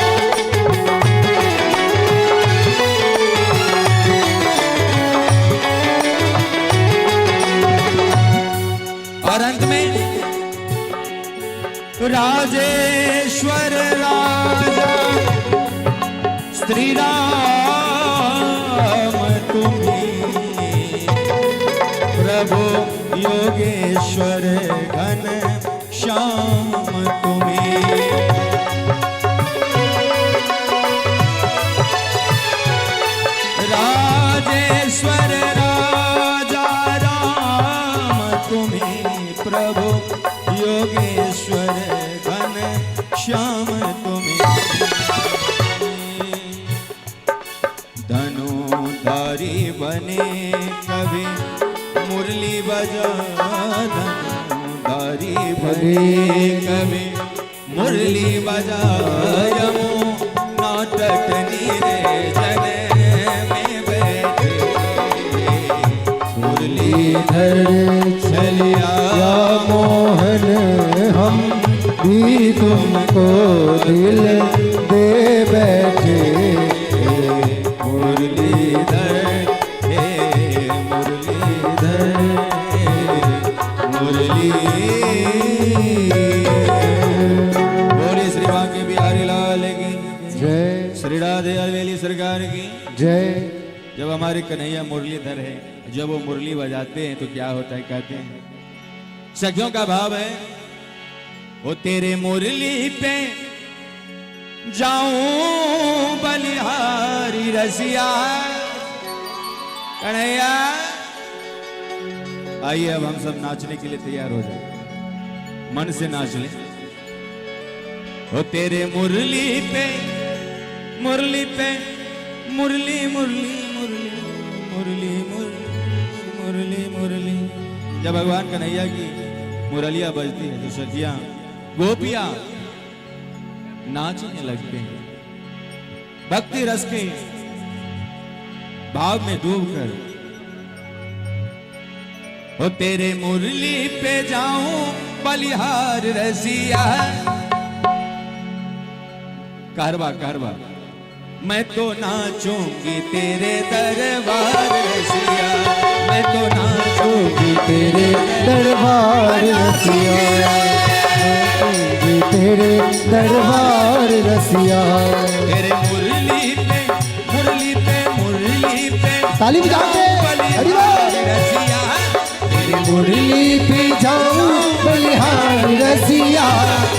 और अंत में राजेश्वर राजा श्री राम तुम्हें, प्रभु योगेश्वर घन श्याम तुम्हें। राजेश्वर राजा राम तुम्हें, प्रभु योगेश्वर घन श्याम तुम्हें। धनुधारी बने कभी मुरली बजा, धनुधारी बने कभी मुरली बजा, यमुना तट नीरे जन में बैठे। मुरलीधर मुरलीधर छलिया मोहन, हम भी तुमको दिल दे बैठे। हे मुरलीधर, हे मुरलीधर, हे मुरली। बोले श्री बांके बिहारी लाल की जय। श्री राधे अलवेली सरकार की जय। जब हमारे कन्हैया मुरलीधर है, जब वो मुरली बजाते हैं तो क्या होता है, कहते हैं सखियों का भाव है, वो तेरे मुरली पे जाऊं बलिहारी रसिया। कन्हैया आइए अब हम सब नाचने के लिए तैयार हो जाए, मन से नाच लें। वो तेरे मुरली पे, मुरली पे, मुरली मुरली मुरली मुरली मुरली मुरली मुरली। जब भगवान कन्हैया की मुरलिया बजती है तो सखियां गोपियां नाचने लगते हैं, भक्ति रस के भाव में डूब कर। ओ तेरे मुरली पे जाऊं बलिहार रसिया, कारवा कारवा मैं तो नाचूंगी तेरे दरबार रसिया, मैं तो नाचूंगी तेरे दरबार रसिया, नाचूंगी तेरे दरबार रसिया। तेरे मुरली पे, मुरली पे, मुरली पे ताली बजा के, हरि बोल। रसिया, तेरे मुरली पे जाऊं बलिहार रसिया,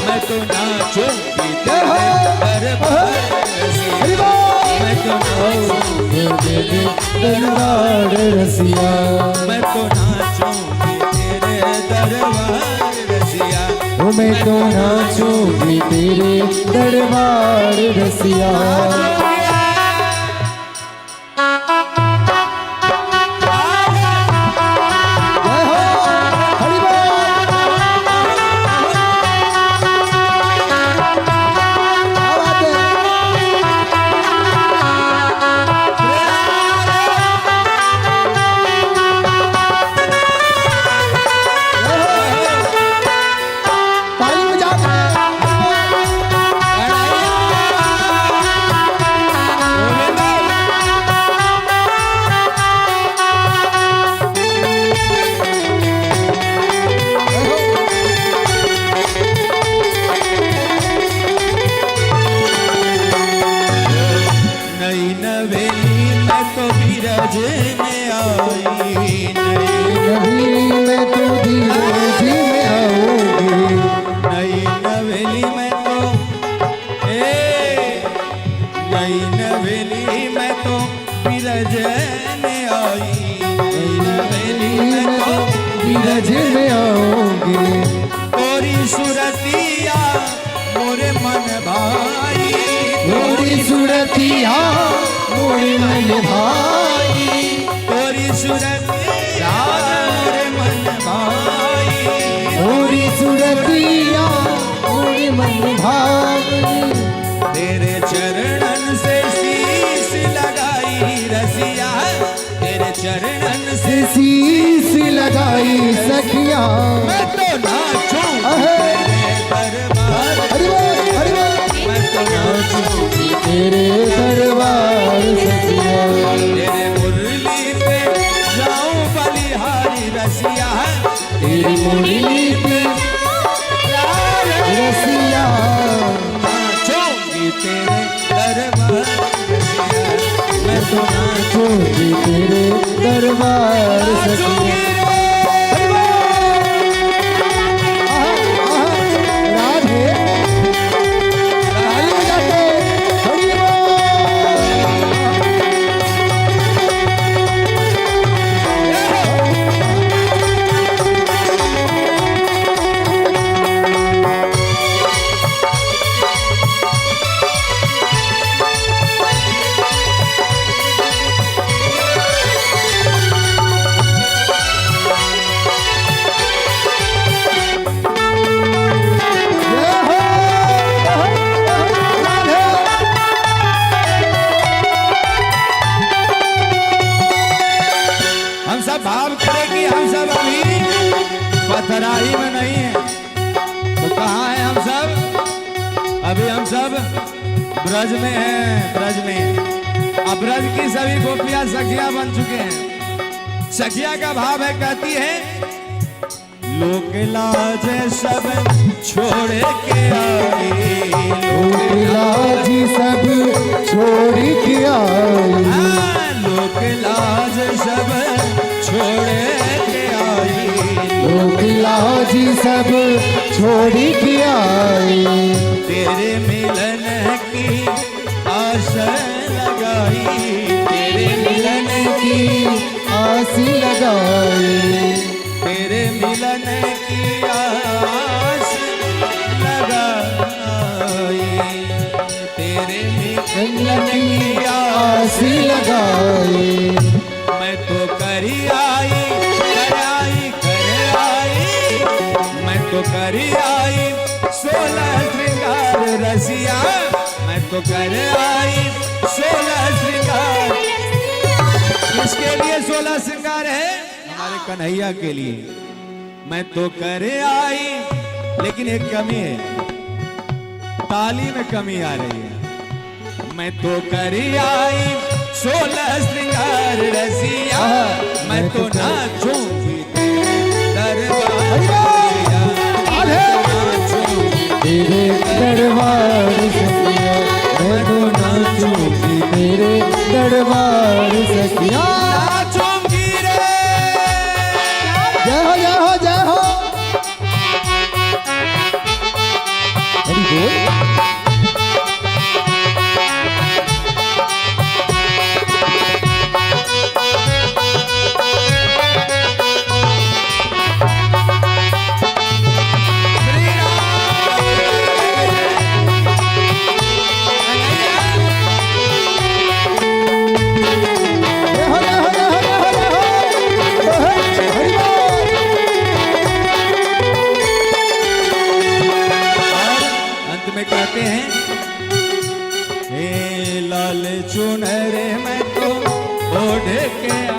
मैं तो नाचूंगी जय हो। तेरे दरबार रसिया, हरि बोल। मैं तो नाचूंगी तेरे दरबार रसिया, मैं तो नाचूंगी तेरे दरबार रसिया, ओ मैं तो नाचूंगी तेरे दरबार रसिया। जय हो, हरि बोल। क्या बात है? ताली बजा के। नई नवेली मैं तो बिरज में आई, नई नवेली में तो धीरज में आऊंगी, नई नवेली मैं तो, ए नई नवेली मैं तो बिरज में आई, नई नवेली मैं तो धीरज में आऊंगी। तोरी सुरतिया मोरे मन भाई, मोरी सुरतिया मोरे मन भाई, तोरी सुरतिया मोरे मन भाई, मोरी सुरतिया मोरे मन भाई। तेरे चरणन से शीश लगाई रसिया, तेरे चरणन से शीश लगाई सखिया, मैं तो नाचूं अहे। तेरे दरबार, हरि बोल, हरि बोल। मैं तो नाचूं तेरे दरबार सखिया, तेरे मुरली पे जाऊं बलिहारी रसिया, तेरी मुरली पे रसिया, नाचूंगी तेरे दरबार रसिया, मैं तो नाचूंगी तेरे दरबार सखिया। राधे ताली बजाते, हरि बोल। जय हो, राधे। हम सब भाव करें कि हम सब अभी पथराही में नहीं है, तो कहाँ है हम सब? ब्रज में है, ब्रज में। अब ब्रज की सभी गोपियां सखियां बन चुके हैं। सखिया का भाव है, कहती है लोक लाज सब छोड़ के आई, लोक लाज सब छोड़ के आई, लोक लाज सब छोड़ के आई, लोक लाज सब छोड़ के आई, तेरे मिलन की आस लगाई, तेरे मिलन की आस लगाई, तेरे मिलन की आस लगाई, तेरे मिलन की आस लगाई। मैं तो करी आई, कर आई, कर आई, मैं तो करी आई 16 श्रृंगार रसिया, मैं तो कर आई 16 श्रृंगार। किसके लिए 16 श्रृंगार है? हमारे कन्हैया के लिए। मैं तो कर आई, लेकिन एक कमी है, ताली में कमी आ रही है। मैं तो कर आई 16 श्रृंगार रसिया, मैं तो नाचूंगी दरबार, तेरे दरबार सखिया, मैं तो नाचूंगी तेरे दरबार सखिया, नाचूंगी रे। जय हो जय हो जय हो। हरि बोल। कहते हैं हे लाल चुनरे मैं तो ओढ़ के आ,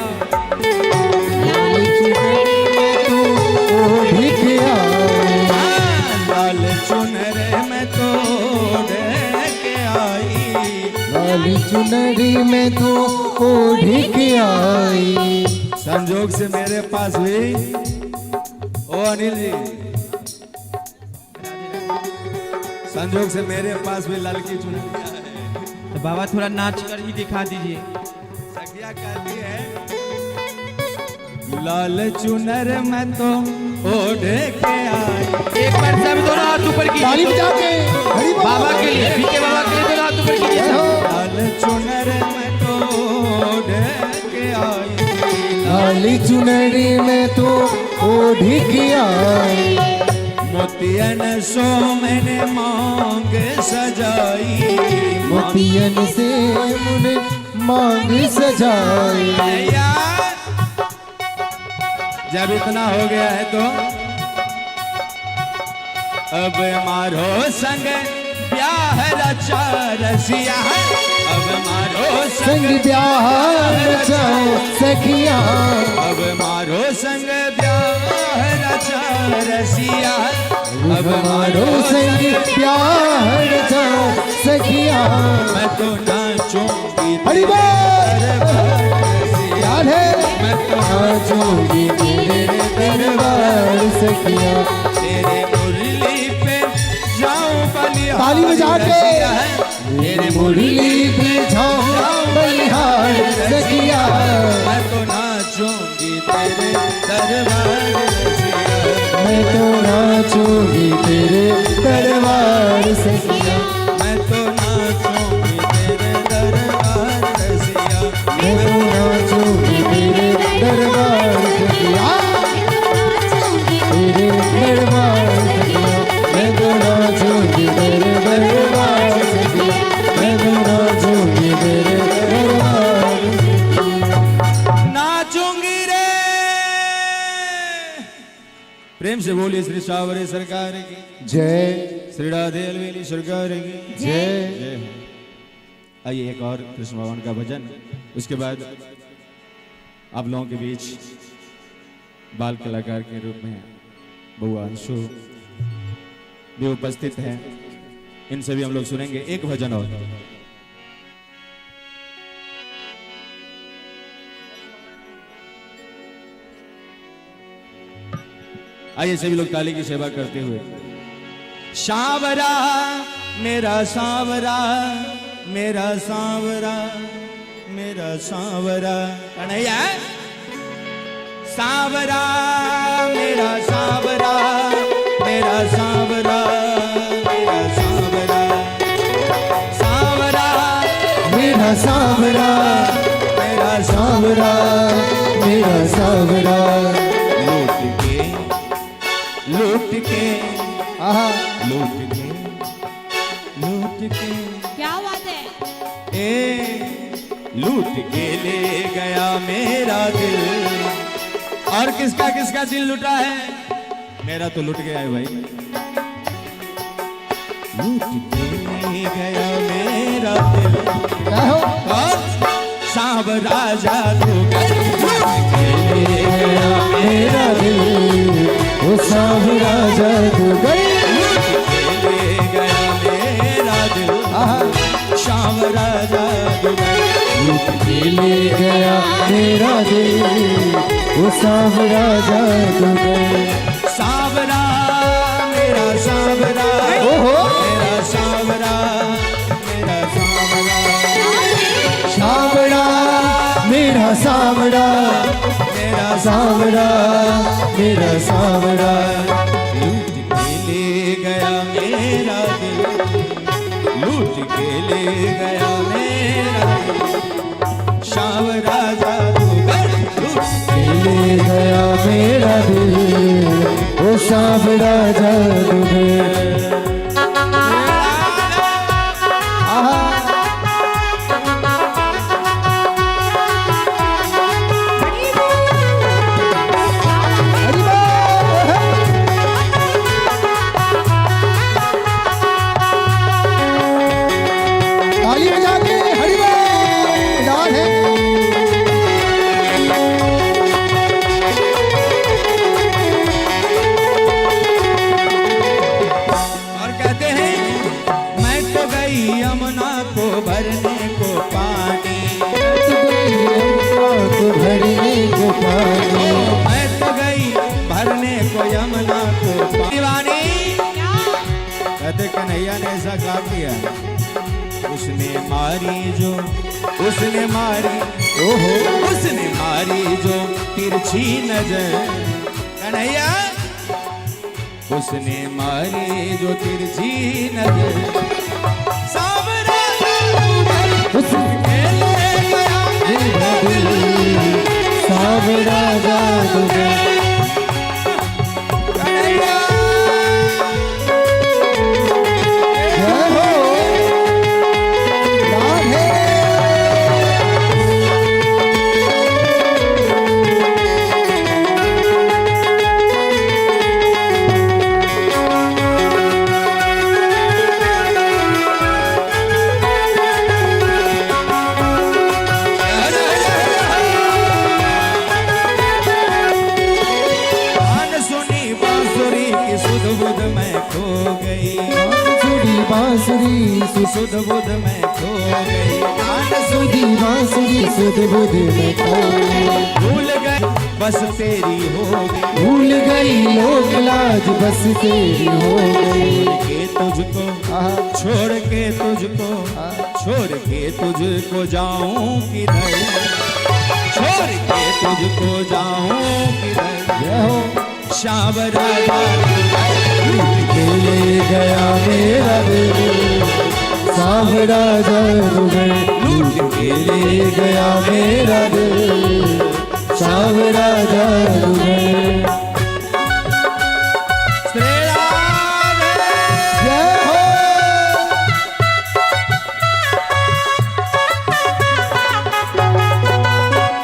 लाल चुनरी में तो ओढ़ के आ, लाल चुनरे मैं तो ओढ़ के आई, लाल चुनरी में तो ओढ़ के आई। संजोग से मेरे पास हुई ओ अनिल जी, संजोग से मेरे पास भी लाल की चुनरिया है। तो बाबा थोड़ा नाच कर ही दिखा दीजिए। सखिया कहती है लाल चुनर मैं तो ओढ़ के आई। एक बार सब दोनों हाथ ऊपर कीजिए, ताली बजा के बाबा के लिए, बीके बाबा के लिए दोनों हाथ ऊपर कीजिए। लाल चुनर मैं तो ओढ़ के आई, लाल चुनरी में तो ओढ़ के आई, मोतियन सो मैंने मांग सजाई, मोतियन से मुने मांग सजाई। जब इतना हो गया है तो अब मारो संग ब्याह रचा रसिया, अब मारो संग ब्याह रचाओ सखिया, अब मारो संग ब्याह रचा रसिया, अब मारो संग ब्याह रचाओ सखिया, मैं तो नाचूंगी हरि बोल राधे, मैं तो नाचूंगी तेरे दरबार सखिया, तेरे मुरली पे जाऊं बलिहार, ताली बजा के तेरे मुरली पे जाऊं बलिहार सखिया, मैं तो नाचूंगी तेरे दरबार सखिया, मैं तो नाचूंगी तेरे दरबार सखिया, मैं तो नाचूंगी तेरे दरबार सखिया, मैं तो नाचूंगी तेरे दरबार सखिया, तेरे दरबार सखिया, मैं तो नाचूंगी तेरे दरबार सखिया, मैं तो नाचूंगी तेरे दरबार नाचूंगी रे। प्रेम से बोलिए श्री सावरे सरकार की जय, श्री राधे अलवेली सरकार की जय। जय। आइए एक और कृष्ण भगवान का भजन, उसके बाद आप लोगों के बीच बाल कलाकार के रूप में बउआ अंशु भी उपस्थित हैं। इनसे भी हम लोग सुनेंगे एक भजन और। आइए सभी लोग ताली की सेवा करते हुए। सांवरा मेरा सांवरा मेरा सांवरा मेरा सांवरा कन्हैया, सांवरा मेरा सांवरा मेरा सांवरा मेरा सांवरा सांवरा मेरा सांवरा मेरा सांवरा मेरा सांवरा। लूट के लूट के आहा लूट के लूट के, क्या बात है, ए लूट के ले गया मेरा दिल। और किसका किसका दिल लुटा है? मेरा तो लुट गया है भाई। लूट के ले गया मेरा दिल और सांवरा जादूगर, लूट के ले गया मेरा दिल, वो सांवरा जादूगर, लूट के ले गया मेरा दिल, आहा सांवरा जादूगर, लूट के ले गया मेरा दिल, वो सांवरा जादूगर। सांवरा मेरा सांवरा ओहो मेरा सांवरा मेरा सांवरा सांवरा मेरा सांवरा मेरा सांवरा मेरा सांवरा। लूट के ले गया मेरा दिल, लूट के ले गया मेरा दिल, सांवरा जादूगर, लूट के ले गया मेरा दिल, वो सांवरा जादूगर। आहा हरि बोल। ताली बजा के हरि बोल। डाल है। और कहते हैं मैं तो गई यमुना को भरने को पानी, तो गई यमुना को भरने को पानी, मैं तो गई भरने को यमुना को दीवानी। कहते कन्हैया ने ऐसा क्या किया, उसने मारी जो, उसने मारी, ओहो उसने मारी जो तिरछी नजर, कन्हैया उसने मारी जो तिरछी नजर, सांवरा जादूगर, उसने ले गया मेरा दिल, सांवरा जादूगर। कन्हैया। जय हो राधे। कान सुनी बांसुरी की सुध बुध मैं खो गई, सुनी बांसुरी सुध बुध मैं खो गई, कान सुधी बांसुरी सुध बुध में खो गई। भूल गई बस तेरी हो गई, भूल गई लोक लाज बस तेरी हो गई। छोड़ के तुझको, आहा छोड़ के तुझको, छोड़ के तुझको जाऊं किधर, छोड़ के तुझको जाऊं किधर, जय हो। सांवरा जादूगर, लूट के ले गया मेरा दिल, सांवरा जादूगर। लूट के ले ले गया मेरा दिल, सांवरा जादूगर। श्री राधे। जय हो।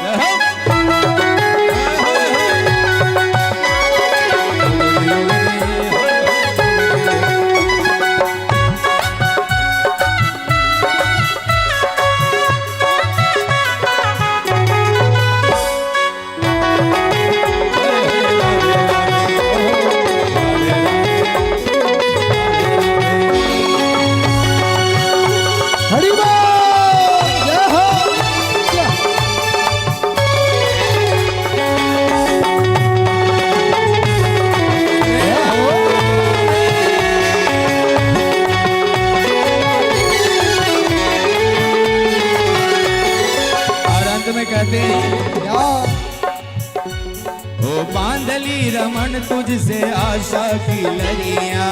जय हो। जय बांध ली रमन तुझसे आशा की लड़ियां,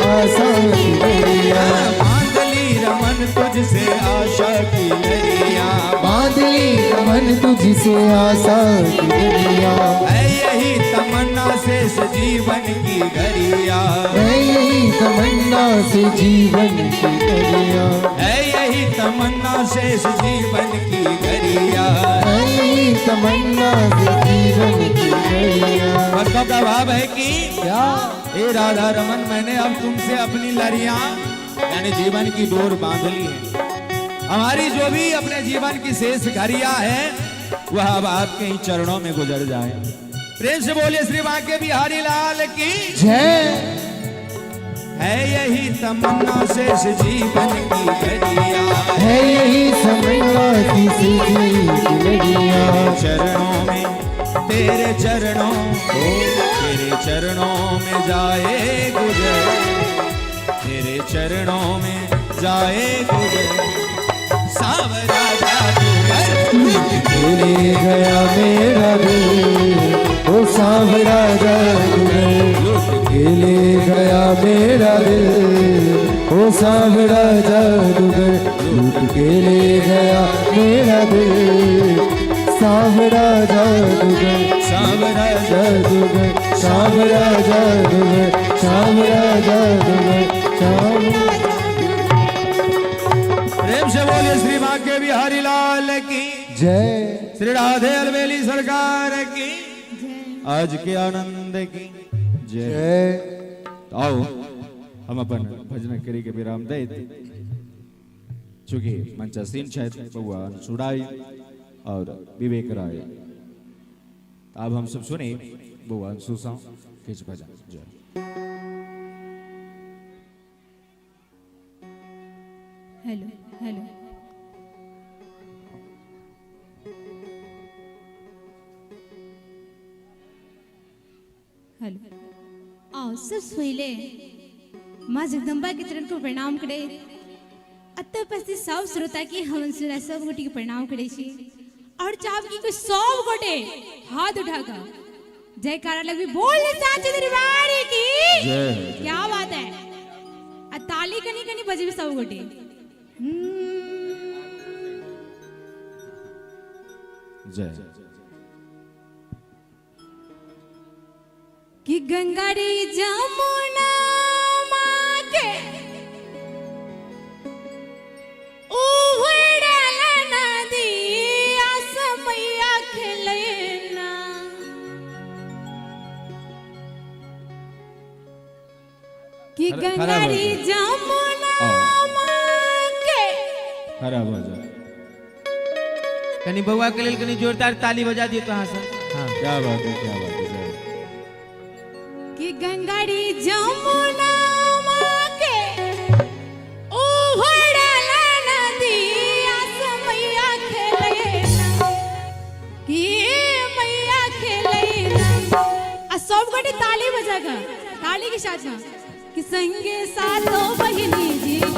आशा की लड़ियां, बांध ली रमन तुझसे आशा की लड़ियां, बांध ली रमन तुझसे आशा की लड़ियां, है यही तमन्ना शेष जीवन की घड़िया, है यही तमन्ना से जीवन की घड़िया, है यही तमन्ना शेष जीवन की घड़िया, है यही तमन्ना से जीवन की घड़िया। भक्तों का भाव है कि क्या हे राधा रमन, मैंने अब तुमसे अपनी लड़ियां यानी जीवन की डोर बांध ली है। हमारी जो भी अपने जीवन की शेष घड़िया है वह अब आपके ही चरणों में गुजर जाए। प्रेम से बोलिए श्री बांके बिहारी लाल की जय। है यही तमन्ना शेष जीवन की घड़िया, है यही तमन्ना की जीवन की घड़िया, चरणों में तेरे चरणों, तेरे चरणों में जाए गुजर, तेरे चरणों में जाए गुजर, सावरा जादूगर ले गया मेरा दिल, ओ सावरा जादूगर ले गया मेरा दिल, ओ सावरा जादूगर लूट के ले गया मेरा दिल, सावरा जादूगर, सावरा जादूगर, सावरा जादूगर, सावरा जादूगर, सावरा। प्रेम से बोलिए श्री बांके बिहारी लाल की जय। श्री राधे अलबेली सरकार की, आज के आनंद की जय। जय। आओ हम अपन भजन करी के विराम दे, चूंकि मंचासीन छथि बउआ सुराई और विवेक राय। अब हम सब सुने बउआ अंशु किछु भजन। जय। हेलो हेलो, हेलो, आओ सबसे पहले माँ जगदम्बा के चरण को प्रणाम करे। अतः उपस्थित सब श्रोता के हम सुना सब गोटे के प्रणाम करे छी और चाहब कि कोई सब गोटे हाथ उठाकर जयकारा लगबी बोल साचे दरबार की जय। क्या बात है। आ ताली कनी कनी बजबी सब गोटे। जय। कि गंगा रे जमुना माँ के उभरल नदी आसमैया खेलना, कि गंगा रे जमुना माँ के खराब हो जाए। कनी बउआ के लेल कनी जोरदार ताली बजा दिए तो हाँ सर। हाँ क्या बात है, क्या बात है। कि गंगारी जमुना माँ के उभरल नदी आसमैया खेलना, कि मैया खेलना। आ सब गोटे ताली बजागा ताली के साथ में कि संगे सातो बहिनी झील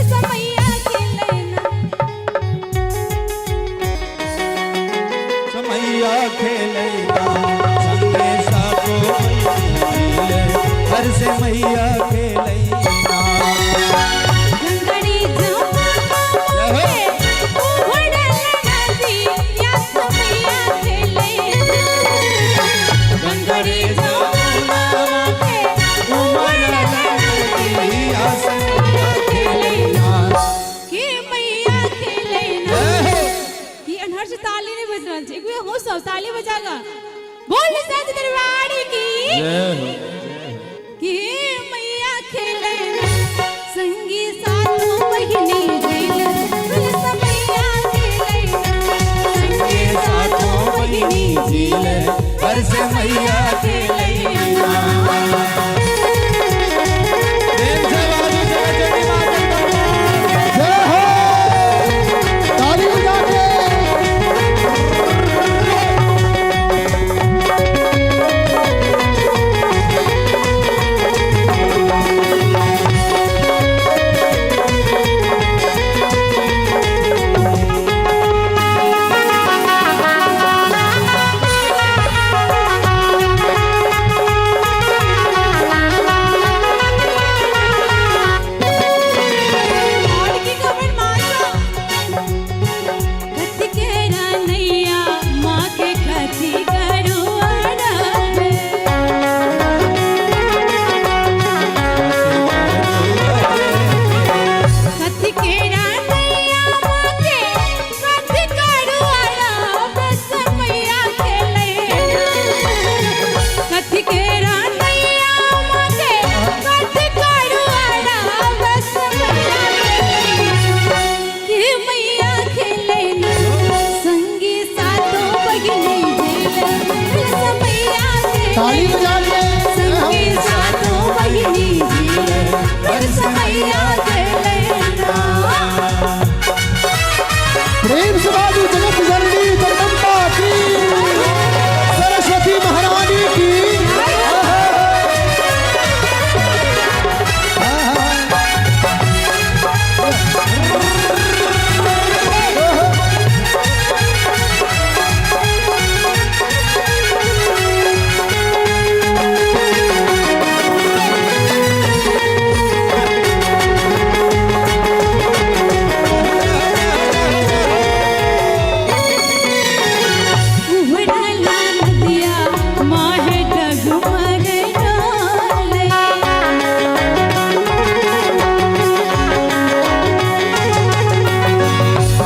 समैया खेलना, समैया खेलना, संगे सातो हर से मैया खेलना। गंगारी जमुना के उभरल नदी आसमैया खेलना, गंगारी जमुना के उभरल नदी आसमैया खेलना, के मैया खेलना। कि अनहर से ताली नहीं बज रहल छै, एक बेर हमहूँ सब ताली बजागा बोल सच दरबार की जय हो। कि मैया खेलना, संगी साथों बहिनी झील मैया खेलना, संगी साथों बहिनी झील हर से मैया खेलना। प्रेम से बाजू जगत माता जय हो। ताली बजा के। Thank ताली बजा लिए। संगे सातो बहिनी झील हर्ष मैया के लेना। प्रेम से बाजू जगत जननी जगदम्बा की, सरस्वती महारानी की। उभरला नदिया माहे डगमग डोले।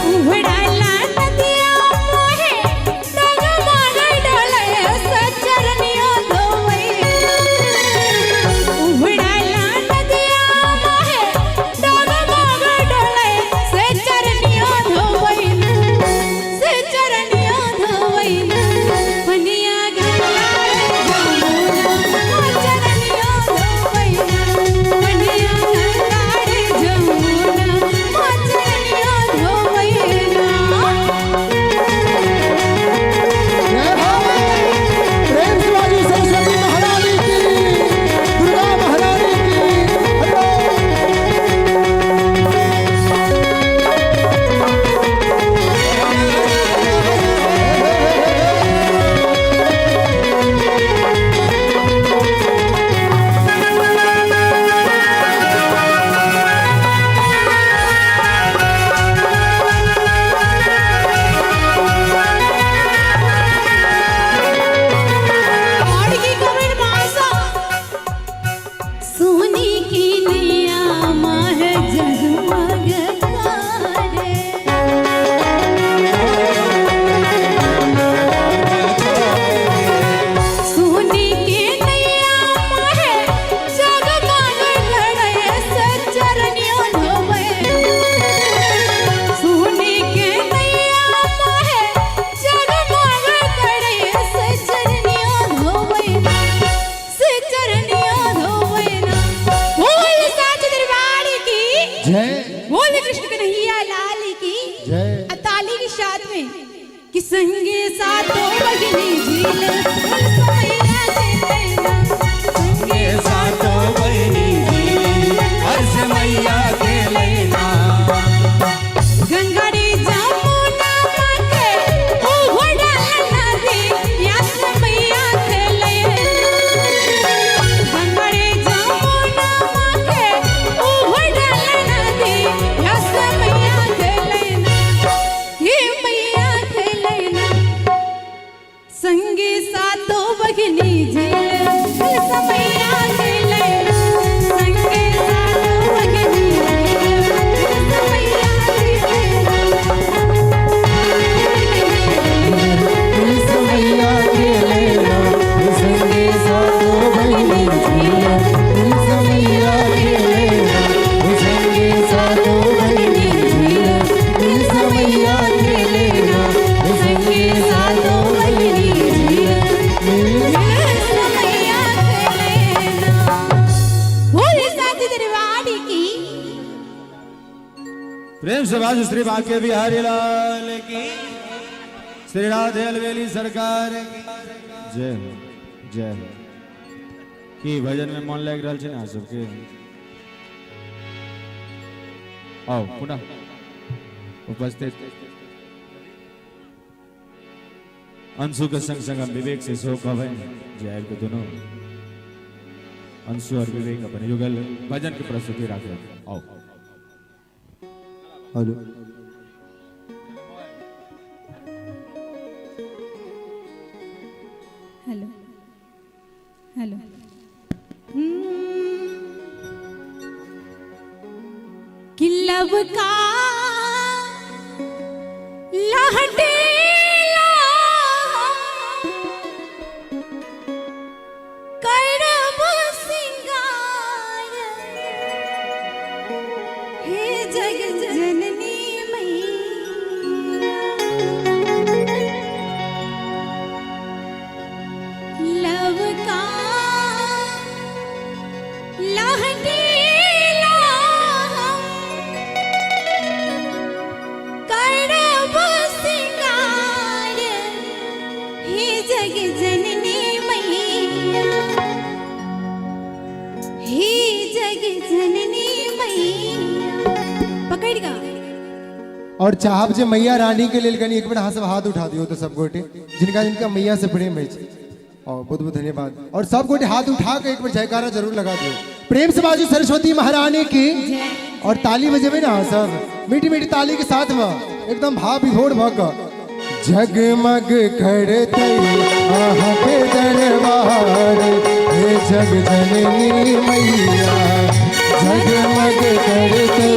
उभरला नदिया माहे डगमग डोले, सचरनिया धोवे। उभरला नदिया माहे डगमग डोले, सचरनिया धोवे, सचरनिया धोवे। पनिया गंगा जमुना, चरनिया धोवे। पनिया गंगा जमुना, चरनिया धोवे। जय हो। प्रेम से बाजू सरस्वती महारानी की, दुर्गा महारानी की। हरि बोल। और की कमेंट मासा सोनी की नैया माह जगमग करे। सोनी की नैया माह जगमग करे, सचरनिया धोवे। सोनी के नैया माह जगमग करे, सचरनिया धोवे, सचरनिया धोवे। बोल साच दरबार की जय। बोल कृष्ण कन्हैया लाल की जय। ताली के साथ में कि संगे सातो बहिनी झील हर्ष मैया के लेना। संगे सातो बहिनी झील हर्ष मैया के लेना। गंगा रे जमुना माके उभरल नदी यास मैया के लेना। गंगा रे जमुना माके उभरल नदी यास मैया के लेना। हे मैया के लेना। संगे सातो बहिनी झील हर्ष मैया के लेना। संगे सातो बहिनी झील हर्ष मैया के लेना। तुलस मैया के लेना, संगे सातो बहिनी झील। तुलस मैया के लेना, संगे सातो बहिनी झील। तुलस मैया के लेना, संगे सातो बहिनी झील। हर्ष मैया के लेना। बोल साच दरबार की। प्रेम से बाजू श्री बाके बिहारी लाल की, श्री राधे अलवेली सरकार की। जय हो, जय हो। की भजन में मन लागि रहल छै ने अहाँ सबके? आओ पुनः उपस्थित अंशु के संग संग हम विवेक से सेहो कहबनि जे आबि के दोनों अंशु और विवेक अपन युगल भजन के प्रस्तुति राखब। आओ। हेलो। Hello hello. कि लब का लहटेला करब सिंगार, हे जग जननी मैया। लव जग जननी मैया, हे जग जननी मैया। पकड़ गा। और चाहब जे मैया रानी के लेल कनी एक बेर अहाँ सब हाथ उठा दियो तो सब गोटे जिनका जिनका मैया से प्रेम है, और बहुत बहुत धन्यवाद। और सब गोटे हाथ उठा के एक बार जयकारा जरूर लगा दियो। प्रेम से बाजू सरस्वती महारानी की। और ताली बजेबे ना अहाँ सब मीठी मीठी ताली के साथ में एकदम भाव विभोर भ क जगमग करते अहाँ के दरबार, हे जग जननी मैया, जगमग करते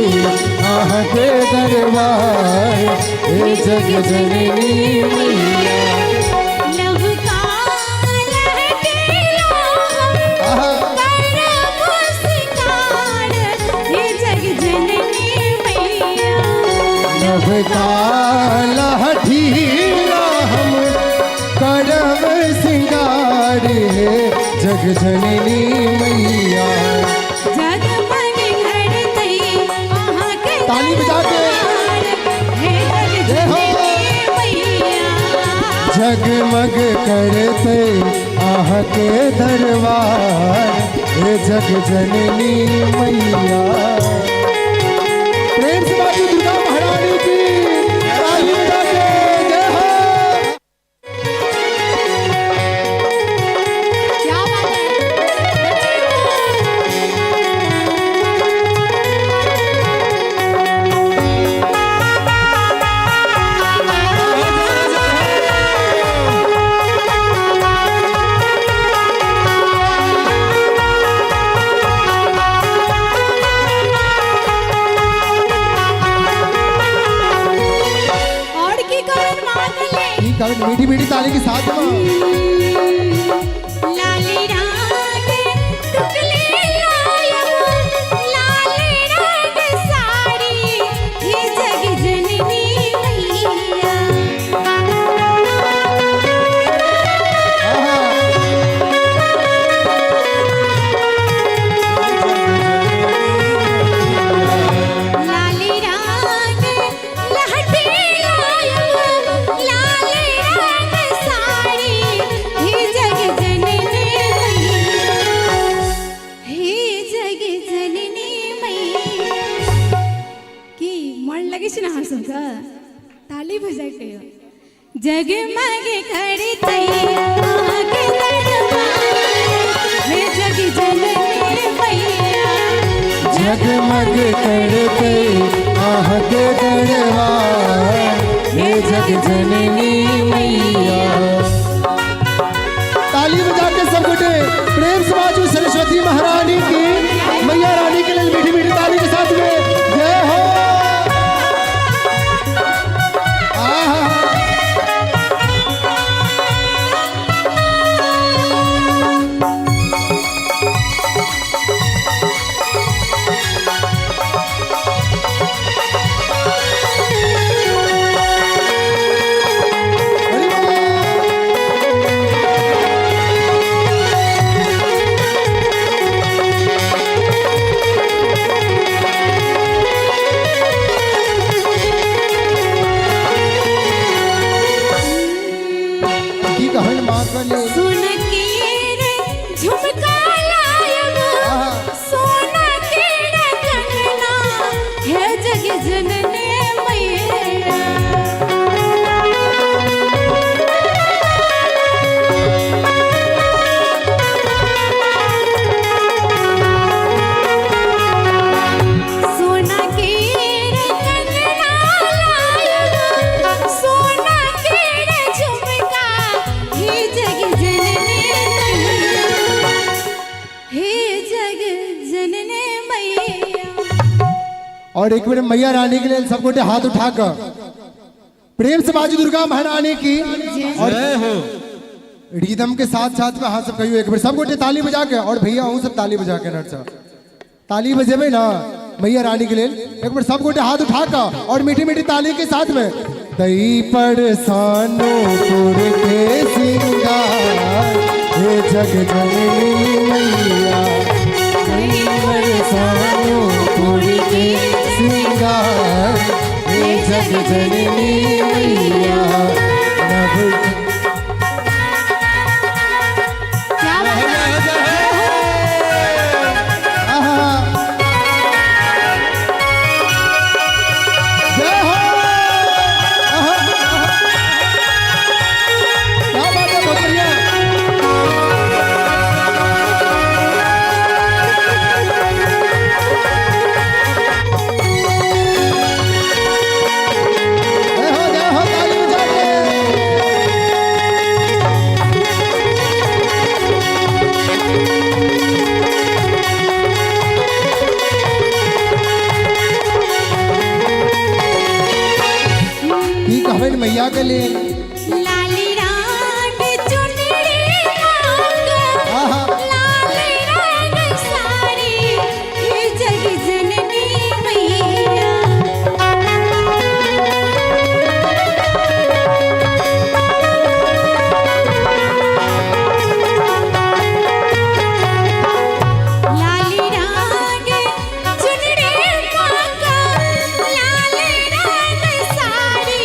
अहाँ के दरबार, हे जग जननी मैया। नवकाल हठीला हम करब सिंगार, हे जग जननी मैया। जगमग करते अहाँ के ताली बजा के। हे जग जननी मैया, जगमग करते अहाँ के दरबार, हे जग जननी मैया। प्रेम से बाजू दुर्गा महारानी की ताली बजा के जय हो। क्या बात है। और की करण मांगले की करण मीठी मीठी ताली के साथ में। लाली रंग टुकले लायब, लाल रंग साड़ी, हे जग जननी मैया। लाली रंग लहटे लायब, लाल रंग साड़ी, हे जग जननी मैया, हे जग जननी मैया। की मन लगे छै ना अहाँ सबके ताली बजा के। जगमग करते अहाँ के दरबार, हे जग जननी मैया, जगमग करते अहाँ के दरबार, हे जग जननी मैया। ताली बजा के सब गोटे प्रेम से बाजू सरस्वती महारानी की, मैया रानी के लिए मीठी मीठी ताली के साथ में जय हो। आहा। हरि बोल। की कहन माँ कले सोना के रे झुमका लायब, सोना के रे कंगना, हे जग जननी मैया। सोना के रे कंगना लायब, सोना के रे झुमका, हे जग जननी मैया, हे जग जननी मैया। और एक बार मैया रानी के लिए सब गोटे हाथ उठाकर प्रेम से बाजू दुर्गा महारानी की। और जय हो। रिदम के साथ साथ में हाथ सब कहियो एक बार सब गोटे ताली बजा के। और भैया हूँ सब ताली बजा के नट साहब ताली बजेबे ना मैया रानी के लिए एक बार सब गोटे हाथ उठाकर और मीठी मीठी ताली के साथ में। दई पर सानोपुर के सिंगार, हे जग जननी मैया, दई पर सानोपुर के सिंगार, हे जग जननी मैया। नभ लेल। लाली रंग चुनरी मांग, आहा। लाल रंग साड़ी, हे जग जननी मैया। लाली रंग चुनरी मांग, लाल रंग साड़ी,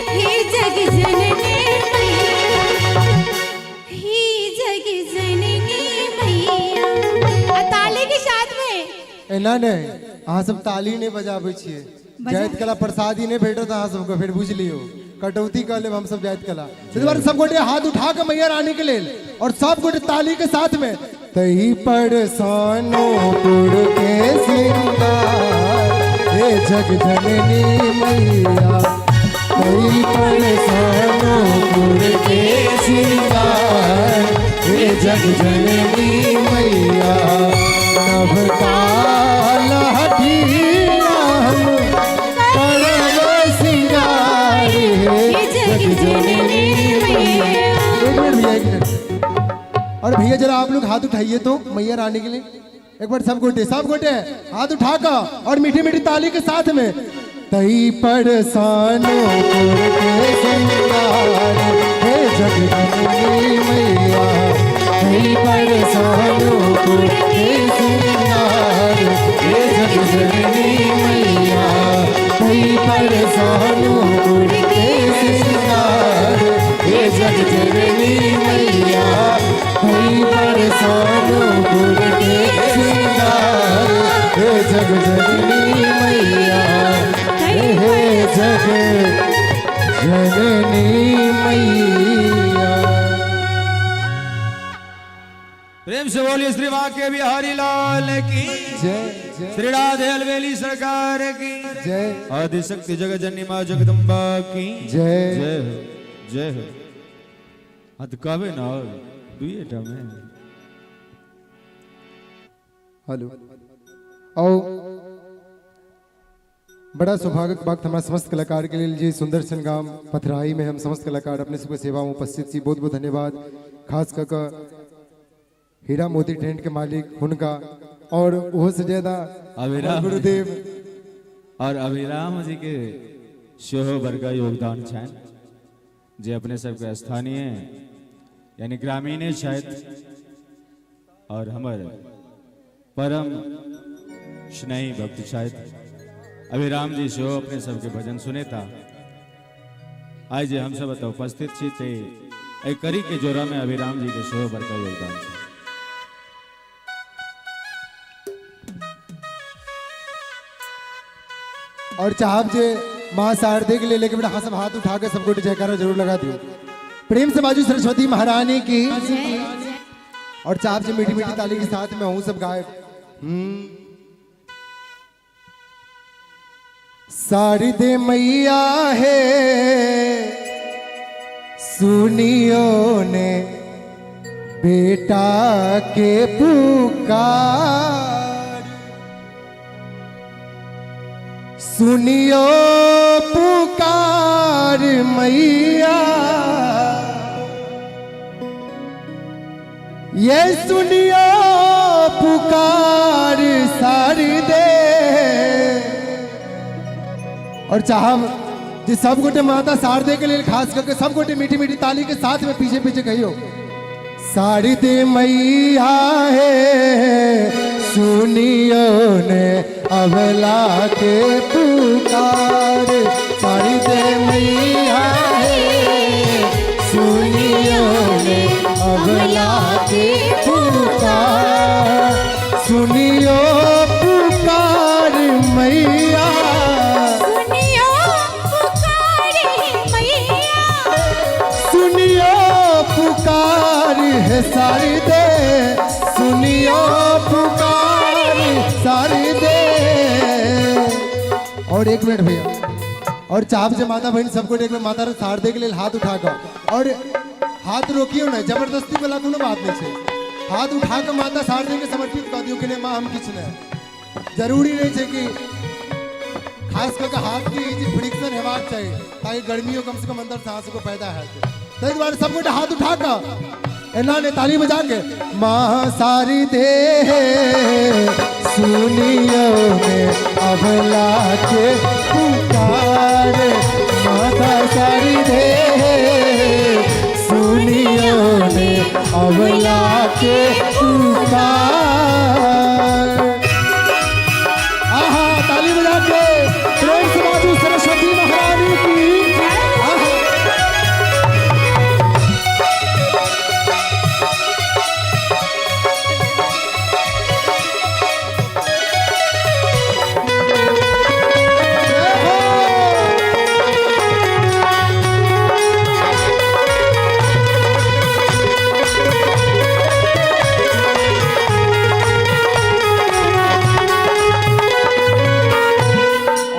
हे जग जननी मैया, हे जग जननी मैया। आ ताली के साथ में। एना नहि, अहाँ सब ताली नहि बजाबै छियै। बजा- जाइत कला प्रसादी नहि भेटत अहाँ सबके, फेर बुझि लियौ कटौती कऽ लेब हमसब जाइत कला। ताहि दुआरे सब गोटे हाथ उठा के मैया रानी के लेल और सब गोटे ताली के साथ में तही पर सोनोपुर के सिंगार, हे जग जननी मैया, तही पर सोनोपुर के सिंगार, हे जग जननी मैया, नभकाल हठीला हम करब सिंगार, हे जग जननी मैया। एक मिनट भैया, एक मिनट। और भैया जरा आप लोग हाथ उठाइए तो मैया रानी के लिए एक बार सब गोटे हाथ उठा कर और मीठी मीठी ताली के साथ में तई पर सानोपुर के सिंगार, हे जग जननी मैया, तई पर सानोपुर के सिंगार, हे जग जननी मैया, तई पर सानोपुर के सिंगार, हे जग जननी मैया, तई पर सानोपुर के सिंगार, हे जग जननी मैया, हे जग जननी मैया। प्रेम से बोलिए श्री बाके बिहारी लाल की जय जय। श्री राधे अलवेली सरकार की जय। आदिशक्ति जगत जननी माँ जगदम्बा की जय। जय हो, जय हो। हाँ तो कहबे ना, दुइये टा में। हेलो। और बड़ा सौभाग्यक बात हमारा समस्त कलाकार के लिए जी सुंदर सन गाम पथराही में हम समस्त कलाकार अपने सबके सेवा में उपस्थित छी, बहुत बहुत धन्यवाद। खास कर के हीरा मोती टेंट के मालिक हुनका और ओहो से ज्यादा अभिराम। हमर गुरुदेव और अभिराम जी के सेहो बड़का योगदान छनि जे अपने सबके स्थानीय यानी ग्रामीणे छथि और हमर परम स्नेही भक्त छथि। अभिराम जी सेहो अपने सबके भजन सुनेता। आइ जे हमसब एतऽ उपस्थित छी ते एहि कड़ी के जोड़ा में अभिराम जी के सेहो बड़का योगदान छै। और चाहब जे माँ शारदे के लिए लेके बेटा हाँ सब हाथ उठा के सबको जयकारा जरूर लगा दियो। प्रेम से बाजू सरस्वती महारानी की। और चाहब जे मीठी मीठी ताली के साथ में हूँ सब गायब। शारदे मैया है सुनियो ने बेटा के पुकार, सुनियो पुकार मैया, ये सुनियो पुकार शारदे। और चाहब जे सब गोटे माता शारदे के लिए खास करके सब गोटे मीठी मीठी ताली के साथ में पीछे पीछे कहियो शारदे मैया है सुनियो ने अबला के पुकार, शारदे मैया है सुनियो ने अबला के पुकार, सुनियो पुकार मैया, सुनियो पुकार मैया, सुनियो पुकार है शारदे, सुनियो पुकार शारदे। और एक मिनट भैया, और चाप से माता बहन सबको एक मिनट माता शारदे के लिए हाथ उठाकर और हाथ रोकियो ना, जबरदस्ती वाला कोनो बात नहीं है। हाथ उठा के माता शारदे के समर्पित कर दियो कि नहीं माँ हम किछु नहीं, जरूरी नहीं है कि खास करके हाथ की जे फ्रिक्शन हेबाक चाही ताकि गर्मियों कम से कम अंदर से अहाँ सबके पैदा हैत। ताहि दुआरे सब गोटे हाथ उठा कऽ एना ने ताली बजा के माँ सारी दे सुनियो ने अबला के पुकार, माता सारी दे सुनियो ने अबला के पुकार। आहा ताली बजा के प्रेम से बाजू सरस्वती महारानी की। आहा जय हो।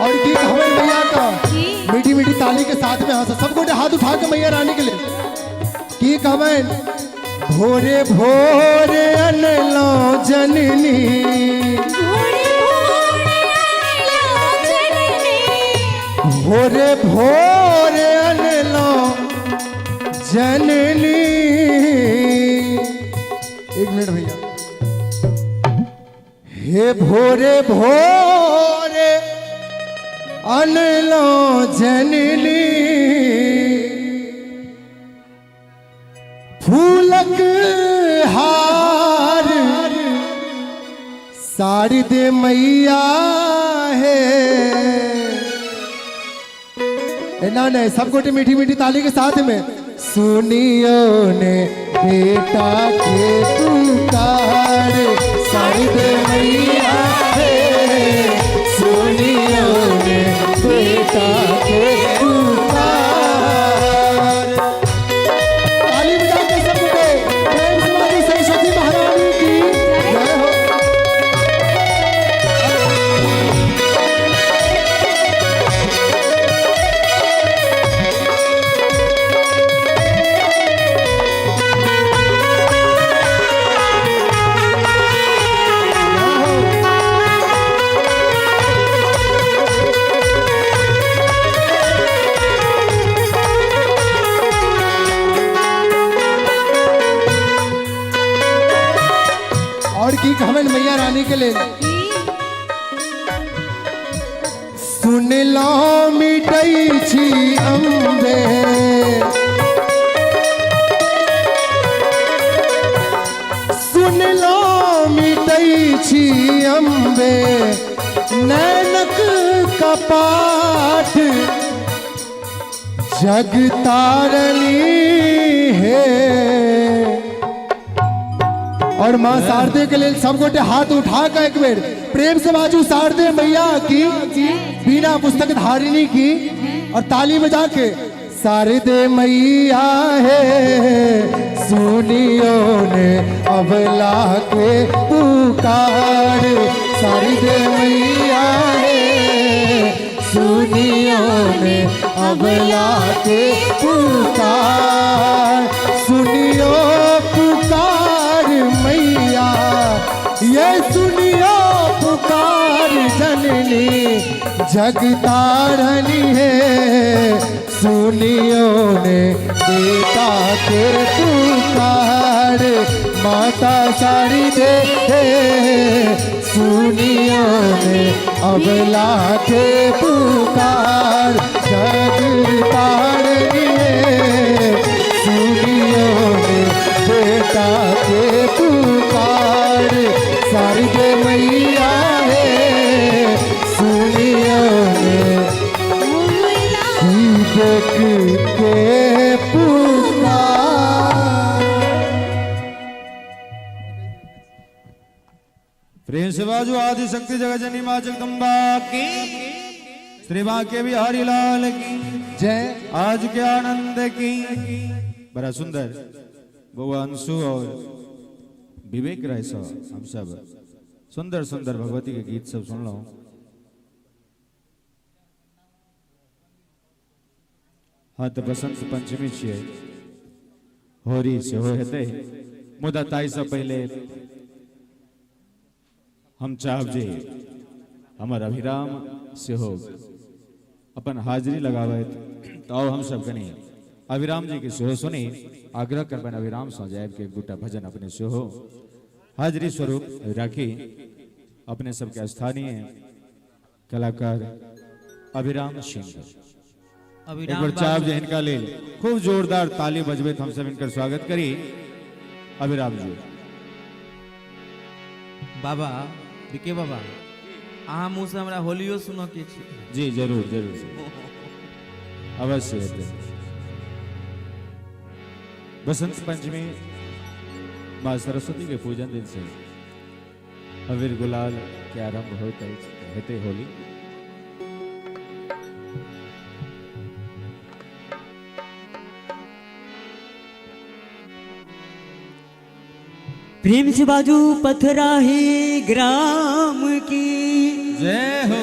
और की खबर मैया का मीठी मीठी ताली के साथ में हंसा सब गोटे हाथ उठा के मैया रानी के लिए की कहबनि भोरे भोरे अनलो जननी, भोरे भोरे अनलो जननी। एक मिनट भैया, हे भोरे भोरे अनलो जननी, फूलक हार साड़ी दे मैया है। ना नहीं सब गोटे मीठी मीठी ताली के साथ में सुनियो ने बेटा के पुकार, साड़ी दे मैया है, सुनियो ने बेटा के पुकार। ताली बजा के सब गोटे प्रेम से बाजू सरस्वती महारानी की जय हो। और की कहबनि मैया रानी के लिए सुन लो मिटै छी अम्बे, सुन लो मिटै छी अम्बे, नैनक कपाट जगतारणी है। और माँ शारदे के लिए सब गोटे हाथ उठा कर एक बेर प्रेम से बाजू शारदे मैया की, बिना पुस्तक धारिणी की, और ताली बजा के शारदे मैया है, सुनियो ने अबला के पुकार, शारदे मैया है, सुनियो ने अबला के पुकार, सुनियो पुकार मैया, ये सुनियो पुकार जननी जगतारणी है, सुनियो ने बेटा के पुकार, माता सारी दे सुनियो ने अबला के पुकार, जगतारणी है, सुनियो ने बेटा के पुकार, सारी दे मैया है, सुनियो ने विवेक के पुकार। प्रेम से बाजू आदि शक्ति जगत जननी माँ जगदम्बा की, श्री माँ के बिहारी लाल की जय। आज के आनंद की। बड़ा सुंदर बउआ अंशु और विवेक राय सब हम सब सुंदर सुंदर भगवती के गीत सब सुनलहुँ। हाँ तो बसंत पंचमी छियै, होरी सेहो हेतै, मुदा ताहिसँ पहिले हम चाहब जे हमर अभिराम सेहो अपन हाजिरी लगाबैत। तऽ आउ हमसब कनि अभिराम जी के सेहो सुनी। आग्रह करबनि अभिराम सँ जे आबि के एक दूटा भजन अपने सेहो हाजिरी स्वरूप राखी। अपने सबके स्थानीय कलाकार अभिराम सिंह। एक अभिराम बार चाहब बाबू जे हिनका लेल खूब जोरदार ताली बजबैत हमसब हिनकर स्वागत करी। अभिराम जी। बाबा बीके बाबा, अहाँ मुँह से हमरा होलियो सुनऽ के छै। जी जरूर जरूर, अवश्य हेतै। बसंत पंचमी माँ सरस्वती के पूजन दिन से अबीर गुलाल के आरंभ होइत अछि, हेतै होली। प्रेम से बाजू पथराही ग्राम की जय हो,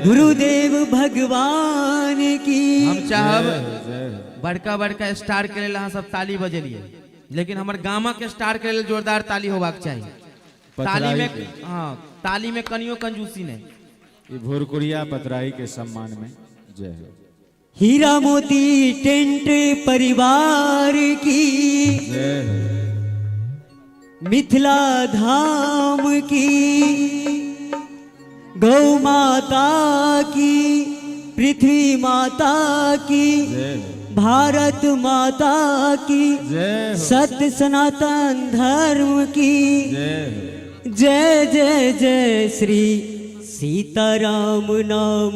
गुरुदेव भगवान की। हम चाहब जय हो। बड़का बड़का स्टार के लेल अहाँ सब ताली बजेलियै, लेकिन हमर गामक स्टार के लेल जोरदार ताली होबाक चाही। ताली में पथराही के। हाँ, ताली में कनियो कंजूसी नहीं। ई भुरकुरिया पथराही के सम्मान में जय हो। हीरा मोती टेंट परिवार की जय हो। मिथिला धाम की, गौ माता की, पृथ्वी माता की, जय हो। भारत माता की, जय हो। सत्य सनातन धर्म की जय हो। जय जय जय श्री सीताराम नाम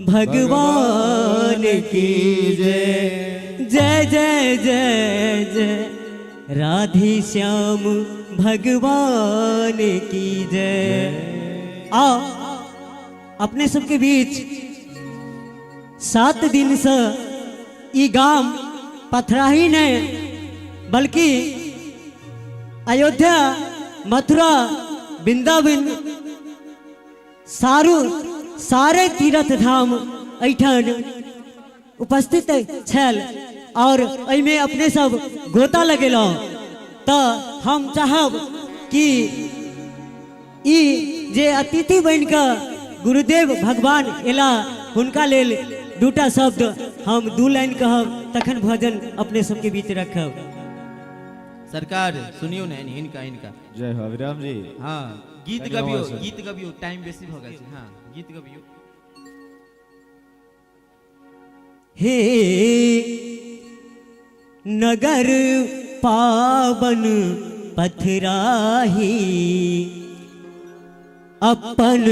भगवान की जय। जय जय जय जय राधे श्याम भगवान की जय। आओ अपने सबके बीच 7 दिन से ई गाम पथराही नहीं बल्कि अयोध्या, मथुरा, वृंदावन सारू सारे तीर्थ धाम एठन उपस्थित छल और एहिमे अपने सब गोता लगेलहुँ। तऽ हम चाहब कि ई जे अतिथि बनि कऽ गुरुदेव भगवान एला हुनका लेल दूटा शब्द हम 2 लाइन कहब, तखन भजन अपने सबके बीच रखब। सरकार सुनियो ने हिनका हिनका। जय हो अभिराम जी। हाँ, गीत धन्यवाद गबियो, सर। गीत गबियो, टाइम बेसी भऽ गेल छै। हाँ, गीत गबियो। हे नगर पावन पथराही, अपन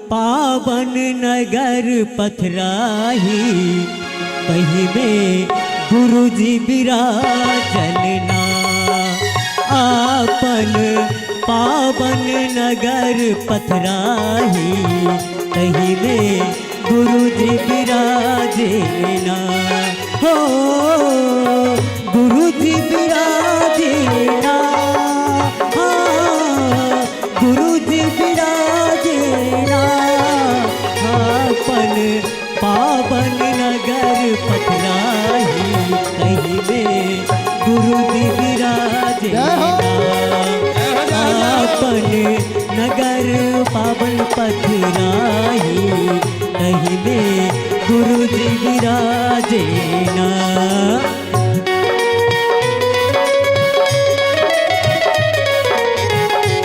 पावन नगर पथराही, तही में गुरुजी विराजलना। अपन पावन नगर पथराही, तही में गुरुजी विराजेना। हो गुरुजी विराजेना, हाँ गुरुजी विराजेना। अपन पावन नगर पथराही, तही में गुरुजी विराजेना। अपन नगर पावन पथराही, तही में गुरुजी विराजेना।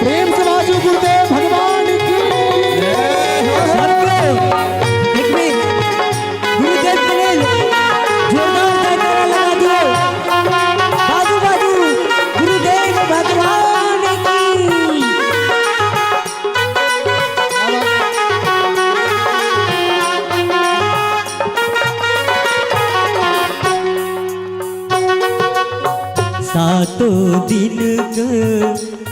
प्रेम से बाजू गुरुदेव भगवान की। सबको एक मिनट गुरुदेव के लिए जोरदार जयकारा लगा दियो। बाजू बाजू गुरुदेव भगवान की। सातों दिन के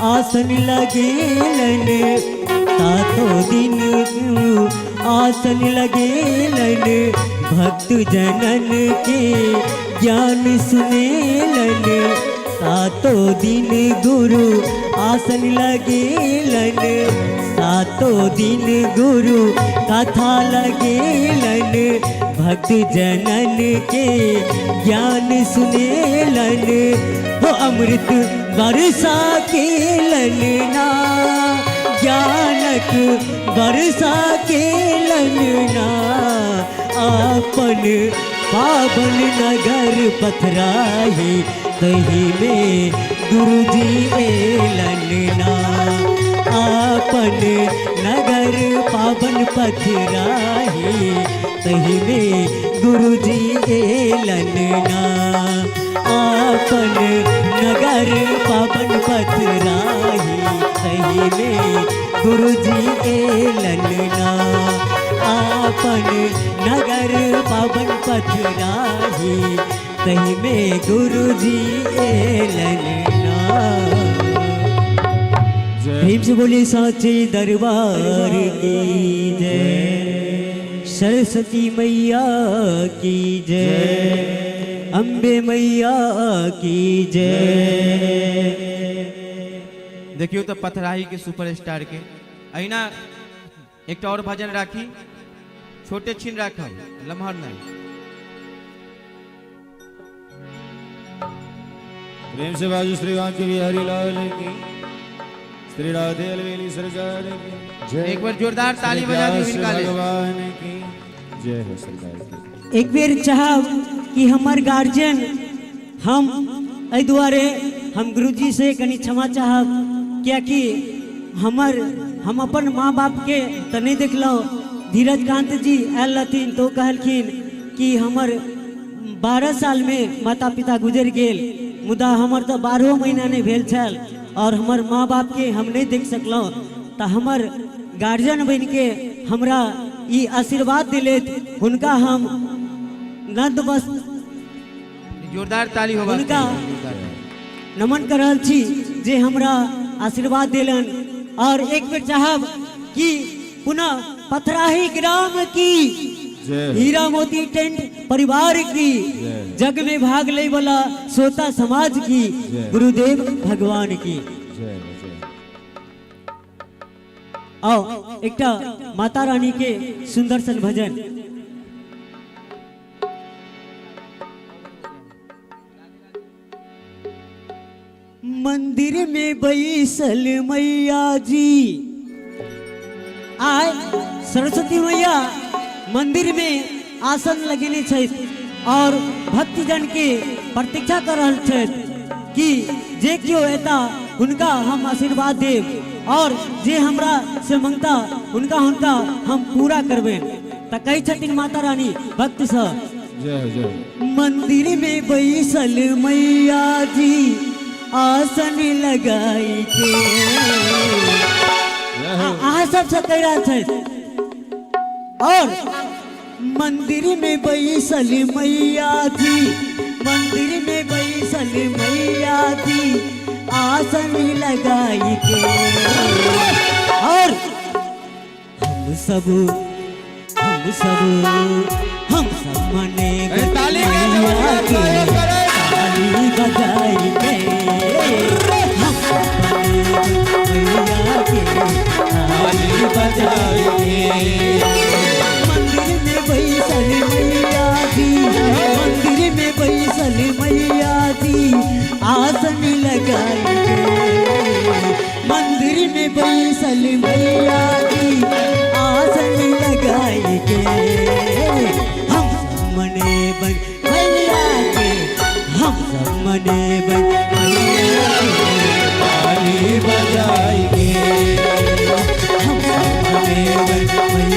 आसन लगेलन, सातों दिन के आसन लगेलन, भक्त जनन के ज्ञान सुनेलन। सातों दिन गुरु आसन लगेलन, सातों दिन गुरु कथा लगेलन, भक्त जनन के ज्ञान सुनेलन। हो अमृत वर्षा केलन ना, ज्ञानक वर्षा केलन ना। अपन पावन नगर पथराही तही में गुरुजी एलन ना। अपन नगर पावन पथराही तही में गुरुजी एलन ना। अपन नगर पावन पथराही तही में गुरुजी एलन ना। अपन नगर पावन पथराही तही में गुरुजी एलन ना। भीम से बोले साचे दरबार की जय, सरस्वती मैया की जय, अम्बे मैया की जय। देखियो तो पथराही के सुपरस्टार के अहिना एकटा और भजन राखी, छोटे छिन राखब, लम्हर नहीं। प्रेम से बाजू श्री के बिहारी लाल की, श्री राधे अलवेली सरकार की जय। एक बार जोरदार ताली बजा दियो हिनका लेल। भगवान की जय हो सरकार की। एक बेर चाहब कि हमर गार्जियन, हम एहि दुआरे हम गुरुजी से कनि क्षमा चाहब, कियाकि हमर हम अपन माँ बाप के तऽ नहीं देखलहुँ। धीरज कांत जी आयल रहथिन तो कहलखिन कि हमर 12 साल में माता पिता गुजरि गेल, मुदा हमर तऽ 12 महीना नहीं भेल छल और हमर माँ बाप के हम नहीं देख सकलहुँ। तऽ हमर गार्जियन बनिके हमरा ई आशीर्वाद दिलथि, हुनका हम नतमस्तक जोरदार ताली होबाक हुनका चाही, जोरदार ताली। नमन कर रहल छी जे हमरा आशीर्वाद देलन। और एक बेर चाहब कि पुनः पथराही ग्राम की जय। हीरा मोती टेंट परिवार की जय। जग में भाग ले वाला श्रोता समाज की जय। गुरुदेव भगवान की जय हो जय। आओ एकटा माता रानी के सुंदर सन भजन। मंदिर में बैसल मैया जी आय, सरस्वती मैया मंदिर में आसन लगेने छथि और भक्तजन के प्रतीक्षा कर रहल छथि कि जे केओ एता हुनका हम आशीर्वाद देब और जे हमरा से मंगता हुनका हुनका हम पूरा करबनि। तऽ कहै छथिन माता रानी भक्त सँ, जय हो जय हो। मंदिर में बैसल मैया जी आसन लगाई के। अहाँ सबसँ कहि रहल छथि। और मंदिर में बैसल मैया जी, मंदिर में बैसल मैया जी आसन लगाई के। और हम सब हम सब हम सब मने ताली के मैया जोरदार के सहयोग करें। ताली बजाई के। हम सब मने मैया के ताली बजाई के। मंदिर में बैसल मैया जी, मंदिर में बैसल मैया जी आसन लगाई के। मंदिर में बैसल मैया जी आसन लगाई के। हम सब मने बन मैया के, हम सब मने बन मैया के ताली बजाई के। हम सब मने बन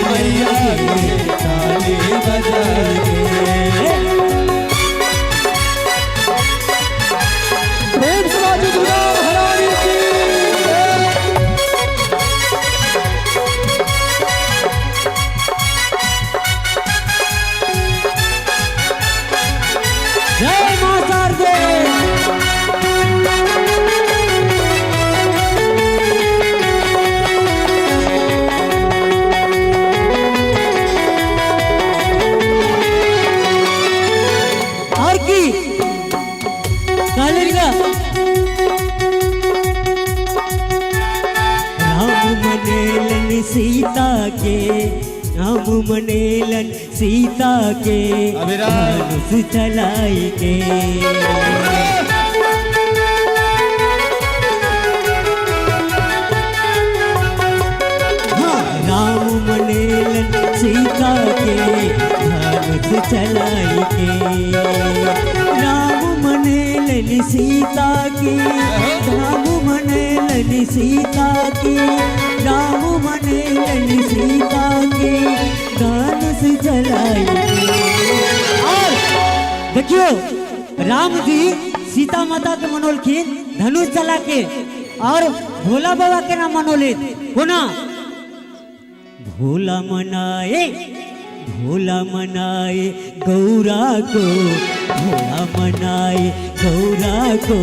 मैया के ताली बजाई के। प्रेम से बाजू दुर्गा महारानी की जय। जय मां शारदे। और की कहलिन गा, राम मनेलन सीता के, राम मनेलन सीता के अभिराम। धनुष चलाई के। सीता के, राम मनेलनि सीता के धनुष चलाई के। और देखियो राम जी सीता माता के मनोलखिन धनुष चला के, और भोला बाबा के नाम मनोले कोना? भोला मनाए, भोला मनाए गौरा को, भोला मनाए गौरा को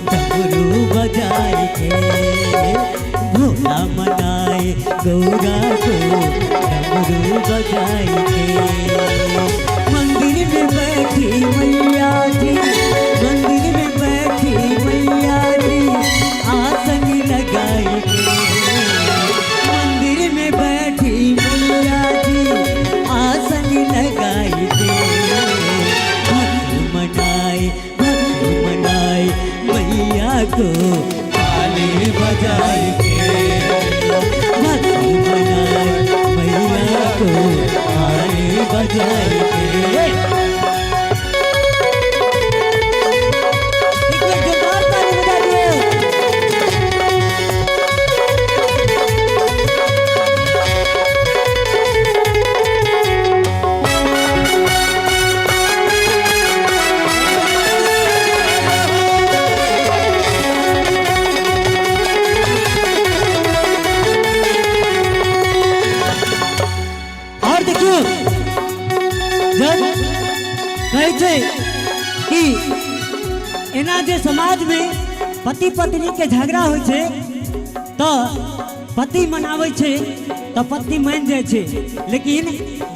डमरू बजाए के, भोला मनाए गौरा को डमरू बजाए के। मंदिर में बैठी मैया जी, मंदिर में बैठी मैया जी आसन लगाए के, मंदिर में बैठी मैया जी आसन लगाए के। भक्त मनाए, भक्त मनाए मैया को ताली बजाए के, भक्त मनाए मैया को ताली बजाए के। एक बार जोरदार ताली बजा दियो। और देखियो जब कहै छै कि एना जे समाज में पति पत्नी के झगड़ा होइ छै तो पति मनाबै छै तो पत्नी मानि जाइ छै, लेकिन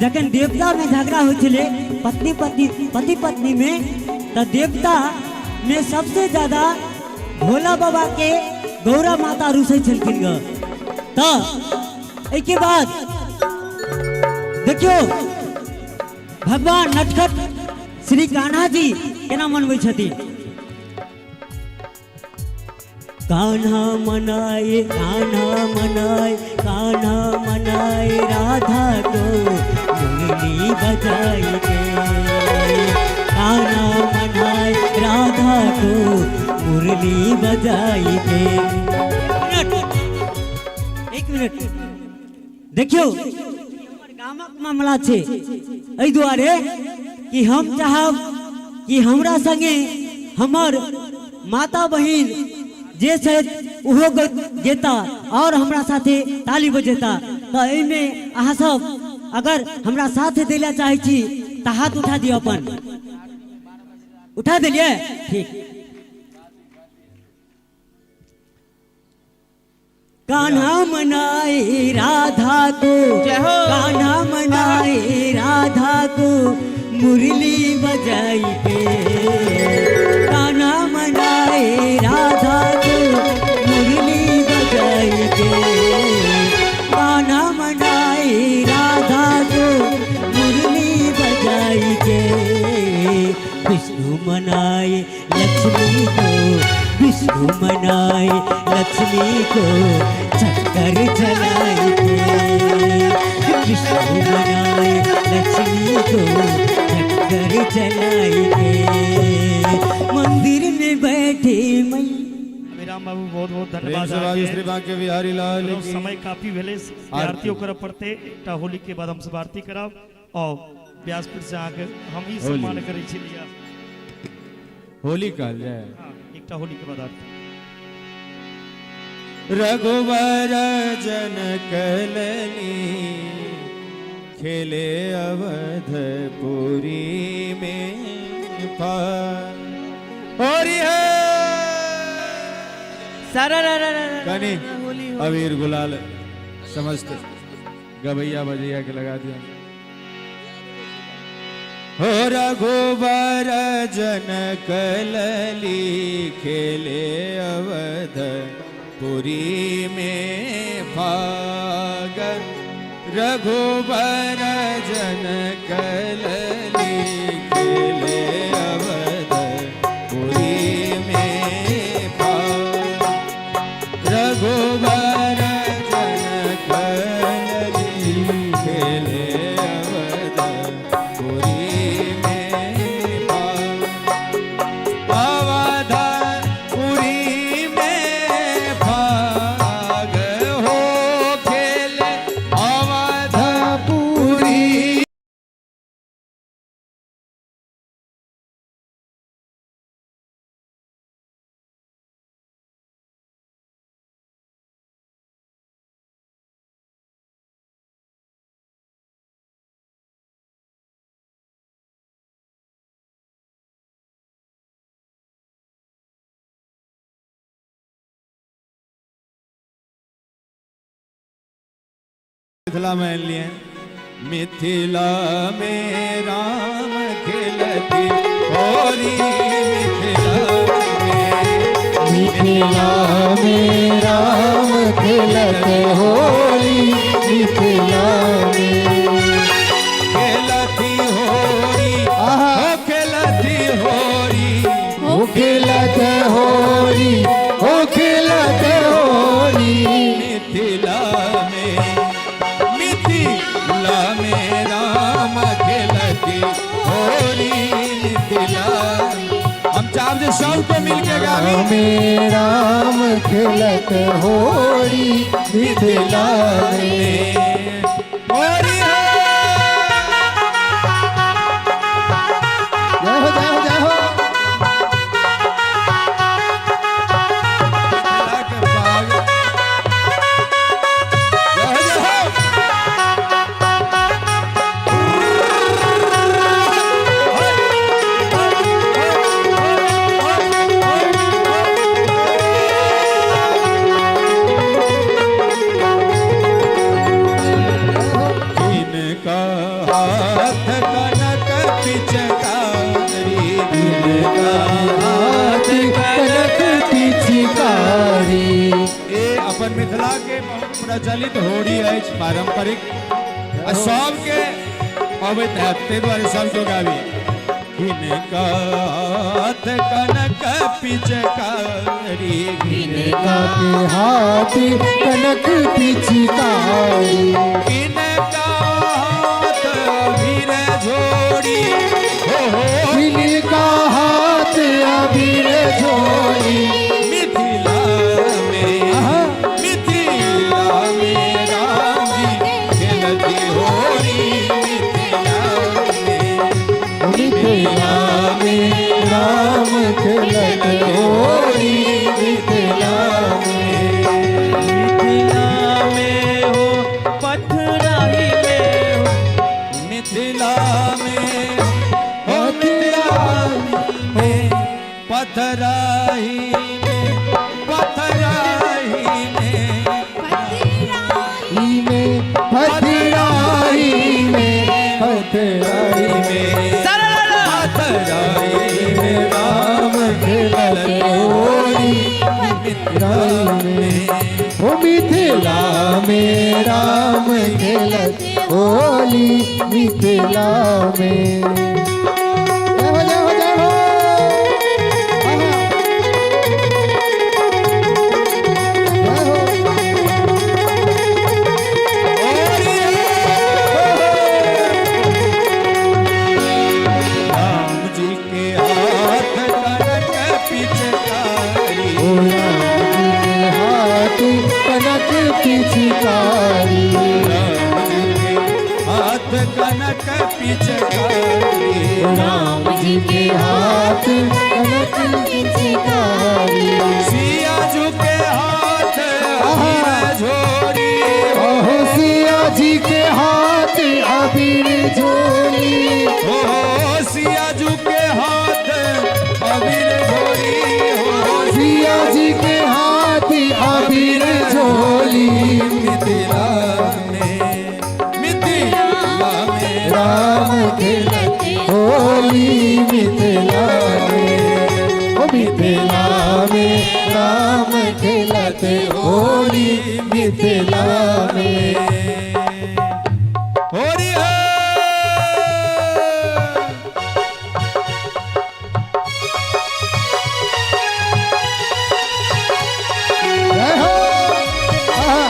जखन देवता में झगड़ा होइ छलै पत्नी पति पति पत्नी में, तो देवता में सबसे ज्यादा भोला बाबा के गौरा माता रुसै छलखिन ग। तो एहिके बाद देखियो भगवान नटखट श्री कान्हा जी केना मनबै छथिन। कान्हा मनाए, कान्हा मनाए, कान्हा मनाए राधा को मुरली बजाए के, कान्हा मनाए राधा को मुरली बजाए के। एक मिनट, देखियो गामक मामला छै, एहि दुआरे कि हम चाहब कि हमरा संगे हमर माता बहिन जे छै ओहो गेता और हमरा साथे ताली बजेता। तो एहिमे अहाँ सब अगर हमरा साथ दै लए चाहै छी तऽ हाथ उठा दियौ अपन। उठा देलियै? ठीक। कान्हा मनाए राधा को, कान्हा मनाए राधा को मुरली बजाई के, कान्हा मनाए राधा को मुरली बजाई के, कान्हा मनाए राधा को मुरली बजाई के। विष्णु मनाए लक्ष्मी को, विष्णु मनाए लक्ष्मी को चक्कर चलाए के, विष्णु मनाए लक्ष्मी को चक्कर चलाए के। मंदिर में बैठे मई। अभिराम बाबू बहुत बहुत प्रेम धन्यवाद। से बाबू श्री बांके बिहारी लाल चलो, की। समय काफी भेलै, आरतियो करऽ पड़तै। एकटा होली के बाद हमसब आरती करब और व्यासपीठ से अहाँके हम ई सम्मान करै छी लिया। होली कहल जाए। हाँ, एकटा होली के बाद आरती। रघुवर जनक लली खेले अवधपुरी में फाग। होरी है सारा रा रा रा रा कनी होली होली। अबीर गुलाल समस्त गवैया बजैया के लगा दिया। हो रघुवर जनक लली खेले अवधपुरी में फाग। रघुवर जनक लली खेले अवधपुरी में फाग। रघुवर जनक लली खेले अवधपुरी में फाग। अवधपुरी में फाग। मिथिला में लिए। मिथिला में राम खेलती होरी, मिथिला में, मिथिला में राम खेलत होली, मिथिला में खेलती होरी, हो खेलती होरी, हो खेलत होली, हो खेलत होली। मिथिला में, मिथिला में राम खेलती होली, मिथिला। हम चाहब जे सबके मिलके गाबी। में राम खेलत होली, मिथिला में होरी हो। जय हो जय हो जय हो। मिथिला के बाग। जय हो जय हो। इनका हाथ कनक पिचकारी, इनका हाथ कनक पिचकारी। ए अपन मिथिला के बहुत प्रचलित होली अछि पारंपरिक, आ सबके अबैत हैत, ताहि दुआरे सबके गाबी। हिनका हाथ कनक पिचकारी, इनका के हाथ कनक पिचकारी, हिनका हाथ अबीर झोरी, हो हो इनका हाथ अबीर झोली। मिथिला में, मिथिला में राम जी खेलती होली, मिथिला में, मिथिला में राम खेलत होली, मिथिला में, मिथिला में हो पथराही में हो, मिथिला में हो, मिथिला में पथराही में, पथराही में, में पथराही में, पथराही में, पथराही में राम खेलत होली, मिथिला में, ओ मिथिला में राम खेलत होली, मिथिला में। जय हो जय हो जय हो। आहा। जय हो। राम जी के हाथ कनक पिचकारी, ओ राम जी के हाथ कनक पिचकारी, राम जी के हाथ कनक पिचकारी, राम जी के हाथ कनक पिचकारी। सिया जी के हाथ अबीर झोरी, ओहो सिया जी के हाथ अबीर झोली, हो सिया जी के हाथ अबीर झोरी, हो सिया जी के हाथ अबीर झोली। मिथिला में, मिथिला में राम खेलत होली, मिथिला में, ओ मिथिला में राम खेलत होली, मिथिला में। होरी हो। जय हो। आहा।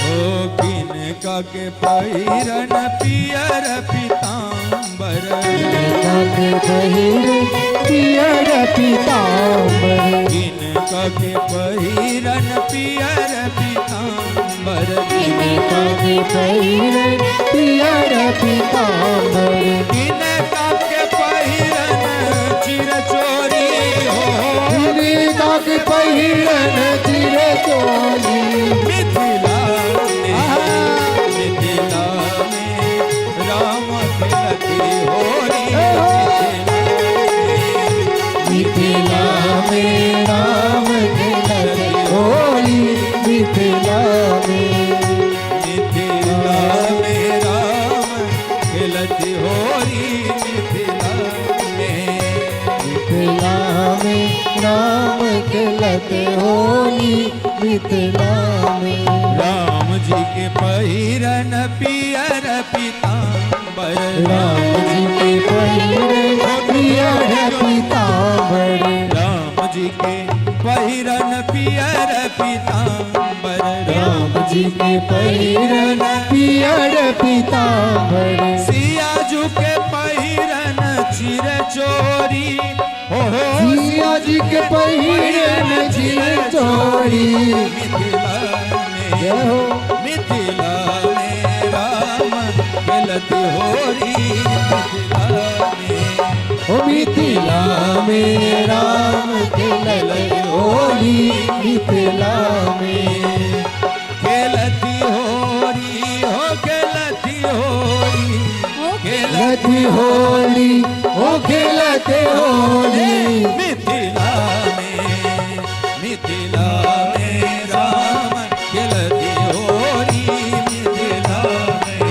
ओ किनका के पहिरन पियर पीताम्बर, के पहिर पियर पीताम्बर, किनका के पहिरन पियर पीताम्बर, किनका के पहिर पियर पीताम्बर, किनका के पहिरन चिर चोरी, हो किनका के पहिरन चिर चोली। मिथिला में, होली मिथिला में। राम जी के पहिरन पियर पीताम्बर, राम जी के पहिरन पियर पीताम्बर, राम जी के पहिरन पियर पीताम्बर, राम जी के पहिरन पियर पीताम्बर, सिया जी के पहिरन चिर चोरी, हो सिया जी के पहिरन चिर चोरी, मिथिला में, जय हो मिथिला में राम खेलत होरी, मिथिला में, हो मिथिला में राम खेलत होली, मिथिला में खेलती होरी, हो खेलती होरी, खेलती होली, हो खेलते होली, मिथिला में, मिथिला में राम खेलती होरी, मिथिला में,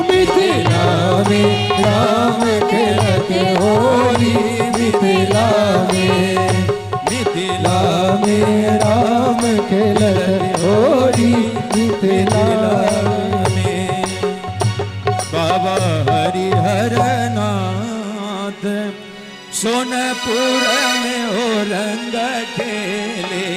मिथिला में राम खेलते होली, मिथिला में, मिथिला में राम खेलते होली, मिथिला में। बाबा हरिहर नाथ सोनपुर में हो रंग खेले,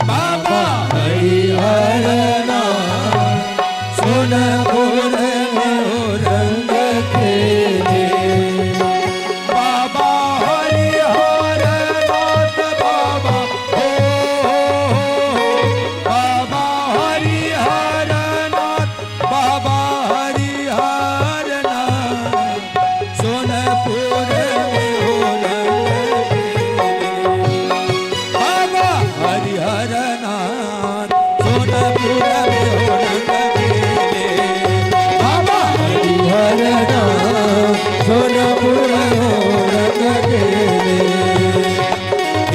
बाबा हरिहर नाथ सोनपुर में हो रंग खेले, बाबा हरिहर नाथ बाबा हो, बाबा हरिहर नाथ बाबा हरिहर नाथ सोनपुर में हो रंग खेले, बाबा हरिहर नाथ सोनपुर में हो रंग खेले, बाबा हरिहर नाथ सोनपुर में हो रंग खेले,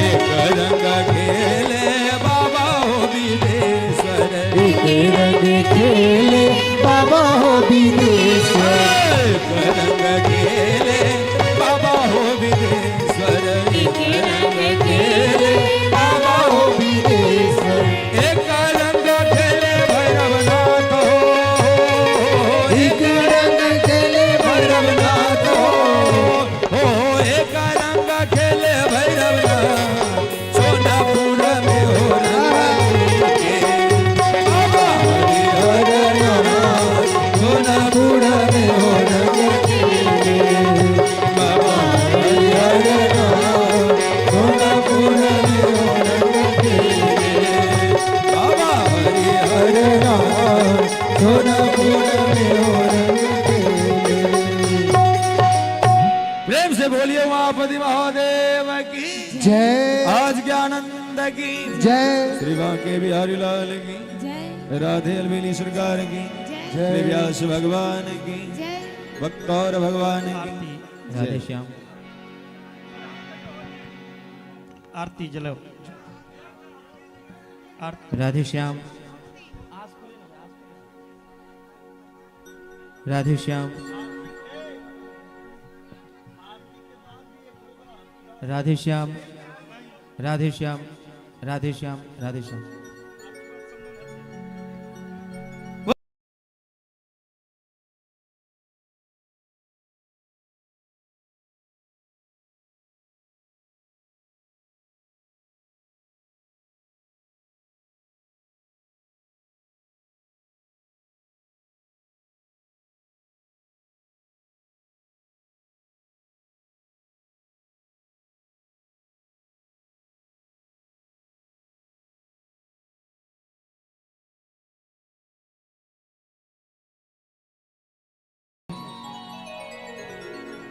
एक रंग खेले बाबा हो विदेश्वर, एक रंग खेले बाबा हो विदेश्वर, एक रंग खेले बाबा हो विदेश्वर, एक रंग खेले बाबा हो विदेश्वर, एक रंग खेले भैरवनाथ हो, एक रंग खेले भैरवनाथ हो, हो एक रंग खेले भैरवनाथ सोनापुर में हो रंग खेले, बाबा हरिहर नाथ सोनपुर में हो रंग खेले, बाबा हरिहर नाथ सोनपुर में हो रंग खेले, बाबा हरिहर हर नाथ सोनपुर में हो रंग खेले। प्रेम से बोलिए उमापति महादेव की जय, आज के आनंद की जय, श्री बांके बिहारी लाल की जय, राधे अलबेली सरकार की जय, श्री व्यास भगवान की जय। भक्तौर भगवान की आरती राधे श्याम। आरती जलाओ, आरती राधे श्याम, राधे श्याम, राधे श्याम, राधे श्याम, राधे श्याम, राधे श्याम।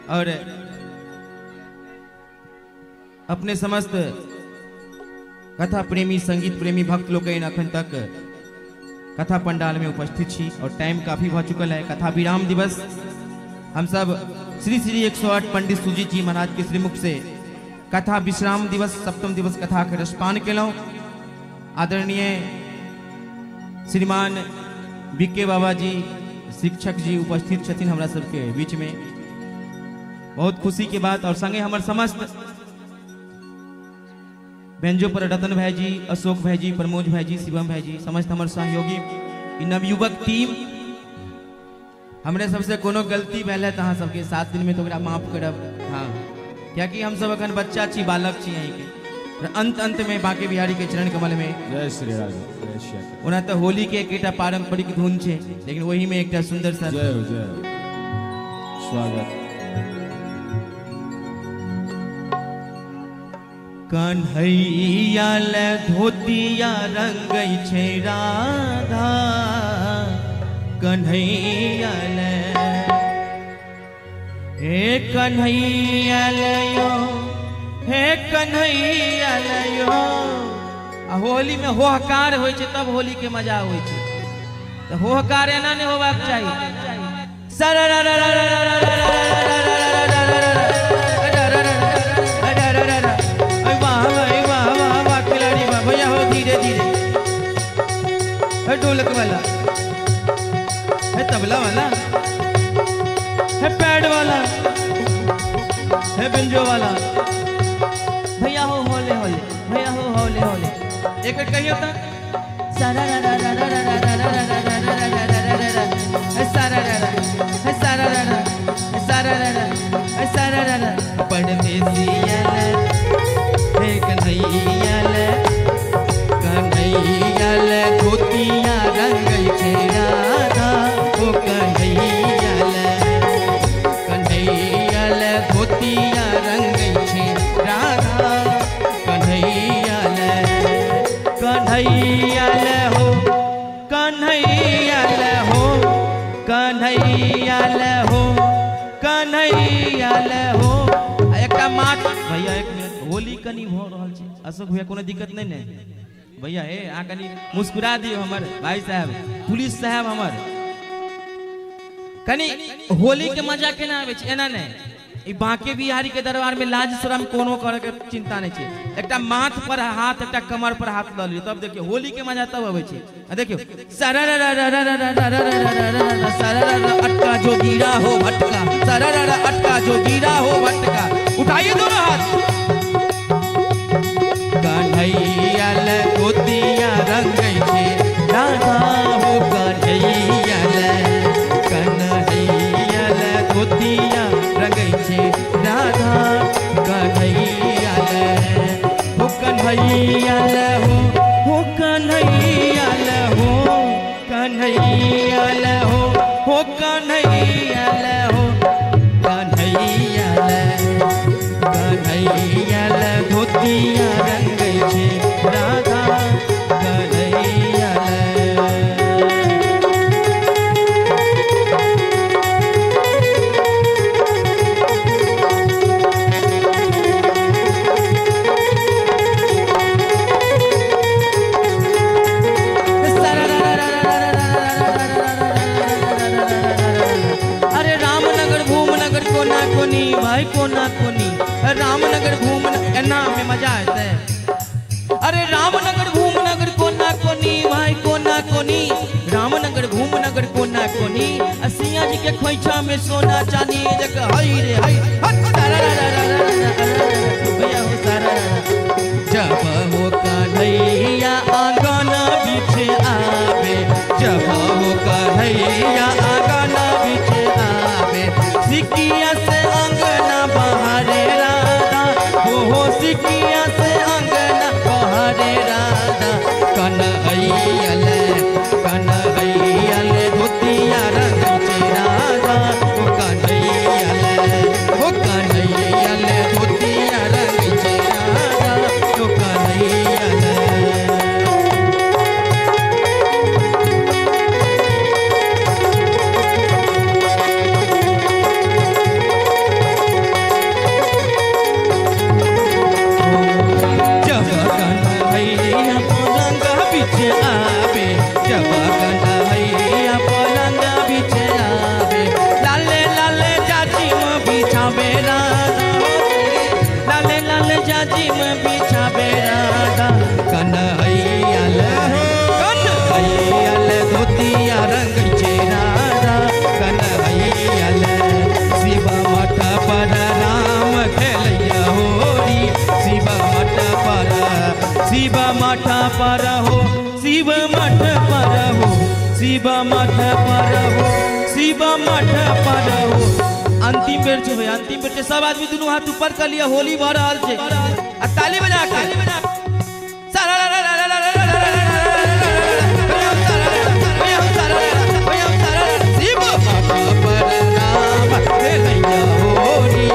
और अपने समस्त कथा प्रेमी संगीत प्रेमी भक्त लोग अखन तक कथा पंडाल में उपस्थित छी और टाइम काफी भ चुकल है। कथा विराम दिवस हम सब श्री श्री 108 पंडित सुजीत जी महाराज के श्रीमुख से कथा विश्राम दिवस सप्तम दिवस कथा के रसपान केलहुँ। आदरणीय श्रीमान बीके बाबा जी शिक्षक जी उपस्थित छथिन हमरा सबके बीच में, बहुत खुशी के बात। और संगे हमर समस्त व्यंजो पर रतन भाई जी, अशोक भाई जी, प्रमोद भाई जी, शिवम भाई जी, समस्त हमर सहयोगी ई नवयुवक टीम। हमरे सबसे कोनो गलती भेल है तो अहाँ सबके 7 दिन में तो ओकरा माफ करब। हाँ, कियाकि हम सब अखन बच्चा छी, बालक छी यहीं के। अंत अंत में बांके बिहारी के चरण कमल में जय श्री राधे, जय श्री। ओना तो होली के एकटा पारंपरिक धुन छे, लेकिन वही में एकटा सुंदर सा जय हो, जय हो, स्वागत। कन्हैया ले धोतिया रंगै छे राधा, कन्हैया ले, हे कन्हैया ले यो, हे कन्हैया ले यो। आ होली में होहकार होइ छे तब होली के मजा होइ छे, तो होहकार एना नहीं होबाक चाही। वाह वाह वाह खिलाड़ी वाह, भैया हो धीरे धीरे, है ढोलक वाला, है तबला वाला, है पैड वाला, है बिंजो वाला, भैया हो होले होले, भैया हो होले होले। एक मिनट कहियो तो सारा रा रा रा रा रा रा रा रा रा रा रा रा रा रा रा, सारा रा रा, सारा रा रा, सारा रा रा, सारा रा रा। परदेसिया ले, हे कन्हैया ले, कन्हैया ले धोतिया रंगै छे राधा, ओ कन्हैया ले, कन्हैया ले धोतिया रंगै छे राधा, कन्हैया ले, कन्हैया ले हो, कन्हैया ले हो, कन्हैया ले हो, कन्हैया ले हो। एकटा मात भैया, एक मिनट, होली कनी भ रहल छै, अशोक भैया कोनो दिक्कत नहीं ने भैया? ए अहाँ कनी मुस्कुरा दियौ हमर भाई साहब, पुलिस साहब हमर। कनी होली के मजा केना आबै छै? एना नहि, ई बांके बिहारी के दरबार में लाज शरम कोनो करे के चिंता नहीं छै। एकटा माथ पर हाथ, एकटा कमर पर हाथ ल लियौ, तब देखियौ होली के मजा तब अबै छै। आ देखियौ सारा रा रा रा रा रा रा रा रा रा रा रा, सारा रा रा अटका जो गिरा हो भटका, सारा रा रा अटका जो गिरा हो भटका। उठाइए दोनों हाथ। कन्हैया ले धोतिया रंगै छे राधा, हो कन्हैया ले, कन्हैया ले धोतिया रंगै छे राधा, कन्हैया ले, हो कन्हैया ले हो कन्हैया ले हो, कन्हैया ले हो कन्हैया ले हो, कन्हैया ले, कन्हैया ले धोतिया रंगै छे राधा, कन्हैया ले। अरे रामनगर भूमनगर कोना कोनी भाई कोना कोनी, रामनगर भूमन एना में मजा आता है। अरे रामनगर भूमनगर कोना कोनी भाई कोना कोनी, रामनगर भूमनगर कोना कोनी, सिया जी के खोइछा में सोना चांदी जग हई रे हई, सारा रा रा रा रा रा भैया हो सारा रा। जब हो कन्हैया आंगन बीच आवे, जब हो कन्हैया आंगन बीच आवे, सिकिया से अंगना बहारे राधा, हो सिकिया से अंगना बहारे राधा, कन्हैया ले, कन्हैया ले धोतिया रंगै छे राधा, हो कन्हैया ले, हो कन्हैया ले पर हो, शिव मठ पर हो, शिव मठ पर हो, शिव मठ पर हो। अंतिम बेर छै भाई, अंतिम बेर छै। सब आदमी दुनू हाथ ऊपर कर लिया, होली भऽ रहल छै आ ताली बजा के। शिव मठ पर राम खेलैया होली,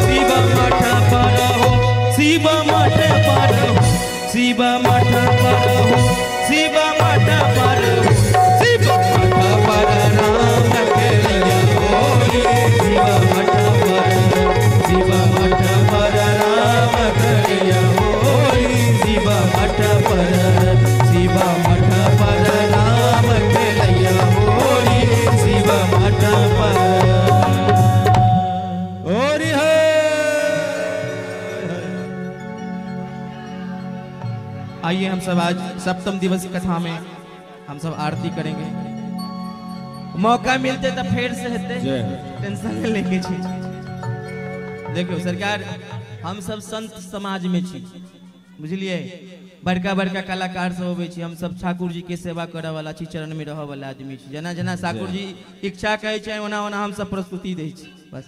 शिव मठ पर हो, शिव मठ पर हो, शिव मठ पर हो, शिव मठ पर हो, शिव मठ पर राम खेलैया होली, शिव मठ पर, शिव मठ पर राम खेलैया होली, शिव मठ पर, शिव मठ पर राम खेलैया होली, शिव मठ पर। आइए हम सब आज सप्तम दिवस कथा में हम सब आरती करेंगे। मौका मिलते तो फिर से हेते, टेंशन नहीं लेके छी। देखियो सरकार, हम सब संत समाज में छी, बुझलिए। बड़का बड़का कलाकार सब अबै छी, हम सब ठाकुर जी के सेवा करे वाला छी, चरण में रह वाला आदमी छी। जेना जेना ठाकुर जी इच्छा कहै छै ओना ओना हम सब प्रस्तुति दै छी। बस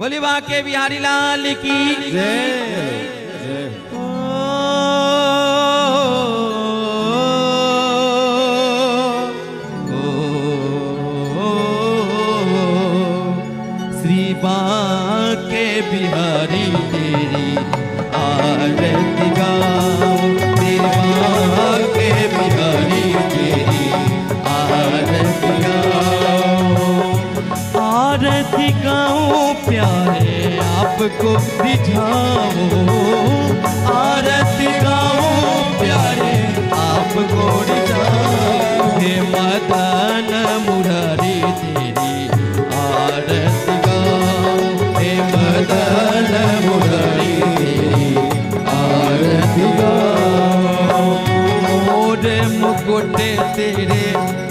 बोली बाके बिहारी लाल की जय जय। श्री बाके बिहारी तेरी आरती गाऊं, श्री बाके बिहारी तेरी आरती गाऊं, आरती गाऊं प्यारे आपको रिझाऊं, आरती गाऊं प्यारे आपको रिझाऊं, हे मदन मुरारी तेरी आरती गाऊं, हे मदन मुरारी तेरी आरती गाऊं। मोर मुकुट तेरे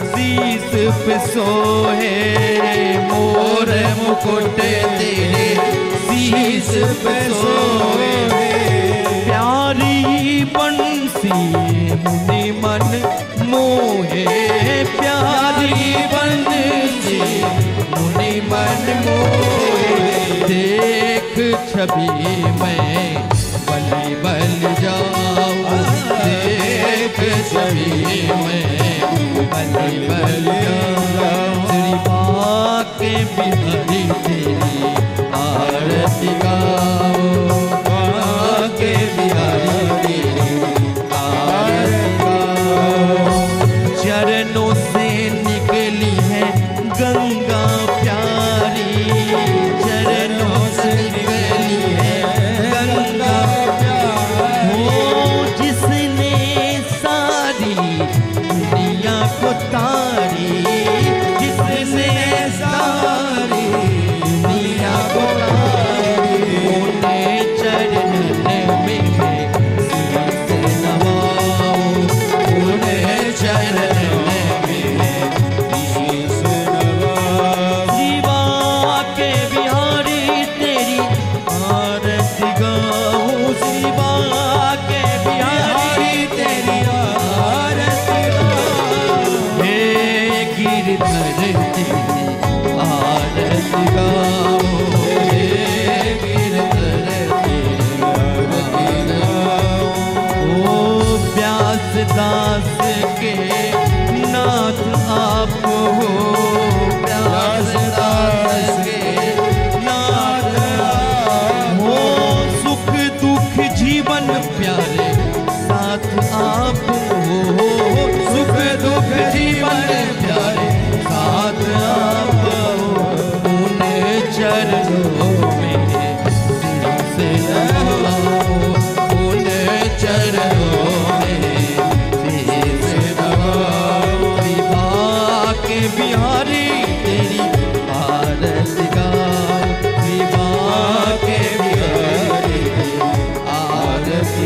शीश पे सोहे, मोर मुकुट तेरे शीश पे सोहे, प्यारी बंसी मुनि मन मोहे, प्यारी बंसी मुनि मन मोहे, देख छवि मैं बलि बल जाऊं, देख छवि मैं बलि बल जाऊं, श्री बाके बिहारी तेरी आरती गाऊं, बाके बिहारी तेरी आरती गाऊं। चरणों से निकली है गंगा प्यारी, चरणों से निकली है गंगा प्यारी, वो जिसने सारी दुनिया को तारी, जिसने सारी दुनिया को तारी, उन्हें चरण में शीश नवाऊं, उन्हें चरण में शीश नवाऊं। शिवा के बिहारी तेरी आरती गाऊं, शिवा के बिहारी तेरी आरती गाऊं, हे गिरधर तेरी आरती गाऊं, हे गिरधर तेरी आरती गाऊं। ओ व्यास दास के नाथ आप हो, व्यास दास के नाथ आप हो, सुख दुख जीवन प्यारे साथ आप हो, सुख दुख जीवन प्यारे साथ आप हो, उन्हें चरणों में शीश नवाऊं, उन्हें चरणों में शीश नवाऊं, के बिहारी तेरी आरती गाऊं, शिवा के बिहारी तेरी आरती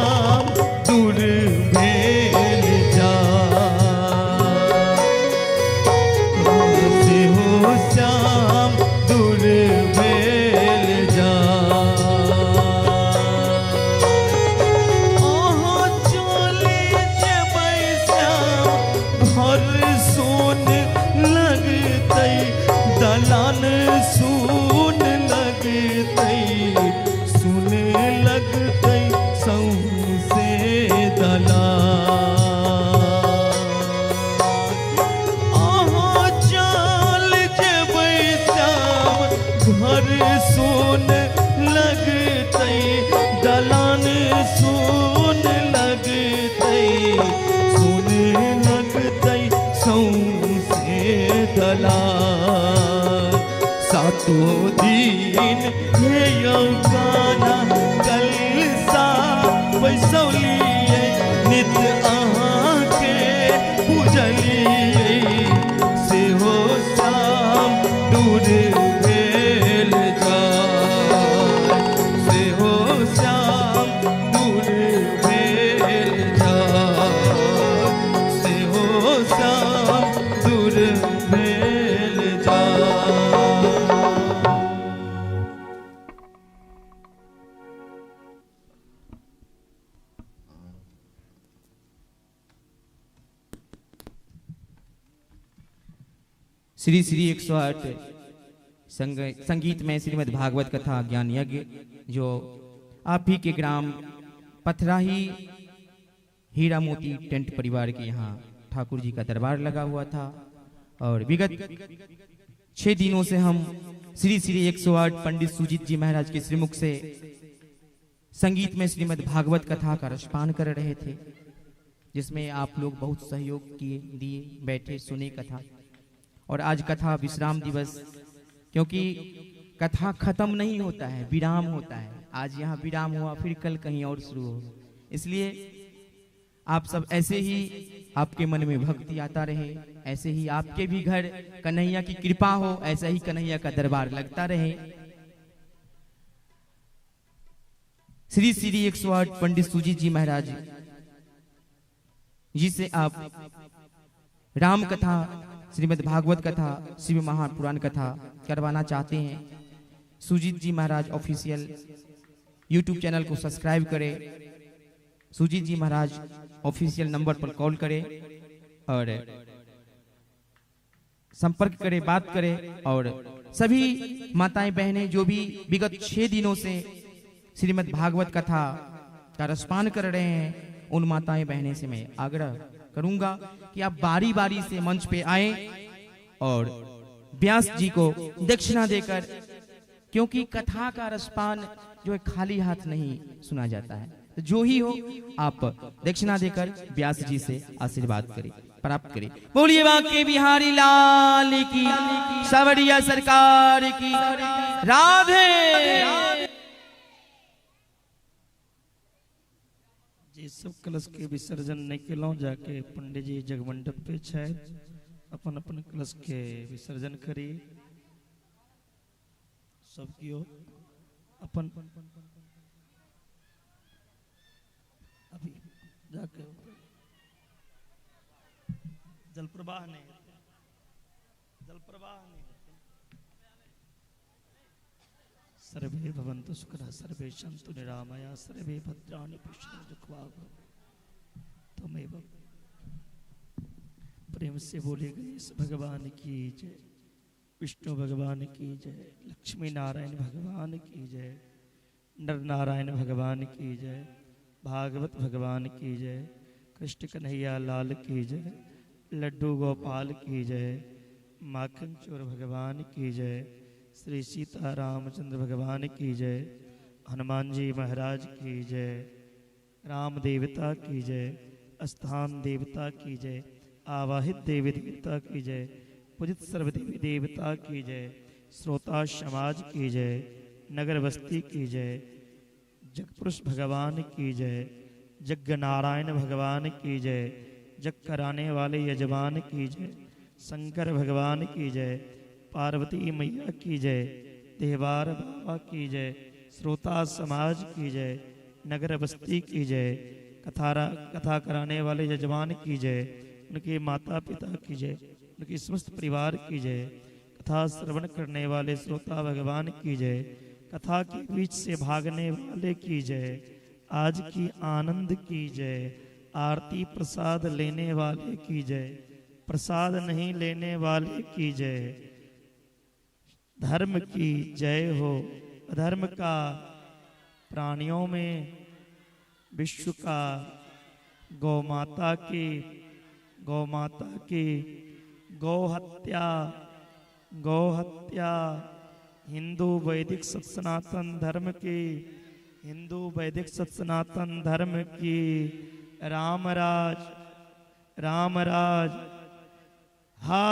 दलान। अहाँ चल जेबै श्याम घर सुन लगतै, दलान सुन लगतै, सुन लगतै सौंसे दलान। सातो दिन हे यौ कान्हा कलसा बैसौलियै, नित अहाँके पूजलियै, सेहो श्याम दूर भेल जाय, सेहो श्याम दूर भेल जाय, सेहो श्याम दूर भेल जाय। श्री श्री 108 संगीत में श्रीमद् भागवत कथा ज्ञान यज्ञ जो आप ही के ग्राम पथराही हीरा मोती टेंट परिवार के यहाँ ठाकुर जी का दरबार लगा हुआ था और विगत 6 दिनों से हम श्री श्री 108 पंडित सुजीत जी महाराज के श्रीमुख से संगीत में श्रीमद् भागवत कथा का रसपान कर रहे थे, जिसमें आप लोग बहुत सहयोग किए, दिए, बैठे, सुने कथा। और आज कथा विश्राम दिवस, क्योंकि कथा खत्म नहीं होता है, विराम होता है। आज यहाँ विराम हुआ, फिर कल कहीं और शुरू हो। इसलिए आप सब ऐसे ही आपके मन में भक्ति आता रहे, ऐसे ही आपके भी घर कन्हैया की कृपा हो, ऐसा ही कन्हैया का दरबार लगता रहे। श्री श्री 108 पंडित सुजीत जी महाराज जी से आप राम कथा, श्रीमद् भागवत कथा, शिव महापुराण कथा करवाना चाहते हैं, सुजीत जी महाराज ऑफिशियल यूट्यूब चैनल को सब्सक्राइब करें, सुजीत जी महाराज ऑफिशियल नंबर पर कॉल करें और संपर्क करें, बात करें। और सभी माताएं बहनें जो भी विगत 6 दिनों से श्रीमद् भागवत कथा का रसपान कर रहे हैं, उन माताएं बहनें से मैं आग्रह करूंगा कि आप बारी बारी से मंच पे आए और व्यास जी को दक्षिणा देकर, क्योंकि कथा का रसपान जो है खाली हाथ नहीं सुना जाता है, तो जो ही हो आप दक्षिणा देकर व्यास जी से आशीर्वाद करें, प्राप्त करें। बोलिए बांके बिहारी लाल की, सावरिया सरकार की, राधे। जे सब कलश के विसर्जन नहीं केलहुँ, जाके पंडित जी जगमंडप पे छथि, अपन अपन कलश के विसर्जन करी। सब कियो अपन अभी जाके जल प्रवाह नहीं होते, जल प्रवाह नहीं होते। सर्वे भवन्तु सुखिनः, सर्वे सन्तु निरामया, सर्वे भद्राणि पश्यन्तु त्वमेव। प्रेम से बोले गणेश भगवान की जय, विष्णु भगवान की जय, लक्ष्मी नारायण भगवान की जय, नर नारायण भगवान की जय, भागवत भगवान की जय, कृष्ण कन्हैया लाल की जय, लड्डू गोपाल की जय, माखन चोर भगवान की जय, श्री सीता रामचंद्र भगवान की जय, हनुमान जी महाराज की जय, राम देवता की जय, स्थान देवता की जय, आवाहित देवी देवता की जय, पूजित सर्वदेवी देवता की जय, श्रोता समाज की जय, नगर बस्ती की जय, जगपुरुष भगवान की जय, जग नारायण भगवान की जय, जग कराने वाले यजमान की जय, शंकर भगवान की जय, पार्वती मैया की जय, देवार बाबा की जय, श्रोता समाज की जय, नगर बस्ती की जय, कथा कराने वाले यजमान की जय, उनके माता पिता की जय, उनके समस्त परिवार की जय, कथा श्रवण करने वाले श्रोता भगवान की जय, कथा के बीच से भागने वाले की जय, आज की आनंद की जय, आरती प्रसाद लेने वाले की जय, प्रसाद नहीं लेने वाले की जय, धर्म की जय हो, अधर्म का प्राणियों में, विश्व का, गौ माता की, गौ माता की गौ हत्या, गौ हत्या हिंदू वैदिक सनातन धर्म की, हिंदू वैदिक सनातन धर्म की। रामराज, रामराज। हा।